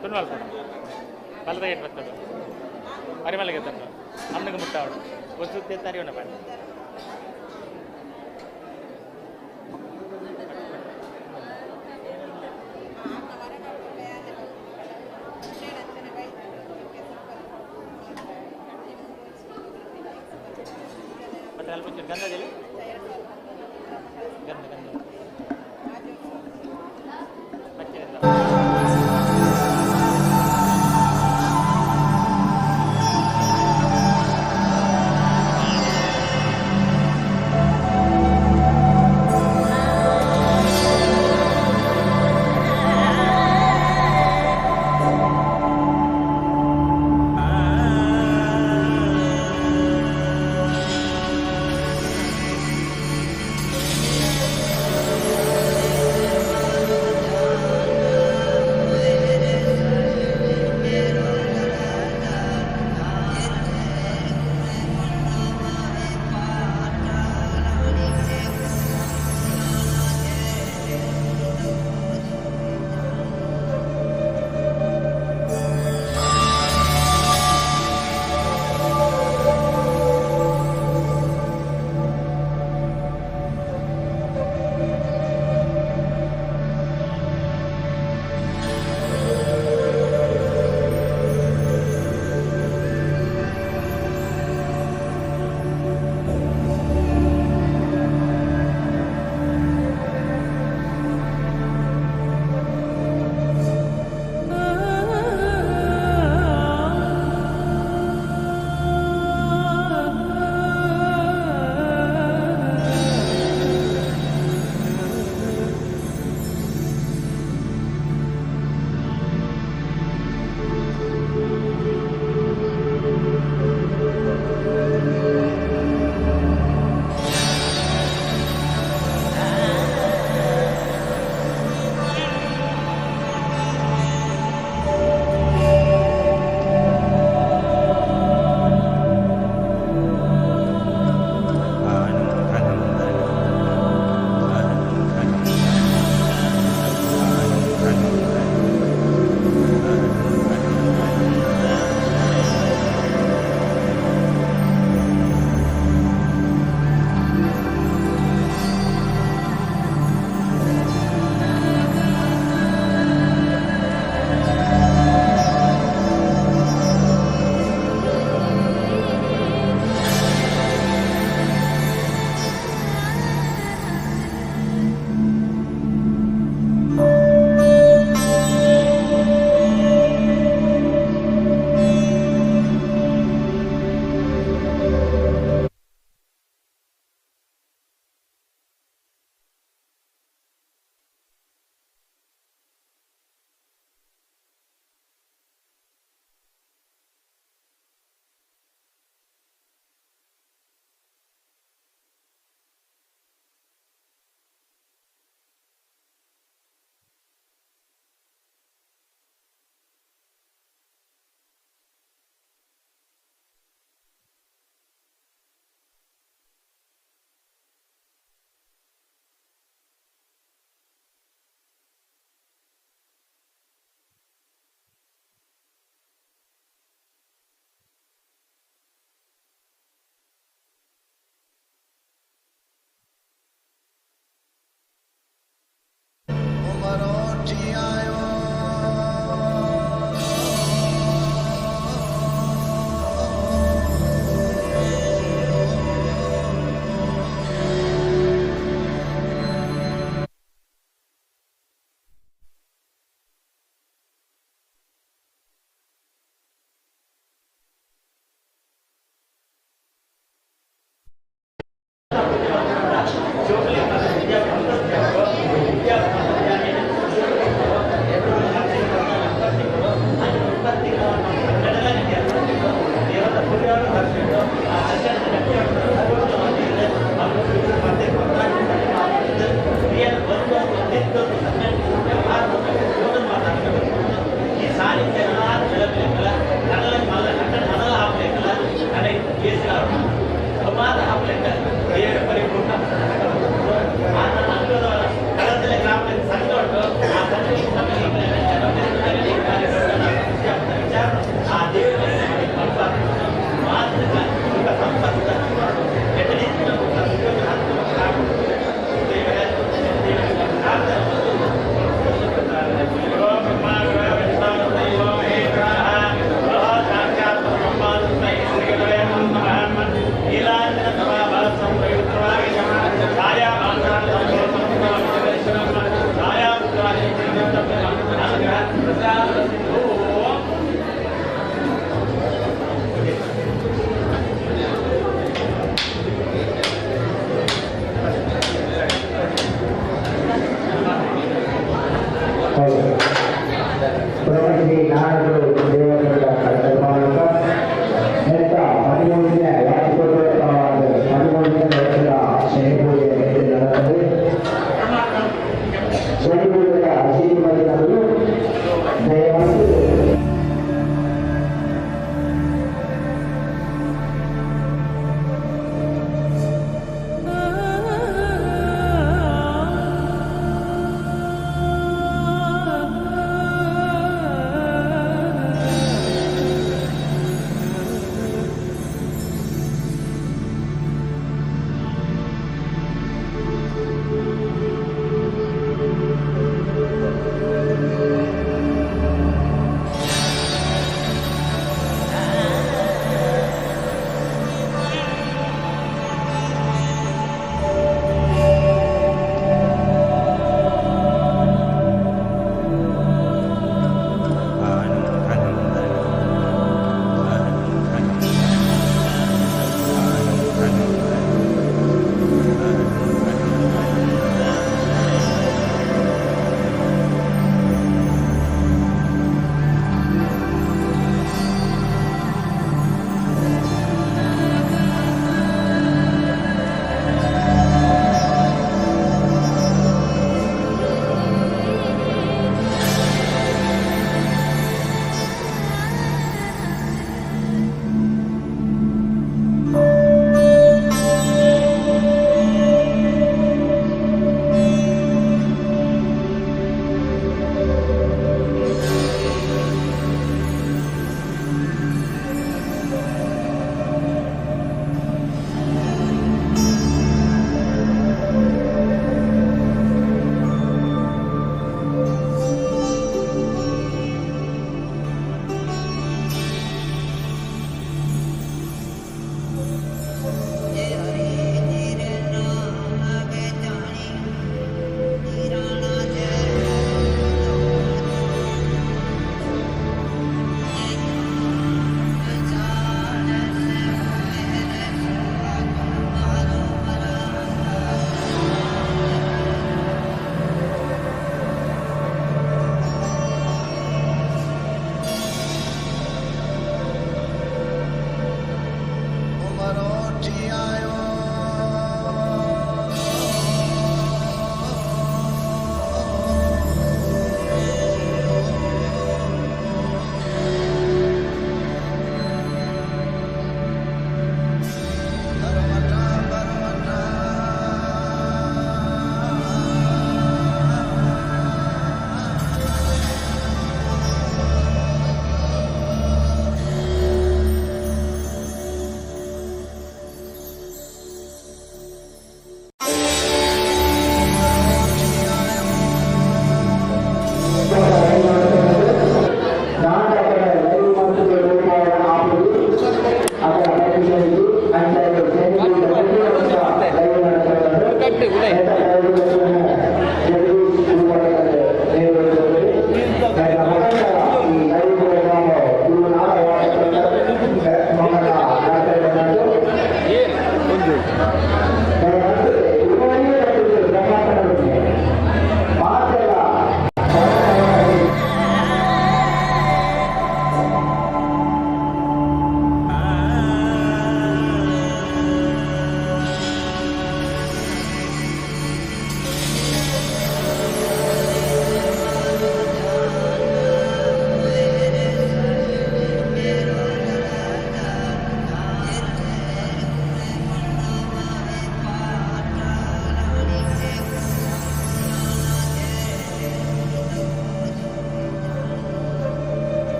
ತುನ್ವಲ್ ಕೊಡು ಬಲದ ಗೇಟ್ ಬರ್ತದೆ ಪರಿಮಳಗೆ ತಂದು ಅಣ್ಣಗೆ ಮುಟ್ಟಾವಡು ವಸು ತರಿಯೋಣ ಬನ್ನಿ. ಮತ್ತೆ ಅಲ್ಪ ಗಂಧದಲ್ಲಿ ಗಂಧ ಗಂಧ ಶನಿ ಪೂಜೆಯ ಆಶೀರ್ವಾದಗಳು ದಯಮಾಡಿ.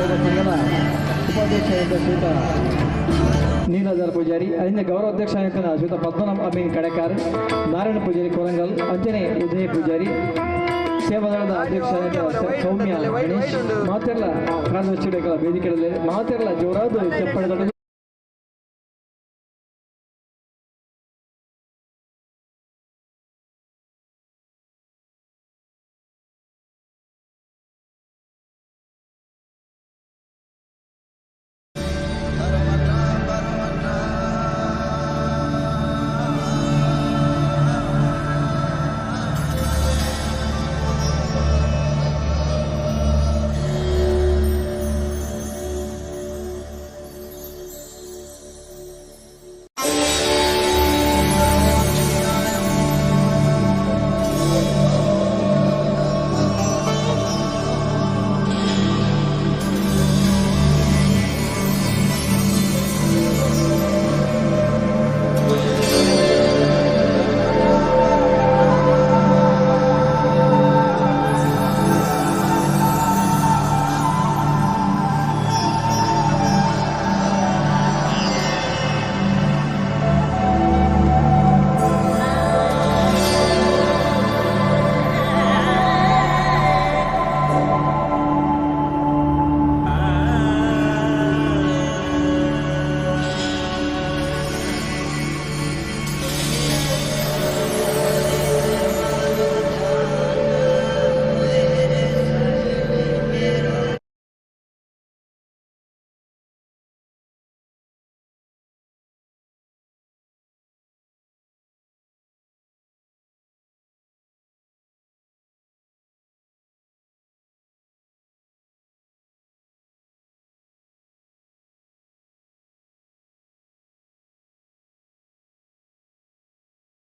ಸೇವಾ ಸಂಘದ ಉಪಾಧ್ಯಕ್ಷರಾದ ಶ್ರೀತ ನೀಲಧರ್ ಪೂಜಾರಿ, ಅಲ್ಲಿಂದ ಗೌರವ ಅಧ್ಯಕ್ಷ ಶ್ರೀತ ಪದ್ಮನಾಭ ಅಮೀನ್ ಕಡೆಕಾರ್, ನಾರಾಯಣ ಪೂಜಾರಿ ಕೊರಂಗಲ್, ಅಂಜನೆ ಉದಯ ಪೂಜಾರಿ, ಸೇವಾದಳದ ಅಧ್ಯಕ್ಷರಾದ ಸೌಮ್ಯ ಗಣೇಶ್, ಮಾತೆಲ್ಲ ಕಾರ್ಯದರ್ಶಿಗಳ ವೇದಿಕೆಗಳಲ್ಲಿ ಮಾತೆಲ್ಲ ಜೋರಾದ ಚಪ್ಪಾಳೆ.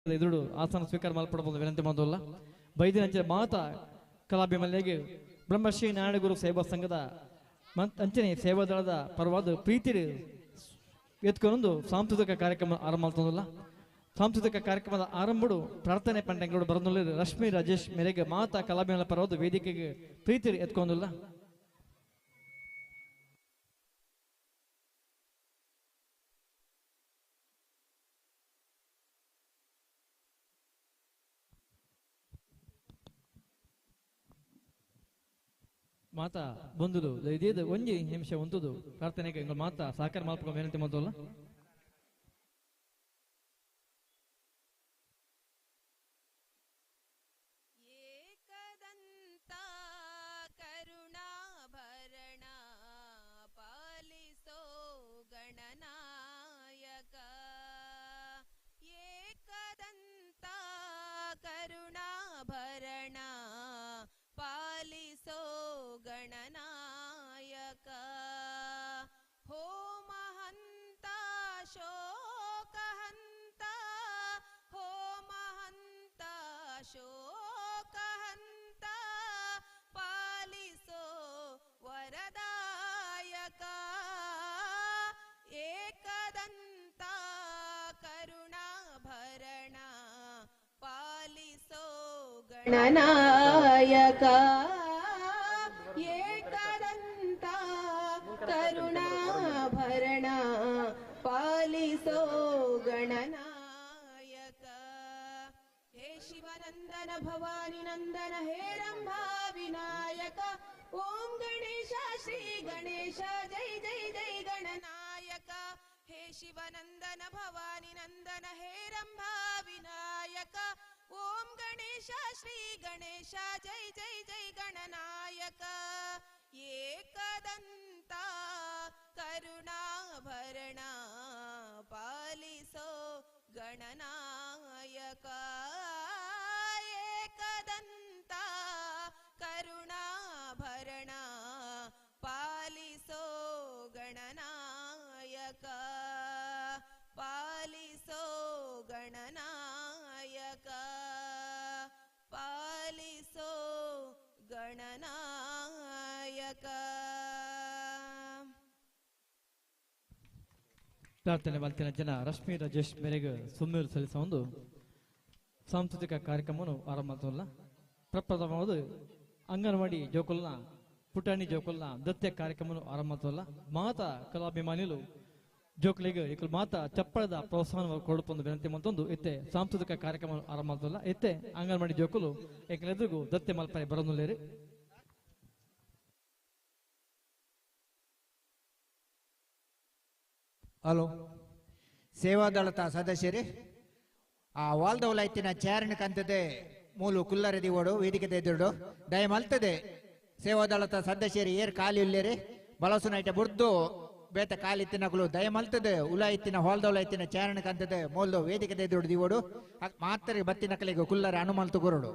ಎದುರು ಆಸನ ಸ್ವೀಕಾರ ಮಾಲ್ಪಡಬಹುದು ವಿನಂತಿ ಮಾಡೋಲ್ಲ. ಬೈದಿನ ಮಾತಾ ಕಲಾಭಿಮಾನಿಗೆ ಬ್ರಹ್ಮಶ್ರೀ ನಾರಾಯಣಗುರು ಸೇವಾ ಸಂಘದ ಅಂಚನೆ ಸೇವಾದಳದ ಪರವಾದ ಪ್ರೀತಿ ಎತ್ಕೊಂಡು ಸಾಂಸ್ಕೃತಿಕ ಕಾರ್ಯಕ್ರಮ ಆರಂಭ ಮಾಡ್ತದಲ್ಲ. ಸಾಂಸ್ಕೃತಿಕ ಕಾರ್ಯಕ್ರಮದ ಆರಂಭಡು ಪ್ರಾರ್ಥನೆ ಪಂಡಂಗಳು ಬರೋದಿಲ್ಲ. ರಶ್ಮಿ ರಾಜೇಶ್ ಮೇರೆಗೆ ಮಾತಾ ಕಲಾಭಿಮಾನ ಪರವಾದ ವೇದಿಕೆಗೆ ಪ್ರೀತಿ ಎತ್ಕೊಂಡಿಲ್ಲ. ಮಾತಾ ಬಂದುದು ಇದೇದು ಒಂಜಿ ನಿಮಿಷ ಒಂತುದು ಪ್ರಾರ್ಥನೆಗೆ ಮಾತಾ ಸಹಕಾರ ಮಾಲ್ಪಕ ವಿನಂತಿ ಮಾಡ್ತಲ್ಲ. ಏಕದಂತ ಕರುಣಾಭರಣ ಪಾಲಿಸೋ ಗಣನಾಯಕ, ಏಕದಂತ ಕರುಣಾಭರಣ ಪಾಲಿಸೋ ಗಣನಾಯಕ, ಹೋಮಹಂತ ಶೋಕಹಂತ, ಹೋಮಹಂತ ಶೋಕಹಂತ ಪಾಲಿಸೋ ವರದಾಯಕ, ಏಕದಂತ ಕರುಣಾಭರಣ ಪಾಲಿಸೋ ಗಣನಾಯಕ, ಏಕದಂತ ಕರುಣಾಭರಣ ಪಾಲಿಸೋ ಗಣನಾಯಕ. ಹೇ ಶಿವನಂದನ ಭವಾನಿ ನಂದನ ಹೇ ರಂಭಾ ವಿನಾಯಕ, ಓಂ ಗಣೇಶ ಶ್ರೀ ಗಣೇಶ ಜೈ ಜೈ ಜೈ ಗಣನಾಯಕ. ಹೇ ಶಿವನಂದನ ಭವಾನಿ ನಂದನ ಹೇ ರಂಭಾ ವಿನಾಯಕ, ಓಂ ಗಣೇಶ ಶ್ರೀ ಗಣೇಶ ಜೈ ಜೈ ಜೈ ಗಣನಾಯಕ. ಏಕದಂತ ಕರುಣಾಭರಣ ಪಾಲಿಸೋ ಗಣನಾಯಕ, ಏಕದಂತ ಕರುಣಾಭರಣ ಪಾಲಿಸೋ ಗಣನಾಯಕ, ಪಾಲಿಸೋ ಗಣನಾಯಕ, ಪಾಲಿಸೋ ಗಣನಾಯಕ. ಪ್ರಾರ್ಥನೆ ಮಲ್ತಿನ ಜನ ರಶ್ಮಿ ರಾಜೇಶ್ ಮೇರೆಗೆ ಸುಮ್ಮೀರು ಸಲ್ಲಿಸುವ ಒಂದು ಸಾಂಸ್ಕೃತಿಕ ಕಾರ್ಯಕ್ರಮವನ್ನು ಆರಂಭ ಮಾಡ್ತಲ್ಲ. ಪ್ರಪ್ರಥಮವಾದ ಅಂಗನವಾಡಿ ಜೋಕುಲ್ನ ಪುಟಾಣಿ ಜೋಕುಲ್ನ ನೃತ್ಯ ಕಾರ್ಯಕ್ರಮ ಆರಂಭ ಮಾತಾ ಕಲಾಭಿಮಾನಿಲು ಜೋಕುಲಿಗೆ ಇಕುಲು ಮಾತಾ ಚಪ್ಪಳದ ಪ್ರೋತ್ಸಾಹ ಕೊಡುಪೊಂದು ವಿನಂತಿ ಮಂತೊಂದು ಇತ್ತೆ ಸಾಂಸ್ಕೃತಿಕ ಕಾರ್ಯಕ್ರಮ ಆರಂಭ ಇತ್ತೆ ಅಂಗನವಾಡಿ ಜೋಕುಲು ಎದುರುಗು ದತ್ತೆ ಮಲ್ಪರೆ ಬರೊಂದುಲ್ಲೆರ್. ಹಲೋ ಸೇವಾದಳತ ಸದಸ್ಯರೇ, ಆ ವಾಲ್ದೌಲೈತಿನ ಚಾರಣ ಕಂತದೆ ಮೂಲು ಕುಲ್ಲರೆ ದಿವೋಡು ವೇದಿಕೆ ಎದುರುಡು ದಯ ಮಲ್ತದೆ. ಸೇವಾದಳತ ಸದಸ್ಯರು ಏರ್ ಖಾಲಿ ಉಲ್ಲೇರಿ ಬಲಸುನೈಟ ಬುರ್ದು ಬೇತ ಕಾಲಿತ್ತಿನಕುಲು ದಯ ಮಲ್ತದೆ. ಉಲಾಯಿತ್ತಿನ ಹಾಲ್ದೌಲೈತಿನ ಚಾರಣ ಕಂತದೆ ಮೂಲು ವೇದಿಕೆ ಎದುರುಡು ದಿವೋಡು ಮಾತ್ರ ಬತ್ತಿನಕಲಿಗೆ ಕುಲ್ಲರೆ ಅನುಮಲ್ತು ಕೊರಡು.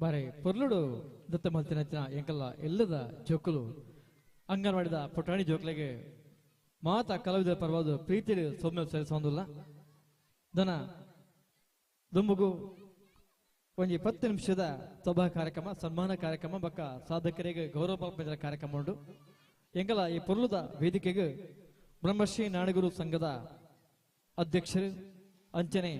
ಬಾರಿ ಪೊರ್ಲುಡು ದತ್ತ ಮಲ್ತಿನಂಚಿನ ಎಂಕಲ್ಲ ಎಲ್ಲದ ಜೋಕುಲು ಅಂಗನವಾಡಿದ ಪುಟಾಣಿ ಜೋಕ್ಲೆಗೆ ಮಾತ ಕಲಾವಿದರ ಪರವಾದ ಪ್ರೀತಿ ಸೌಮ್ಯ ಸಲ್ಲಿಸೊಂದಿಲ್ಲ. ದನ ದುಂಬುಗು ಒಂಜಿ 10 ನಿಮಿಷದ ಸಭಾ ಕಾರ್ಯಕ್ರಮ, ಸನ್ಮಾನ ಕಾರ್ಯಕ್ರಮ ಬಕ್ಕ ಸಾಧಕರಿಗೆ ಗೌರವ ಪಲ್ಪದ ಕಾರ್ಯಕ್ರಮ ಉಂಡು. ಎಂಕಲ ಈ ಪೊರ್ಲುದ ವೇದಿಕೆಗೆ ಬ್ರಹ್ಮಶ್ರೀ ನಾಡಗುರು ಸಂಘದ ಅಧ್ಯಕ್ಷರು ಅಂಚನೆ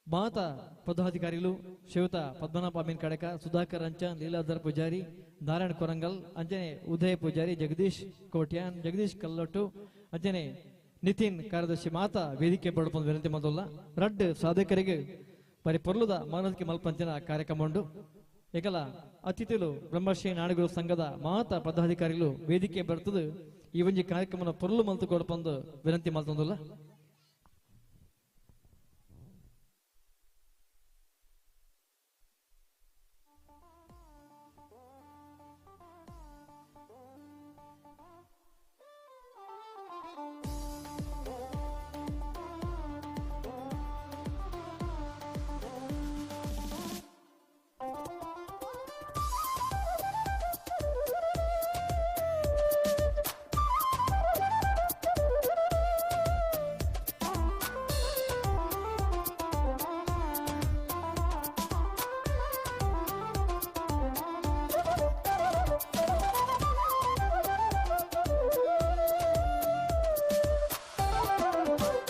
ಮಾತ ಪದಾಧಿಕಾರಿಗಳು ಶ್ರೀಯುತ ಪದ್ಮನಾಭ ಅಮೀನ್ ಕಡಕ, ಸುಧಾಕರ್ ಅಂಚನ್, ಲೀಲಾಧರ್ ಪೂಜಾರಿ, ನಾರಾಯಣ ಕೊರಂಗಲ್, ಅಂಚನೆ ಉದಯ ಪೂಜಾರಿ, ಜಗದೀಶ್ ಕೋಟ್ಯಾನ್, ಜಗದೀಶ್ ಕಲ್ಲೊಟ್ಟು, ಅಂಚನೆ ನಿತಿನ್ ಕಾರ್ಯದರ್ಶಿ ಮಾತಾ ವೇದಿಕೆ ಬಡಪೊಂದು ವಿನಂತಿ ಮೊದಲ ರಡ್ಡ್ ಸಾಧಕರಿಗೆ ಬರಿ ಪೊರ್ಲುದ ಮಾನವಕ್ಕೆ ಮಲ್ಪಂಚಿನ ಕಾರ್ಯಕ್ರಮ ಉಂಡು. ಏಕಲ ಅತಿಥಿಗಳು ಬ್ರಹ್ಮಶ್ರೀ ನಾಡಗುರು ಸಂಘದ ಮಾತಾ ಪದಾಧಿಕಾರಿಗಳು ವೇದಿಕೆ ಬರ್ತದೆ ಈ ಒಂಜಿ ಕಾರ್ಯಕ್ರಮನ ಪೊರ್ಲು ಮಲ್ತು ಕೊಡಪೊಂದು ವಿನಂತಿ ಮಲ್ತೊಂದುಲ್ಲ.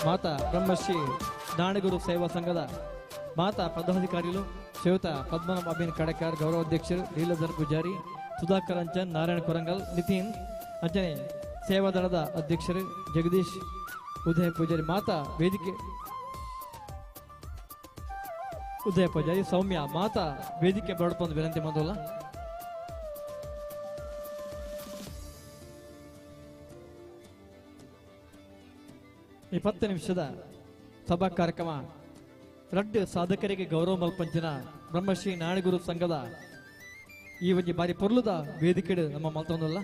ಮಾತಾ ಬ್ರಹ್ಮಶ್ರೀ ನಾಡಗುರು ಸೇವಾ ಸಂಘದ ಮಾತಾ ಪದಾಧಿಕಾರಿಗಳು ಶ್ರೀಯುತ ಪದ್ಮನಾಭ ಅಮೀನ್ ಕಡಕಾರ್, ಗೌರವಾಧ್ಯಕ್ಷರು ಲೀಲಾಧರ್ ಪೂಜಾರಿ, ಸುಧಾಕರ್ ಅಂಚನ್, ನಾರಾಯಣ ಕೊರಂಗಲ್, ನಿತಿನ್ ಅಂಚನೆ ಸೇವಾದಳದ ಅಧ್ಯಕ್ಷರು ಜಗದೀಶ್ ಉದಯ ಪೂಜಾರಿ, ಮಾತಾ ವೇದಿಕೆ ಉದಯ ಪೂಜಾರಿ, ಸೌಮ್ಯ ಮಾತಾ ವೇದಿಕೆ ಬರಡಪೊಂದು ವಿನಂತಿ ಮೊದಲ. ಈ 10 ನಿಮಿಷದ ಸಭಾ ಕಾರ್ಯಕ್ರಮ ರಡ್ಡು ಸಾಧಕರಿಗೆ ಗೌರವ ಮಲ್ಪಂಚಿನ ಬ್ರಹ್ಮಶ್ರೀ ನಾಡಗುರು ಸಂಘದ ಈ ಒಂಜಿ ಬಾರಿ ಪೊರ್ಲುದ ವೇದಿಕೆ ನಮ್ಮ ಮಲ್ತೊಂದಲ್ಲ.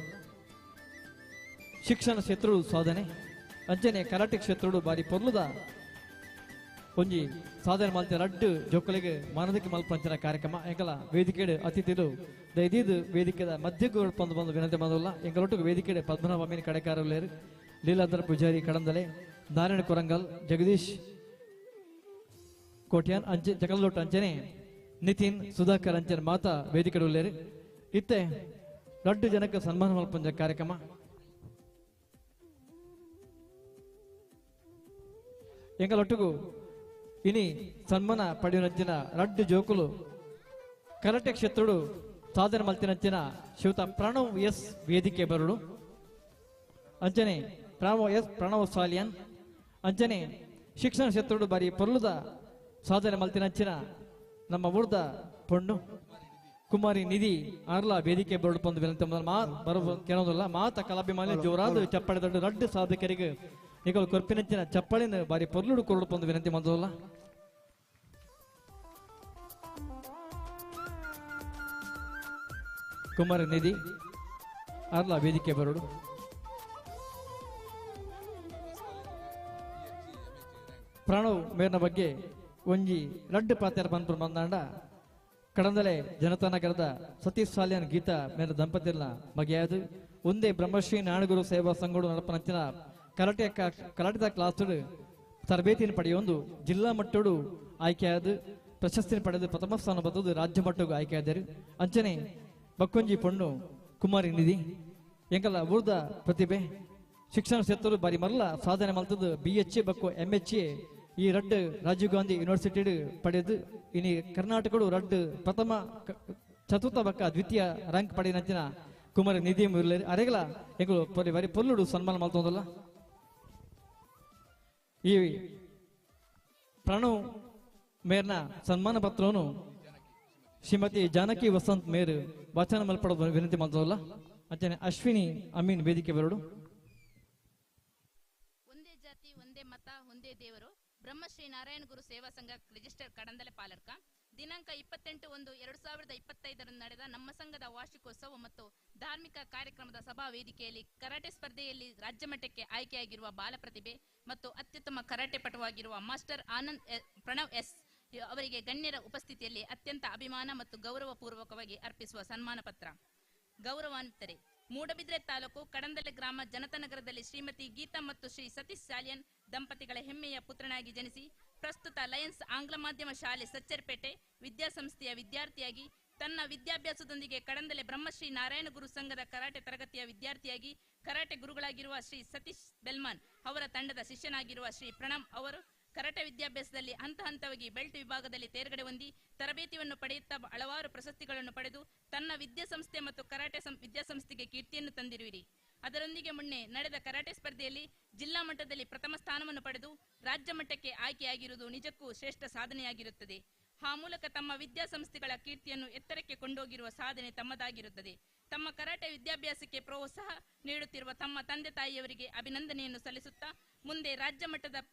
ಶಿಕ್ಷಣ ಕ್ಷೇತ್ರಡು ಸಾಧನೆ ಅಂಚನೆ ಕರಾಟೆ ಕ್ಷೇತ್ರಡು ಬಾರಿ ಪೊರ್ಲುದ ಒಂಜಿ ಸಾಧನೆ ಮಲ್ತ ರಡ್ಡು ಜೋಕುಲೆಗೆ ಮಾನದಿಕ ಮಲ್ಪಂಚಿನ ಕಾರ್ಯಕ್ರಮ. ಎಂಕಲ ವೇದಿಕೆಡು ಅತಿಥಿಲು ದಯದೀದು ವೇದಿಕೆದ ಮಧ್ಯಕ್ಕೆ ಬಂದು ಬಂದು ವಿನಂತಿ ಮಾಡೋಲ್ಲ. ಎಂಕಲೊಟ್ಟಿಗೆ ವೇದಿಕೆಡು ಪದ್ಮನಾಭ ಅಮೀನ್ ಕಡೆಕಾರರು, ಲೀಲಾಧರ್ ಪೂಜಾರಿ ಕಡಂದಲೆ, ನಾರಾಯಣ ಕೊರಂಗಲ್, ಜಗದೀಶ್ ಕೋಟ್ಯಾನ್, ಅಂಚೆ ಜಗಲ್ಲೋಟ್ ಅಂಚನೆ ನಿತಿನ್ ಸುಧಾಕರ್ ಅಂಚನೆ ಮಾತಾ ವೇದಿಕೆ ಉಳ್ಳೇರು. ಇತ್ತೆ ರಡ್ಡು ಜನಕ್ಕೆ ಸನ್ಮಾನ ಮಲ್ಪಂಜ ಕಾರ್ಯಕ್ರಮ. ಎಂಕಲೊಟ್ಟಿಗೂ ಇನಿ ಸನ್ಮಾನ ಪಡೆಯುವಂಚಿನ ರಡ್ಡು ಜೋಕುಲು ಕರಾಟೆ ಕ್ಷೇತ್ರಡು ಸಾಧನೆ ಮಲ್ತಿನಂಚಿನ ಶ್ರೀಯುತ ಪ್ರಣವ್ ಎಸ್ ವೇದಿಕೆ ಬರುಡು, ಅಂಚನೆ ಪ್ರಣವ್ ಎಸ್ ಪ್ರಣವ್ ಸಾಲಿಯನ್, ಅಂಚನೆ ಶಿಕ್ಷಣ ಕ್ಷೇತ್ರಡು ಬಾರಿ ಪೊರ್ಲುದ ಸಾಧನೆ ಮಲ್ತಿನಂಚಿನ ನಮ್ಮ ಊರ್ದ ಪೊಣ್ಣು ಕುಮಾರಿ ನಿಧಿ ಆರ್ಲಾ ವೇದಿಕೆ ಬರಡು ಪಂದು ವಿನಂತಿ ಮಾ ಬರ ಕೇಳೋದಿಲ್ಲ. ಮಾತ ಕಲಾಭಿಮಾನಿ ಜೋರಾದ ಚಪ್ಪಾಳೆ ದೊಡ್ಡ ರಡ್ಡು ಸಾಧಕರಿಗೆ ನಿಗಲು ಕೊರ್ಪಿನಂಚಿನ ಚಪ್ಪಾಳಿನ ಬಾರಿ ಪೊರ್ಲುಡು ಕೊರಡು ಪಂದು ವಿನಂತಿ ಮಾಡೋದಿಲ್ಲ. ಕುಮಾರಿ ನಿಧಿ ಆರ್ಲಾ ವೇದಿಕೆ ಬರಡು. ಪ್ರಣವ್ ಮೇರ್ನ ಬಗ್ಗೆ ಒಂಜಿ ರಡ್ಡು ಪಾತ್ರ ಬಂದ್ಪುರ ಬಂದಾಂಡ ಕಡಂದಲೆ ಜನತಾನಗರದ ಸತೀಶ್ ಸಾಲಿಯನ್ ಗೀತಾ ಮೇರ ದಂಪತಿನ ಬಗೆಯಾದು ಒಂದೇ ಬ್ರಹ್ಮಶ್ರೀ ನಾಡಗುರು ಸೇವಾ ಸಂಘಡು ನಡಪನಂಚಿನ ಕರಾಟೆದ ಕ್ಲಾಸ್ ತರಬೇತಿಯನ್ನು ಪಡೆಯೊಂದು ಜಿಲ್ಲಾ ಮಟ್ಟಡು ಆಯ್ಕೆಯಾದ ಪ್ರಶಸ್ತಿಯನ್ನು ಪಡೆದು ಪ್ರಥಮ ಸ್ಥಾನ ಬರ್ತದ್ದು ರಾಜ್ಯ ಮಟ್ಟಕ್ಕೂ ಆಯ್ಕೆಯಾದರು. ಅಂಚನೆ ಬಕ್ಕೊಂಜಿ ಪೊಣ್ಣು ಕುಮಾರಿ ನಿಧಿ ಎಂಕಲ ಊರ್ದ ಪ್ರತಿಭೆ ಶಿಕ್ಷಣ ಕ್ಷೇತ್ರ ಬಾರಿ ಮರಲ ಸಾಧನೆ ಮಲ್ತದ್ದು BHA ಬಕ್ಕು MHA ಈ ರಡ್ಡು ರಾಜೀವ್ ಗಾಂಧಿ ಯೂನಿವರ್ಸಿಟಿ ಪಡೆದು ಇನಿ ಕರ್ನಾಟಕಡು ರಡ್ಡು ಪ್ರಥಮ ಚತುರ್ಥ ಬಕ್ಕ ದ್ವಿತೀಯ ರ್ಯಾಂಕ್ ಪಡೆಯಿನಂಚಿನ ಕುಮಾರಿ ನಿಧಿ ಮುರಳಿ ಅರೆಗಲ ಎಂಕುಲು ಬಾರಿ ಪೊರ್ಲುಡು ಸನ್ಮಾನ ಮಲ್ತೊಂದಲ್ಲ. ಈ ಪ್ರಣವ್ ಮೇರ್ನ ಸನ್ಮಾನ ಪತ್ರವನ್ನು ಶ್ರೀಮತಿ ಜಾನಕಿ ವಸಂತ್ ಮೇರ್ ವಾಚನ ಮಲ್ಪಡ ವಿನಂತಿ ಮಲ್ತೊಂದಲ್ಲ. ಅಂಚನೆ ಅಶ್ವಿನಿ ಅಮೀನ್ ವೇದಿಕೆ ಬರಡು. ಒಂದೇ ಜಾತಿ ಒಂದೇ ಮತ ಒಂದೇ ದೇವರು ಬ್ರಹ್ಮಶ್ರೀ ನಾರಾಯಣ ಗುರು ಸೇವಾ ಸಂಘ ರಿಜಿಸ್ಟರ್ ಕಡಂದಲೆ ಪಾಲರ್ಕ ದಿನಾಂಕ 28/1/2025 ನಡೆದ ನಮ್ಮ ಸಂಘದ ವಾರ್ಷಿಕೋತ್ಸವ ಮತ್ತು ಧಾರ್ಮಿಕ ಕಾರ್ಯಕ್ರಮದ ಸಭಾ ವೇದಿಕೆಯಲ್ಲಿ ಕರಾಟೆ ಸ್ಪರ್ಧೆಯಲ್ಲಿ ರಾಜ್ಯ ಮಟ್ಟಕ್ಕೆ ಆಯ್ಕೆಯಾಗಿರುವ ಬಾಲ ಪ್ರತಿಭೆ ಮತ್ತು ಅತ್ಯುತ್ತಮ ಕರಾಟೆ ಪಟುವಾಗಿರುವ ಮಾಸ್ಟರ್ ಆನಂದ್ ಪ್ರಣವ್ ಎಸ್ ಅವರಿಗೆ ಗಣ್ಯರ ಉಪಸ್ಥಿತಿಯಲ್ಲಿ ಅತ್ಯಂತ ಅಭಿಮಾನ ಮತ್ತು ಗೌರವಪೂರ್ವಕವಾಗಿ ಅರ್ಪಿಸುವ ಸನ್ಮಾನ ಪತ್ರ. ಗೌರವಾನ್ವಿತರೆ, ಮೂಡಬಿದ್ರೆ ತಾಲೂಕು ಕಡಂದಲೆ ಗ್ರಾಮ ಜನತಾನಗರದಲ್ಲಿ ಶ್ರೀಮತಿ ಗೀತಾ ಮತ್ತು ಶ್ರೀ ಸತೀಶ್ ಸಾಲಿಯನ್ ದಂಪತಿಗಳ ಹೆಮ್ಮೆಯ ಪುತ್ರನಾಗಿ ಜನಿಸಿ ಪ್ರಸ್ತುತ ಲಯನ್ಸ್ ಆಂಗ್ಲ ಮಾಧ್ಯಮ ಶಾಲೆ ಸಚ್ಚರ್ಪೇಟೆ ವಿದ್ಯಾಸಂಸ್ಥೆಯ ವಿದ್ಯಾರ್ಥಿಯಾಗಿ ತನ್ನ ವಿದ್ಯಾಭ್ಯಾಸದೊಂದಿಗೆ ಕಡಂದಲೆ ಬ್ರಹ್ಮಶ್ರೀ ನಾರಾಯಣಗುರು ಸಂಘದ ಕರಾಟೆ ತರಗತಿಯ ವಿದ್ಯಾರ್ಥಿಯಾಗಿ ಕರಾಟೆ ಗುರುಗಳಾಗಿರುವ ಶ್ರೀ ಸತೀಶ್ ಬೆಲ್ಮಾನ್ ಅವರ ತಂಡದ ಶಿಷ್ಯನಾಗಿರುವ ಶ್ರೀ ಪ್ರಣಮ್ ಅವರು ಕರಾಟೆ ವಿದ್ಯಾಭ್ಯಾಸದಲ್ಲಿ ಹಂತ ಹಂತವಾಗಿ ಬೆಲ್ಟ್ ವಿಭಾಗದಲ್ಲಿ ತೇರ್ಗಡೆ ಹೊಂದಿ ತರಬೇತಿಯನ್ನು ಪಡೆಯುತ್ತಾ ಹಲವಾರು ಪ್ರಶಸ್ತಿಗಳನ್ನು ಪಡೆದು ತನ್ನ ವಿದ್ಯಾಸಂಸ್ಥೆ ಮತ್ತು ಕರಾಟೆ ವಿದ್ಯಾಸಂಸ್ಥೆಗೆ ಕೀರ್ತಿಯನ್ನು ತಂದಿರುವಿರಿ. ಅದರೊಂದಿಗೆ ಮೊನ್ನೆ ನಡೆದ ಕರಾಟೆ ಸ್ಪರ್ಧೆಯಲ್ಲಿ ಜಿಲ್ಲಾ ಮಟ್ಟದಲ್ಲಿ ಪ್ರಥಮ ಸ್ಥಾನವನ್ನು ಪಡೆದು ರಾಜ್ಯ ಮಟ್ಟಕ್ಕೆ ಆಯ್ಕೆಯಾಗಿರುವುದು ನಿಜಕ್ಕೂ ಶ್ರೇಷ್ಠ ಸಾಧನೆಯಾಗಿರುತ್ತದೆ. ಆ ಮೂಲಕ ತಮ್ಮ ವಿದ್ಯಾಸಂಸ್ಥೆಗಳ ಕೀರ್ತಿಯನ್ನು ಎತ್ತರಕ್ಕೆ ಕೊಂಡೋಗಿರುವ ಸಾಧನೆ ತಮ್ಮದಾಗಿರುತ್ತದೆ. ತಮ್ಮ ಕರಾಟೆ ವಿದ್ಯಾಭ್ಯಾಸಕ್ಕೆ ಪ್ರೋತ್ಸಾಹ ನೀಡುತ್ತಿರುವ ತಮ್ಮ ತಂದೆ ತಾಯಿಯವರಿಗೆ ಅಭಿನಂದನೆಯನ್ನು ಸಲ್ಲಿಸುತ್ತಾ ಮುಂದೆ ರಾಜ್ಯ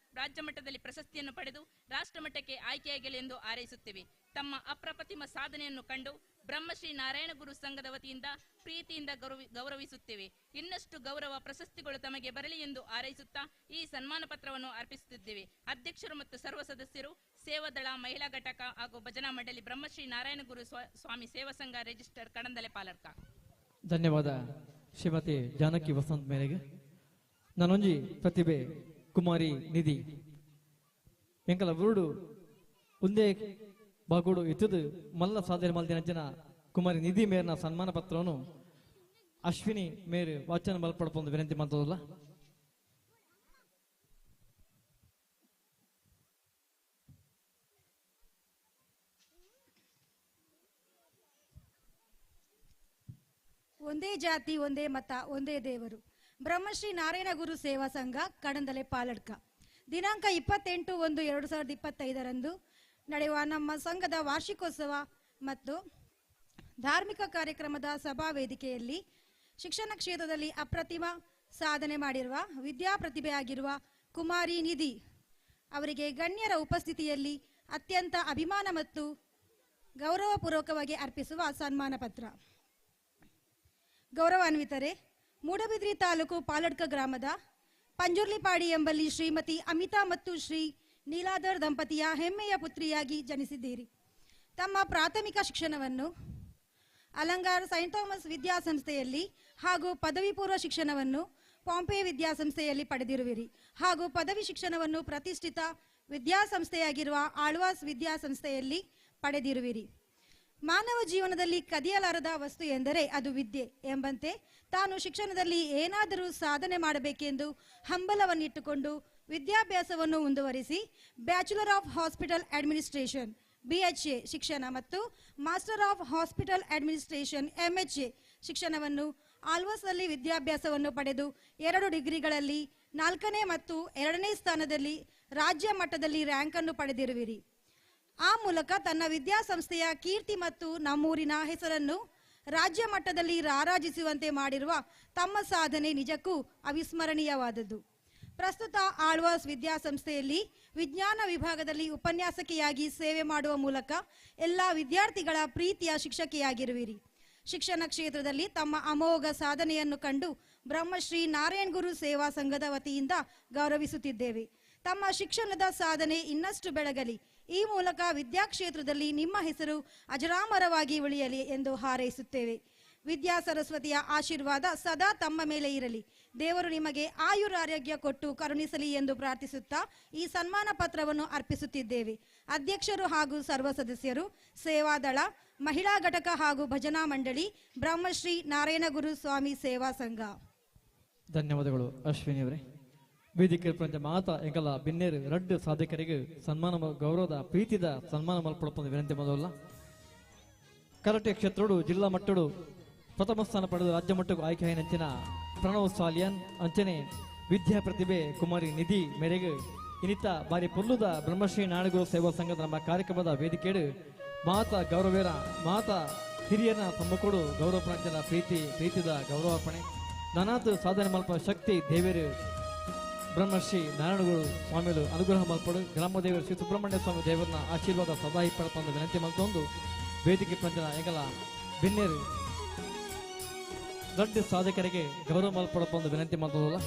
ಮಟ್ಟದಲ್ಲಿ ಪ್ರಶಸ್ತಿಯನ್ನು ಪಡೆದು ರಾಷ್ಟ್ರಮಟ್ಟಕ್ಕೆ ಆಯ್ಕೆಯಾಗಲಿ ಎಂದು ಹಾರೈಸುತ್ತೇವೆ. ತಮ್ಮ ಅಪ್ರತಿಮ ಸಾಧನೆಯನ್ನು ಕಂಡು ಬ್ರಹ್ಮಶ್ರೀ ನಾರಾಯಣಗುರು ಸಂಘದ ವತಿಯಿಂದ ಪ್ರೀತಿಯಿಂದ ಗೌರವಿಸುತ್ತೇವೆ. ಇನ್ನಷ್ಟು ಗೌರವ ಪ್ರಶಸ್ತಿಗಳು ತಮಗೆ ಬರಲಿ ಎಂದು ಹಾರೈಸುತ್ತಾ ಈ ಸನ್ಮಾನ ಪತ್ರವನ್ನು ಅರ್ಪಿಸುತ್ತಿದ್ದೇವೆ. ಅಧ್ಯಕ್ಷರು ಮತ್ತು ಸರ್ವ ಸದಸ್ಯರು, ಸೇವಾದಳ, ಮಹಿಳಾ ಘಟಕ ಹಾಗೂ ಭಜನಾ ಮಂಡಳಿ, ಬ್ರಹ್ಮಶ್ರೀ ನಾರಾಯಣಗುರು ಸ್ವಾಮಿ ಸೇವಾ ಸಂಘ, ರಿಜಿಸ್ಟರ್, ಕಡಂದಲೆ, ಪಾಲರ್ಕ. ಧನ್ಯವಾದ ಶ್ರೀಮತಿ ಜಾನಕಿ ವಸಂತ್ ಮೇರೆಗೆ. ನಾನೊಂಜಿ ಪ್ರತಿಭೆ ಕುಮಾರಿ ನಿಧಿ ಎಂಕಲ ಬುರುಡು ಒಂದೇ ಬಾಗೋಡು ಇತ್ತದು ಮಲ್ಲ ಸಾಧನೆ ಮಲ್ದಿನ ಜನ ಕುಮಾರಿ ನಿಧಿ ಮೇರ್ನ ಸನ್ಮಾನ ಪತ್ರವನ್ನು ಅಶ್ವಿನಿ ಮೇರು ವಾಚನ ಮಲ್ಪಡಪೊಂದು ವಿನಂತಿ ಮಾಡ್ತದಲ್ಲ. ಒಂದೇ ಜಾತಿ, ಒಂದೇ ಮತ, ಒಂದೇ ದೇವರು. ಬ್ರಹ್ಮಶ್ರೀ ನಾರಾಯಣಗುರು ಸೇವಾ ಸಂಘ, ಕಡಂದಲೆ, ಪಾಲಡ್ಕ. ದಿನಾಂಕ 28/1/2025ರಂದು ನಡೆಯುವ ನಮ್ಮ ಸಂಘದ ವಾರ್ಷಿಕೋತ್ಸವ ಮತ್ತು ಧಾರ್ಮಿಕ ಕಾರ್ಯಕ್ರಮದ ಸಭಾ ವೇದಿಕೆಯಲ್ಲಿ ಶಿಕ್ಷಣ ಕ್ಷೇತ್ರದಲ್ಲಿ ಅಪ್ರತಿಮ ಸಾಧನೆ ಮಾಡಿರುವ ವಿದ್ಯಾಪ್ರತಿಭೆಯಾಗಿರುವ ಕುಮಾರಿ ನಿಧಿ ಅವರಿಗೆ ಗಣ್ಯರ ಉಪಸ್ಥಿತಿಯಲ್ಲಿ ಅತ್ಯಂತ ಅಭಿಮಾನ ಮತ್ತು ಗೌರವಪೂರ್ವಕವಾಗಿ ಅರ್ಪಿಸುವ ಸನ್ಮಾನ ಪತ್ರ. ಗೌರವಾನ್ವಿತರೆ, ಮೂಡಬಿದ್ರಿ ತಾಲೂಕು ಪಾಲಡ್ಕ ಗ್ರಾಮದ ಪಂಜುರ್ಲಿಪಾಡಿ ಎಂಬಲ್ಲಿ ಶ್ರೀಮತಿ ಅಮಿತಾ ಮತ್ತು ಶ್ರೀ ನೀಲಾಧರ್ ದಂಪತಿಯ ಹೆಮ್ಮೆಯ ಪುತ್ರಿಯಾಗಿ ಜನಿಸಿದ್ದೀರಿ. ತಮ್ಮ ಪ್ರಾಥಮಿಕ ಶಿಕ್ಷಣವನ್ನು ಅಲಂಗಾರ್ ಸೈಂಟ್ ಥಾಮಸ್ ವಿದ್ಯಾಸಂಸ್ಥೆಯಲ್ಲಿ ಹಾಗೂ ಪದವಿ ಪೂರ್ವ ಶಿಕ್ಷಣವನ್ನು ಪಾಂಪೆ ವಿದ್ಯಾಸಂಸ್ಥೆಯಲ್ಲಿ ಪಡೆದಿರುವಿರಿ ಹಾಗೂ ಪದವಿ ಶಿಕ್ಷಣವನ್ನು ಪ್ರತಿಷ್ಠಿತ ವಿದ್ಯಾಸಂಸ್ಥೆಯಾಗಿರುವ ಆಳ್ವಾಸ್ ವಿದ್ಯಾಸಂಸ್ಥೆಯಲ್ಲಿ ಪಡೆದಿರುವಿರಿ. ಮಾನವ ಜೀವನದಲ್ಲಿ ಕದಿಯಲಾರದ ವಸ್ತು ಎಂದರೆ ಅದು ವಿದ್ಯೆ ಎಂಬಂತೆ ತಾನು ಶಿಕ್ಷಣದಲ್ಲಿ ಏನಾದರೂ ಸಾಧನೆ ಮಾಡಬೇಕೆಂದು ಹಂಬಲವನ್ನಿಟ್ಟುಕೊಂಡು ವಿದ್ಯಾಭ್ಯಾಸವನ್ನು ಮುಂದುವರಿಸಿ bachelor of hospital administration BHA ಶಿಕ್ಷಣ ಮತ್ತು master of hospital administration MHA ಶಿಕ್ಷಣವನ್ನು ಆಳ್ವಾಸ್ನಲ್ಲಿ ವಿದ್ಯಾಭ್ಯಾಸವನ್ನು ಪಡೆದು 2 ಡಿಗ್ರಿಗಳಲ್ಲಿ 4ನೇ ಮತ್ತು 2ನೇ ಸ್ಥಾನದಲ್ಲಿ ರಾಜ್ಯ ಮಟ್ಟದಲ್ಲಿ ರ್ಯಾಂಕನ್ನು ಪಡೆದಿರುವಿರಿ. ಆ ಮೂಲಕ ತನ್ನ ವಿದ್ಯಾಸಂಸ್ಥೆಯ ಕೀರ್ತಿ ಮತ್ತು ನಮ್ಮೂರಿನ ಹೆಸರನ್ನು ರಾಜ್ಯ ಮಟ್ಟದಲ್ಲಿ ರಾರಾಜಿಸುವಂತೆ ಮಾಡಿರುವ ತಮ್ಮ ಸಾಧನೆ ನಿಜಕ್ಕೂ ಅವಿಸ್ಮರಣೀಯವಾದದ್ದು. ಪ್ರಸ್ತುತ ಆಳ್ವಾಸ್ ವಿದ್ಯಾಸಂಸ್ಥೆಯಲ್ಲಿ ವಿಜ್ಞಾನ ವಿಭಾಗದಲ್ಲಿ ಉಪನ್ಯಾಸಕಿಯಾಗಿ ಸೇವೆ ಮಾಡುವ ಮೂಲಕ ಎಲ್ಲ ವಿದ್ಯಾರ್ಥಿಗಳ ಪ್ರೀತಿಯ ಶಿಕ್ಷಕಿಯಾಗಿರುವಿರಿ. ಶಿಕ್ಷಣ ಕ್ಷೇತ್ರದಲ್ಲಿ ತಮ್ಮ ಅಮೋಘ ಸಾಧನೆಯನ್ನು ಕಂಡು ಬ್ರಹ್ಮಶ್ರೀ ನಾರಾಯಣಗುರು ಸೇವಾ ಸಂಘದ ವತಿಯಿಂದ ಗೌರವಿಸುತ್ತಿದ್ದೇವೆ. ತಮ್ಮ ಶಿಕ್ಷಣದ ಸಾಧನೆ ಇನ್ನಷ್ಟು ಬೆಳಗಲಿ, ಈ ಮೂಲಕ ವಿದ್ಯಾಕ್ಷೇತ್ರದಲ್ಲಿ ನಿಮ್ಮ ಹೆಸರು ಅಜರಾಮರವಾಗಿ ಉಳಿಯಲಿ ಎಂದು ಹಾರೈಸುತ್ತೇವೆ. ವಿದ್ಯಾ ಸರಸ್ವತಿಯ ಆಶೀರ್ವಾದ ಸದಾ ತಮ್ಮ ಮೇಲೆ ಇರಲಿ. ದೇವರು ನಿಮಗೆ ಆಯುರಾರೋಗ್ಯ ಕೊಟ್ಟು ಕರುಣಿಸಲಿ ಎಂದು ಪ್ರಾರ್ಥಿಸುತ್ತಾ ಈ ಸನ್ಮಾನ ಪತ್ರವನ್ನು ಅರ್ಪಿಸುತ್ತಿದ್ದೇವೆ. ಅಧ್ಯಕ್ಷರು ಹಾಗೂ ಸರ್ವ ಸದಸ್ಯರು, ಸೇವಾದಳ, ಮಹಿಳಾ ಘಟಕ ಹಾಗೂ ಭಜನಾ ಮಂಡಳಿ, ಬ್ರಹ್ಮಶ್ರೀ ನಾರಾಯಣಗುರು ಸ್ವಾಮಿ ಸೇವಾ ಸಂಘ. ಧನ್ಯವಾದಗಳು ಅಶ್ವಿನಿ ಅವರೇ. ವೇದಿಕೆ ಪ್ರಪಂಚ ಮಾತಾ ಎಂಕಲ ಬಿನ್ನೇರು ರಡ್ಡು ಸಾಧಕರಿಗೆ ಸನ್ಮಾನ ಗೌರವದ ಪ್ರೀತಿದ ಸನ್ಮಾನ ಮಲ್ಪಡಪೊಂದು ವಿನಂತಿ ಮೊದಲ. ಕರಾಟೆ ಕ್ಷೇತ್ರಡು ಜಿಲ್ಲಾ ಮಟ್ಟಡು ಪ್ರಥಮ ಸ್ಥಾನ ಪಡೆದು ರಾಜ್ಯ ಮಟ್ಟಕ್ಕೂ ಆಯ್ಕೆ ನಂಚಿನ ಪ್ರಣವ್ ಸಾಲಿಯನ್ ಅಂಚನೆ ವಿದ್ಯಾ ಪ್ರತಿಭೆ ಕುಮಾರಿ ನಿಧಿ ಮೇರೆಗೆ ಇನ್ನಿತ ಬಾರಿ ಪೊಲ್ಲುದ ಬ್ರಹ್ಮಶ್ರೀ ನಾಡಗುರು ಸೇವಾ ಸಂಘದ ನಮ್ಮ ಕಾರ್ಯಕ್ರಮದ ವೇದಿಕೆಡು ಮಾತಾ ಗೌರವೇರ ಮಾತಾ ಹಿರಿಯನ ಸಮ್ಮುಖಡು ಗೌರವ ಪ್ರಾಂಚನ ಪ್ರೀತಿ ಪ್ರೀತಿದ ಗೌರವಾರ್ಪಣೆ ನಾನಾತು ಸಾಧನೆ ಮಲ್ಪ ಶಕ್ತಿ ದೇವೇರು ಬ್ರಹ್ಮಶ್ರೀ ನಾರಾಯಣಗುರು ಸ್ವಾಮಿಗಳು ಅನುಗ್ರಹ ಮಲ್ಪಡು ಗ್ರಾಮದೇವರು ಶ್ರೀ ಸುಬ್ರಹ್ಮಣ್ಯ ಸ್ವಾಮಿ ದೇವರನ್ನ ಆಶೀರ್ವಾದ ಸದಾ ಪಡಪಂದು ವಿನಂತಿ ಮಲ್ತೊಂದು ವೇದಿಕೆ ಪಂಚನ ಎಂಗಲ ಬಿನ್ನೇರು ದೊಡ್ಡ ಸಾಧಕರಿಗೆ ಗೌರವ ಮಲ್ಪಡಪಂದು ವಿನಂತಿ ಮಲ್ತದಲ್ಲ.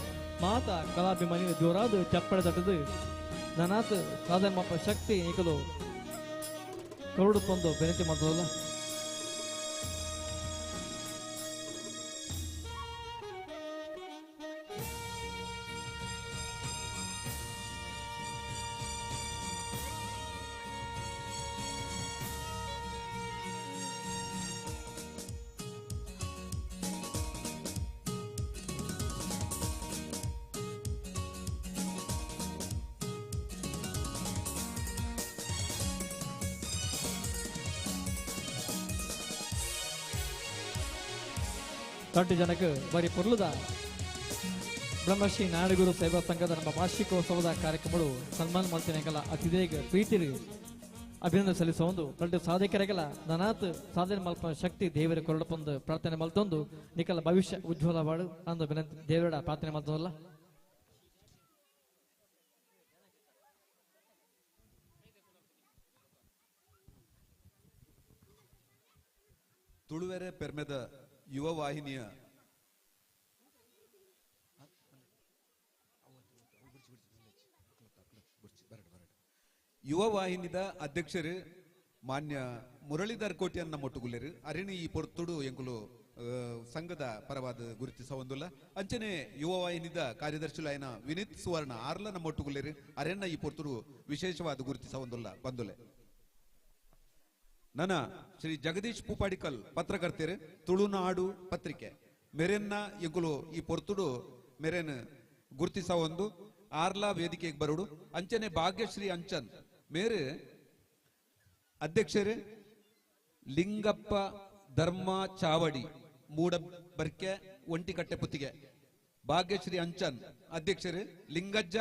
ಮಾತಾ ಕಲಾಭಿಮಾನಿ ಜೋರಾದ ಚಪ್ಪಡೆ ತಟ್ಟದು ನಾನಾತು ಸಾಧನೆ ಮಲ್ಪ ಶಕ್ತಿ ಈಗಲು ಕರುಡು ಪಂದು ವಿನಂತಿ ಮಾಡ್ತದಲ್ಲ. ತಟ್ಟು ಜನಕ್ಕೆ ಬರೀ ಪೊರ್ಲುದ ಬ್ರಹ್ಮಶ್ರೀ ನಾಡಗುರು ಸೇವಾ ಸಂಘದ ನಮ್ಮ ವಾರ್ಷಿಕೋತ್ಸವದ ಕಾರ್ಯಕ್ರಮಗಳು ಸನ್ಮಾನ ಮಾಡ್ತೇನೆ ಅತಿಥಿಗೆ ಪ್ರೀತಿ ಅಭಿನಂದನೆ ಸಲ್ಲಿಸುವ ಒಂದು ದೊಡ್ಡ ಸಾಧಕರಿಗೆಲ್ಲ ನನಾತ್ ಸಾಧನೆ ಮಲ್ಪ ಶಕ್ತಿ ದೇವರ ಕೊರಡಪೊಂದು ಪ್ರಾರ್ಥನೆ ಮಲ್ತೊಂದು ನಿಕಲ ಭವಿಷ್ಯ ಉಜ್ವಲವಾಡು ಅಂದು ವಿನಂತಿ ದೇವರ ಪ್ರಾರ್ಥನೆ ಮಲ್ತೊಂದಲ್ಲ. ತುಳುವೆರೆ ಪೆರ್ಮೆದ ಯುವ ವಾಹಿನಿಯ ಯುವ ವಾಹಿನಿದ ಅಧ್ಯಕ್ಷರು ಮಾನ್ಯ ಮುರಳೀಧರ್ ಕೋಟ್ಯನ್ನ ಮೊಟ್ಟುಗುಲ್ಲೇರು ಅರಿಣಿ ಈ ಪೊರ್ತುಡು ಎಂಕುಲು ಸಂಘದ ಪರವಾದ ಗುರುತಿಸ ಹೊಂದುಲ್ಲ. ಅಂಚನೆ ಯುವ ವಾಹಿನಿದ ಕಾರ್ಯದರ್ಶಿಲಾಯನ ವಿನೀತ್ ಸುವರ್ಣ ಆರ್ಲ ನಮ್ಮ ಒಟ್ಟುಗುಲ್ಲೇರು ಅರೆಣ್ಣ ಈ ಪೊರ್ತುಡು ವಿಶೇಷವಾದ ಗುರುತಿಸ ಹೊಂದುಲ್ಲ ಬಂದುಲೆ. ನನ ಶ್ರೀ ಜಗದೀಶ್ ಪೂಪಾಡಿಕಲ್ ಪತ್ರಕರ್ತರು ತುಳುನಾಡು ಪತ್ರಿಕೆ ಮೆರೆನ್ನ ಎಂಕುಲು ಈ ಪೊರ್ತುಡು ಮೆರೆನ್ ಗುರುತಿಸ ಒಂದು ಆರ್ಲಾ ವೇದಿಕೆಗೆ ಬರುಡು. ಅಂಚನೆ ಭಾಗ್ಯಶ್ರೀ ಅಂಚನ್ ಮೇರೆ ಅಧ್ಯಕ್ಷರು ಲಿಂಗಪ್ಪ ಧರ್ಮ ಚಾವಡಿ ಮೂಡ ಬರ್ಕೆ ಒಂಟಿಕಟ್ಟೆ ಪುತ್ತಿಗೆ. ಭಾಗ್ಯಶ್ರೀ ಅಂಚನ್ ಅಧ್ಯಕ್ಷರು ಲಿಂಗಜ್ಜ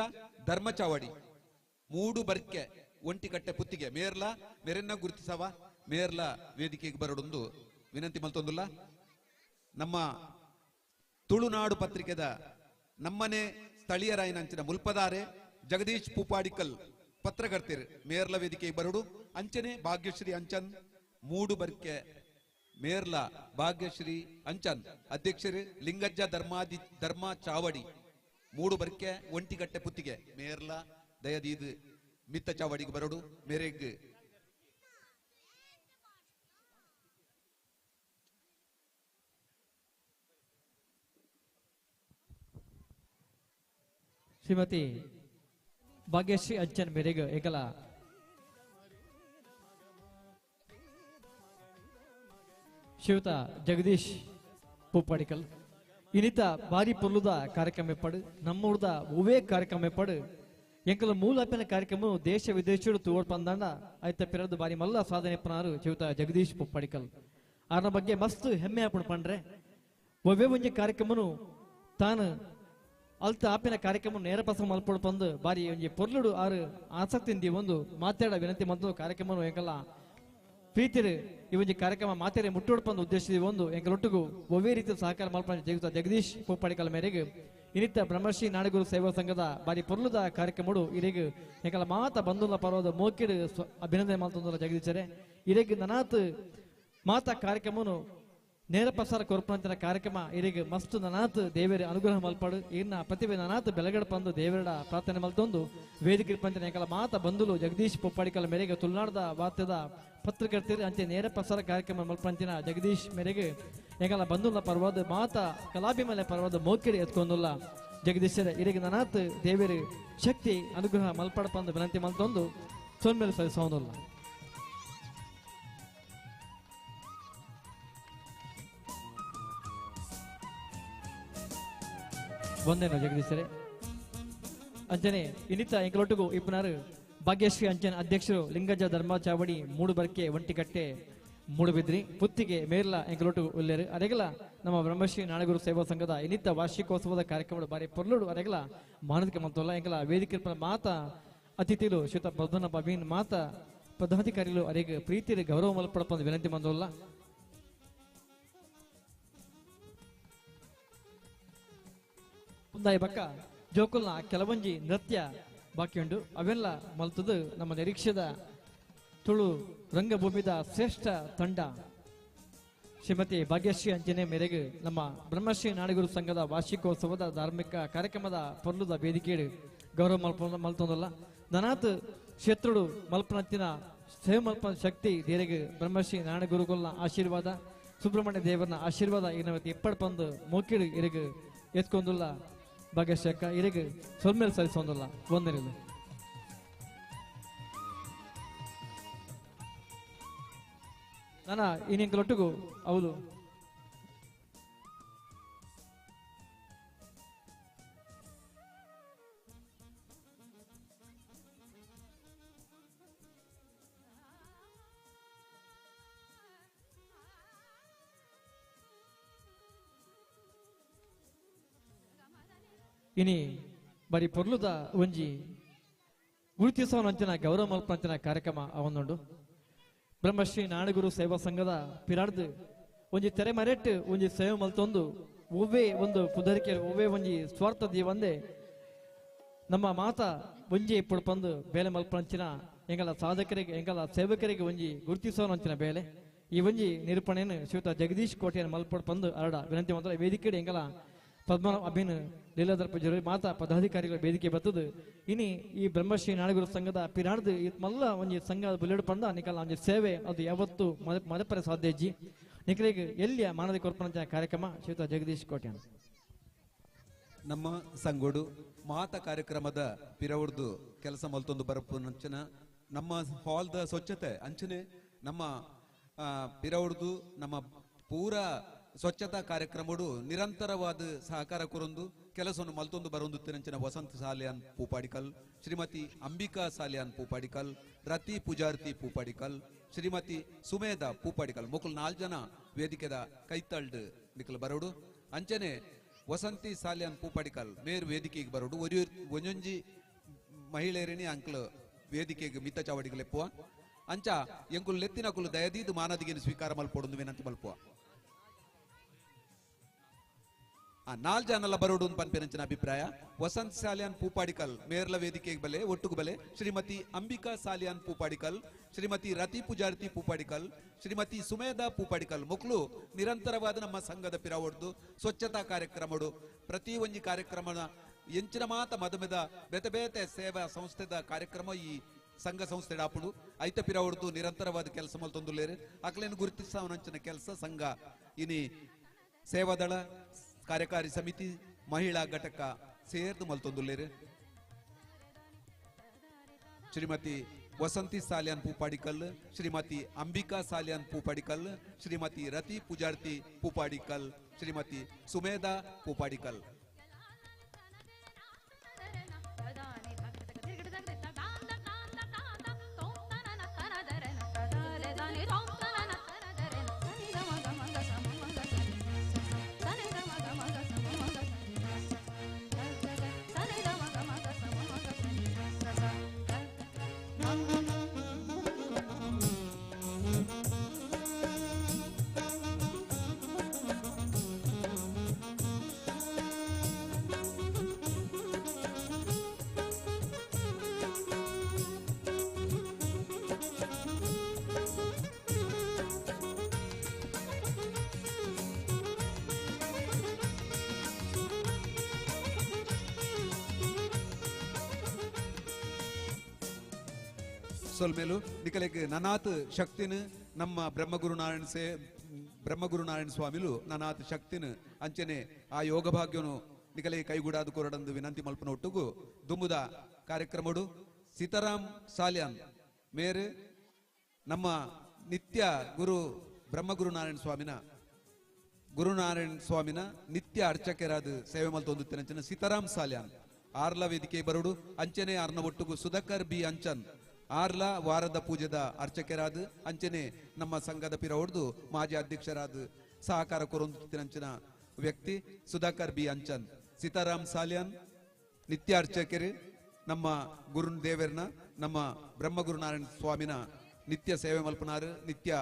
ಧರ್ಮ ಚಾವಡಿ ಮೂಡು ಬರ್ಕೆ ಒಂಟಿಕಟ್ಟೆ ಪುತ್ತಿಗೆ ಮೇರ್ಲಾ ಮೇರೆನ್ನ ಗುರುತಿಸವ ಮೇರ್ಲಾ ವೇದಿಕೆಗೆ ಬರಡೊಂದು ವಿನಂತಿ ಮಲ್ತೊಂದುಲ್ಲ. ನಮ್ಮ ತುಳುನಾಡು ಪತ್ರಿಕೆದ ನಮ್ಮನೆ ಸ್ಥಳೀಯರಾಯನಂಚಿನ ಮುಲ್ಪದಾರೆ ಜಗದೀಶ್ ಪೂಪಾಡಿಕಲ್ ಪತ್ರಕರ್ತರು ಮೇರ್ಲ ವೇದಿಕೆಗೆ ಬರಡು. ಅಂಚನೆ ಭಾಗ್ಯಶ್ರೀ ಅಂಚನ್ ಮೂಡು ಬರ್ಕೆ ಮೇರ್ಲ ಭಾಗ್ಯಶ್ರೀ ಅಂಚನ್ ಅಧ್ಯಕ್ಷರು ಲಿಂಗಜ್ಜ ಧರ್ಮ ಚಾವಡಿ ಮೂಡು ಬರ್ಕೆ ಒಂಟಿಗಟ್ಟೆ ಪುತ್ತಿಗೆ ಮೇರ್ಲ ದಯದೀದ್ ಮಿತ್ತ ಚಾವಡಿಗೆ ಬರಡು ಮೇರೆಗ್. ಶ್ರೀಮತಿ ಭಾಗ್ಯಶ್ರೀ ಅಂಚನ್ ಮೇರೆಗೆ ಏಕಲ ಶ್ರೀಯುತ ಜಗದೀಶ್ ಪೂಪಾಡಿಕಲ್ ಇನ್ನಿತ ಭಾರಿ ಪೊರ್ಲುದ ಕಾರ್ಯಕ್ರಮ ಎಪ್ಪಡು ನಮ್ಮೂರ್ದ ಒವ್ವೇ ಕಾರ್ಯಕ್ರಮ ಎಪ್ಪಡು ಎಂಕಲ ಮೂಲ ಕಾರ್ಯಕ್ರಮ ದೇಶ ವಿದೇಶಡು ತೋಡ್ ಪಂದಾಂಡ ಆಯ್ತ ಪಿರದು ಬಾರಿ ಮಲ್ಲ ಸಾಧನೆ ಪನಾರು ಶ್ರೀಯುತ ಜಗದೀಶ್ ಪೂಪಾಡಿಕಲ್ ಆರ್ನ ಬಗ್ಗೆ ಮಸ್ತ್ ಹೆಮ್ಮೆ ಆಪುಂಡು ಪಂಡ್ರೆ ಒವ್ವೇ ಒಂಜಿ ಕಾರ್ಯಕ್ರಮನು ತಾನು ಅಲ್ತ ಆಪಿನ ಕಾರ್ಯಕ್ರಮ ನೇರ ಪಸ ಮಲ್ಪೊಡು ಪಂದು ಬಾರಿ ಒಂಜಿ ಪೊರ್ಲುಡು ಆರು ಆಸಕ್ತಿಯಿಂದ ಒಂದು ಮಾತಾಡ ವಿನಂತಿ ಮತ್ತು ಕಾರ್ಯಕ್ರಮ ಎಂಕಲ್ಲ ಪ್ರೀತಿರು ಈ ಒಂಜಿ ಕಾರ್ಯಕ್ರಮ ಮಾತೆರೆ ಮುಟ್ಟೋಡು ಪಂದು ಉದ್ದೇಶ ಒಂದು ಎಂಕಲೊಟ್ಟಿಗೂ ಒವ್ವೇ ರೀತಿಯ ಸಹಕಾರ ಮಲ್ಪನ ಜೀವಿತ ಜಗದೀಶ್ ಪೂಪಾಡಿಕಲ್ ಮೇರೆಗೆ ಇನ್ನಿತ ಬ್ರಹ್ಮಶ್ರೀ ನಾಡಗುರು ಸೇವಾ ಸಂಘದ ಬಾರಿ ಪೊರ್ಲುದ ಕಾರ್ಯಕ್ರಮಡು ಇರೆಗ್ ಎಂಕಲ ಮಾತ ಬಂಧುಲ ಪರ್ವದ ಮೋಕಿಡು ಅಭಿನಂದನೆ ಮಲ್ತೊಂದುಲ್ಲ ಜಗದೀಶರೇ. ಇರೆಗ್ ನನಾತ್ ಮಾತ ಕಾರ್ಯಕ್ರಮನು ನೇರ ಪ್ರಸಾರ ಕೊರ್ಪಂತಿನ ಕಾರ್ಯಕ್ರಮ ಇರೆಗ್ ಮಸ್ತ್ ನನಾತ್ ದೇವರ ಅನುಗ್ರಹ ಮಲ್ಪಡು ಇನ್ನ ಪ್ರತಿಭೆ ನನಾತ್ ಬೆಳಗಡ ಪಂದು ದೇವರ ಪ್ರಾರ್ಥನೆ ಮಲ್ತೊಂದು ವೇದಿಕೆ ಪಂಚಿನ ಎಂಕಲ ಮಾತ ಬಂಧುಲು ಜಗದೀಶ್ ಪೊಪ್ಪಾಡಿಕಲ್ ಮೇರೆಗೆ ತುಳುನಾಡದ ವಾರ್ತೆದ ಪತ್ರಕರ್ತರು ಅಂಚೆ ನೇರ ಪ್ರಸಾರ ಕಾರ್ಯಕ್ರಮ ಮಲ್ಪಂಚಿನ ಜಗದೀಶ್ ಮೇರೆಗೆ ಎಂಕಲ ಬಂಧುಲ ಪರ್ವಾದ ಮಾತ ಕಲಾಭಿಮಾನ ಪರ್ವಾದ ಮೋಕಿಡಿ ಎತ್ಕೊಂದುಲ್ಲ ಜಗದೀಶರ ಇರೆಗ್ ನನಾತ್ ದೇವರ ಶಕ್ತಿ ಅನುಗ್ರಹ ಮಲ್ಪಡ ಪಂದು ವಿನಂತಿ ಮಲ್ತೊಂದು ಸೊನ್ಮೇಲೆ ಸಲ್ಲಿಸೋದಿಲ್ಲ. ವಂದನೆ ಜಗದೀಶರೇ. ಅಂಚನೆ ಇನ್ನಿತ ಎಂಕಲೊಟ್ಟಿಗೂ ಇಪ್ಪನಾರು ಭಾಗ್ಯಶ್ರೀ ಅಂಚನ್ ಅಧ್ಯಕ್ಷರು ಲಿಂಗಜ್ಜ ಧರ್ಮ ಚಾವಡಿ ಮೂಡುಬರ್ಕೆ ಒಂಟಿಕಟ್ಟೆ ಮೂಡುಬಿದ್ರಿ ಪುತ್ತಿಗೆ ಮೇರ್ಲ ಎಂಕಲೊಟ್ಟು ಉಲ್ಲೇರು ಅರೆಗಲ ನಮ್ಮ ಬ್ರಹ್ಮಶ್ರೀ ನಾಡಗುರು ಸೇವಾ ಸಂಘದ ಇನ್ನಿತ ವಾರ್ಷಿಕೋತ್ಸವದ ಕಾರ್ಯಕ್ರಮ ಬಾರಿ ಪೊರ್ಲುಡು ಅರೆಗಲ ಮಾನದಿಕ ಮಂತೋಲ್ಲ ಎಂಕಲ ವೇದಿಕೆ ಮಾತಾ ಅತಿಥಿಲು ಶ್ರೀತ ಪದ್ಮನಾಭ ಅಮೀನ್ ಮಾತಾ ಪದಾಧಿಕಾರಿಗಳು ಅರೆಗೆ ಪ್ರೀತಿ ಗೌರವ ಮಲ್ಪಡಪ್ಪ ವಿನಂತಿ ಮಂದೋಲ್ಲ. ಉಂದಾಯಿ ಬಕ್ಕ ಜೋಕುಲ್ನ ಕೆಲವೊಂಜಿ ನೃತ್ಯ ಬಾಕಿಯುಂಡು ಅವೆಲ್ಲ ಮಲ್ತದು ನಮ್ಮ ನಿರೀಕ್ಷೆದ ತುಳು ರಂಗಭೂಮಿದ ಶ್ರೇಷ್ಠ ತಂಡ ಶ್ರೀಮತಿ ಭಾಗ್ಯಶ್ರೀ ಅಂಜನೆ ಮೇರೆಗೆ ನಮ್ಮ ಬ್ರಹ್ಮಶ್ರೀ ನಾಡಗುರು ಸಂಘದ ವಾರ್ಷಿಕೋತ್ಸವದ ಧಾರ್ಮಿಕ ಕಾರ್ಯಕ್ರಮದ ಪೊರ್ಲುದ ವೇದಿಕೆಯು ಗೌರವ ಮಲ್ತೊಂದಲ್ಲ. ನನಾತ್ ಕ್ಷೇತ್ರಡು ಮಲ್ಪನಂತಿನ ಸೇವೆ ಮಲ್ಪನ ಶಕ್ತಿ ಧೀರೆಗೆ ಬ್ರಹ್ಮಶ್ರೀ ನಾರಾಯಣ ಗುರುಕುಲ್ನ ಆಶೀರ್ವಾದ, ಸುಬ್ರಹ್ಮಣ್ಯ ದೇವರನ ಆಶೀರ್ವಾದ ಏನವತ್ತು ಎಪ್ಪಡ್ ಪಂದು ಮೋಕಿಡು ಇರೆಗ್ ಎತ್ಕೊಂದುಲ್ಲ ಭಾಗ್ಯಶ್ರೀ ಇರೆಗ್ ಸೊಲ್ಮೇಲೆ ಸಲ್ಲಿಸೊಂದುಲ್ಲ ವಂದನೆಗಳು. ನಾನ ಇನ್ನಿಂಕಲೊಟ್ಟಿಗೂ ಹೌದು ಇನಿ ಬರಿ ಪೊರ್ಲುದ ಒಂಜಿ ಗುರುತಿಸೋನಂಚಿನ ಗೌರವ ಮಲ್ಪಂಚಿನ ಕಾರ್ಯಕ್ರಮ ಅವನುಂಡು. ಬ್ರಹ್ಮಶ್ರೀ ನಾಡಗುರು ಸೇವಾ ಸಂಘದ ಪಿರಾಡ್ದು ಒಂಜಿ ತೆರೆ ಮರೆಟ್ಟು ಒಂಜಿ ಸೇವೆ ಮಲ್ತೊಂದು ಒವ್ವೇ ಒಂದು ಪುದರಿಕೆ ಒವ್ವೇ ಒಂಜಿ ಸ್ವಾರ್ಥ ದೀವಂದೆ ನಮ್ಮ ಮಾತಾ ಒಂಜಿ ಪುಡ್ಪಂದು ಬೇಲೆ ಮಲ್ಪಂಚಿನ ಎಂಗಲ ಸಾಧಕರಿಗೆ ಎಂಗಲ ಸೇವಕರಿಗೆ ಒಂಜಿ ಗುರುತಿಸೋನಂಚಿನ ಬೇಲೆ ಈ ಒಂಜಿ ನಿರೂಪಣೆಯನ್ನು ಶ್ರೀಯುತ ಜಗದೀಶ್ ಕೋಟೆಯನ್ನು ಮಲ್ಪಡ್ಪಂದು ಅರಡ ವಿನಂತಿ ಮಾತ್ರ. ವೇದಿಕೆ ಎಂಗಲ ಪದ್ಮನಾಭ ಅಭಿನ್ ಲೀಲಾಧರ ಪೂಜಾರಿ ಮಾತಾ ಪದಾಧಿಕಾರಿಗಳ ವೇದಿಕೆ ಬರ್ತದೆ. ಇನಿ ಈ ಬ್ರಹ್ಮಶ್ರೀ ನಾಡಗುರು ಸಂಘದ ಪಿರಾಡ್ದು ಮಲ್ಲ ಒಂಜಿ ಸಂಘ ಬುಲೆಡ್ ಪಂಡ ನಿಕಲ ಒಂಜಿ ಸೇವೆ ಅದು ಯಾವತ್ತು ಮದಪರೆ ಸಾಧ್ಯ ಇಜ್ಜಿ. ನಿಕಲಿಗೆ ಎಲ್ಲಿಯ ಮಾನದ ಕೊರ್ಪಣಂಚಿನ ಕಾರ್ಯಕ್ರಮ ಶ್ರೀಯುತ ಜಗದೀಶ್ ಕೋಟ್ಯಾನ್. ನಮ್ಮ ಸಂಗೋಡು ಮಾತ ಕಾರ್ಯಕ್ರಮದ ಪಿರವಡ್ದು ಕೆಲಸ ಮಲ್ತೊಂದು ಬರಪುನಂಚಿನ ನಮ್ಮ ಹಾಲ್ದ ಸ್ವಚ್ಛತೆ ಅಂಚನೆ ನಮ್ಮ ಪಿರವಡ್ದು ನಮ್ಮ ಪೂರಾ ಸ್ವಚ್ಛತಾ ಕಾರ್ಯಕ್ರಮಡು ನಿರಂತರವಾದ ಸಹಕಾರ ಕೊರೊಂದು ಕೆಲಸವನ್ನು ಮಲ್ತೊಂದು ಬರೊಂದು ತಿರಂಚಿನ ವಸಂತ ಸಾಲಿಯಾನ್ ಪೂಪಾಡಿಕಲ್, ಶ್ರೀಮತಿ ಅಂಬಿಕಾ ಸಾಲಿಯಾನ್ ಪೂಪಾಡಿಕಲ್, ರತಿ ಪೂಜಾರ್ತಿ ಪೂಪಾಡಿಕಲ್, ಶ್ರೀಮತಿ ಸುಮೇಧ ಪೂಪಾಡಿಕಲ್ ಮೊಕುಲ್ 4 ಜನ ವೇದಿಕೆದ ಕೈತಳ್ಡು ನಿಕಲ್ ಬರೋಡು. ಅಂಚನೆ ವಸಂತಿ ಸಾಲಿಯಾನ್ ಪೂಪಾಡಿಕಲ್ ಮೇರ್ ವೇದಿಕೆಗೆ ಬರೋಡು. ಒಂಜೊಂಜಿ ಮಹಿಳೆಯರಿನಿ ಅಂಕ್ಲ್ ವೇದಿಕೆಗೆ ಮಿತ್ತ ಚಾವಡಿಗೆ ಲೆಪ್ಪುವ ಅಂಚ ಎಂಕುಲ್ ಲೆತ್ತಿನಕುಲು ದಯದೀದು ಮಾನದಿಗೆ ಸ್ವೀಕಾರ ಮಲ್ಪೊಡೊಂದು ವಿನಂತಿ ಮಲ್ಪುವ. ಆ 4 ಜನಲ್ಲ ಬರೋಡು ಪನ್ಪೆನಂಚಿನ ಅಭಿಪ್ರಾಯ. ವಸಂತ್ ಸಾಲಿಯಾನ್ ಪೂಪಾಡಿಕಲ್ ಮೇರ್ಲ ವೇದಿಕೆಗೆ ಬಲೆ ಒಟ್ಟುಗು ಬಲೆ ಶ್ರೀಮತಿ ಅಂಬಿಕಾ ಸಾಲಿಯಾನ್ ಪೂಪಾಡಿಕಲ್, ಶ್ರೀಮತಿ ರತಿ ಪೂಜಾರ್ತಿ ಪೂಪಾಡಿಕಲ್, ಶ್ರೀಮತಿ ಸುಮೇಧ ಪೂಪಾಡಿಕಲ್ ಮೊಕ್ಲು ನಿರಂತರವಾದ ನಮ್ಮ ಸಂಘದ ಪಿರವೊಡ್ದು ಸ್ವಚ್ಛತಾ ಕಾರ್ಯಕ್ರಮಡು ಪ್ರತಿ ಒಂಜಿ ಕಾರ್ಯಕ್ರಮದ ಎಂಚಿನ ಮಾತ ಮದಮೆದ ಬೇತೆ ಬೇತೆ ಸೇವಾ ಸಂಸ್ಥೆದ ಕಾರ್ಯಕ್ರಮ ಈ ಸಂಘ ಸಂಸ್ಥೆ ಡಾಪುಡು ಐತ ಪಿರವೊಡ್ದು ನಿರಂತರವಾದ ಕೆಲಸ ಮಲ್ತೊಂದುಲ್ಲೇರು. ಅಕ್ಲೇನು ಗುರುತಿಸವನಂಚಿನ ಕೆಲಸ ಸಂಘ ಇನಿ ಸೇವಾದಳ ಕಾರ್ಯಕಾರಿ ಸಮಿತಿ ಮಹಿಳಾ ಘಟಕ ಸೇರ್ದು ಮಲ್ತೊಂದುಲ್ಲೇರು. ಶ್ರೀಮತಿ ವಸಂತಿ ಸಾಲಿಯಾನ್ ಪೂಪಾಡಿಕಲ್, ಶ್ರೀಮತಿ ಅಂಬಿಕಾ ಸಾಲಿಯಾನ್ ಪೂಪಾಡಿಕಲ್, ಶ್ರೀಮತಿ ರತಿ ಪೂಜಾರ್ತಿ ಪೂಪಾಡಿಕಲ್, ಶ್ರೀಮತಿ ಸುಮೇಧಾ ಪೂಪಾಡಿಕಲ್. ಸೊಲ್ಮೇಲು ನಿಕಲೆಗ್ ನನಾತ್ ಶಕ್ತಿನ ನಮ್ಮ ಬ್ರಹ್ಮಗುರು ನಾರಾಯಣ ಬ್ರಹ್ಮಗುರು ನಾರಾಯಣ ಸ್ವಾಮಿಲು ನನಾತ್ ಶಕ್ತಿನ ಅಂಚನೆ ಆ ಯೋಗ ಭಾಗ್ಯನು ನಿಕಲೆ ಕೈಗೂಡಾದ ಕೊರಡಂದು ವಿನಂತಿ ಮಲ್ಪನ ಒಟ್ಟುಗು ದುಂಬುದ ಕಾರ್ಯಕ್ರಮಡು ಸೀತಾರಾಮ್ ಸಾಲಿಯಾನ್ ಮೇರೆ ನಮ್ಮ ನಿತ್ಯ ಗುರು ಬ್ರಹ್ಮಗುರು ನಾರಾಯಣ ಸ್ವಾಮಿನ ಗುರುನಾರಾಯಣ ಸ್ವಾಮಿನ ನಿತ್ಯ ಅರ್ಚಕರಾದ ಸೇವೆ ಮಲ್ತೊಂದು ಸೀತಾರಾಮ್ ಸಾಲಿಯಾನ್ ಆರ್ಲ ವೇದಿಕೆ ಬರುಡು ಅಂಚನೆ ಆರ್ನ ಒಟ್ಟುಗು ಸುಧಾಕರ್ ಬಿ ಅಂಚನ್ ಆರ್ಲ ವಾರದ ಪೂಜೆದ ಅರ್ಚಕರಾದ ಅಂಚನೆ ನಮ್ಮ ಸಂಘದ ಪಿರವಡ್ದು ಮಾಜಿ ಅಧ್ಯಕ್ಷರಾದ ಸಹಕಾರ ಕೊರೊಂದು ವ್ಯಕ್ತಿ ಸುಧಾಕರ್ ಬಿ ಅಂಚನ್ ಸೀತಾರಾಮ್ ಸಾಲಿಯಾನ್ ನಿತ್ಯ ಅರ್ಚಕರು ನಮ್ಮ ಗುರು ದೇವರನ ನಮ್ಮ ಬ್ರಹ್ಮಗುರುನಾರಾಯಣ ಸ್ವಾಮಿನ ನಿತ್ಯ ಸೇವೆ ಮಲ್ಪನಾರು ನಿತ್ಯ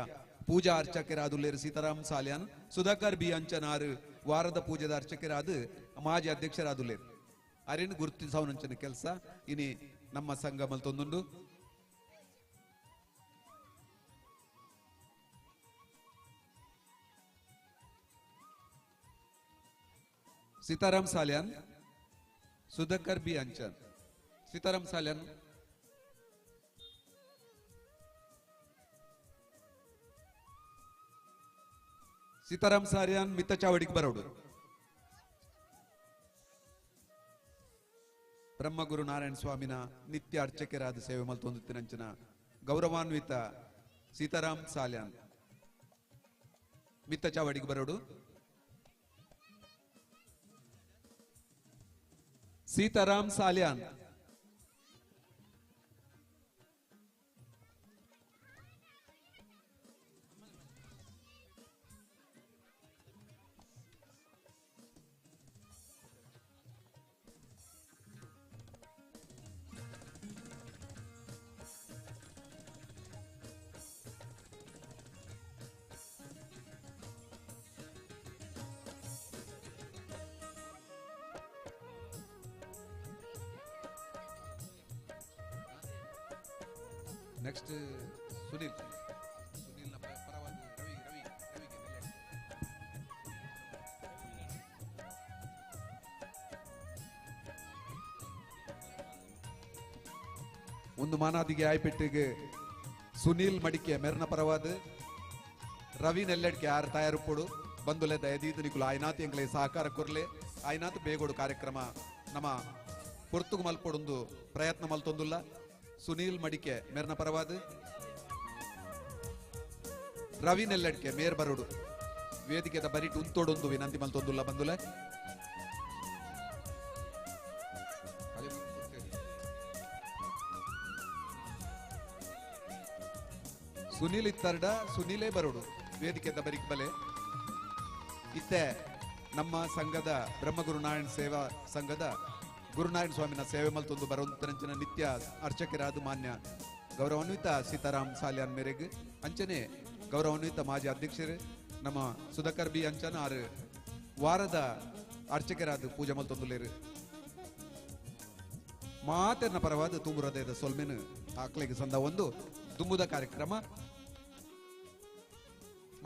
ಪೂಜಾ ಅರ್ಚಕರಾದುಲ್ಲೇರು ಸೀತಾರಾಮ್ ಸಾಲಿಯಾನ್ ಸುಧಾಕರ್ ಬಿ ಅಂಚನ್ ಆರು ವಾರದ ಪೂಜೆದ ಅರ್ಚಕರಾದ ಮಾಜಿ ಅಧ್ಯಕ್ಷರಾದುಲ್ಲೇರು ಅರೇನು ಗುರುತಿಸವನಂಚನ ಕೆಲಸ ಇನಿ ನಮ್ಮ ಸಂಘ ಮಲ್ತೊಂದುಂಡು. ಸೀತಾರಾಮ್ ಸಾಲಿಯಾನ್ ಸುಧಾಕರ್ ಬಿ ಅಂಚನ್ ಸೀತಾರಾಮ್ ಸಾಲಿಯಾನ್ ಸೀತಾರಾಮ್ ಸಾಲಿಯಾನ್ ಮಿತ್ತ ಚಾವಡಿಗೆ ಬರೋಡು. ಬ್ರಹ್ಮಗುರು ನಾರಾಯಣ ಸ್ವಾಮಿನ ನಿತ್ಯ ಅರ್ಚಕರಾದ ಸೇವೆ ಮಲ್ತೊಂದುತ್ತಿನಂಚಿನ ಗೌರವಾನ್ವಿತ ಸೀತಾರಾಮ್ ಸಾಲಿಯಾನ್ ಮಿತ್ತ ಚಾವಡಿಗೆ ಬರೋಡು. ಸೀತಾರಾಮ್ ಸಾಲಿಯಾನ್ ನೆಕ್ಸ್ಟ್ ಸುನೀಲ್. ಸುನೀಲ್ ಪರವಾಗಿ ರವಿ ರವಿ ರವಿಗೆ ಒಂದು ಮಾನಾದಿಗೆ ಆಯ್ಪೆಟ್ಟಿಗೆ ಸುನೀಲ್ ಮಡಿಕೆ ಮೆರ್ನ ಪರವಾದ ರವಿ ನೆಲ್ಲೆಡ್ಕೆ ಆರ್ ತಯಾರುಪೋಡು ಬಂದುಲೆ ದಯದೀದು ನಿಕುಲು ಆಯ್ನಾತ್ ಎಂಗ್ಲೆ ಸಹಕಾರ ಕೊರ್ಲೆ ಆಯ್ನಾತ್ ಬೇಗೋಡು ಕಾರ್ಯಕ್ರಮ ನಮ್ಮ ಪೊರ್ತುಗು ಮಲ್ಪೊಡೊಂದು ಪ್ರಯತ್ನ ಮಲ್ತೊಂದುಲ್ಲ. ಸುನೀಲ್ ಮಡಿಕೆ ಮೇರ್ನ ಪರವಾದ ರವಿ ನೆಲ್ಲಡ್ಕೆ ಮೇರ್ ಬರೋಡು ವೇದಿಕೆದ ಬರಿಟ್ ಉಂತೋಡೊಂದು ವಿನಂತಿ ಮಲ್ತೊಂದುಲ್ಲ ಬಂದುಲೆ. ಸುನೀಲ್ ಇತ್ತರ್ಡ ಸುನೀಲೇ ಬರೋಡು ವೇದಿಕೆದ ಬರಿಕ್ ಬಲೆ. ಇತ್ತೆ ನಮ್ಮ ಸಂಘದ ಬ್ರಹ್ಮಗುರು ನಾರಾಯಣ ಸೇವಾ ಸಂಘದ ಗುರುನಾರಾಯಣ ಸ್ವಾಮಿನ ಸೇವೆ ಮಲ್ತೊಂದು ಬರೋಂತರಂಚಿನ ನಿತ್ಯ ಅರ್ಚಕರಾದ ಮಾನ್ಯ ಗೌರವಾನ್ವಿತ ಸೀತಾರಾಮ್ ಸಾಲಿಯಾನ್ ಮೇರೆಗ್ ಅಂಚನೆ ಗೌರವಾನ್ವಿತ ಮಾಜಿ ಅಧ್ಯಕ್ಷರು ನಮ್ಮ ಸುಧಾಕರ್ ಬಿ ಅಂಚನ ಆರು ವಾರದ ಅರ್ಚಕರಾದ ಪೂಜೆ ಮಲ್ತೊಂದುಲೇರು. ಮಾತೆರ್ನ ಪರವಾದ ತುಂಬು ಹೃದಯದ ಸೊಲ್ಮೆನು ಆಕ್ಲೆಗೆ ಸಂದ ಒಂದು ದುಂಬುದ ಕಾರ್ಯಕ್ರಮ.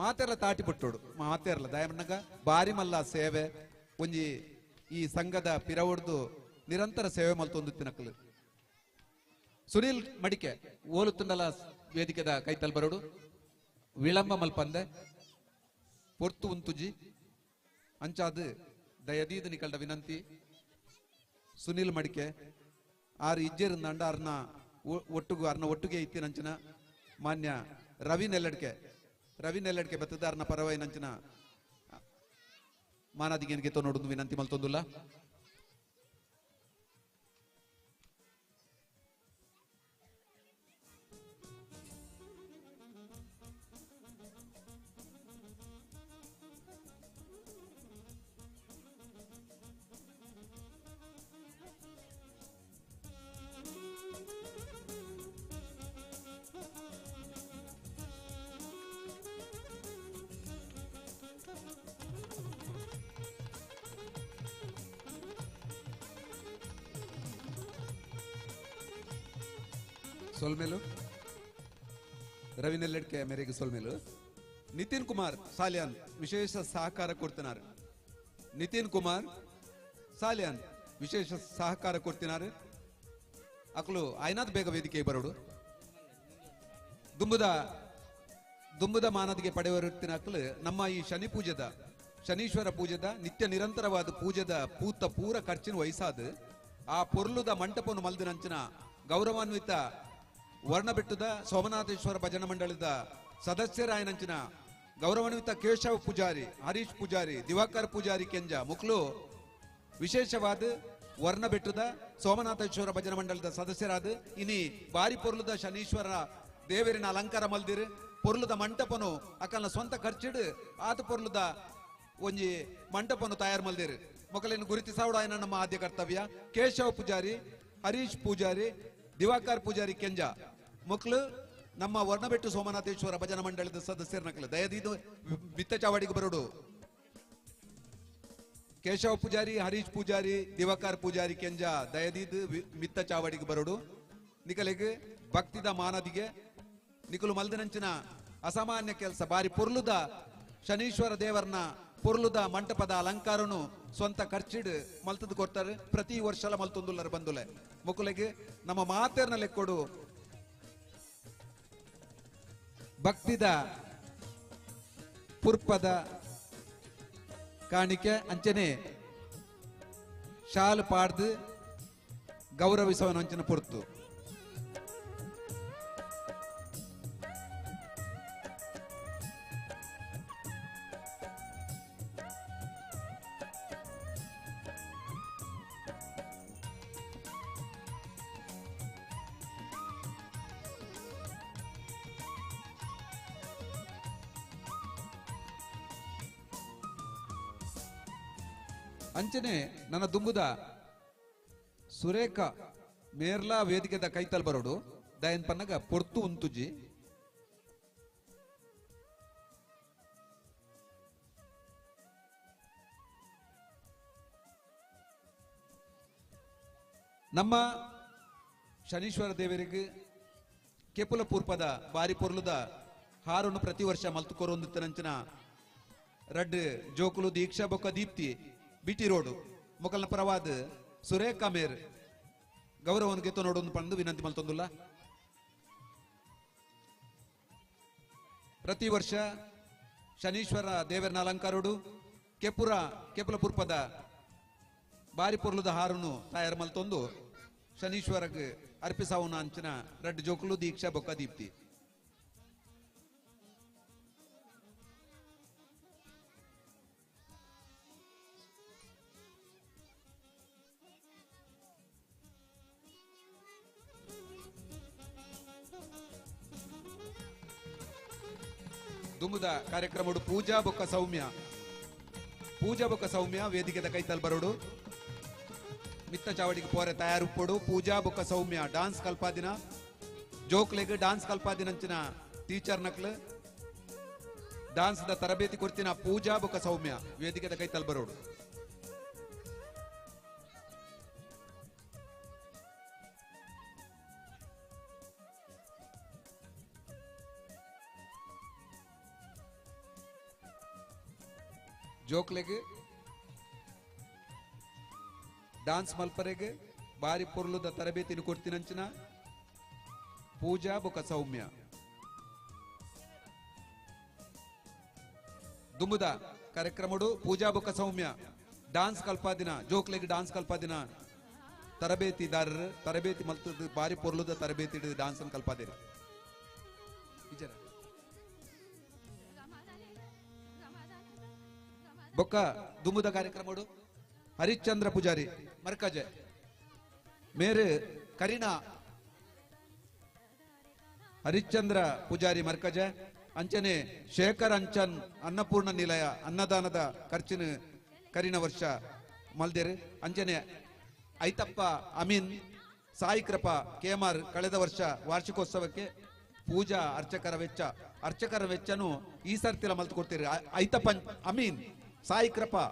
ಮಾತೆರ್ಲ ತಾಟಿ ಬಿಟ್ಟೋಡು ಮಾತೆರ್ಲ ದಯಮನ್ನಗ ಬಾರಿ ಮಲ್ಲ ಸೇವೆ ಒಂಜಿ ಈ ಸಂಘದ ಪಿರವೊಡ್ದು ನಿರಂತರ ಸೇವೆ ಮಲ್ತೊಂದು ತಿನಕಲು. ಸುನೀಲ್ ಮಡಿಕೆ ಓಲುತ್ತುಂಡಲ ವೇದಿಕೆದ ಕೈತಲ್ ಬರೋಡು ವಿಳಂಬ ಮಲ್ಪಂದೆ ಪೊರ್ತು ಉಂತುಜಿ ಅಂಚಾದ ದಯದೀದ ನಿಕಲ್ಡ ವಿನಂತಿ. ಸುನೀಲ್ ಮಡಿಕೆ ಆರು ಇಜ್ಜೆರಿಂದಂಡ ಅರ್ನ ಒಟ್ಟುಗು ಅರ್ನ ಒಟ್ಟುಗೆ ಇತ್ತಿನಂಚಿನ ಮಾನ್ಯ ರವಿ ನೆಲ್ಲಡ್ಕೆ ರವಿ ನೆಲ್ಲಡ್ಕೆ ಬತ್ತದ ಅರ್ನ ಪರವಾಯಿನಂಚಿನ ಮಾನಾದಿಗೆ ನೋಡುದು ವಿನಂತಿ ಮಲ್ತೊಂದುಲ್ಲ. ಸೊಲ್ಮೇಲು ರವಿ ನೆಲ್ಲಡ್ಕೆ ಮೇರೆಗೆ ಸೊಲ್ಮೇಲು. ನಿತಿನ್ ಕುಮಾರ್ ಸಾಲಿಯಾನ್ ವಿಶೇಷ ಸಹಕಾರ ಕೊಡ್ತಿನಾರು. ನಿತಿನ್ ಕುಮಾರ್ ಸಾಲಿಯಾನ್ ವಿಶೇಷ ಸಹಕಾರ ಕೊಡ್ತಿನಾರು. ಅಕ್ಲು ಆಯ್ನಾಥ್ ಬೇಗ ವೇದಿಕೆ ಬರೋಡು. ದುಂಬುದ ದುಂಬುದ ಮಾನದಿಗೆ ಪಡೆಯವರುತ್ತಿನ ಅಕ್ಲು ನಮ್ಮ ಈ ಶನಿ ಪೂಜೆದ ಶನೀಶ್ವರ ಪೂಜೆದ ನಿತ್ಯ ನಿರಂತರವಾದ ಪೂಜೆದ ಪೂತ ಪೂರ ಖರ್ಚಿನ ವಯಸ್ಸಾದ ಆ ಪೊರ್ಲುದ ಮಂಟಪವನ್ನು ಮಲ್ದಿನಂಚಿನ ಗೌರವಾನ್ವಿತ ವರ್ಣಬೆಟ್ಟದ ಸೋಮನಾಥೇಶ್ವರ ಭಜನಾ ಮಂಡಳದ ಸದಸ್ಯರಾಯನಂಚಿನ ಗೌರವಾನ್ವಿತ ಕೇಶವ ಪೂಜಾರಿ, ಹರೀಶ್ ಪೂಜಾರಿ, ದಿವಾಕರ್ ಪೂಜಾರಿ ಕೆಂಜ ಮುಕ್ಲು ವಿಶೇಷವಾದ ವರ್ಣಬೆಟ್ಟದ ಸೋಮನಾಥೇಶ್ವರ ಭಜನಾ ಮಂಡಳದ ಸದಸ್ಯರಾದ ಇನಿ ಬಾರಿ ಪೊರ್ಲುದ ಶನೀಶ್ವರ ದೇವರಿನ ಅಲಂಕಾರ ಮಲ್ದಿರು ಪೊರ್ಲುದ ಮಂಟಪನು ಅಕಲ್ನ ಸ್ವಂತ ಖರ್ಚಿಡು ಆತ ಪೊರ್ಲುದ ಒಂಜಿ ಮಂಟಪನು ತಯಾರು ಮಲ್ದಿರು. ಮೊಕಲೇನು ಗುರುತಿಸಾವಡ ನಮ್ಮ ಆದ್ಯ ಕರ್ತವ್ಯ. ಕೇಶವ ಪೂಜಾರಿ, ಹರೀಶ್ ಪೂಜಾರಿ, ದಿವಾಕರ್ ಪೂಜಾರಿ ಕೆಂಜ ಮಕ್ಕಳು ನಮ್ಮ ವರ್ಣಬೆಟ್ಟು ಸೋಮನಾಥೇಶ್ವರ ಭಜನಾ ಮಂಡಳದ ಸದಸ್ಯರ ನಕಲು ದಯದೀದು ಬಿತ್ತ ಚಾವಡಿಗೆ ಬರೋಡು. ಕೇಶವ ಪೂಜಾರಿ, ಹರೀಶ್ ಪೂಜಾರಿ, ದಿವಾಕರ್ ಪೂಜಾರಿ ಕೆಂಜ ದಯದೀದು ಮಿತ್ತ ಚಾವಡಿಗೆ ಬರೋಡು. ನಿಕಲಿಗೆ ಭಕ್ತಿದ ಮಾನದಿಗೆ ನಿಕಲು ಮಲ್ದಿನಂಚಿನ ಅಸಾಮಾನ್ಯ ಕೆಲಸ ಬಾರಿ ಪೊರ್ಲುದ ಶನೀಶ್ವರ ದೇವರನ್ನ ಪೊರ್ಲುದ ಮಂಟಪದ ಅಲಂಕಾರನು ಸ್ವಂತ ಖರ್ಚಿಡ್ ಮಲ್ತದ ಕೊಡ್ತಾರೆ. ಪ್ರತಿ ವರ್ಷಲ ಮಲ್ತೊಂದುಲ್ಲರ ಬಂದುಲೆ ಮುಕುಲೆಗೆ ನಮ್ಮ ಮಾತೇರ್ನ ಲೆಕ್ಕೊಡು ಭಕ್ತಿದ ಪುರ್ಪದ ಕಾಣಿಕೆ ಅಂಚನೆ ಶಾಲ್ ಪಾಡ್ದು ಗೌರವಿಸುವನ ಅಂಚಿನ ಪೊರ್ತು. ಅಂಚನೆ ನನ್ನ ದುಂಬುದ ಸುರೇಖ ಮೇರ್ಲಾ ವೇದಿಕೆದ ಕೈತಲ್ ಬರೋಡು ದಯನ್ ಪನ್ನಗ ಪೊರ್ತು ಉಂತುಜಿ. ನಮ್ಮ ಶನೀಶ್ವರ ದೇವರಿಗೆ ಕೆಪುಲ ಪೂರ್ಪದ ಬಾರಿ ಪೊರ್ಲುದ ಹಾರನ್ನು ಪ್ರತಿ ವರ್ಷ ಮಲ್ತುಕೊರೊಂದಿತ್ತನಂಚಿನ ರಡ್ಡ್ ಜೋಕುಲು ದೀಕ್ಷಾ ಬೊಕ್ಕ ದೀಪ್ತಿ ಬಿಟಿ ರೋಡು ಮೊಕಲ್ನ ಪರವಾದ ಸುರೇಖಾ ಮೇರ್ ಗೌರವನು ಗೆತ್ತು ನೋಡೊಂದು ಪಂದು ವಿನಂತಿ ಮಲ್ತೊಂದುಲ್ಲ. ಪ್ರತಿ ವರ್ಷ ಶನೀಶ್ವರ ದೇವರನ ಅಲಂಕಾರೋಡು ಕೆಪುರ ಕೆಪುಲ ಪುರ್ಪದ ಬಾರಿ ಪೊರ್ಲುದ ಹಾರನ್ನು ತಯಾರು ಮಲ್ತೊಂದು ಶನೀಶ್ವರಗ್ ಅರ್ಪಿಸಾವುನ ಅಂಚಿನ ರಡ್ಡ್ ಜೋಕುಲು ದೀಕ್ಷಾ ಬೊಕ್ಕ ದೀಪ್ತಿ. ದುಂಬುದ ಕಾರ್ಯಕ್ರಮಡು ಪೂಜಾ ಬೊಕ್ಕ ಸೌಮ್ಯ, ಪೂಜಾ ಬೊಕ್ಕ ಸೌಮ್ಯ ವೇದಿಕೆದ ಕೈತಲ್ ಬರೋಡು ಮಿತ್ತ ಚಾವಡಿಗೆ ಪೋರೆ ತಯಾರುಪ್ಪೋಡು. ಪೂಜಾ ಬೊಕ್ಕ ಸೌಮ್ಯ ಡಾನ್ಸ್ ಕಲ್ಪಾದಿನ ಜೋಕ್ಲೆಗ್ ಡಾನ್ಸ್ ಕಲ್ಪಾದಿನಂಚಿನ ಟೀಚರ್ ನಕ್ಲು ಡಾನ್ಸ್ the ತರಬೇತಿ ಕೊಡ್ತಿನ ಪೂಜಾ ಬೊಕ್ಕ ಸೌಮ್ಯ ವೇದಿಕೆದ ಕೈತಲ್ ಬರೋಡು. ಜೋಕ್ಲೆಗ್ ಡಾನ್ಸ್ ಮಲ್ಪರೆಗ್ ಬಾರಿ ಪೊರ್ಲುದ ತರಬೇತಿನ ಕೊಡ್ತಿನಂಚಿನ ಪೂಜಾ ಬೊಕ್ಕ ಸೌಮ್ಯ. ದುಂಬುದ ಕಾರ್ಯಕ್ರಮಡು ಪೂಜಾ ಬೊಕ್ಕ ಸೌಮ್ಯ ಡಾನ್ಸ್ ಕಲ್ಪಾದಿನ ಜೋಕ್ಲೆಗ್ ಡಾನ್ಸ್ ಕಲ್ಪಾದಿನ ತರಬೇತಿದಾರರು ತರಬೇತಿ ಮಲ್ತದ ಬಾರಿ ಪೊರ್ಲುದ ತರಬೇತಿ ಡಾನ್ಸ್ ಕಲ್ಪಾದಿರ. ಬೊಕ್ಕ ದುಂಬುದ ಕಾರ್ಯಕ್ರಮಡು ಹರಿಶ್ಚಂದ್ರ ಪೂಜಾರಿ ಮರ್ಕಜೆ ಮೇರು ಕರಿನಾ ಹರಿಶ್ಚಂದ್ರ ಪೂಜಾರಿ ಮರ್ಕಜೆ ಅಂಚನೆ ಶೇಖರ್ ಅಂಚನ್ ಅನ್ನಪೂರ್ಣ ನಿಲಯ ಅನ್ನದಾನದ ಖರ್ಚಿನ ಕರಿನ ವರ್ಷ ಮಲ್ದೇರು. ಅಂಚನೆ ಐತಪ್ಪ ಅಮೀನ್ ಸಾಯಿ ಕೃಪಾ ಕೆಎಂಆರ್ ಕಳೆದ ವರ್ಷ ವಾರ್ಷಿಕೋತ್ಸವಕ್ಕೆ ಪೂಜಾ ಅರ್ಚಕರ ವೆಚ್ಚ ಅರ್ಚಕರ ವೆಚ್ಚನು ಈ ಸರ್ತಿಲ ಮಲ್ತು ಕೊಡ್ತೀರಿ. ಐತಪ್ಪ ಅಮೀನ್ ಸಾಯಿ ಕೃಪಾ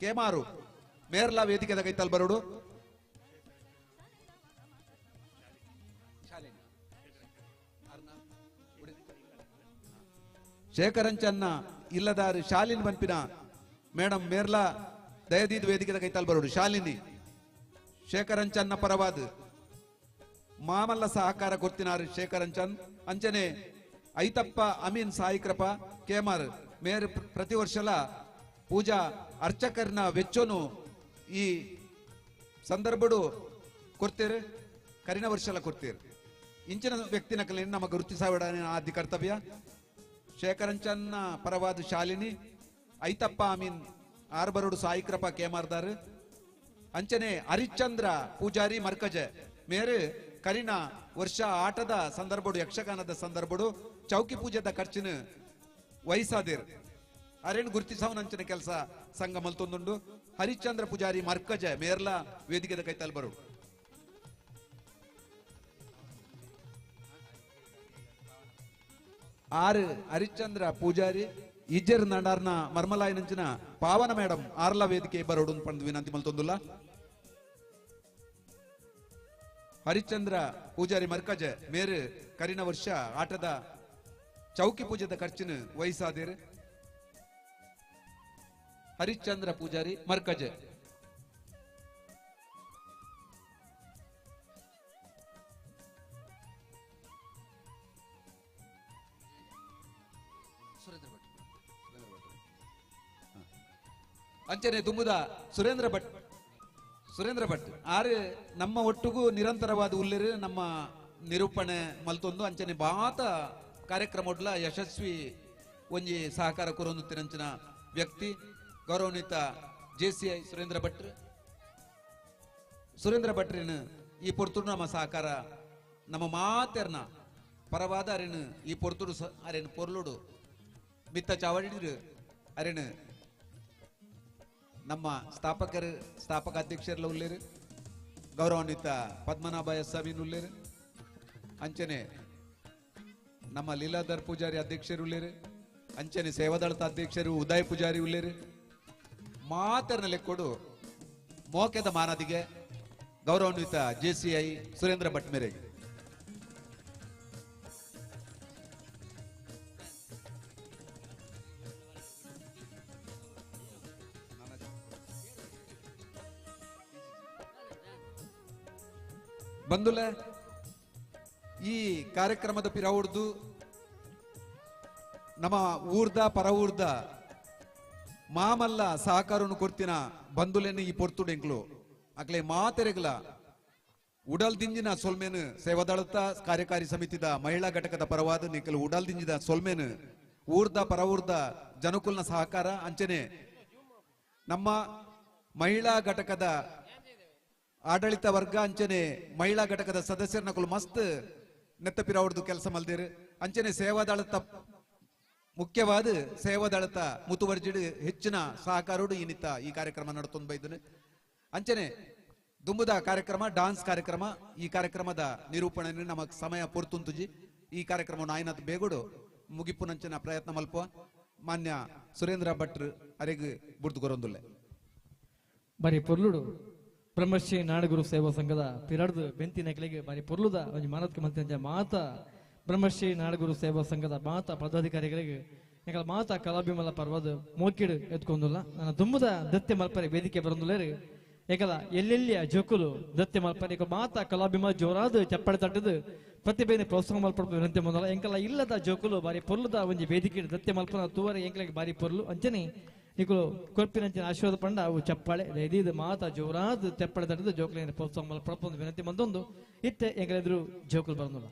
ಕೇಮಾರು ಮೇರ್ಲಾ ವೇದಿಕೆದ ಕೈತಲ್ ಬರೋಡು. ಶೇಖರಂಚನ್ನ ಇಲ್ಲದಾರು ಶಾಲಿನಿ ಬನ್ಪಿನ ಮೇಡಮ್ ಮೇರ್ಲಾ ದಯದೀದ್ ವೇದಿಕೆದ ಕೈತಲ್ ಬರೋಡು. ಶಾಲಿನಿ ಶೇಖರಂಚನ್ನ ಪರವಾದ ಮಾಮಲ್ಲ ಸಹಕಾರ ಕೊಡ್ತಿನಾರು ಶೇಖರಂಚನ್. ಅಂಚನೆ ಐತಪ್ಪ ಅಮೀನ್ ಸಾಯಿ ಕೃಪಾ ಕೇಮಾರ್ ಮೇರ್ ಪ್ರತಿ ವರ್ಷಲ ಪೂಜಾ ಅರ್ಚಕರ್ನ ವೆಚ್ಚನು ಈ ಸಂದರ್ಭಡು ಕೊಡ್ತೀರಿ, ಕರಿನ ವರ್ಷಲ ಕೊಡ್ತೀರಿ. ಇಂಚಿನ ವ್ಯಕ್ತಿನ ಕಲೆ ನಮ್ಮ ಗುರುತಿಸಾವಿಡ ಆದ್ಯ ಕರ್ತವ್ಯ. ಶೇಖರಂಚನ್ನ ಪರವಾದ ಶಾಲಿನಿ ಐತಪ್ಪ ಅಮೀನ್ ಆರ್ಬರೋಡು ಸಾಯಿ ಕೃಪಾ ಕೇಮಾರ್ದಾರು. ಅಂಚನೆ ಹರಿಶ್ಚಂದ್ರ ಪೂಜಾರಿ ಮರ್ಕಜೆ ಮೇರು ಕರಿನ ವರ್ಷ ಆಟದ ಸಂದರ್ಭಡು ಯಕ್ಷಗಾನದ ಸಂದರ್ಭಡು ಚೌಕಿ ಪೂಜೆದ ಖರ್ಚಿನ ವಯಸ್ಸಾದಿರ್ ಅರೇನು ಗುರುತಿಸವನಂಚಿನ ಕೆಲಸ ಸಂಘ ಮಲ್ತೊಂದುಂಡು. ಹರಿಶ್ಚಂದ್ರ ಪೂಜಾರಿ ಮರ್ಕಜೆ ಮೇರ್ಲಾ ವೇದಿಕೆದ ಕೈತಲ್ ಬರು. ಆರು ಹರಿಶ್ಚಂದ್ರ ಪೂಜಾರಿ ಇಜ್ಜರ್ ನಂಡಾರ್ನ ಮರ್ಮಲಾಯನಂಚಿನ ಪಾವನ ಮೇಡಮ್ ಆರ್ಲಾ ವೇದಿಕೆ ಬರೋಡು ಪಂದು ವಿನಂತಿ ಮಲ್ತೊಂದುಲ್ಲ. ಹರಿಶ್ಚಂದ್ರ ಪೂಜಾರಿ ಮರ್ಕಜೆ ಮೇರು ಕರಿನ ವರ್ಷ ಆಟದ ಚೌಕಿ ಪೂಜೆದ ಖರ್ಚಿನ ವಯಸ್ಸಾದಿರ್. ಹರಿಶ್ಚಂದ್ರ ಪೂಜಾರಿ ಮರ್ಕಜೆ. ಅಂಚನೆ ದುಂಬುದ ಸುರೇಂದ್ರ ಭಟ್, ಸುರೇಂದ್ರ ಭಟ್ ಆರು ನಮ್ಮ ಒಟ್ಟುಗೂ ನಿರಂತರವಾದ ಉಲ್ಲೇರು ನಮ್ಮ ನಿರೂಪಣೆ ಮಲ್ತೊಂದು ಅಂಚನೆ ಬಾತ ಕಾರ್ಯಕ್ರಮ ಒಡ್ಲ ಯಶಸ್ವಿ ಒಂಜಿ ಸಹಕಾರ ಕೊರೊಂದು ತಿರಂಚಿನ ವ್ಯಕ್ತಿ ಗೌರವಾನ್ವಿತ ಜೆಸಿಐ ಸುರೇಂದ್ರ ಭಟ್ರು. ಸುರೇಂದ್ರ ಭಟ್ರಿನ ಈ ಪೊರ್ತುಡು ನಮ್ಮ ಸಹಕಾರ ನಮ್ಮ ಮಾತೆರ್ನ ಪರವಾದ ಅರೇನು ಈ ಪೊರ್ತುಡು ಅರೇನು ಪೊರ್ಲುಡು ಮಿತ್ತ ಚಾವಡಿದ್ರು ಅರೇನು ನಮ್ಮ ಸ್ಥಾಪಕರು ಸ್ಥಾಪಕ ಅಧ್ಯಕ್ಷರ್ಲ ಉಲ್ಲೇರು ಗೌರವಾನ್ವಿತ ಪದ್ಮನಾಭ ಎಸ್ ಸ್ವಾಮಿನ ಉಲ್ಲೇರು. ಅಂಚನೆ ನಮ್ಮ ಲೀಲಾಧರ್ ಪೂಜಾರಿ ಅಧ್ಯಕ್ಷರು ಉಲ್ಲೇರು. ಅಂಚನೆ ಸೇವಾದಳದ ಅಧ್ಯಕ್ಷರು ಉದಯ್ ಪೂಜಾರಿ ಉಲ್ಲೇರು. ಮಾತರ್ನ ಲೆಕ್ಕೊಡು ಮೋಕೆದ ಮಾನದಿಗೆ ಗೌರವಾನ್ವಿತ ಜೆಸಿಐ ಸುರೇಂದ್ರ ಭಟ್ ಮೇರೆಗೆ. ಬಂಧುಲೆ, ಈ ಕಾರ್ಯಕ್ರಮದ ಪಿರವುಡ್ದು ನಮ್ಮ ಊರ್ದ ಪರ ಊರ್ದ ಮಾಮಲ್ಲ ಸಹಕಾರನು ಕೊರ್ತಿನ ಬಂಧುಲೆನ್ ಈ ಪೊರ್ತುಡು ಎಂಕ್ಲು ಅಕ್ಲೆ ಮಾತೆರೆಗ್ಲ ಉಡಲ್ ದಿಂಜಿನ ಸೊಲ್ಮೇನು ಸೇವಾದಳತ ಕಾರ್ಯಕಾರಿ ಸಮಿತಿದ ಮಹಿಳಾ ಘಟಕದ ಪರವಾದ ನಿಕಲು ಉಡಲ್ ದಿಂಜಿದ ಸೊಲ್ಮೇನು ಊರ್ದ ಪರ ಊರ್ದ ಜನಕುಲ್ನ ಸಹಕಾರ ಅಂಚನೆ ನಮ್ಮ ಮಹಿಳಾ ಘಟಕದ ಆಡಳಿತ ವರ್ಗ ಅಂಚನೆ ಮಹಿಳಾ ಘಟಕದ ಸದಸ್ಯರನಕುಲು ಮಸ್ತ್ ನೆತ್ತಪಿರ ಅವ್ರದ್ದು ಕೆಲಸ ಮಲ್ದಿರು. ಅಂಚನೆ ಸೇವಾದಳತ ಮುಖ್ಯವಾದ ಸೇವಾದಳತ ಮುತುವರ್ಜಿಡು ಹೆಚ್ಚಿನ ಸಹಕಾರೋಡು ಈ ನಿತ್ತ ಈ ಕಾರ್ಯಕ್ರಮ ನಡತೊಂದು ಬೈದನು. ಅಂಚನೆ ದುಂಬುದ ಕಾರ್ಯಕ್ರಮ ಡಾನ್ಸ್ ಕಾರ್ಯಕ್ರಮ ಈ ಕಾರ್ಯಕ್ರಮದ ನಿರೂಪಣೆ ನಮಗ್ ಸಮಯ ಪೊರ್ತುಂತುಜಿ. ಈ ಕಾರ್ಯಕ್ರಮವನ್ನು ಆಯ್ನತ್ ಬೇಗೋಡು ಮುಗಿಪುನಂಚಿನ ಪ್ರಯತ್ನ ಮಲ್ಪ ಮಾನ್ಯ ಸುರೇಂದ್ರ ಭಟ್ರು ಅರೆಗ್ ಬುರ್ದು ಕೊರೊಂದುಲ್ಲೆ. ಬಾರಿ ಪೊರ್ಲುಡು ಬ್ರಹ್ಮಶ್ರೀ ನಾಡಗುರು ಸೇವಾ ಸಂಘದ ಪಿರಡ್ದು ಬೆಂತಿನಕಲಿಗೆ ಬಾರಿ ಪೊರ್ಲುದ ಒಂಜಿ ಮಾನತ್ಕ ಮಂತ್ರಿ ಮಾತ ಬ್ರಹ್ಮಶ್ರೀ ನಾಡಗುರು ಸೇವಾ ಸಂಘದ ಮಾತ ಪದಾಧಿಕಾರಿಗಳಿಗೆ ಎಂಕಲ ಮಾತ ಕಲಾಭಿಮಲ ಪರ್ವದ ಮೋಕಿಡು ಎತ್ಕೊಂದುಲ್ಲ. ನನ್ನ ದುಂಬುದ ದತ್ತೆ ಮಲ್ಪರೆ ವೇದಿಕೆ ಬರಂದುಲ್ಲೇರು ಏಕಲ ಎಲ್ಲೆಲ್ಲಿಯ ಜೋಕುಲು ದತ್ತೆ ಮಲ್ಪರೆ ಮಾತ ಕಲಾಭಿಮ ಜೋರಾದ ಚಪ್ಪಡೆ ತಟ್ಟದು ಪ್ರತಿಭೆಯನ್ನು ಪ್ರೋತ್ಸಾಹ ಮಲ್ಪಡ ವಿನಂತಿ ಬಂದಲ್ಲ. ಎಂಕಲ ಇಲ್ಲದ ಜೋಕುಲು ಬಾರಿ ಪೊರ್ಲುದ ಒಂಜಿ ವೇದಿಕೆ ದತ್ತೆ ಮಲ್ಪನ ತೂವರೆ ಎಂಕಲಿಗೆ ಬಾರಿ ಪೊರ್ಲು ಅಂಚನೆ ನಿಕುಲು ಕೊರ್ಪಿನಂಚಿನ ಆಶೀರ್ವಾದ ಪಂಡ ಅವು ಚಪ್ಪಾಳೆ ದಯದೀದ ಮಾತ ಜೋರಾದ ಚಪ್ಪಾಳೆ ತಟ್ಟದು ಜೋಕುಲಿನ ಪ್ರೋತ್ಸಾಹ ಮಲ್ಪಡ ವಿನಂತಿ ಬಂದೊಂದು ಇತ್ತೆ ಎಂಕಲೆದುರು ಜೋಕುಲು ಬರಂದುಲ್ಲ.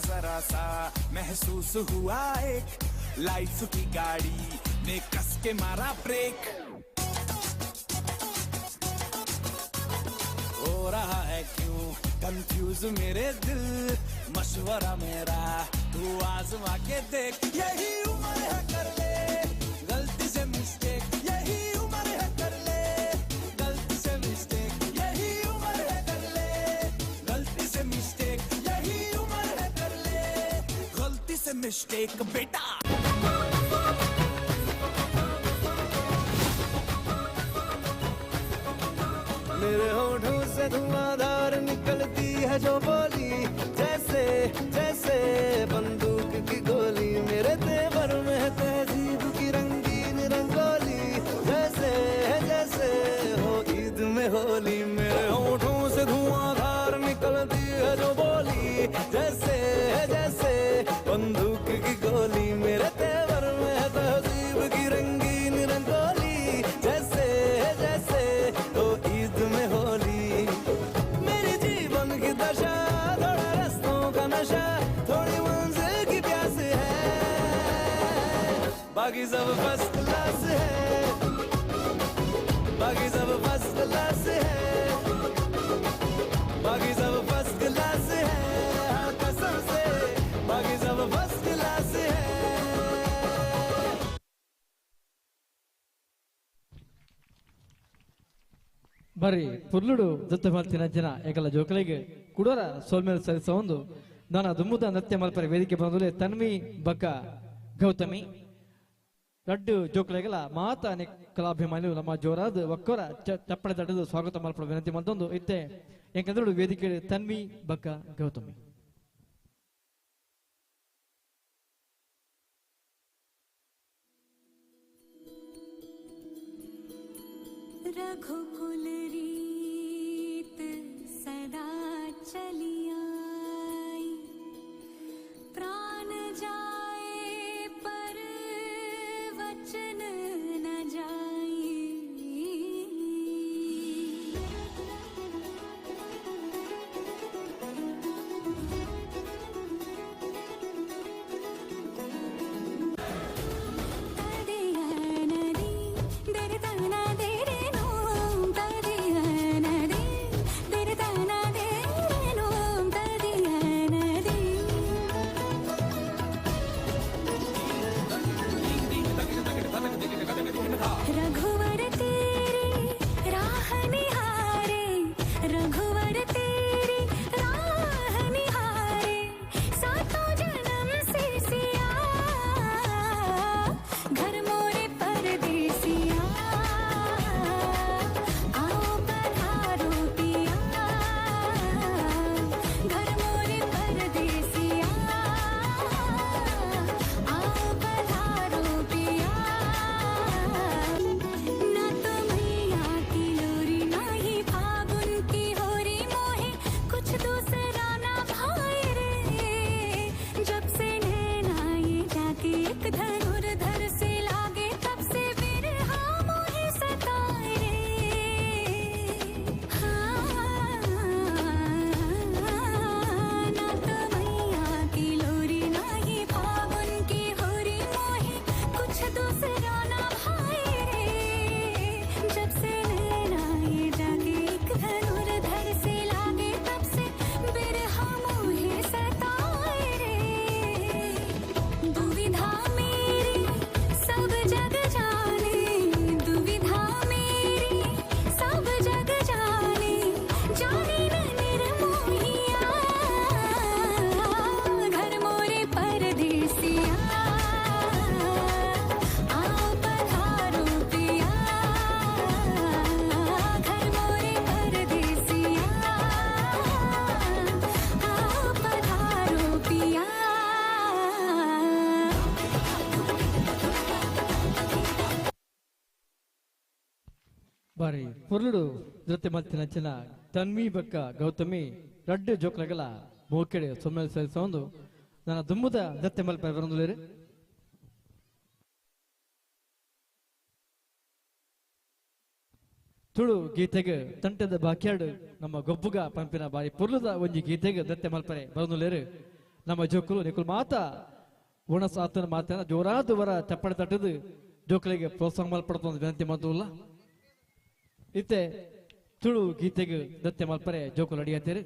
जरा सा महसूस हुआ एक लाइफ की गाड़ी ने कस के मारा ब्रेक। हो रहा है क्यों कंफ्यूज मेरे दिल, मशवरा मेरा तू आजमा के देख। यही उम्र है कर ले गलती से मिस्टेक, यही उम्र है कर ले गलती से मिस्टेक, यही उम्र है कर ले गलती से मिस्टेक, यही उम्र है कर ले गलती से मिस्टेक बेटा। मेरे होठों से से धुआंधार निकलती है जो बोली, जैसे जैसे बंदूक की गोली। मेरे तेवर में है तहजीब की रंगीन रंगोली, जैसे जैसे हो ईद में होली। मेरे होठों से धुआंधार निकलती है जो बोली, जैसे जैसे बंदूक की गोली। मेरे तेवर में है तहजीब की रंगीन रंगोली, जैसे जैसे हो ईद में होली। मेरी जीवन की दशा, थोड़ा रस्तों का नशा, थोड़ी मंजिल की प्यास है, बाकी सब फर्स्ट क्लास है, बाकी सब फर्स्ट क्लास है, बाकी सब फर्स्ट क्लास है, हाँ कसम से बाकी सब फर्स्ट क्लास है। ಬರೀ ಪುರ್ಲುಡು ದತ್ತ ಮಲ್ತಿನ ಜನ ಏಕಲ ಜೋಕಲಿಗೆ ಕುಡೋರ ಸೋಲ್ಮೇಲ್ ಸರಿಸ ಒಂದು ನಾನು ದುಮ್ಮುದ ನೃತ್ಯ ಮಲ್ಪರೆ ವೇದಿಕೆ ಬಂದ್ರೆ ತನ್ವಿ ಬಕ್ಕ ಗೌತಮಿ ರಡ್ಡು ಜೋಕಲಿಗೆಲ್ಲ ಮಾತ ಅನೇಕ ಕಲಾಭಿಮಾನಿಗಳು ನಮ್ಮ ಜೋರಾದ ಒಕ್ಕೋರ ಚಪ್ಪಳೆ ತಡೆದು ಸ್ವಾಗತ ಮಲ್ಪಡ ವಿನಂತಿ ಮತ್ತೊಂದು ಇತ್ತೆ ಯಾಕಂದ್ರೆ ವೇದಿಕೆ ತನ್ವಿ ಬಕ್ಕ ಗೌತಮಿ. रघुकुल रीत सदा चली आई, प्राण जाए पर वचन न जाई। रघुवर तेरे राह निहारे, रघुवर तेरे राह निहारे, सातों जन्म से सिया, घर मोरे परदेसिया, आओ पधारो पिया, घर मोरे परदेसिया, आओ पधारो पिया। ना तो मैया की लोरी, ना ही फागुन की होरी, मोहे कुछ दूसरा ना भाए रे। जब से नैना ये जाके एक धनुर धर से लागे, तब से बिरहा मोहे सताए रे। हाँ, ना तो मैया की लोरी, ना ही फागुन की होरी, मोहे कुछ दूसरा ना भाए रे। जब से नैना ये जाके एक धनुर धर से लागे, तब से बिरहा मोहे सताए रे। दुविधा मेरी सब जग जाने, दुविधा मेरी सब जग जाने, जाने न निर्मोहिया, घर मोरे परदेसिया, आओ पधारो पिया, घर मोरे परदेसिया, आओ पधारो पिया। ಬಾರಿ ಪುರ್ಲುಡು ನೃತ್ಯ ಮಲ್ತಿನ ಜನ ತನ್ವಿ ಬಕ್ಕ ಗೌತಮಿ ರಡ್ಡು ಜೋಕಲಗಲ ಮೋಕೆಡೆ ಸೊಮ್ಮೆಲ್ ಸರಿಸ ಒಂದು ನನ್ನ ದುಮ್ಮುದ ನೃತ್ಯ ಮಲ್ಪರೆ ಬರಂದುಲೇರು. ತುಳು ಗೀತೆಗೆ ತಂಟದ ಬಾಕ್ಯಾರ್ಡ್ ನಮ್ಮ ಗೊಬ್ಬುಗ ಪಂಪಿನ ಬಾರಿ ಪುರ್ಲುದ ಒಂಜಿ ಗೀತೆಗೆ ನೃತ್ಯ ಮಲ್ಪರೆ ಬರಂದುಲೇರು ನಮ್ಮ ಜೋಕುಲು. ನಿಕುಲು ಮಾತ ಒಣಸಾತನ ಮಾತನ ಜೋರಾದ ವರ ಚಪ್ಪಡೆ ತಟ್ಟದು ಜೋಕಲಿಗೆ ಪ್ರೋತ್ಸಾಹ ಮಲ್ಪಡ್ತೊಂದು ವಿನಂತಿ ಮಂತುಲ್ಲ. ಇತ್ತೆ ತುಳು ಗೀತೆಗೆ ನೃತ್ಯ ಮಲ್ಪರೆ ಜೋಕುಲು ಅಡಿಯತ್ತೇರು.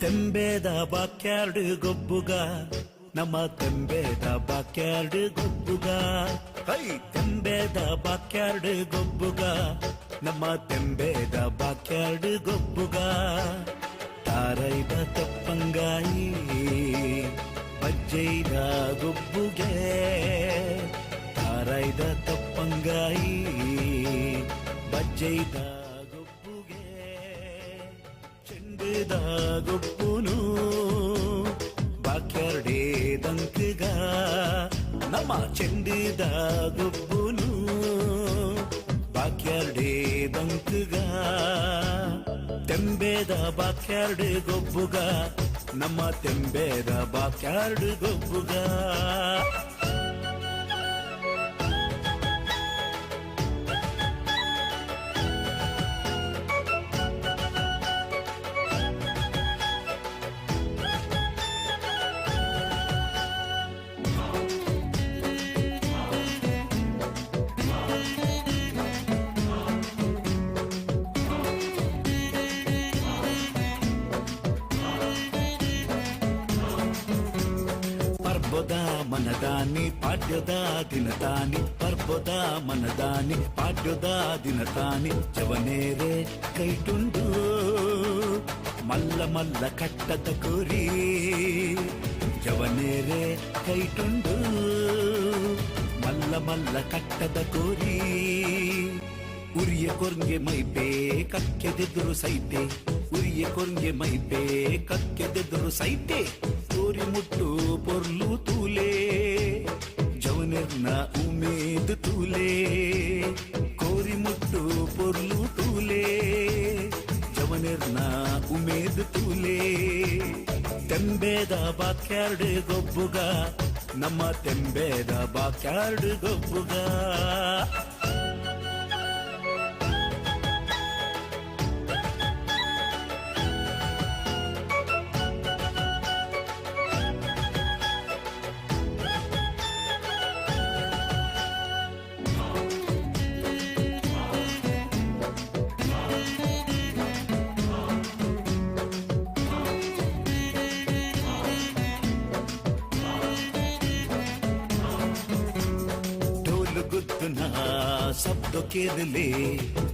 ತೆಂಬೇದ ಬಾಕ್ಯಾರ್ಡ್ ಗೊಬ್ಬುಗ, ನಮ್ಮ ತೆಂಬೇದ ಬಾಕ್ಯಾರ್ಡ್ ಗೊಬ್ಬುಗ, ಹೈ ತೆಂಬೇದ ಬಾಕ್ಯಾರ್ಡ್ ಗೊಬ್ಬುಗ ನಮ್ಮ ತೆಂಬೇದ ಬಾಕ್ಯಾರ್ಡ್ ಗೊಬ್ಬುಗ ತಾರೈದ ತಪ್ಪಂಗಾಯಿ ಬಜ್ಜೈದ ಗೊಬ್ಬುಗೆ ತಾರೈದ ತಪ್ಪಂಗಾಯಿ ಬಜ್ಜೈದ ಗೊಬ್ಬುಗೆ ಚೆಂಡುದ ಗೊಬ್ಬುನು ಬಾಕ್ಯಾರ್ಡೇ ದಂಕಗ ನಮ್ಮ ಚೆಂಡುದ ಗೊಬ್ಬುನು ಬಾಕ್ಯಾರ್ಡೇ ದಂಕಗ ತೆಂಬೇದ ಬಾಕ್ಯಾರ್ಡ್ ಗೊಬ್ಬುಗ ನಮ್ಮ ತೆಂಬೇದ ಬಾಕ್ಯಾರ್ಡ್ ಗೊಬ್ಬುಗ. ಪರ್ಬದ ಮನದಾನಿ ಪಾಡ್ಯದ ದಿನತಾನಿ ಪರ್ಬದ ಮನದಾನಿ ಪಾಡ್ಯದ ದಿನತಾನಿ ಜವನೇರೆ ಕೈಟುಂಡು ಮಲ್ಲ ಮಲ್ಲ ಕಟ್ಟದ ಕುರಿ ಜವನೇರೆ ಕೈಟುಂಡು ಮಲ್ಲ ಮಲ್ಲ ಕಟ್ಟದ ಕೋರಿ ಉರಿಯ ಕೊರ್ಗೆ ಮೈಪೇ ಕಕ್ಕೆದೆದುರು ಸೈತೆ ಉರಿಯ ಕೊರ್ಗೆ ಮೈಪೇ ಕಕ್ಕೆದೆದುರು ಸೈತೆ ತೋರಿ ಮುಟ್ಟು ಪೊರ್ಲು ತೂಲೆ ಜವನೆರ್ನ ಉಮೇದು ತೂಲೆ ಕೋರಿ ಮುಟ್ಟು ಪೊರ್ಲು ತೂಲೆ ಜವನೆರ್ನ ಉಮೇದು ತೂಲೆ ತೆಂಬೇದ ಬಾಕ್ಯಾರ್ಡ್ ಗೊಬ್ಬುಗ ನಮ್ಮ ತೆಂಬೇದ ಬಾಕ್ಯಾರ್ಡ್ ಗೊಬ್ಬುಗ. ಶಬ್ದ ಕೇಳಲೆ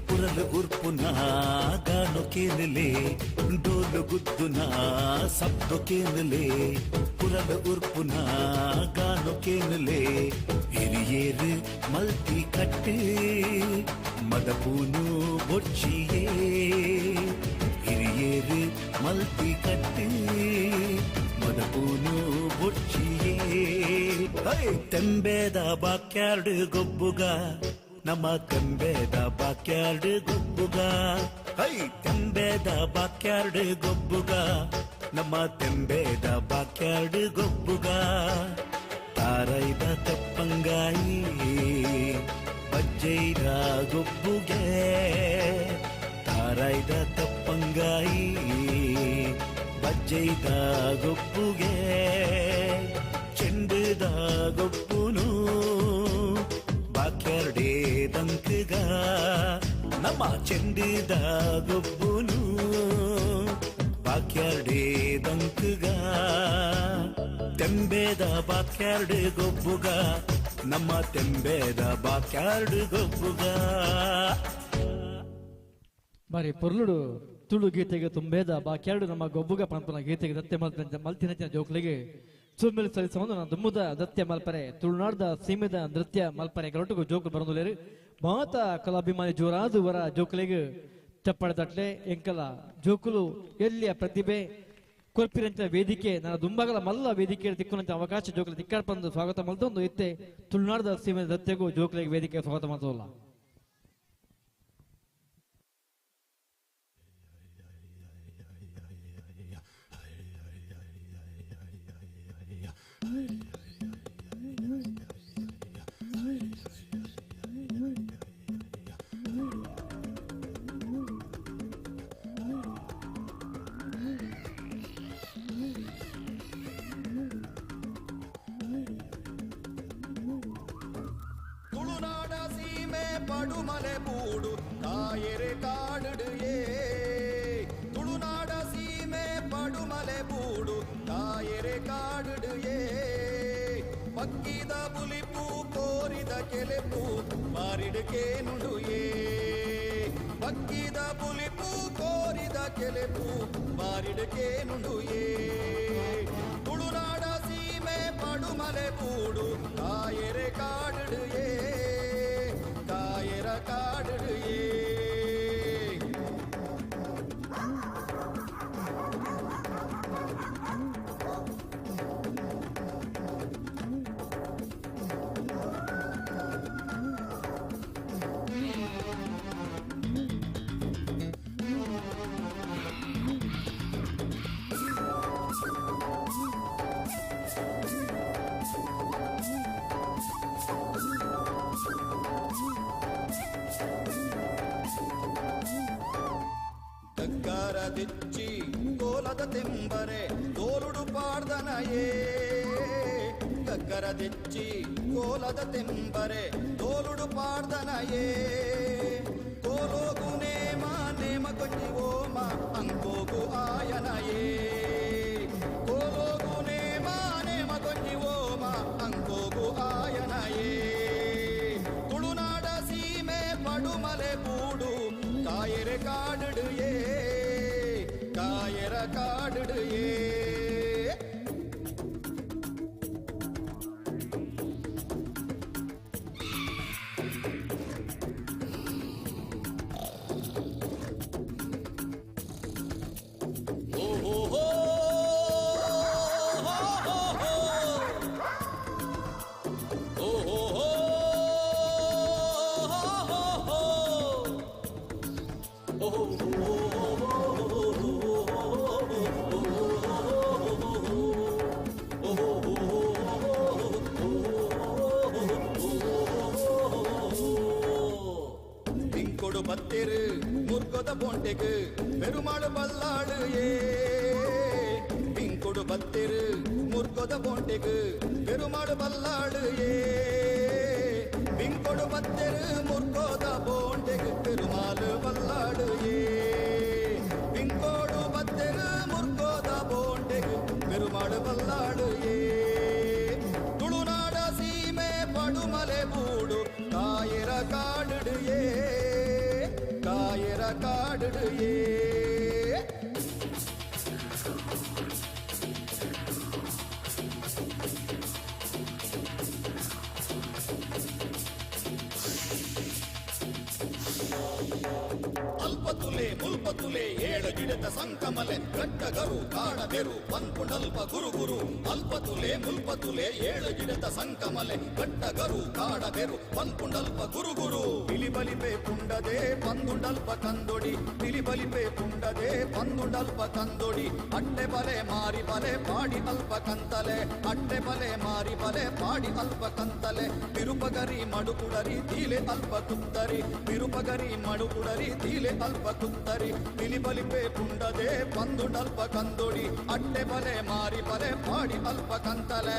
ಪುರಲು ಉರ್ಪುನ ಗಾನು ಕೇಳಲೆ ಡೋಲು ಗುದ್ದುನ ಶಬ್ದ ಕೇಳಲೆ ಪುರಲು ಉರ್ಪುನ ಗಾನು ಕೇಳಲೆ ಹಿರಿಯೇರು ಮಲ್ತಿ ಕಟ್ಟು ಮದಪೂನು ಬೊಚ್ಚಿಯೇ ಹಿರಿಯೇರು ಮಲ್ತಿ ಕಟ್ಟು ಮದಪೂನು ಬೊಚ್ಚಿಯೇ ತೆಂಬೇದ ಬಾಕ್ಯಾರ್ಡ್ ಗೊಬ್ಬುಗ ನಮ್ಮ ತೆಂಬೇದ ಬಾಕ್ಯಾರ್ಡ್ ಗೊಬ್ಬುಗ ಹೈ ತೆಂಬೇದ ಬಾಕ್ಯಾರ್ಡ್ ಗೊಬ್ಬುಗ ನಮ್ಮ ತೆಂಬೇದ ಬಾಕ್ಯಾರ್ಡ್ ಗೊಬ್ಬುಗ ತಾರೈದ ತಪ್ಪಂಗಾಯಿ ಬಜ್ಜೈದ ಗೊಬ್ಬುಗೆ ತಾರೈದ ತಪ್ಪಂಗಾಯಿ ಬಜ್ಜೈದ ಗೊಬ್ಬುಗೆ ಚೆಂಡುದ ಗೊಬ್ಬುನು ಬಾಕ್ಯಾರ್ಡೇ ದಂಕಗ ನಮ್ಮ ಚೆಂಡುದ ಗೊಬ್ಬುನು ಬಾಕ್ಯಾರ್ಡೇ ದಂಕಗ ತೆಂಬೇದ ಬಾಕ್ಯಾರ್ಡ್ ಗೊಬ್ಬುಗ ನಮ್ಮ ತೆಂಬೇದ ಬಾಕ್ಯಾರ್ಡ್ ಗೊಬ್ಬುಗ. ಬಾರಿ ಪೊರ್ಲುಡು ತುಳು ಗೀತೆಗೆ ತುಂಬೇದ ಬಾಕ್ಯಾರ್ಡು ನಮ್ಮ ಗೊಬ್ಬುಗ ಪಂಪನ ಗೀತೆಗೆ ದತ್ತೆ ಮಲ್ತಿನ ಜೋಕ್ಲಿಗೆ ಸುಮ್ಮೆಲ್ ಸಲ್ಲಿಸುವಂದು ನಾನು ದುಮ್ಮುದ ನೃತ್ಯ ಮಲ್ಪರೆ ತುಳುನಾಡ್ದ ಸೀಮೆದ ನೃತ್ಯ ಮಲ್ಪರೆ ಗರಟುಗು ಜೋಕು ಬರಂದುಲೇರು ಮಾತ ಕಲಾಭಿಮಾನಿ ಜೋರಾದು ವರ ಜೋಕುಲಿಗೆ ಚಪ್ಪಾಳೆ ತಟ್ಲೆ ಎಂಕಲ ಜೋಕುಲು ಎಲ್ಲಿಯ ಪ್ರತಿಭೆ ಕೊರ್ಪಿರಂತ ವೇದಿಕೆ ನನ್ನ ದುಂಬಗಲ ಮಲ್ಲ ವೇದಿಕೆ ತಿಕ್ಕುನಂತ ಅವಕಾಶ ಜೋಕುಲು ತಿಕ್ಕಾಡ್ಪಂದು ಸ್ವಾಗತ ಮಲ್ತೊಂದು ಇತ್ತೆ ತುಳುನಾಡ್ದ ಸೀಮೆದ ನೃತ್ಯಗೂ ಜೋಕುಲಿಗೆ ವೇದಿಕೆ ಸ್ವಾಗತ ಮಾಡ್ತೋಲ್ಲ. ತುಳುನಾಡ ಸೀಮೆ ಪಡುಮಲೆ ಬೂಡು ಕಾಯರೆ ಕಾಡುಡು ಏ ತುಳುನಾಡ ಸೀಮೆ ಪಡುಮಲೆ ಬೂಡು ಕಾಯರೆ ಕಾಡುಡು ಏ ಪಕ್ಕಿದ ಬುಲಿಪು ಕೋರಿದ ಕೆಲೆಪು ಬಾರಿಡುಕೇನುಂಡುಯೇ ಬಕ್ಕಿದ ಪುಲಿಪು ಕೋರಿದ ಕೆಲೆಪು ಬಾರಿಡುಕೇನುಂಡುಯೇ ತುಳುನಾಡ ಸೀಮೆ ಪಡುಮಲೆ ಬೂಡು ಕಾಯರೆ ಕಾಡುಡುಯೇ ಕಾಯರ ಕಾಡುಡುಯೇ. ಗಗ್ಗರ ದಿಚ್ಚಿ ಕೋಲದ ತೆಂಬರೆ ತೋಲುಡು ಪಾಡ್ದನಯೇ ಗಗ್ಗರ ದಿಚ್ಚಿ ಕೋಲದ ತೆಂಬರೆ ತೋಲುಡು ಪಾಡ್ದನಯೇ ಕೋಲೋಗು ನೇಮ ನೇಮ ಕೊಂಜಿ ಓಮ ಅಂಕೋಗು ಆಯನಯೇ ಕೋಲೋಗು ನೇಮ ನೇಮ ಕೊಂಜಿ ಓಮ ಅಂಕೋಗು ಆಯನಯೇ ತುಳುನಾಡ ಸೀಮೆ ಪಡುಮಲೆ ಬೂಡು ಕಾಯರೆ ಕಾಡುಡುಯೇ ಕಾಯರ ಕಾಡುಡುಯೇ. திங்கொடு பத்திரு முற்கொத போண்டெகு பெருமாள் பல்லாடு ஏ திங்கொடு பத்திரு முற்கொத போண்டெகு பெருமாள் பல்லாடு ஏ பிங்கொடு பத்திரு முற்கொத போண்டெகு பெருமாள் பல்லாடு ஏ பிங்கோடு பத்திரு முற்கொத போண்டெகு பெருமாள் பல்லாடு ஏ ತುಳುನಾಡ ಸೀಮೆ ಪಡುಮಲೆ ಬೂಡು ಕಾಯರ ಕಾಡುಡುಯೇ ಕಾಯರ ಕಾಡುಡುಯೇ. ಅಲ್ಪತುಲೆ ಮುಲ್ಪತುಲೆ ಏಳು ಗಿಡದ ಸಂಕಮಲೆ ಗಟ್ಟಗರು ಕಾಡಬೆರು ಪನ್ಪುಂಡಲ್ಪ ಗುರು ಗುರು ಅಲ್ಪತುಲೆ ಮುಲ್ಪತುಲೆ ಏಳು ಗಿಡದ ಸಂಕಮಲೆ ಗಟ್ಟಗರು ಕಾಡಬೆರು ಪನ್ಪುಂಡಲ್ಪ ಗುರು ಗುರು ಬಿಲಿಬಲಿಪೆ ಪುಂಡದೆ ಪಂದುಂಡಲ್ಪ ಕಂದೊಡಿ ಬಿಲಿಬಲಿಪೆ ಪುಂಡದೆ ಪಂದುಂಡಲ್ಪ ಕಂದೊಡಿ ಅಟ್ಟೆ ಬಲೆ ಮಾರಿ ಬಲೆ ಪಾಡಿ ಅಲ್ಪ ಕಂತಲೆ ಅಟ್ಟೆ ಬಲೆ ಮಾರಿ ಬಲೆ ಪಾಡಿ ಅಲ್ಪ ಕಂತಲೆ ತಿರುಪಗರಿ ಮಡುಕುಡರಿ ತೀಲೆ ಅಲ್ಪ ಕುತ್ತರಿ ತಿರುಪಗರಿ ಮಡುಕುಡರಿ ತೀಲೆ ಅಲ್ಪ ಕುತ್ತರಿ ಬಿಲಿಬಲಿಪೆ ಪುಂಡದೆ ಪಂದುಂಡಲ್ಪ ಕಂದೊಡಿ ಅಟ್ಟೆ ಬಲೆ ಮಾರಿ ಬಲೆ ಪಾಡಿ ಅಲ್ಪ ಕಂತಲೆ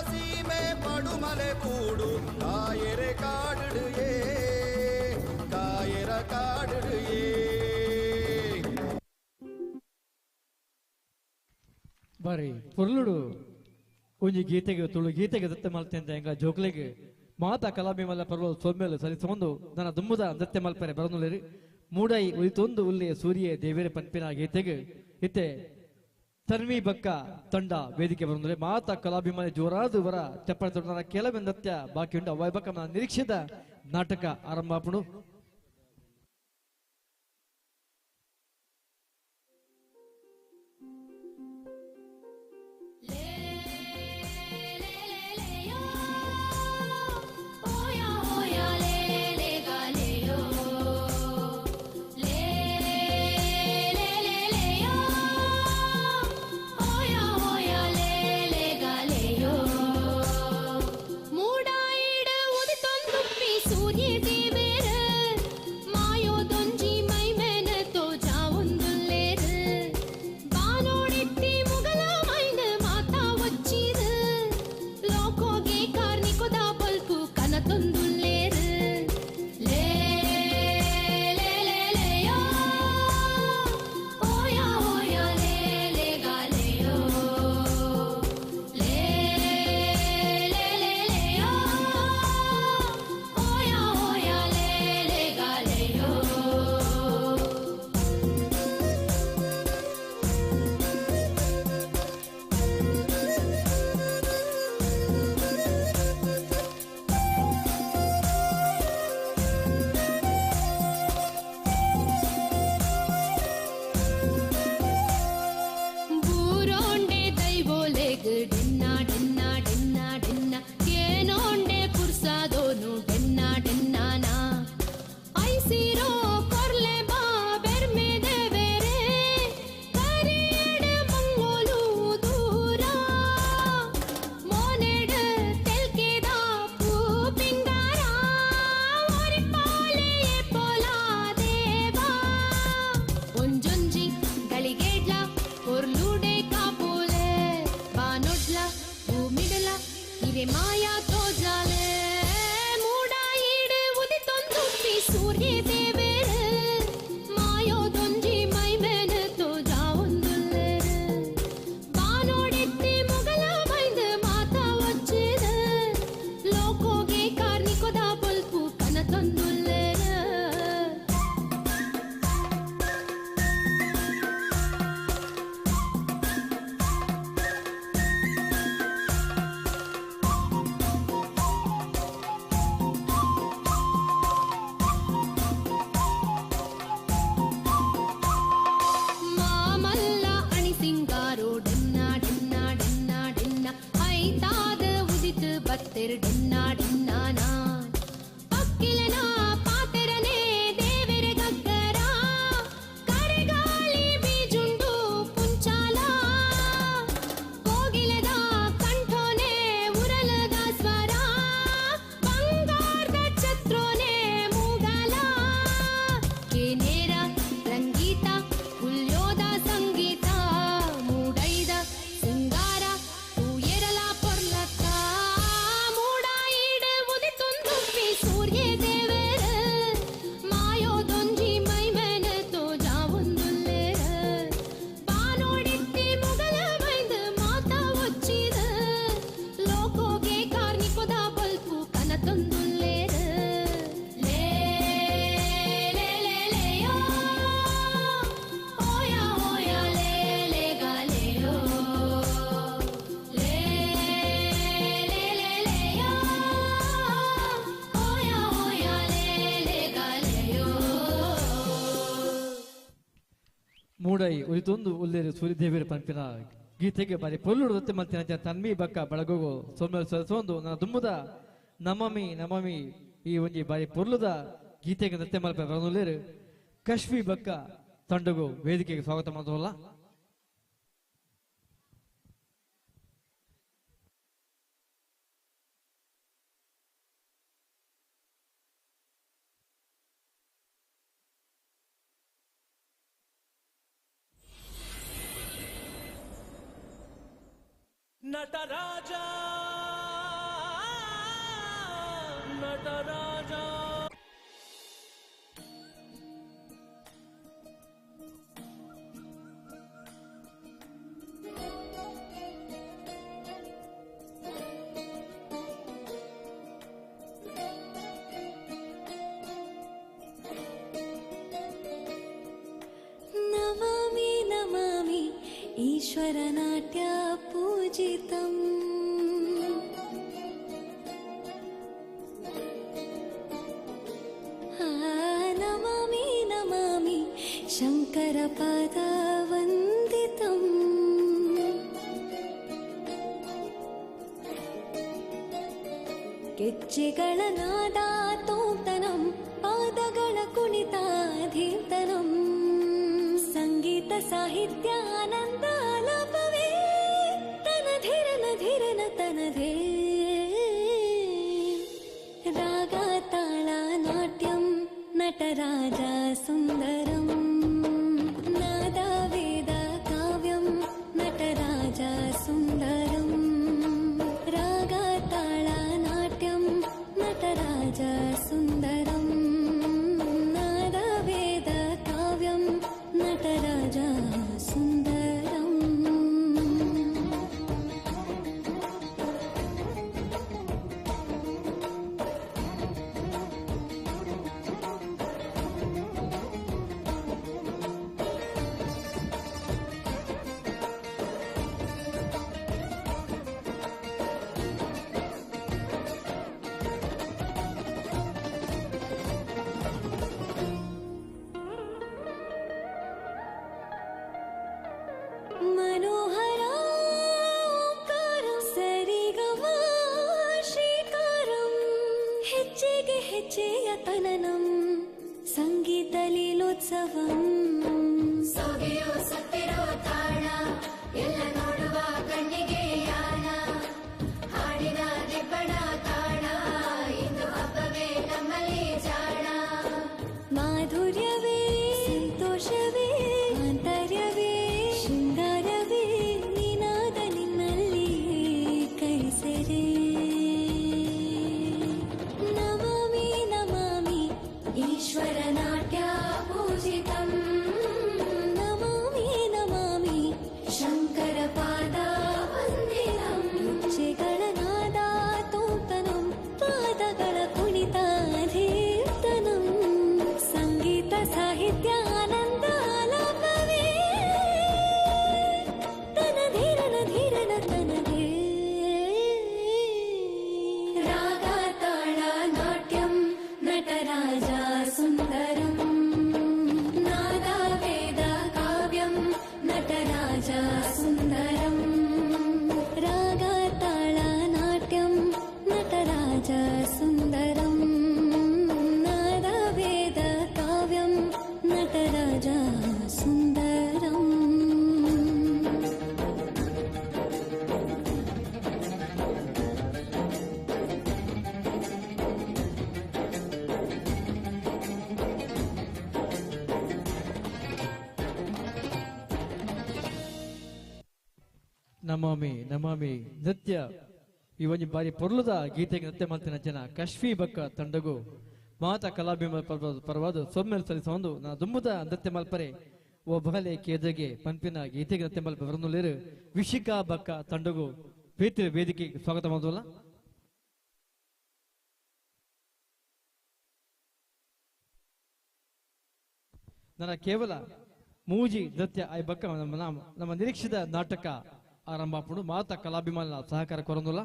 ಸೀಮೆ ಪಡುಮಲೆ ಕೂಡು ಕಾಯರೆ ಕಾಡುಡುಯೇ ಕಾಯರ ಕಾಡುಡುಯೇ. ಬಾರಿ ಪೊರ್ಲುಡು ಒಂಜಿ ಗೀತೆಗೆ ತುಳು ಗೀತೆಗೆ ನೃತ್ಯ ಮಲ್ತೆ ಅಂತ ಎಂಗ ಜೋಕ್ಲೆಗೆ ಮಾತಾ ಕಲಾಭಿಮಲ್ಲ ಪರ್ವ ಸೊಮ್ಮೆಲು ಸರಿಸೊಂದು ನನ್ನ ದುಮ್ಮುದ ನೃತ್ಯ ಮಲ್ಪರೆ ಬರನುಲೇರಿ ಮೂಡೈ ಉಳಿತೊಂದು ಉಲ್ಲೆ ಸೂರ್ಯ ದೇವೇರ ಪನ್ಪಿನ ಗೀತೆಗೆ ಇತ್ತೆ ತನ್ವಿ ಬಕ್ಕ ತಂಡ ವೇದಿಕೆ ಬರನುಲೆ ಮಾತಾ ಕಲಾಭಿಮಾನಿ ಜೋರಾದ ವರ ಚಪ್ಪಳ ತೊಡನ ಕೆಲವೇ ನೃತ್ಯ ಬಾಕಿ ಉಂಟು ಅವಾಯ್ ಬಕ್ಕ ನಿರೀಕ್ಷಿತ ನಾಟಕ ಆರಂಭ ಆಪುಂಡು. ಮೂಡಾಯಿಡ ಉದಿತೊಂದುಪ್ಪಿ ಸೂರ್ಯ ದೇವೇರ. ದೇವೆರೆ ಮಾಯಾ ತೋಜಾಲೆ ಮೂಡಾಯಿಡು ಉದಿತೊಂದುಪ್ಪಿ ಸೂರ್ಯ ದೇವೆರೆ ಮಾಯೋದೊಂಜಿ ಮೈಮೇನ ತೋಜಾವೊಂದುಲ್ಲೆರ್ ಬಾನೋಡೆತ್ತಿ ಮೊಗಲ ಬೈಂದ್ ಮಾತಾ ಒಚ್ಚಿದ ಲೋಕೋಗೆ ಕಾರ್ನಿಕೊದ ಬೊಲ್ಪು ಕನತೊಂದುಲ್ಲೆರ್. ಮಾಮಲ್ಲ ಅಣಿ ಸಿಂಗಾರೋ ಡೆನ್ನ ಡೆನ್ನ ಡೆನ್ನ ಡೆನ್ನ ಐತಾದ ಉದಿತು ಬತ್ತೆರು ಡೆನ್ನ ಡೆನ್ನ ನಾನ್ ಪಕ್ಕಿಲನ ಪಾತೆರನೆ ದೇವೆರೆ ಗಗ್ಗರ ಕರೆಗಾಲಿ ಬೀಜುಂಡು ಪುಂಚಾಲ ಕೋಗಿಲದ ಕಂಠೋನೆ ಉರಲದ ಸ್ವರ ಬಂಗಾರದ ಛತ್ರೋನೆ ಮೂಗಲ ಕೇನೇರ ರಂಗೀತ ಉಲ್ಯೋದ ಸಂಗೀತ ಮೂಡೈದ ಸಿಂಗಾರ ತೂಯೆರಲ ಪೊರ್ಲತ್ತ ಮೂಡಾಯಿಡು ಉದಿತೊಂದುಪ್ಪಿ ಸೂರ್ಯ ದೇವೆರ ಮಾಯೋದೊಂಜಿ ಮೈಮೇನ ತೋಜಾವೊಂದುಲ್ಲೆರ್ ಬಾನೋಡಿತ್ತಿ ಮೊಗಲ ಬೈಂದ್ ಮಾತಾ ಒಚ್ಚಿದ ಲೋಕೋಗೆ ಕಾರ್ನಿಕೊದ ಬೊಲ್ಪು ಕನತೊಂದುಲ್ಲೆರ್. ಲೇ ಲೇ ಲೇ ಲೇಯೋ ಓಯಾ ಓಯಾ ಲೇ ಲೇ ಗಾಲೇಯೋ ಲೇ ಲೇ ಲೇ ಲೇಯೋ ಓಯಾ ಓಯಾ ಲೇ ಲೇ ಗಾಲೇಯೋ. ಮೂಡೈ ಉರಿತೊಂದು ಉಲ್ಲೇರು ಸೂರ್ಯದೇವಿಯರ ಪಂಪಿನ ಗೀತೆಗೆ ಬಾರಿ ಪೊಲ್ಲುಡು ದತ್ತೆ ಮಲ್ತಿನ ತನ್ಮಿ ಬಕ್ಕ ಬಳಗೋಗು ಸೊಮ್ಮೆಲ್ ಸೊಂದು ನನ್ನ ದುಮ್ಮದ ನಮಮಿ ನಮಮಿ ಈ ಒಂಜಿ ಬಾರಿ ಪೊರ್ಲುದ ಗೀತೆಗೆ ನೃತ್ಯ ಮಲ್ಪ ಬರನುಲ್ಲೇರು ಕಶ್ವಿ ಬಕ್ಕ ತಂಡಗು ವೇದಿಕೆಗೆ ಸ್ವಾಗತ ಮಾಡೋಲ್ಲ. ನಟರಾಜ ನಟರಾಜ. ನಮಾಮಿ ನಮಾಮಿ ಈಶ್ವರನಾಟ್ಯ ಪೂಜಿತಂ. ನಮಾಮಿ ನಮಾಮಿ ಶಂಕರಪಾದ ವಂದಿತಂ. ಗೆಜ್ಜೆಗಳ ನಾದ ತೋಂತನಂ, ಪಾದಗಳ ಕುಣಿತ ಧೀರ್ತನಂ. ಸಂಗೀತ ಸಾಹಿತ್ಯ ಆನಂದ ಆಲಾಪವೇ ತನ ಧಿರನ ಧಿರನ ತನಧೇ. ರಾಗ ತಾಳ ನಾಟ್ಯಂ ನಟರಾಜ ಸುಂದರಂ, ನಾದ ವೇದ ಕಾವ್ಯಂ ನಟರಾಜ ಸುಂದರಂ. ರಾಗ ತಾಳ ನಾಟ್ಯಂ ನಟರಾಜ ಸುಂದರಂ, ನಾದ ವೇದ ಕಾವ್ಯಂ ನಟರಾಜ ಸುಂದರಂ. ಮನೋಹರ ಓಂಕಾರಂ, ಸರಿಗಮ ಶ್ರೀಕಾರಂ, ಹೆಜ್ಜೆಗೆ ಹೆಜ್ಜೆಯ ತನನಂ ಸಂಗೀತ ಲೀಲೋತ್ಸವಂ. ಸೊಗೆಯೋ ಸತ್ತಿರೋ ತಾಣ ಎಲ್ಲ ನೋಡುವ ಕಣ್ಣಿಗೆ ಯಾಣ, ಹಾಡಿನ ದಿಬ್ಬಣ ತಾಣ, ಇಂದು ಹಬ್ಬವೇ ನಮ್ಮಲ್ಲಿ ಜಾಣ. ಮಾಧುರ್ಯವೇ ಸಂತೋಷವೇ ಆಂತರ್ಯವೇ ಶೃಂಗಾರವೇ ನಿನಾದ ನಿನ್ನಲ್ಲಿ ಕೈಸೆರೆ. ನಮಾಮಿ ನಮಾಮಿ ನೃತ್ಯ ಈ ಒಂಜಿ ಬಾರಿ ಪೊರ್ಲುದ ಗೀತೆಗೆ ನೃತ್ಯ ಮಲ್ತಿನ ಜನ ಕಶ್ವಿ ಬಕ್ಕ ತಂಡಗು ಮಾತ ಕಲಾಭಿಮ ಪರವಾದ ಸೊಮ್ಮೆಲ್ ಸಲ್ಲಿಸೊಂದು ನಾ ದುಂಬುದ ನೃತ್ಯ ಮಲ್ಪರೆ ಓ ಬಹಲೆ ಕೇದಗೆ ಪಂಪಿನ ಗೀತೆಗೆ ನೃತ್ಯ ಮಲ್ಪ ಬರನುಲೇರು ವಿಶಿಕಾ ಬಕ್ಕ ತಂಡಗು ಪ್ರೀತಿ ವೇದಿಕೆಗೆ ಸ್ವಾಗತ ಮಾಡೋಲ್ಲ. ನನ್ನ ಕೇವಲ ಮೂಜಿ ನೃತ್ಯ ಆಯ್ ಬಕ್ಕ ನಮ್ಮ ನಮ್ಮ ನಿರೀಕ್ಷಿತ ನಾಟಕ ಆರಂಭ ಆಪುಂಡು. ಮಾತ ಕಲಾಭಿಮಾನ ಸಹಕಾರ ಕೊರೊಂದುಲ್ಲ.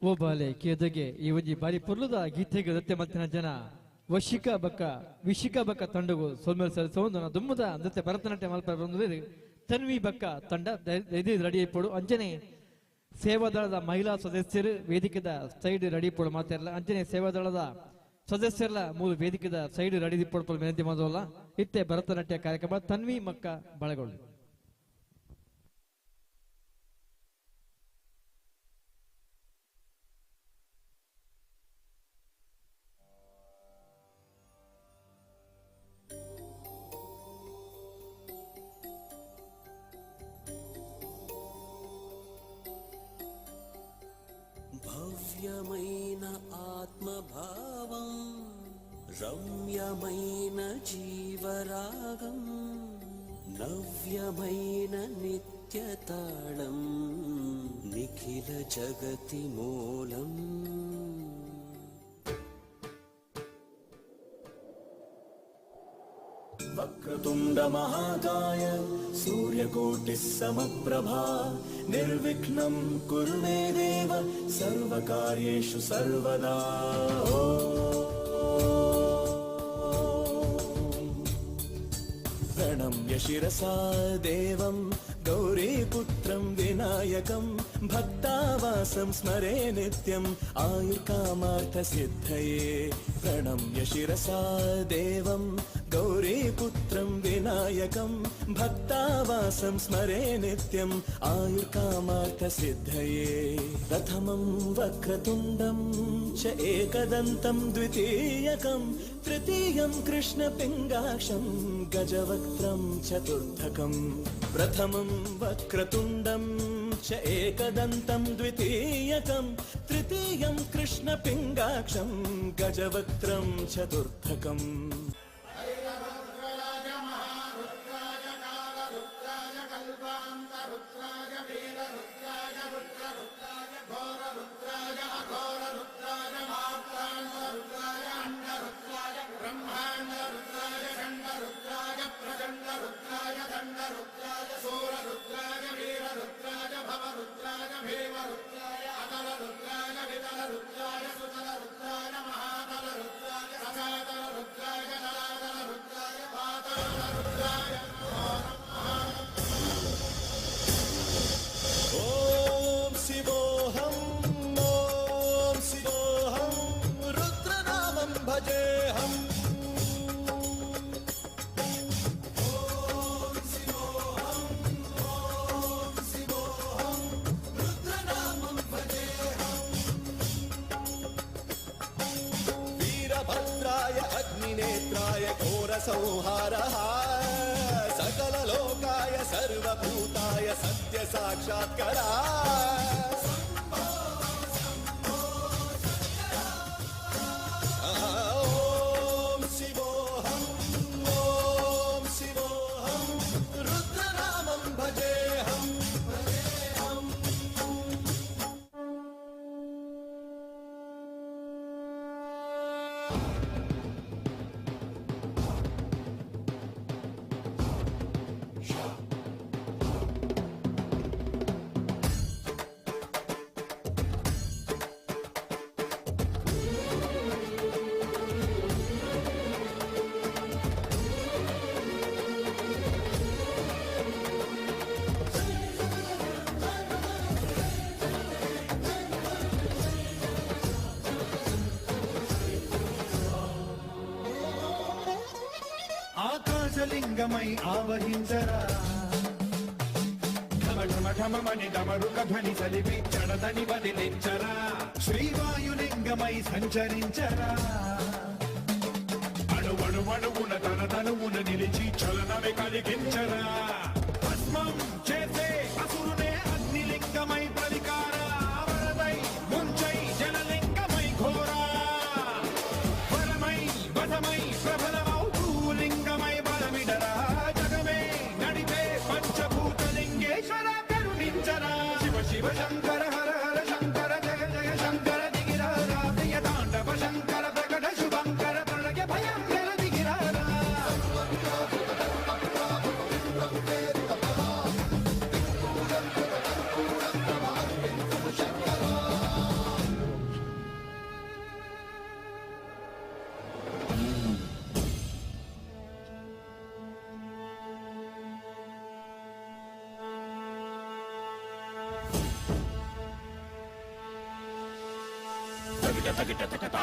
ಓ ಬಾಲೆ ಕೇದಗೆ ಈ ಒಂಜಿ ಬಾರಿ ಪೊರ್ಲುದ ಗೀತೆಗೆ ನೃತ್ಯ ಮಲ್ತಿನ ಜನ ವಶಿಕ ಬಕ್ಕ ವಿಶಿಕ ಬಕ್ಕ ತಂಡಗು ಸೊಲ್ಮೆಲ್ ಸಲ್ಲಿಸೊಂದು ದುಮ್ಮದ ನೃತ್ಯ ಭರತನಾಟ್ಯ ಮಲ್ಪ ಬಂದು ತನ್ವಿ ಬಕ್ಕ ತಂಡ ರೆಡಿ ಆಯ್ಪೋಡು. ಅಂಚನೆ ಸೇವಾದಳದ ಮಹಿಳಾ ಸದಸ್ಯರು ವೇದಿಕೆದ ಸೈಡ್ ರೆಡಿ ಪೋಡು ಮಾತಾಡಲ್ಲ. ಅಂಚನೆ ಸೇವಾದಳದ ಸದಸ್ಯರ ಮೂರು ವೇದಿಕೆದ ಸೈಡ್ ರೆಡಿ ಪೋಡು ವಿನಂತಿ ಮಾಡೋಲ್ಲ. ಇತ್ತೆ ಭರತನಾಟ್ಯ ಕಾರ್ಯಕ್ರಮ ತನ್ವಿ ಮಕ್ಕ ಬಳಗೊಳ್ಳಿ. భవ్యమైన ఆత్మభావం రమ్యమైన జీవరాగం నవ్య దివ్యమైన నిత్యతాళం నిఖిల జగతి మూలం. వక్రతుండ మహాకాయ సూర్యకోటి సమప్రభా నిర్విఘ్నం కురు మే దేవ సర్వకార్యేషు సర్వదా. ప్రణమ్య శిరసా దేవం గౌరీపుత్రం వినాయకం భక్తావాసం స్మరే నిత్యం ఆయుర్కామార్థ సిద్ధయే. ప్రణమ్య శిరసా దేవం గౌరీపుత్రం వినాయకం భక్తావాసం స్మరే నిత్యం ఆయుర్కామార్థ సిద్ధయే. ప్రథమం వక్రతుండం చ ఏకదంతం ద్వితీయకం తృతీయం కృష్ణపింగాక్షం గజవక్త్రం చతుర్థకం. ప్రథమం వక్రతుండం చ ఏకదంతం ద్వితీయకం తృతీయం కృష్ణపింగాక్షం గజవక్త్రం చతుర్థకం. ఓం శివోహం ఓం శివోహం రుద్రనామం భజేహం. ఓం శివోహం ఓం శివోహం రుద్రనామం భజేహం. వీరభద్రాయ అగ్నినేత్రాయ ఘోర సంహారః సకలలోకాయ సర్వభూతాయ సత్య సాక్షాత్కరా. ఓం శివోహం ఓం శివోహం రుద్రనామం భజేహం భజేహం. ఆకాశలింగమై ఆవహించరా ఢమ ఢమ ఢమమని డమరుక ధ్వని సలిపి చడదని వదిలించరా శ్రీవాయులింగమై సంచరించరా అణువణువణువున తన తనువున నిలిచి చలనమే కలిగించరా భస్మం చేసే అసురునే అగ్నిలింగమై ప్రవికారా వరదై ముంచై జలలింగమై ఘోరా వరమై వధమై ప్రబలమౌ భూలింగమై బలమిడరా జగమే నడిపే పంచభూతలింగేశ్వర కరుణించరా శివ శివ శంకర హర హర శంకర జయ జయ శంకర దిగిరారా ప్రియ తాండవ శంకర ప్రకట శుభంకర ప్రళయ భయంకర దిగిరారా. తగిట తగిట తగట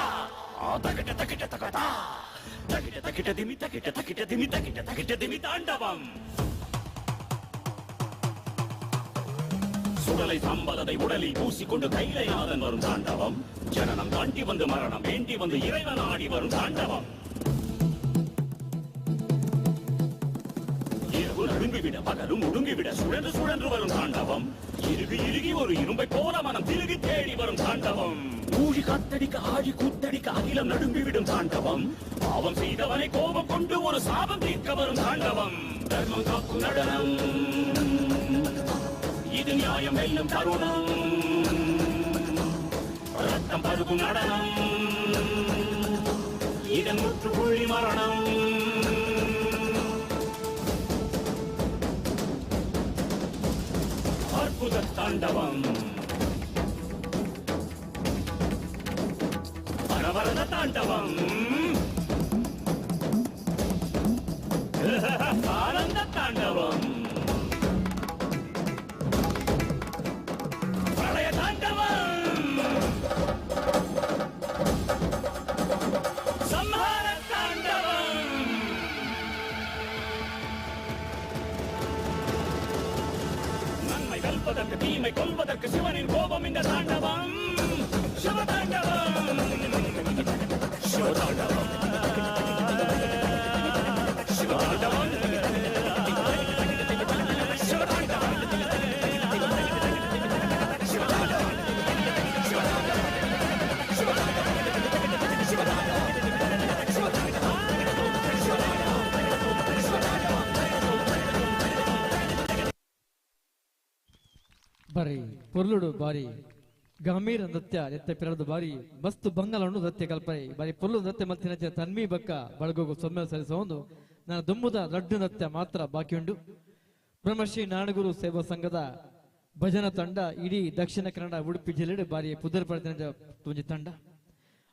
తగిట తగిట తగట తగిట తగిట దిమి తగిట తగిట దిమి తగిట తగిట దిమి తాండవం. சுடலை சாம்பலதை உடலில் பூசிக்கொண்டு கைலைநாதன் வரும் தாண்டவம். ஜனனம் தாண்டி வந்து மரணம் வேண்டி வந்து இறைவன் ஆடி வரும் தாண்டவம். இரவு நடுங்கிவிட பகலும் ஒடுங்கிவிட சுழன்று சுழன்று வரும் தாண்டவம். இறுகி இறுகி ஒரு இரும்பை போல மனம் திருகி தேடி வரும் தாண்டவம். ஊழி காத்தடிக்க ஆழி கூத்தடிக்க அகிலம் நடுங்கிவிடும் தாண்டவம். பாவம் செய்தவனை கோபம் கொண்டு ஒரு சாபம் தீர்க்க வரும் தாண்டவம். தர்மம் காக்கும் நடனம் இது, நியாயம் வெல்லும் தருணம். ரத்தம் பருகும் நடனம் இதன் முற்றுப்புள்ளி மரணம். அற்புத தாண்டவம், பரவரத தாண்டவம், ஆனந்த தாண்டவம், பிரளய தாண்டவம், சம்ஹார தாண்டவம். நன்மை வெல்வதற்கு, தீமை கொல்வதற்கு சிவனின் கோபம் இந்த தாண்டவம். சிவ தாண்டவம், சிவ தாண்டவம், சிவ தாண்டவம், சிவ தாண்டவம், சிவ தாண்டவம், சிவ தாண்டவம், சிவ தாண்டவம், சிவ தாண்டவம், சிவ தாண்டவம், சிவ தாண்டவம், சிவ தாண்டவம். ಬಾರಿ ಪೊರ್ಲುಡು ಬಾರಿ ಗಂಭೀರ ನೃತ್ಯ ಎತ್ತ ಪಿರದು ಬಾರಿ ಮಸ್ತ್ ಬಂಗಲನ್ನು ನೃತ್ಯ ಕಲ್ಪನೆ ಬಾರಿ ಪೊರ್ಲು ನೃತ್ಯ ಮಲ್ತಿನ ತನ್ಮಿ ಬಕ್ಕ ಬಳಗೋಗು ಸೊಮ್ಮೆ ಸಲ್ಲಿಸುವ ನಾನು ದುಮ್ಮುದ ಲಡ್ಡು ನೃತ್ಯ ಮಾತ್ರ ಬಾಕಿ ಉಂಡು. ಬ್ರಹ್ಮಶ್ರೀ ನಾಡಗುರು ಸೇವಾ ಸಂಘದ ಭಜನಾ ತಂಡ ಇಡೀ ದಕ್ಷಿಣ ಕನ್ನಡ ಉಡುಪಿ ಜಿಲ್ಲೆ ಬಾರಿ ಪುದರ್ ಪಡೆದ ಒಂಜಿ ತಂಡ.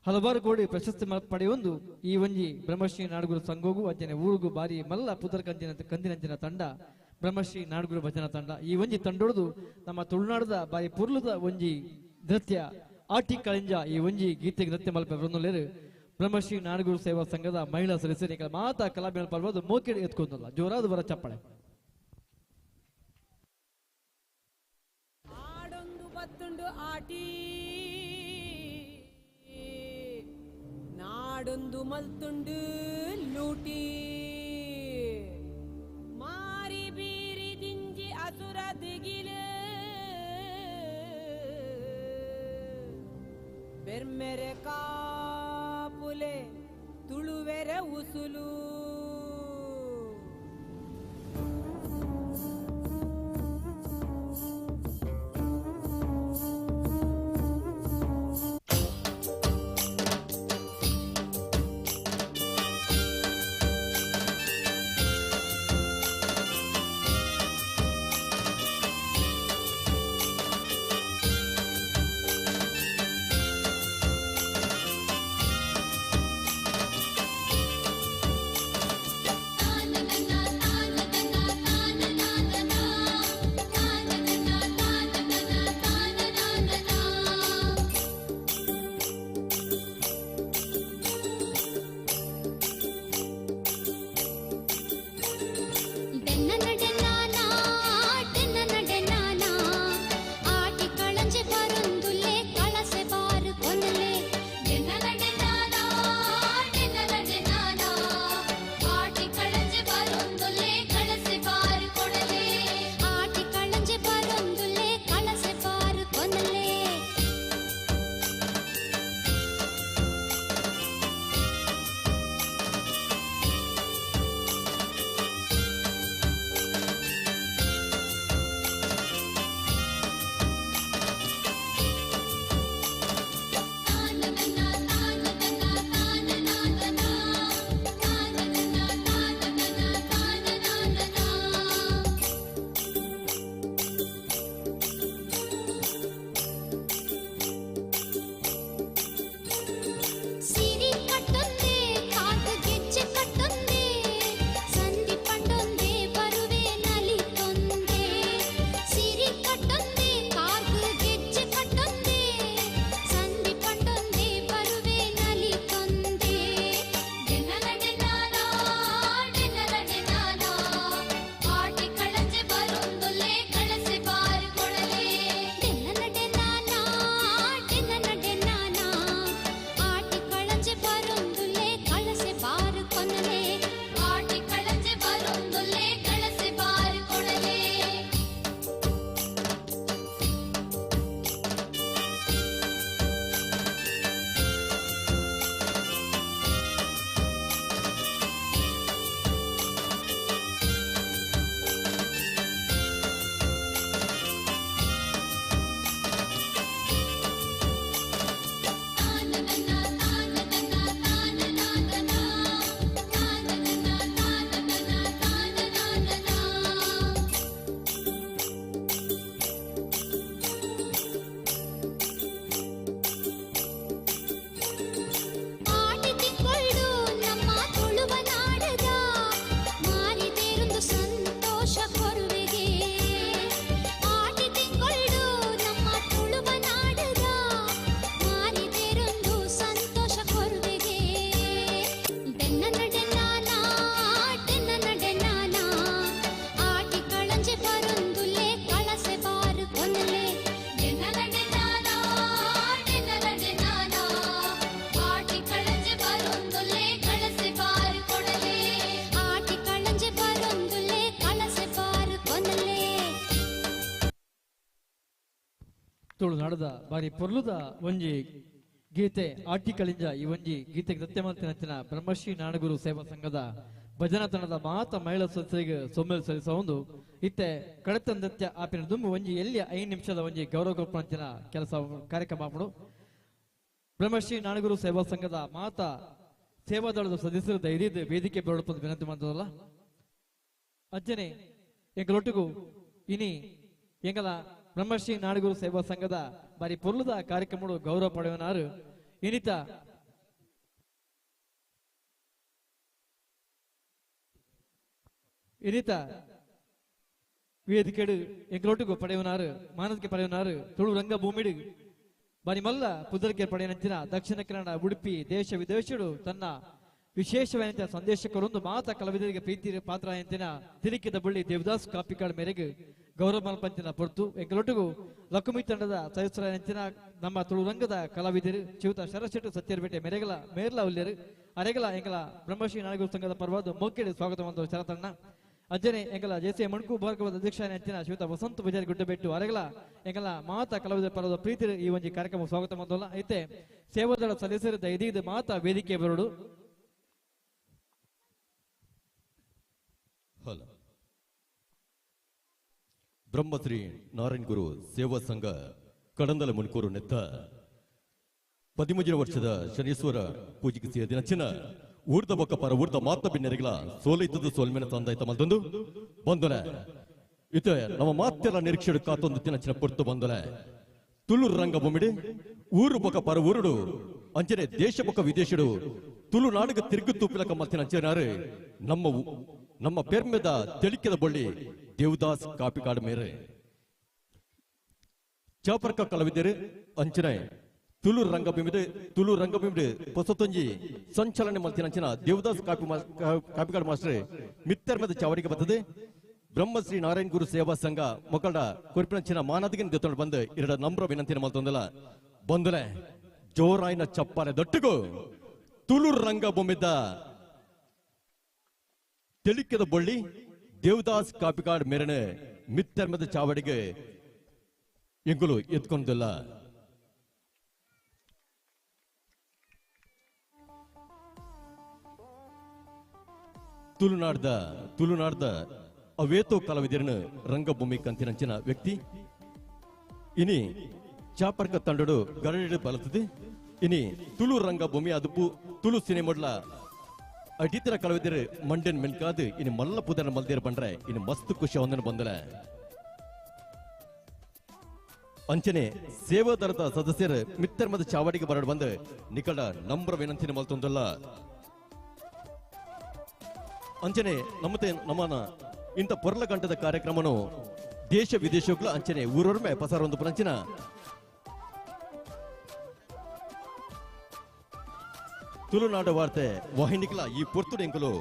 ಹಲವಾರು ಕೋಡಿ ಪ್ರಶಸ್ತಿ ಪಡೆಯೊಂದು ಈ ಒಂಜಿ ಬ್ರಹ್ಮಶ್ರೀ ನಾಡಗುರು ಸಂಘೋಗು ಅಂಚನೆ ಊರುಗು ಬಾರಿ ಮಲ್ಲ ಪುದರ್ ಕಂದಿನ ಕಂದಿನಂಚಿನ ತಂಡ ಬ್ರಹ್ಮಶ್ರೀ ನಾಡಗುರು ಭಜನಾ ತಂಡ. ಈ ಒಂಜಿ ತಂಡೊಡ್ದು ನಮ್ಮ ತುಳುನಾಡದ ಬಾರಿ ಪುರ್ಲುದ ಒಂಜಿ ನೃತ್ಯ ಆಟಿ ಕಳಿಂಜ ಈ ಒಂಜಿ ಗೀತೆಗೆ ನೃತ್ಯ ಮಲ್ಪ ಬರೊಂದುಲ್ಲೆರ್ ಬ್ರಹ್ಮಶ್ರೀ ನಾಡಗುರು ಸೇವಾ ಸಂಘದ ಮಹಿಳಾ ಸದಸ್ಯರು ಮಾತಾ ಕಲಾಭಿಮಾನ ಪರ್ವದ ಮೋಕೆಡ್ ಎತ್ಕೊಂದಲ್ಲ ಜೋರಾದ ಬರ ಚಪ್ಪಾಳೆ. ಆಡೊಂದು ಬತ್ತುಂಡು ಆಟಿ ನಾಡೊಂದು ಮಲ್ತುಂಡು ಲೂಟಿ ಮಾರಿ ಬೀರಿ ದಿಂಜಿ ಅಸುರ ದಿಗಿಲು ಬೆರ್ಮೆರೆ ಕಾಪುಲೆ ತುಳುವೆರೆ ಉಸುಲು. ತುಳುನಾಡದ ಬಾರಿ ಪೊರ್ಲುದ ಒಂಜಿ ಗೀತೆ ಆಟಿಕಳಿಂಜ ಈ ಒಂಜಿ ಗೀತೆಗೆ ನೃತ್ಯ ಮಲ್ತಿನಂಚಿನ ಬ್ರಹ್ಮಶ್ರೀ ನಾಡಗುರು ಸೇವಾ ಸಂಘದ ಭಜನಾ ತಂಡದ ಮಾತ ಮಹಿಳಾ ಸದಸ್ಯರಿಗೆ ಸೊಮ್ಮೆಲ್ ಸಲ್ಲಿಸುವ ಒಂದು ಇತ್ತೆ ಕಡತ ನೃತ್ಯ ಆಪಿನ ದುಂಬು ಒಂಜಿ ಎಲ್ಲಿ 5 ನಿಮಿಷದ ಒಂಜಿ ಗೌರವ ಕೊರ್ಪಂಚಿನ ಕೆಲಸ ಕಾರ್ಯಕ್ರಮ ಆಪುಂಡು. ಬ್ರಹ್ಮಶ್ರೀ ನಾಡಗುರು ಸೇವಾ ಸಂಘದ ಮಾತ ಸೇವಾದಳದ ಸದಸ್ಯರು ಧೈರ್ಯದ ವೇದಿಕೆ ಬರಡಪ್ಪಂದು ವಿನಂತಿ ಮಾಡ್ತದಲ್ಲ. ಅಜ್ಜನೆ ಎಂಗಳೊಟ್ಟಿಗೂ ಇನಿ ಎಂಗಲ ಬ್ರಹ್ಮಶ್ರೀ ನಾಡಗುರು ಸೇವಾ ಸಂಘದ ಬಾರಿ ಪೊರ್ಲುದ ಕಾರ್ಯಕ್ರಮಗಳು ಗೌರವ ಪಡೆಯುವನಾರು ಇನಿತ ಇನಿತ ವೇದಿಕೆಡು ಎಂಗಳೊಟ್ಟಿಗೂ ಪಡೆಯುವನಾರು ಮಾನಸಿಕ ಪಡೆಯುವನಾರು ತುಳು ರಂಗಭೂಮಿಡು ಬಾರಿ ಮಲ್ಲ ಪುದರ್ಕೆ ಪಡೆಯನಂಚಿನ ದಕ್ಷಿಣ ಕನ್ನಡ ಉಡುಪಿ ದೇಶ ವಿದೇಶಡು ತನ್ನ ವಿಶೇಷವಾದ ಸಂದೇಶಕರೊಂದು ಮಾತ ಕಲಾವಿದರಿಗೆ ಪ್ರೀತಿ ಪಾತ್ರ ಎಂತಿನ ತಿರಿಕಿದ ಬಳ್ಳಿ ದೇವದಾಸ್ ಕಾಪಿಕಾಡ್ ಮೇರೆಗೆ ಗೌರವ ಮಲ್ಪಂಚಿನ ಪೊರ್ತು ಎಂಗಳೊಟ್ಟಿಗೂ ಲಕ್ಕುಮಿ ತಂಡದ ಸದಸ್ಯರ ಎಂಚಿನ ನಮ್ಮ ತುಳುರಂಗದ ಕಲಾವಿದರು ಚಿವುತ ಶರಶೆಟ್ಟು ಸತ್ಯರ್ಪೇಟೆ ಮೇರೆಗಲ ಮೇರ್ಲ ಉಲ್ಲೇರು ಅರೆಗಲ ಎಂಗಲ ಬ್ರಹ್ಮಶ್ರೀ ನಾಡಗುರು ಸಂಘದ ಪರವಾದ ಮೊಕ್ಕೆಡೆ ಸ್ವಾಗತ ಒಂದು ಶರತಣ್ಣ. ಅಜ್ಜನೆ ಎಂಗಲ ಜೆಸಿ ಮಣ್ಕು ಭಾರ್ಗವದ ಅಧ್ಯಕ್ಷ ಅಂಚಿನ ಶ್ರೀಯುತ ವಸಂತ ಪೂಜಾರಿ ಗುಡ್ಡಬೆಟ್ಟು ಅರೆಗಲ ಎಂಗಲ ಮಾತಾ ಕಲಾವಿದರ ಪರವಾದ ಪ್ರೀತಿ ಈ ಒಂದು ಕಾರ್ಯಕ್ರಮ ಸ್ವಾಗತ ಮಾಡೋಲ್ಲ. ಐತೆ ಸೇವಾದಳ ಸದಸ್ಯರ ಇದೀಗ ಮಾತಾ ವೇದಿಕೆ ಬರೋಡು. ಹಲೋ ಬ್ರಹ್ಮಶ್ರೀ ನಾರಾಯಣ ಗುರು ಸೇವಾ ಸಂಘ ಕಡಂದಲ ಮುನ್ಕೂರು ನೆತ್ತ 13 ವರ್ಷದ ಶನೀಶ್ವರ ಪೂಜೆಗೆ ಸೇರಿದ ಊರ್ದ ಬೊಕ್ಕ ಪರ ಊರ್ದ ಮಾತ ಬಿನ್ನೆರೆಗಳ ಸೋಲೈತದ್ದು ಸೋಲ್ಮೇನ ತಂದಾಯ್ತ ಮಲ್ತೊಂದು ಬಂದೊಲೆ ಇತ ನಮ್ಮ ಮಾತೆಲ್ಲ ನಿರೀಕ್ಷೆ ಕಾತೊಂದು ತಿನಚಿನ ಪೊರ್ತು ಬಂದೊಲೆ ತುಳು ರಂಗಭೂಮಿಡಿ ಊರು ಬೊಕ್ಕ ಪರ ಊರುಡು ಅಂಚನೆ ದೇಶ ಬೊಕ್ಕ ವಿದೇಶಡು ತುಳು ನಾಡುಗ ತಿರುಗು ತೂಪಿಲಕ ಮಲ್ತಿನ ಅಂಚನಾರು ನಮ್ಮ ನಮ್ಮ ಪೆರ್ಮೆದ ತೆಳಿಕೆದ ಬಳ್ಳಿ ದೇವದಾಸ್ ಕಾಪಿಕಾಡು ಮೇರೆ ಚಾಪರ್ಕ ಕಲಾವಿದರು ಅಂಚನೆ ತುಳು ರಂಗಭೂಮಿಡು ತುಳು ರಂಗಭೂಮಿಡು ಹೊಸತೊಂಜಿ ಸಂಚಾಲನೆ ಮಲ್ತಿನ ಅಂಚಿನ ದೇವದಾಸ್ ಕಾಪಿಕಾಡು ಮಾಸ್ಟರ್ ಮಿತ್ತರ್ಮದ ಚಾವಡಿಗೆ ಬರ್ತದೆ. ಬ್ರಹ್ಮಶ್ರೀ ನಾರಾಯಣ ಗುರು ಸೇವಾ ಸಂಘ ಮೊಕಲ್ಡ ಕೊರ್ಪಿನಂಚಿನ ಮಾನದಿಗೆ ದೆತ್ತೊಂಡು ಬಂದು ಎರಡ ನಮ್ರ ವಿನಂತಿನ ಮಲ್ತೊಂದಲ ಬಂದಲೆ ಜೋರಾಯಿನ ಚಪ್ಪಾಳೆ ದೊಟ್ಟುಗು ತುಳು ರಂಗಭೂಮಿದ ತೆಳಿಕೆದ ಬಳ್ಳಿ ದೇವದಾಸ್ ಕಾಪಿಕಾಡ್ ಮೇರನೆ ಮಿತ್ತರ್ಮದ ಚಾವಡಿಗೆ ಎಂಗುಲು ಎತ್ಕೊಂದಿಲ್ಲ. ತುಳುನಾಡ್ದ ಅವೇತೋ ಕಲಾವಿದರನ್ನು ರಂಗಭೂಮಿ ಕಂತಿನಂಚಿನ ವ್ಯಕ್ತಿ ಇನಿ ಚಾಪರ್ಕ ತಂಡಡು ಗರಡಿ ಬಲತದೆ. ಇನಿ ತುಳು ರಂಗಭೂಮಿ ಅದುಪು ತುಳು ಸಿನಿಮಾಡ್ಲ ಅಡಿತರ ಕಲಾವಿದರು ಮಂಡನ್ ಮೆನ್ಕಾದು ಇನಿ ಮಲ್ಲ ಪುದರ ಮಲ್ದೇರ್ ಬಂಡ್ರೆ ಇನಿ ಮಸ್ತ್ ಖುಷಿ ಒಂದನ ಬಂದಲೆ. ಅಂಚನೆ ಸೇವಾದಳದ ಸದಸ್ಯರು ಮಿತ್ತರ್ಮದ ಚಾವಡಿಗೆ ಬರಡ್ ಬಂದು ನಿಕಟ ನಮ್ರ ವಿನಂತಿನ ಮಲ್ತೊಂದಲ್ಲ. ಅಂಚನೆ ನಮ್ಮತೆ ನಮ್ಮನ ಇಂಥ ಪೊರ್ಲ ಗಂಟದ ಕಾರ್ಯಕ್ರಮನು ದೇಶ ವಿದೇಶಗಳ ಅಂಚನೆ ಊರೊರ್ಮೆ ಪಸಾರ ಒಂದು ಪುರಂಚಿನ ತುಳುನಾಡು ವಾರ್ತೆ ವಾಹಿನಿಗಳ ಈ ಪೊರ್ತುಡೆಂಕುಲು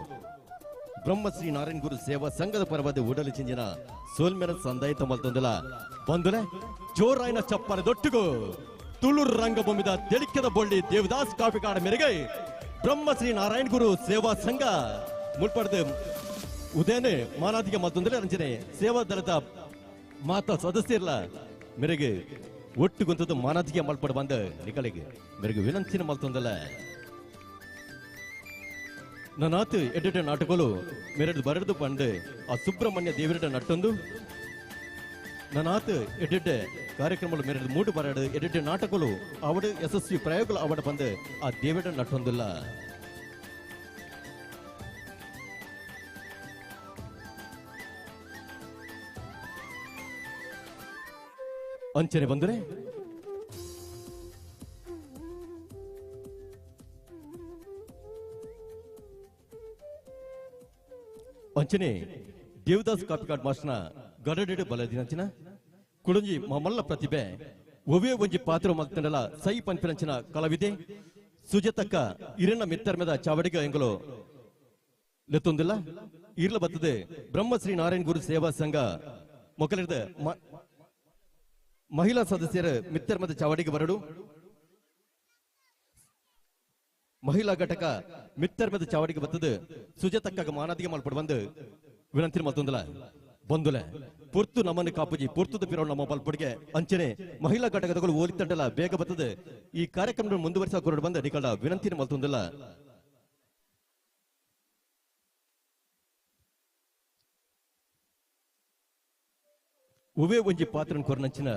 ಬ್ರಹ್ಮಶ್ರೀ ನಾರಾಯಣ ಗುರು ಸೇವಾ ಸಂಘದ ಪರವಾದ ಉಡಲು ಚಿಂಜಿನ ಸೋಲ್ಮೆನ ಸಂದಾಯಿತ ಮಲ್ತೊಂದಲ ಬಂದುಲೆ ಜೋರಾಯಿನ ಚಪ್ಪಾಳೆ ದೊಟ್ಟುಗು ತುಳು ರಂಗಭೂಮಿದ ತೆಳಿಕೆದ ಬೊಳ್ಳಿ ದೇವದಾಸ್ ಕಾಪಿಕಾಡ ಮೇರೆಗೆ ಬ್ರಹ್ಮಶ್ರೀ ನಾರಾಯಣ ಗುರು ಸೇವಾ ಸಂಘ ಮುಲ್ಪಡ್ದು ಉದಯನೆ ಮಾನಾದಿಗೆ ಮತ್ತೊಂದರೆ ರಂಜನೆ ಸೇವಾ ದಳದ ಮಾತಾ ಸದಸ್ಯರ್ಲ ಮೇರೆಗೆ ಒಟ್ಟು ಗುಂತದ್ದು ಮಾನಾದಿಗೆ ಮಲ್ಪಡ ಬಂದ ನಿಕಲಿಗೆ ಮೇರೆಗೆ ವಿನಂತಿನ ಮಲ್ತೊಂದಲ್ಲ. ನನ್ನಾತು ಎಡ್ಡೆಡ್ಡೆ ನಾಟಕಗಳು ಮೆರಡು ಬರೆದು ಬಂದು ಆ ಸುಬ್ರಹ್ಮಣ್ಯ ದೇವರಡ ನಟ್ಟೊಂದು ನನ್ನಾತು ಎಡ್ಡೆಡ್ಡೆ ಕಾರ್ಯಕ್ರಮಗಳು ಮೆರಡು ಮೂಡು ಬರಡು ಎಡ್ಡೆಡ್ಡೆ ನಾಟಕಗಳು ಅವಡು ಯಶಸ್ವಿ ಪ್ರಯೋಗಗಳು ಅವಡ ಬಂದು ಆ ದೇವರ ನಟ್ಟೊಂದಿಲ್ಲ. ಅಂಚನೆ ಬಂದರೆ ಅಂಚನೆ ದೇವದಾಸ್ ಕಾಪಿಕಾಡ್ ಮಾಸ್ಟರ್ನ ಗಡಡೆಡು ಬಲದಿನಂಚಿನ ಕುಡಂಜಿ ಮಲ್ಲ ಪ್ರತಿಭೆ ಒವೇ ಒಂಜಿ ಪಾತ್ರ ಮಲ್ತಂಡಲ ಸೈ ಪನ್ಪಿನಂಚಿನ ಕಲಾವಿದೆ ಸುಜತಕ್ಕ ಇರಣ್ಣ ಮಿತ್ತರ್ಮೆದ ಚಾವಡಿಗ ಎಂಗಲು ಲೆತ್ತೊಂದಿಲ್ಲ ಇರ್ಲ ಬತ್ತದೆ ಬ್ರಹ್ಮಶ್ರೀ ನಾರಾಯಣ ಗುರು ಸೇವಾ ಸಂಘ ಮೊಕಲಿರದ ಮಹಿಳಾ ಸದಸ್ಯರ ಮಿತ್ತರ್ಮದ ಚಾವಡಿಗೆ ಬರಡು ಮಹಿಳಾ ಘಟಕ ಮಿತ್ತರ್ಮದ ಚಾವಡಿಗೆ ಬತ್ತದು ಸುಜತಕ್ಕ ಮಾನಾದಿಗೆ ಮಲ್ಪಡ್ ಬಂದು ವಿನಂತಿ ಮಲ್ತೊಂದಲ ಬಂದುಲೆ ಪೊರ್ತು ನಮ್ಮನ್ನು ಕಾಪುಜಿ ಪೊರ್ತುದ ಪಿರವು ನಮ್ಮ ಬಲ್ಪಡಿಗೆ ಅಂಚನೆ ಮಹಿಳಾ ಘಟಕದಗಳು ಓಲಿತಂಡಲ ಬೇಗ ಬರ್ತದೆ ಈ ಕಾರ್ಯಕ್ರಮ ಮುಂದುವರಿಸ ಕೊರಡು ಬಂದ ನಿಕಲ ವಿನಂತಿನ ಮಲ್ತೊಂದಿಲ್ಲ. ಉವೆ ಒಂಜಿ ಪಾತ್ರನ್ ಕೊರನಂಚಿನ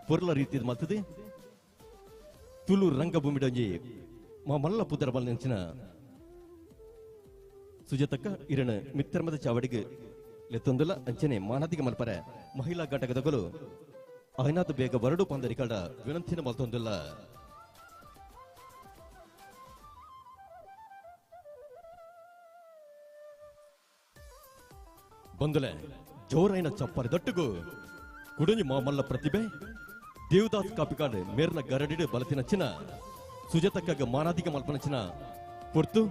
ಪೊರ್ಲ ರೀತಿ ಮಲ್ತದೆ ತುಳು ರಂಗಭೂಮಿಡೊಂಜಿ ಮಲ್ಲ ಪುದರ ಬಲ್ನಂಚಿನ ಸುಜಾತಕ್ಕ ಇರಣ ಮಿತ್ರಮದ ಚಾವಡಿಗೆ ಲೆತ್ತೊಂದುಲ ಅಂಚನೆ ಮಾನದಿಗೆ ಮಲ್ಪರೆ ಮಹಿಳಾ ಘಟಕದಗಳು ಐನಾತ್ ಬೇಗ ಬರಡು ಪಂದರಿಕಡ ವಿನಂತಿನ ಮಲ್ತೊಂದಿಲ್ಲ. ಬಂದುಲೆ ಜೋರೈನ ಚಪ್ಪರಿ ದಟ್ಟುಗು ಕುಡುಂಜಿ ಮಾಮಲ್ಲ ಪ್ರತಿಭೆ ದೇವದಾಸ್ ಕಾಪಿಕಾಡ್ ಮೇರ್ನ ಗರಡಿಡು ಬಲತಿನಚ್ಚಿನ ಸುಜಾತಕ್ಕಗ ಮಾನಾದಿಗೆ ಮಲ್ಪನಚ್ಚಿನ ಪೊರ್ತು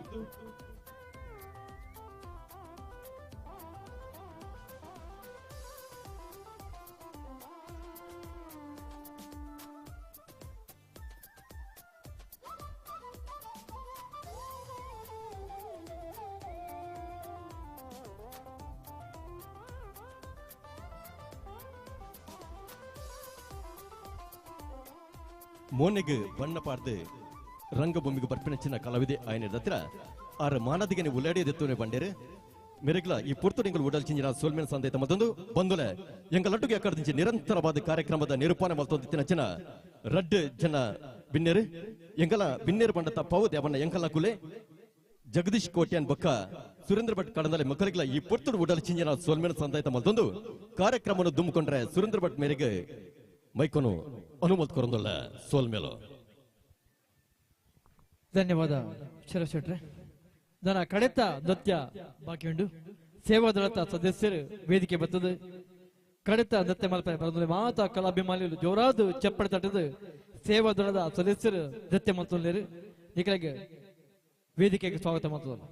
ಮೋನೆಗೆ ಬಣ್ಣ ಪಾರ್ದು ರಂಗಭೂಮಿಗೆ ಬರ್ಪಿನಚ್ಚಿನ ಕಲಾವಿದೆ ಆಯನ ಹತ್ರ ಆರ ಮಾನದಿಗೆ ಉಳ್ಳಾಡಿಯದೆತ್ತೋನೆ ಬಂಡೇರು ಮೆರೆಗ್ಲ ಈ ಪುರ್ತು ನಿಂಗಳು ಉಡಲ್ ಚಿಂಜಿನ ಸೋಲ್ಮೇನ ಸಂದೇತ ಮತ್ತೊಂದು ಬಂದುಲೆ ಎಂಗ ಲಡ್ಡುಗೆ ಅಕ್ಕಡದಿಂಚಿ ನಿರಂತರವಾದ ಕಾರ್ಯಕ್ರಮದ ನಿರೂಪಣೆ ಮಲ್ತೊಂದಿತ್ತಿನ ರಡ್ಡು ಜನ ಬಿನ್ನೇರು ಎಂಗಲ ಬಿನ್ನೇರು ಬಂಡ ತಪ್ಪಾವು ದೇವಣ್ಣ ಎಂಕಲ ಕುಲೆ ಜಗದೀಶ್ ಕೋಟ್ಯಾನ್ ಬೊಕ್ಕ ಸುರೇಂದ್ರ ಭಟ್ ಕಡಂದಲೆ ಮಕ್ಕಳಿಗೆಲ್ಲ ಈ ಪುರ್ತುಡು ಉಡಲ್ ಚಿಂಜಿನ ಸೋಲ್ಮೇನ ಸಂದಾಯತ ಮಲ್ತೊಂದು ಕಾರ್ಯಕ್ರಮವನ್ನು ದುಮ್ಕೊಂಡ್ರೆ ಸುರೇಂದ್ರ ಭಟ್ ಮೇರೆಗೆ ಮೈಕೊನು ಅನುಮತ್ ಕೊರಂದಲ್ಲ ಸೋಲ್ಮೇಲೋ. ಧನ್ಯವಾದ ಶರತ್ ಶೆಟ್ರೆ. ದನ ಕಡೆತ ನೃತ್ಯ ಬಾಕಿ ಉಂಡು. ಸೇವಾದಳತ ಸದಸ್ಯರು ವೇದಿಕೆ ಬರ್ತದೆ. ಕಡೆತ ನೃತ್ಯ ಮಲ್ಪರೆ ಬರೋದ್ರೆ ಮಾತಾ ಕಲಾಭಿಮಾನಿಗಳು ಜೋರಾದ ಚಪ್ಪಡಿ ತಟ್ಟದು ಸೇವಾದಳದ ಸದಸ್ಯರು ನೃತ್ಯ ಮಲ್ತೊಲ್ಲೇರು. ನಿಕಲಿಗೆ ವೇದಿಕೆಗೆ ಸ್ವಾಗತ ಮಾಡ್ತದಲ್ಲ.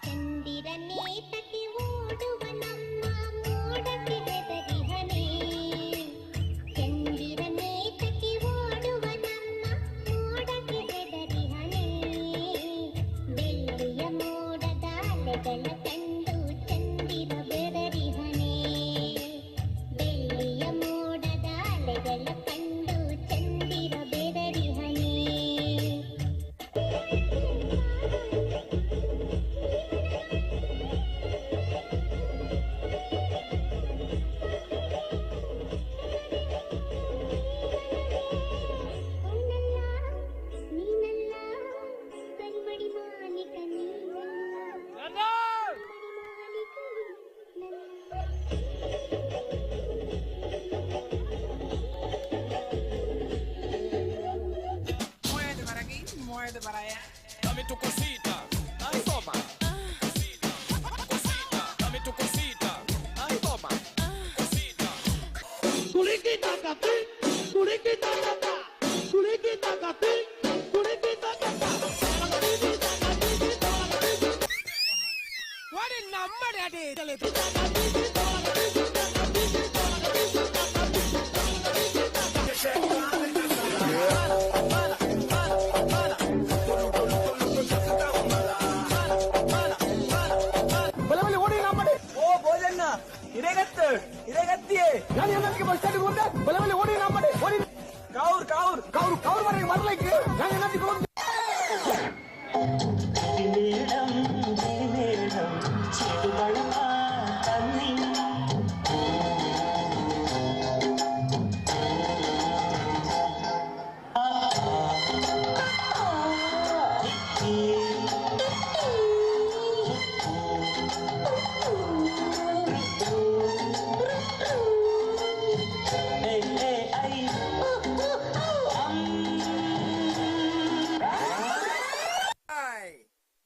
ಚಂದಿರನೇತಕ್ಕೆ ಓಡುವ ನಮ್ಮ ಮೋಡಕ್ಕೆ ಹೆದರಿಹನೆ. ಚಂದಿರನೇತಕ್ಕೆ ಓಡುವ ನಮ್ಮ ಮೋಡಕ್ಕೆ ಹೆದರಿಹನೆ. ಬೆಳ್ಳಿಯ ಮೋಡದ ಅಲೆಗಳ ಕಂಡು ಚಂದಿರ ಬೆದರಿಹನೆ. ಬೆಳ್ಳಿಯ ಮೋಡದ ಅಲೆಗಳ ಕಂಡು ಚಂದಿರ ಬೆದರಿಹನೆ. Muévete para aquí, muévete para allá. Dame tu cosita, ay toma. Cosita, cosita, dame tu cosita, ay toma. Cosita.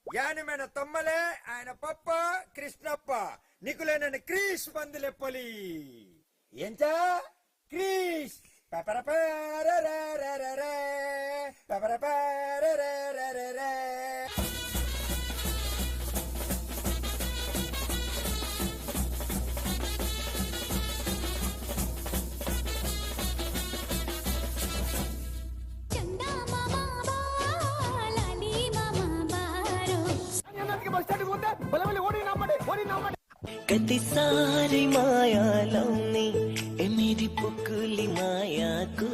ಯಾನಮೇನ ತಮ್ಮಲೆ ఆయన ಪಪ್ಪ ಕೃಷ್ಣಪ್ಪ ನಿಕುಲೇನನ್ನ ಕ್ರೀಶ್ ಬಂದುಲೆಪ್ಪಲಿ ಎಂಚ ಕ್ರೀಶ್ ಪಪರ ಪರರರರರ, ಪಪರ ಪರರರರರ. कति सारी माया लाउने ए मेरी पुकुली माया को,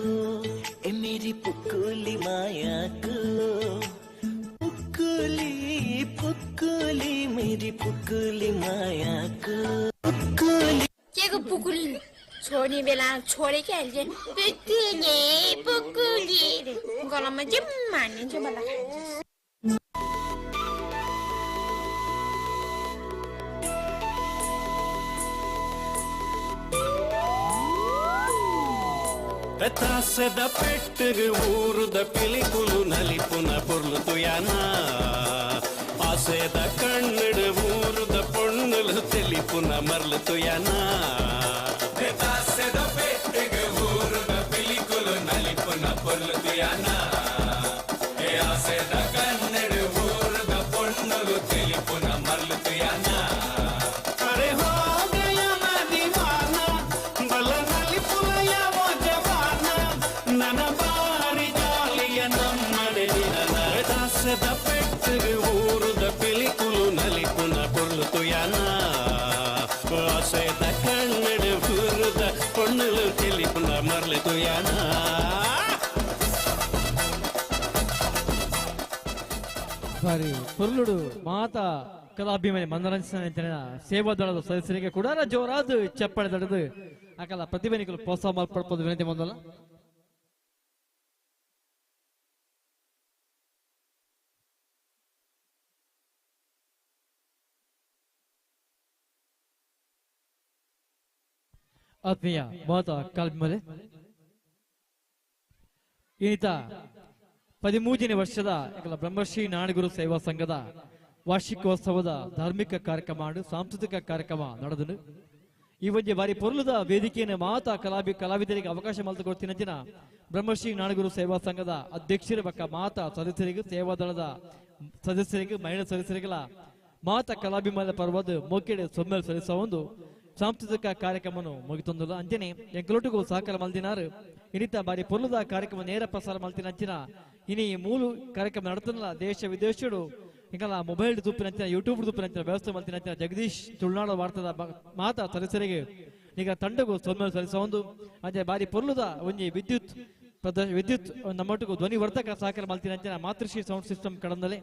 ए मेरी पुकुली माया को, पुकुली पुकुली मेरी पुकुली माया को, पुकुली। के को पुकुली छोड्ने बेला छोडे क्या अहिले पुकुली पुकुली गलामा जे मानिन्छ मलाई खान्छ। ತಾಸದ ಪೆಟ್ಟಿಗೆ ಊರುದ ಪಿಲಿಕುಲು ನಲಿಪುನ ಪೊರ್ಲು ತುಯಾನ, ಆಸೆದ ಕಣ್ಣಡು ಊರುದ ಪೊಣ್ಣುಲು ತೆಲಿಪುನ ಮರ್ಲು ತುಯಾನ. ತಾಸದ ಪೆಟ್ಟಿಗೆ ಊರುದ ಪಿಲಿಕುಲು ನಲಿಪುನ ಪೊರ್ಲು ತುಯಾನ, ಆಸೆದ ಕಣ್ಣಡು ಊರುದ ಪೊಣ್ಣುಲು ತೆಲಿಪುನ ಮರ್ಲು ತುಯಾನ. ಅರೆ ಹೋ ಗಯ ದೀವಾನ ಬಲ ನಲಿಪುಲಯ ಜವಾನ, ನನ್ನ ಬಾರಿ ಜಾಲಿಯ ನಮ್ಮನೆ ದಿನ. ದಾಸದ ಪೆಟ್ಟಿಗೆ ಊರುದ ಪಿಲಿಕುಲು ನಲಿಪುನ ಪೊರ್ಲು ತುಯಾನ, ಆಸೆದ ಕಣ್ಣಡು ಊರುದ ಪೊಣ್ಣುಲು ತೆಲಿಪುನ ಮರ್ಲು ತುಯಾನ. ಬಾರಿ ಪೊರ್ಲುಡು ಮಾತಾ ಕಲಾಭಿಮಾನಿ ಮನರಂಜನೆ ಸೇವಾದಳದ ಸದಸ್ಯರಿಗೆ ಕೂಡ ಜೋರಾದ ಚಪ್ಪಾಳೆ ತಡೆದು ಆಕಲ ಪ್ರತಿಭೆನಿಕರು ಪ್ರೋತ್ಸಾಹ ಮಾಲ್ಪಡ್ಬೋದು ವಿನಂತಿ ಮೊದಲ. ಆತ್ಮೀಯ ಮಾತಾ ಕಲಾಭಿಮಾನಿ ಇನ್ನಿತ 13ನೇ ವರ್ಷದ ಬ್ರಹ್ಮಶ್ರೀ ನಾಡಗುರು ಸೇವಾ ಸಂಘದ ವಾರ್ಷಿಕೋತ್ಸವದ ಧಾರ್ಮಿಕ ಕಾರ್ಯಕ್ರಮ ಸಾಂಸ್ಕೃತಿಕ ಕಾರ್ಯಕ್ರಮ ನಡೆದನು. ಈ ಒಂಜಿ ಬಾರಿ ಪೊರ್ಲುದ ವೇದಿಕೆಯನ್ನು ಮಾತಾ ಕಲಾವಿದರಿಗೆ ಅವಕಾಶ ಮಲ್ತು ದಿನ ಬ್ರಹ್ಮಶ್ರೀ ನಾಡಗುರು ಸೇವಾ ಸಂಘದ ಅಧ್ಯಕ್ಷರ ಬಕ್ಕ ಮಾತಾ ಸದಸ್ಯರಿಗೆ, ಸೇವಾದಳದ ಸದಸ್ಯರಿಗೆ, ಮಹಿಳಾ ಸದಸ್ಯರಿಗೆಲ್ಲ ಮಾತಾ ಕಲಾಭಿಮಾನ ಪರ್ವದ ಮೊಕ್ಕೆಡೆ ಸೊಮ್ಮೆಲ್ ಸಲ್ಲಿಸುವ ಒಂದು ಸಾಂಸ್ಕೃತಿಕ ಕಾರ್ಯಕ್ರಮವನ್ನು ಮುಗಿತೊಂದುಲ್ಲ. ಅಂಚನೆ ಎಂಕಲೊಟ್ಟಿಗೂ ಸಹಕಾರ ಮಲ್ದಿನಾರು ಇನ್ನಿತ ಬಾರಿ ಪೊರ್ಲುದ ಕಾರ್ಯಕ್ರಮ ನೇರ ಪ್ರಸಾರ ಮಲ್ತಿನ ಅಂಚಿನ ಇನಿ ಮೂಲು ಕಾರ್ಯಕ್ರಮ ನಡತನಲ್ಲ ದೇಶ ವಿದೇಶಡು ಇಂಕಲ ಮೊಬೈಲ್ ತುಪ್ಪಿನಂಚಿನ ಯೂಟ್ಯೂಬ್ ತುಪ್ಪಿನಂಚಿನ ವ್ಯವಸ್ಥೆ ಮಲ್ತಿನಂಚಿನ ಜಗದೀಶ್ ತುಳುನಾಡು ವಾರ್ತದ ಮಾತಾ ಸದಸ್ಯರಿಗೆ ಈಗ ತಂಡಗೂ ಸೊಮ್ಮೆಲ್ ಸಲ್ಲಿಸುವ ಒಂದು ಅಂಚೆ ಬಾರಿ ಪೊರ್ಲುದ ಒಂಜಿ ವಿದ್ಯುತ್ ವಿದ್ಯುತ್ ನಮ್ಮೊಟ್ಟಿಗೂ ಧ್ವನಿವರ್ಧಕ ಸಹಕಾರ ಮಲ್ತಿನಂಚಿನ ಮಾತೃಶ್ರೀ ಸೌಂಡ್ ಸಿಸ್ಟಮ್ ಕಡಂದಲೆ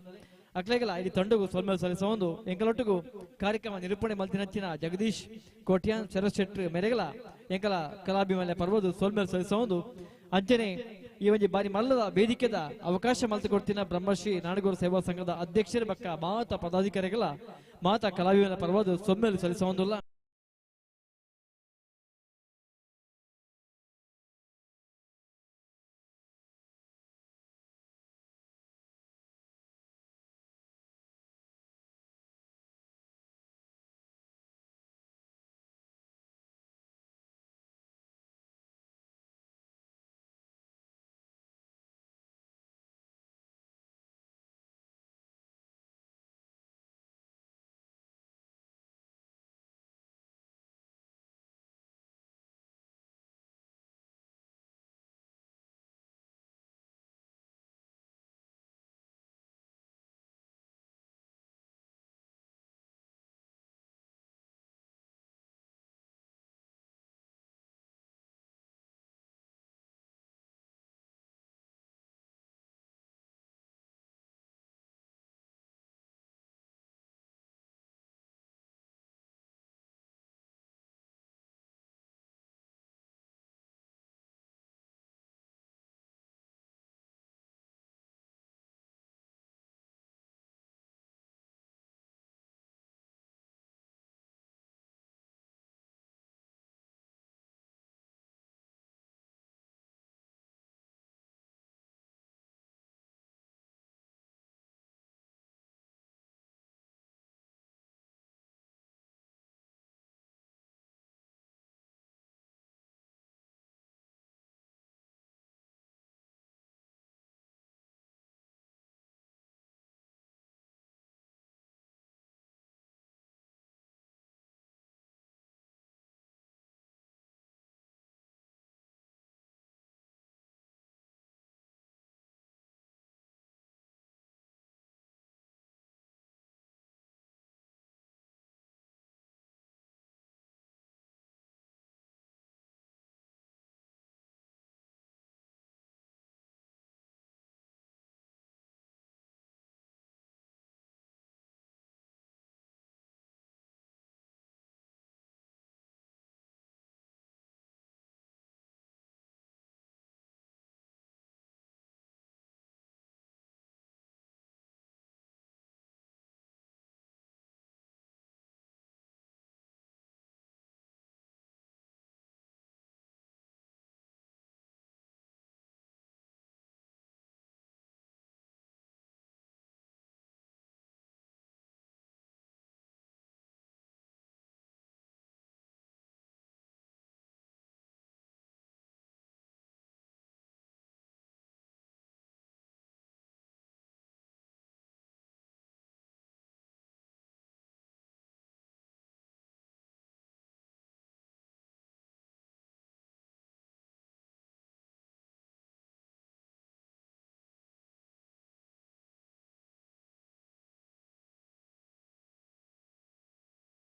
ಅಕ್ಲೆಗಲ ಇಲ್ಲಿ ತಂಡಗೂ ಸೊಲ್ಮೇಲ್ ಸಲ್ಲಿಸುವ ಒಂದು ಎಂಕಲೊಟ್ಟಿಗೂ ಕಾರ್ಯಕ್ರಮ ನಿರೂಪಣೆ ಮಲ್ತಿನಂಚಿನ ಜಗದೀಶ್ ಕೋಟ್ಯಾನ್ ಶರತ್ ಶೆಟ್ಟಿ ಮೇರೆಗಲ ಎಂಕಲ ಕಲಾಭಿಮಾನ ಪರ್ವದು ಸೊಲ್ಮೇಲ್ ಸಲ್ಲಿಸುವ ಒಂದು ಅಂಚನೆ ಈ ಒಂಜಿ ಬಾರಿ ಮಲ್ಲದ ವೇದಿಕೆದ ಅವಕಾಶ ಮಲ್ತು ಕೊಡ್ತಿನ ಬ್ರಹ್ಮಶ್ರೀ ನಾಡಗೂರು ಸೇವಾ ಸಂಘದ ಅಧ್ಯಕ್ಷರ ಬಕ್ಕ ಮಾತಾ ಪದಾಧಿಕಾರಿಗಳ ಮಾತಾ ಕಲಾಭಿಮಾನ ಪರ್ವದು ಸೊಮ್ಮೇಲು ಸಲ್ಲಿಸುವ ಒಂದುಲ್ಲ.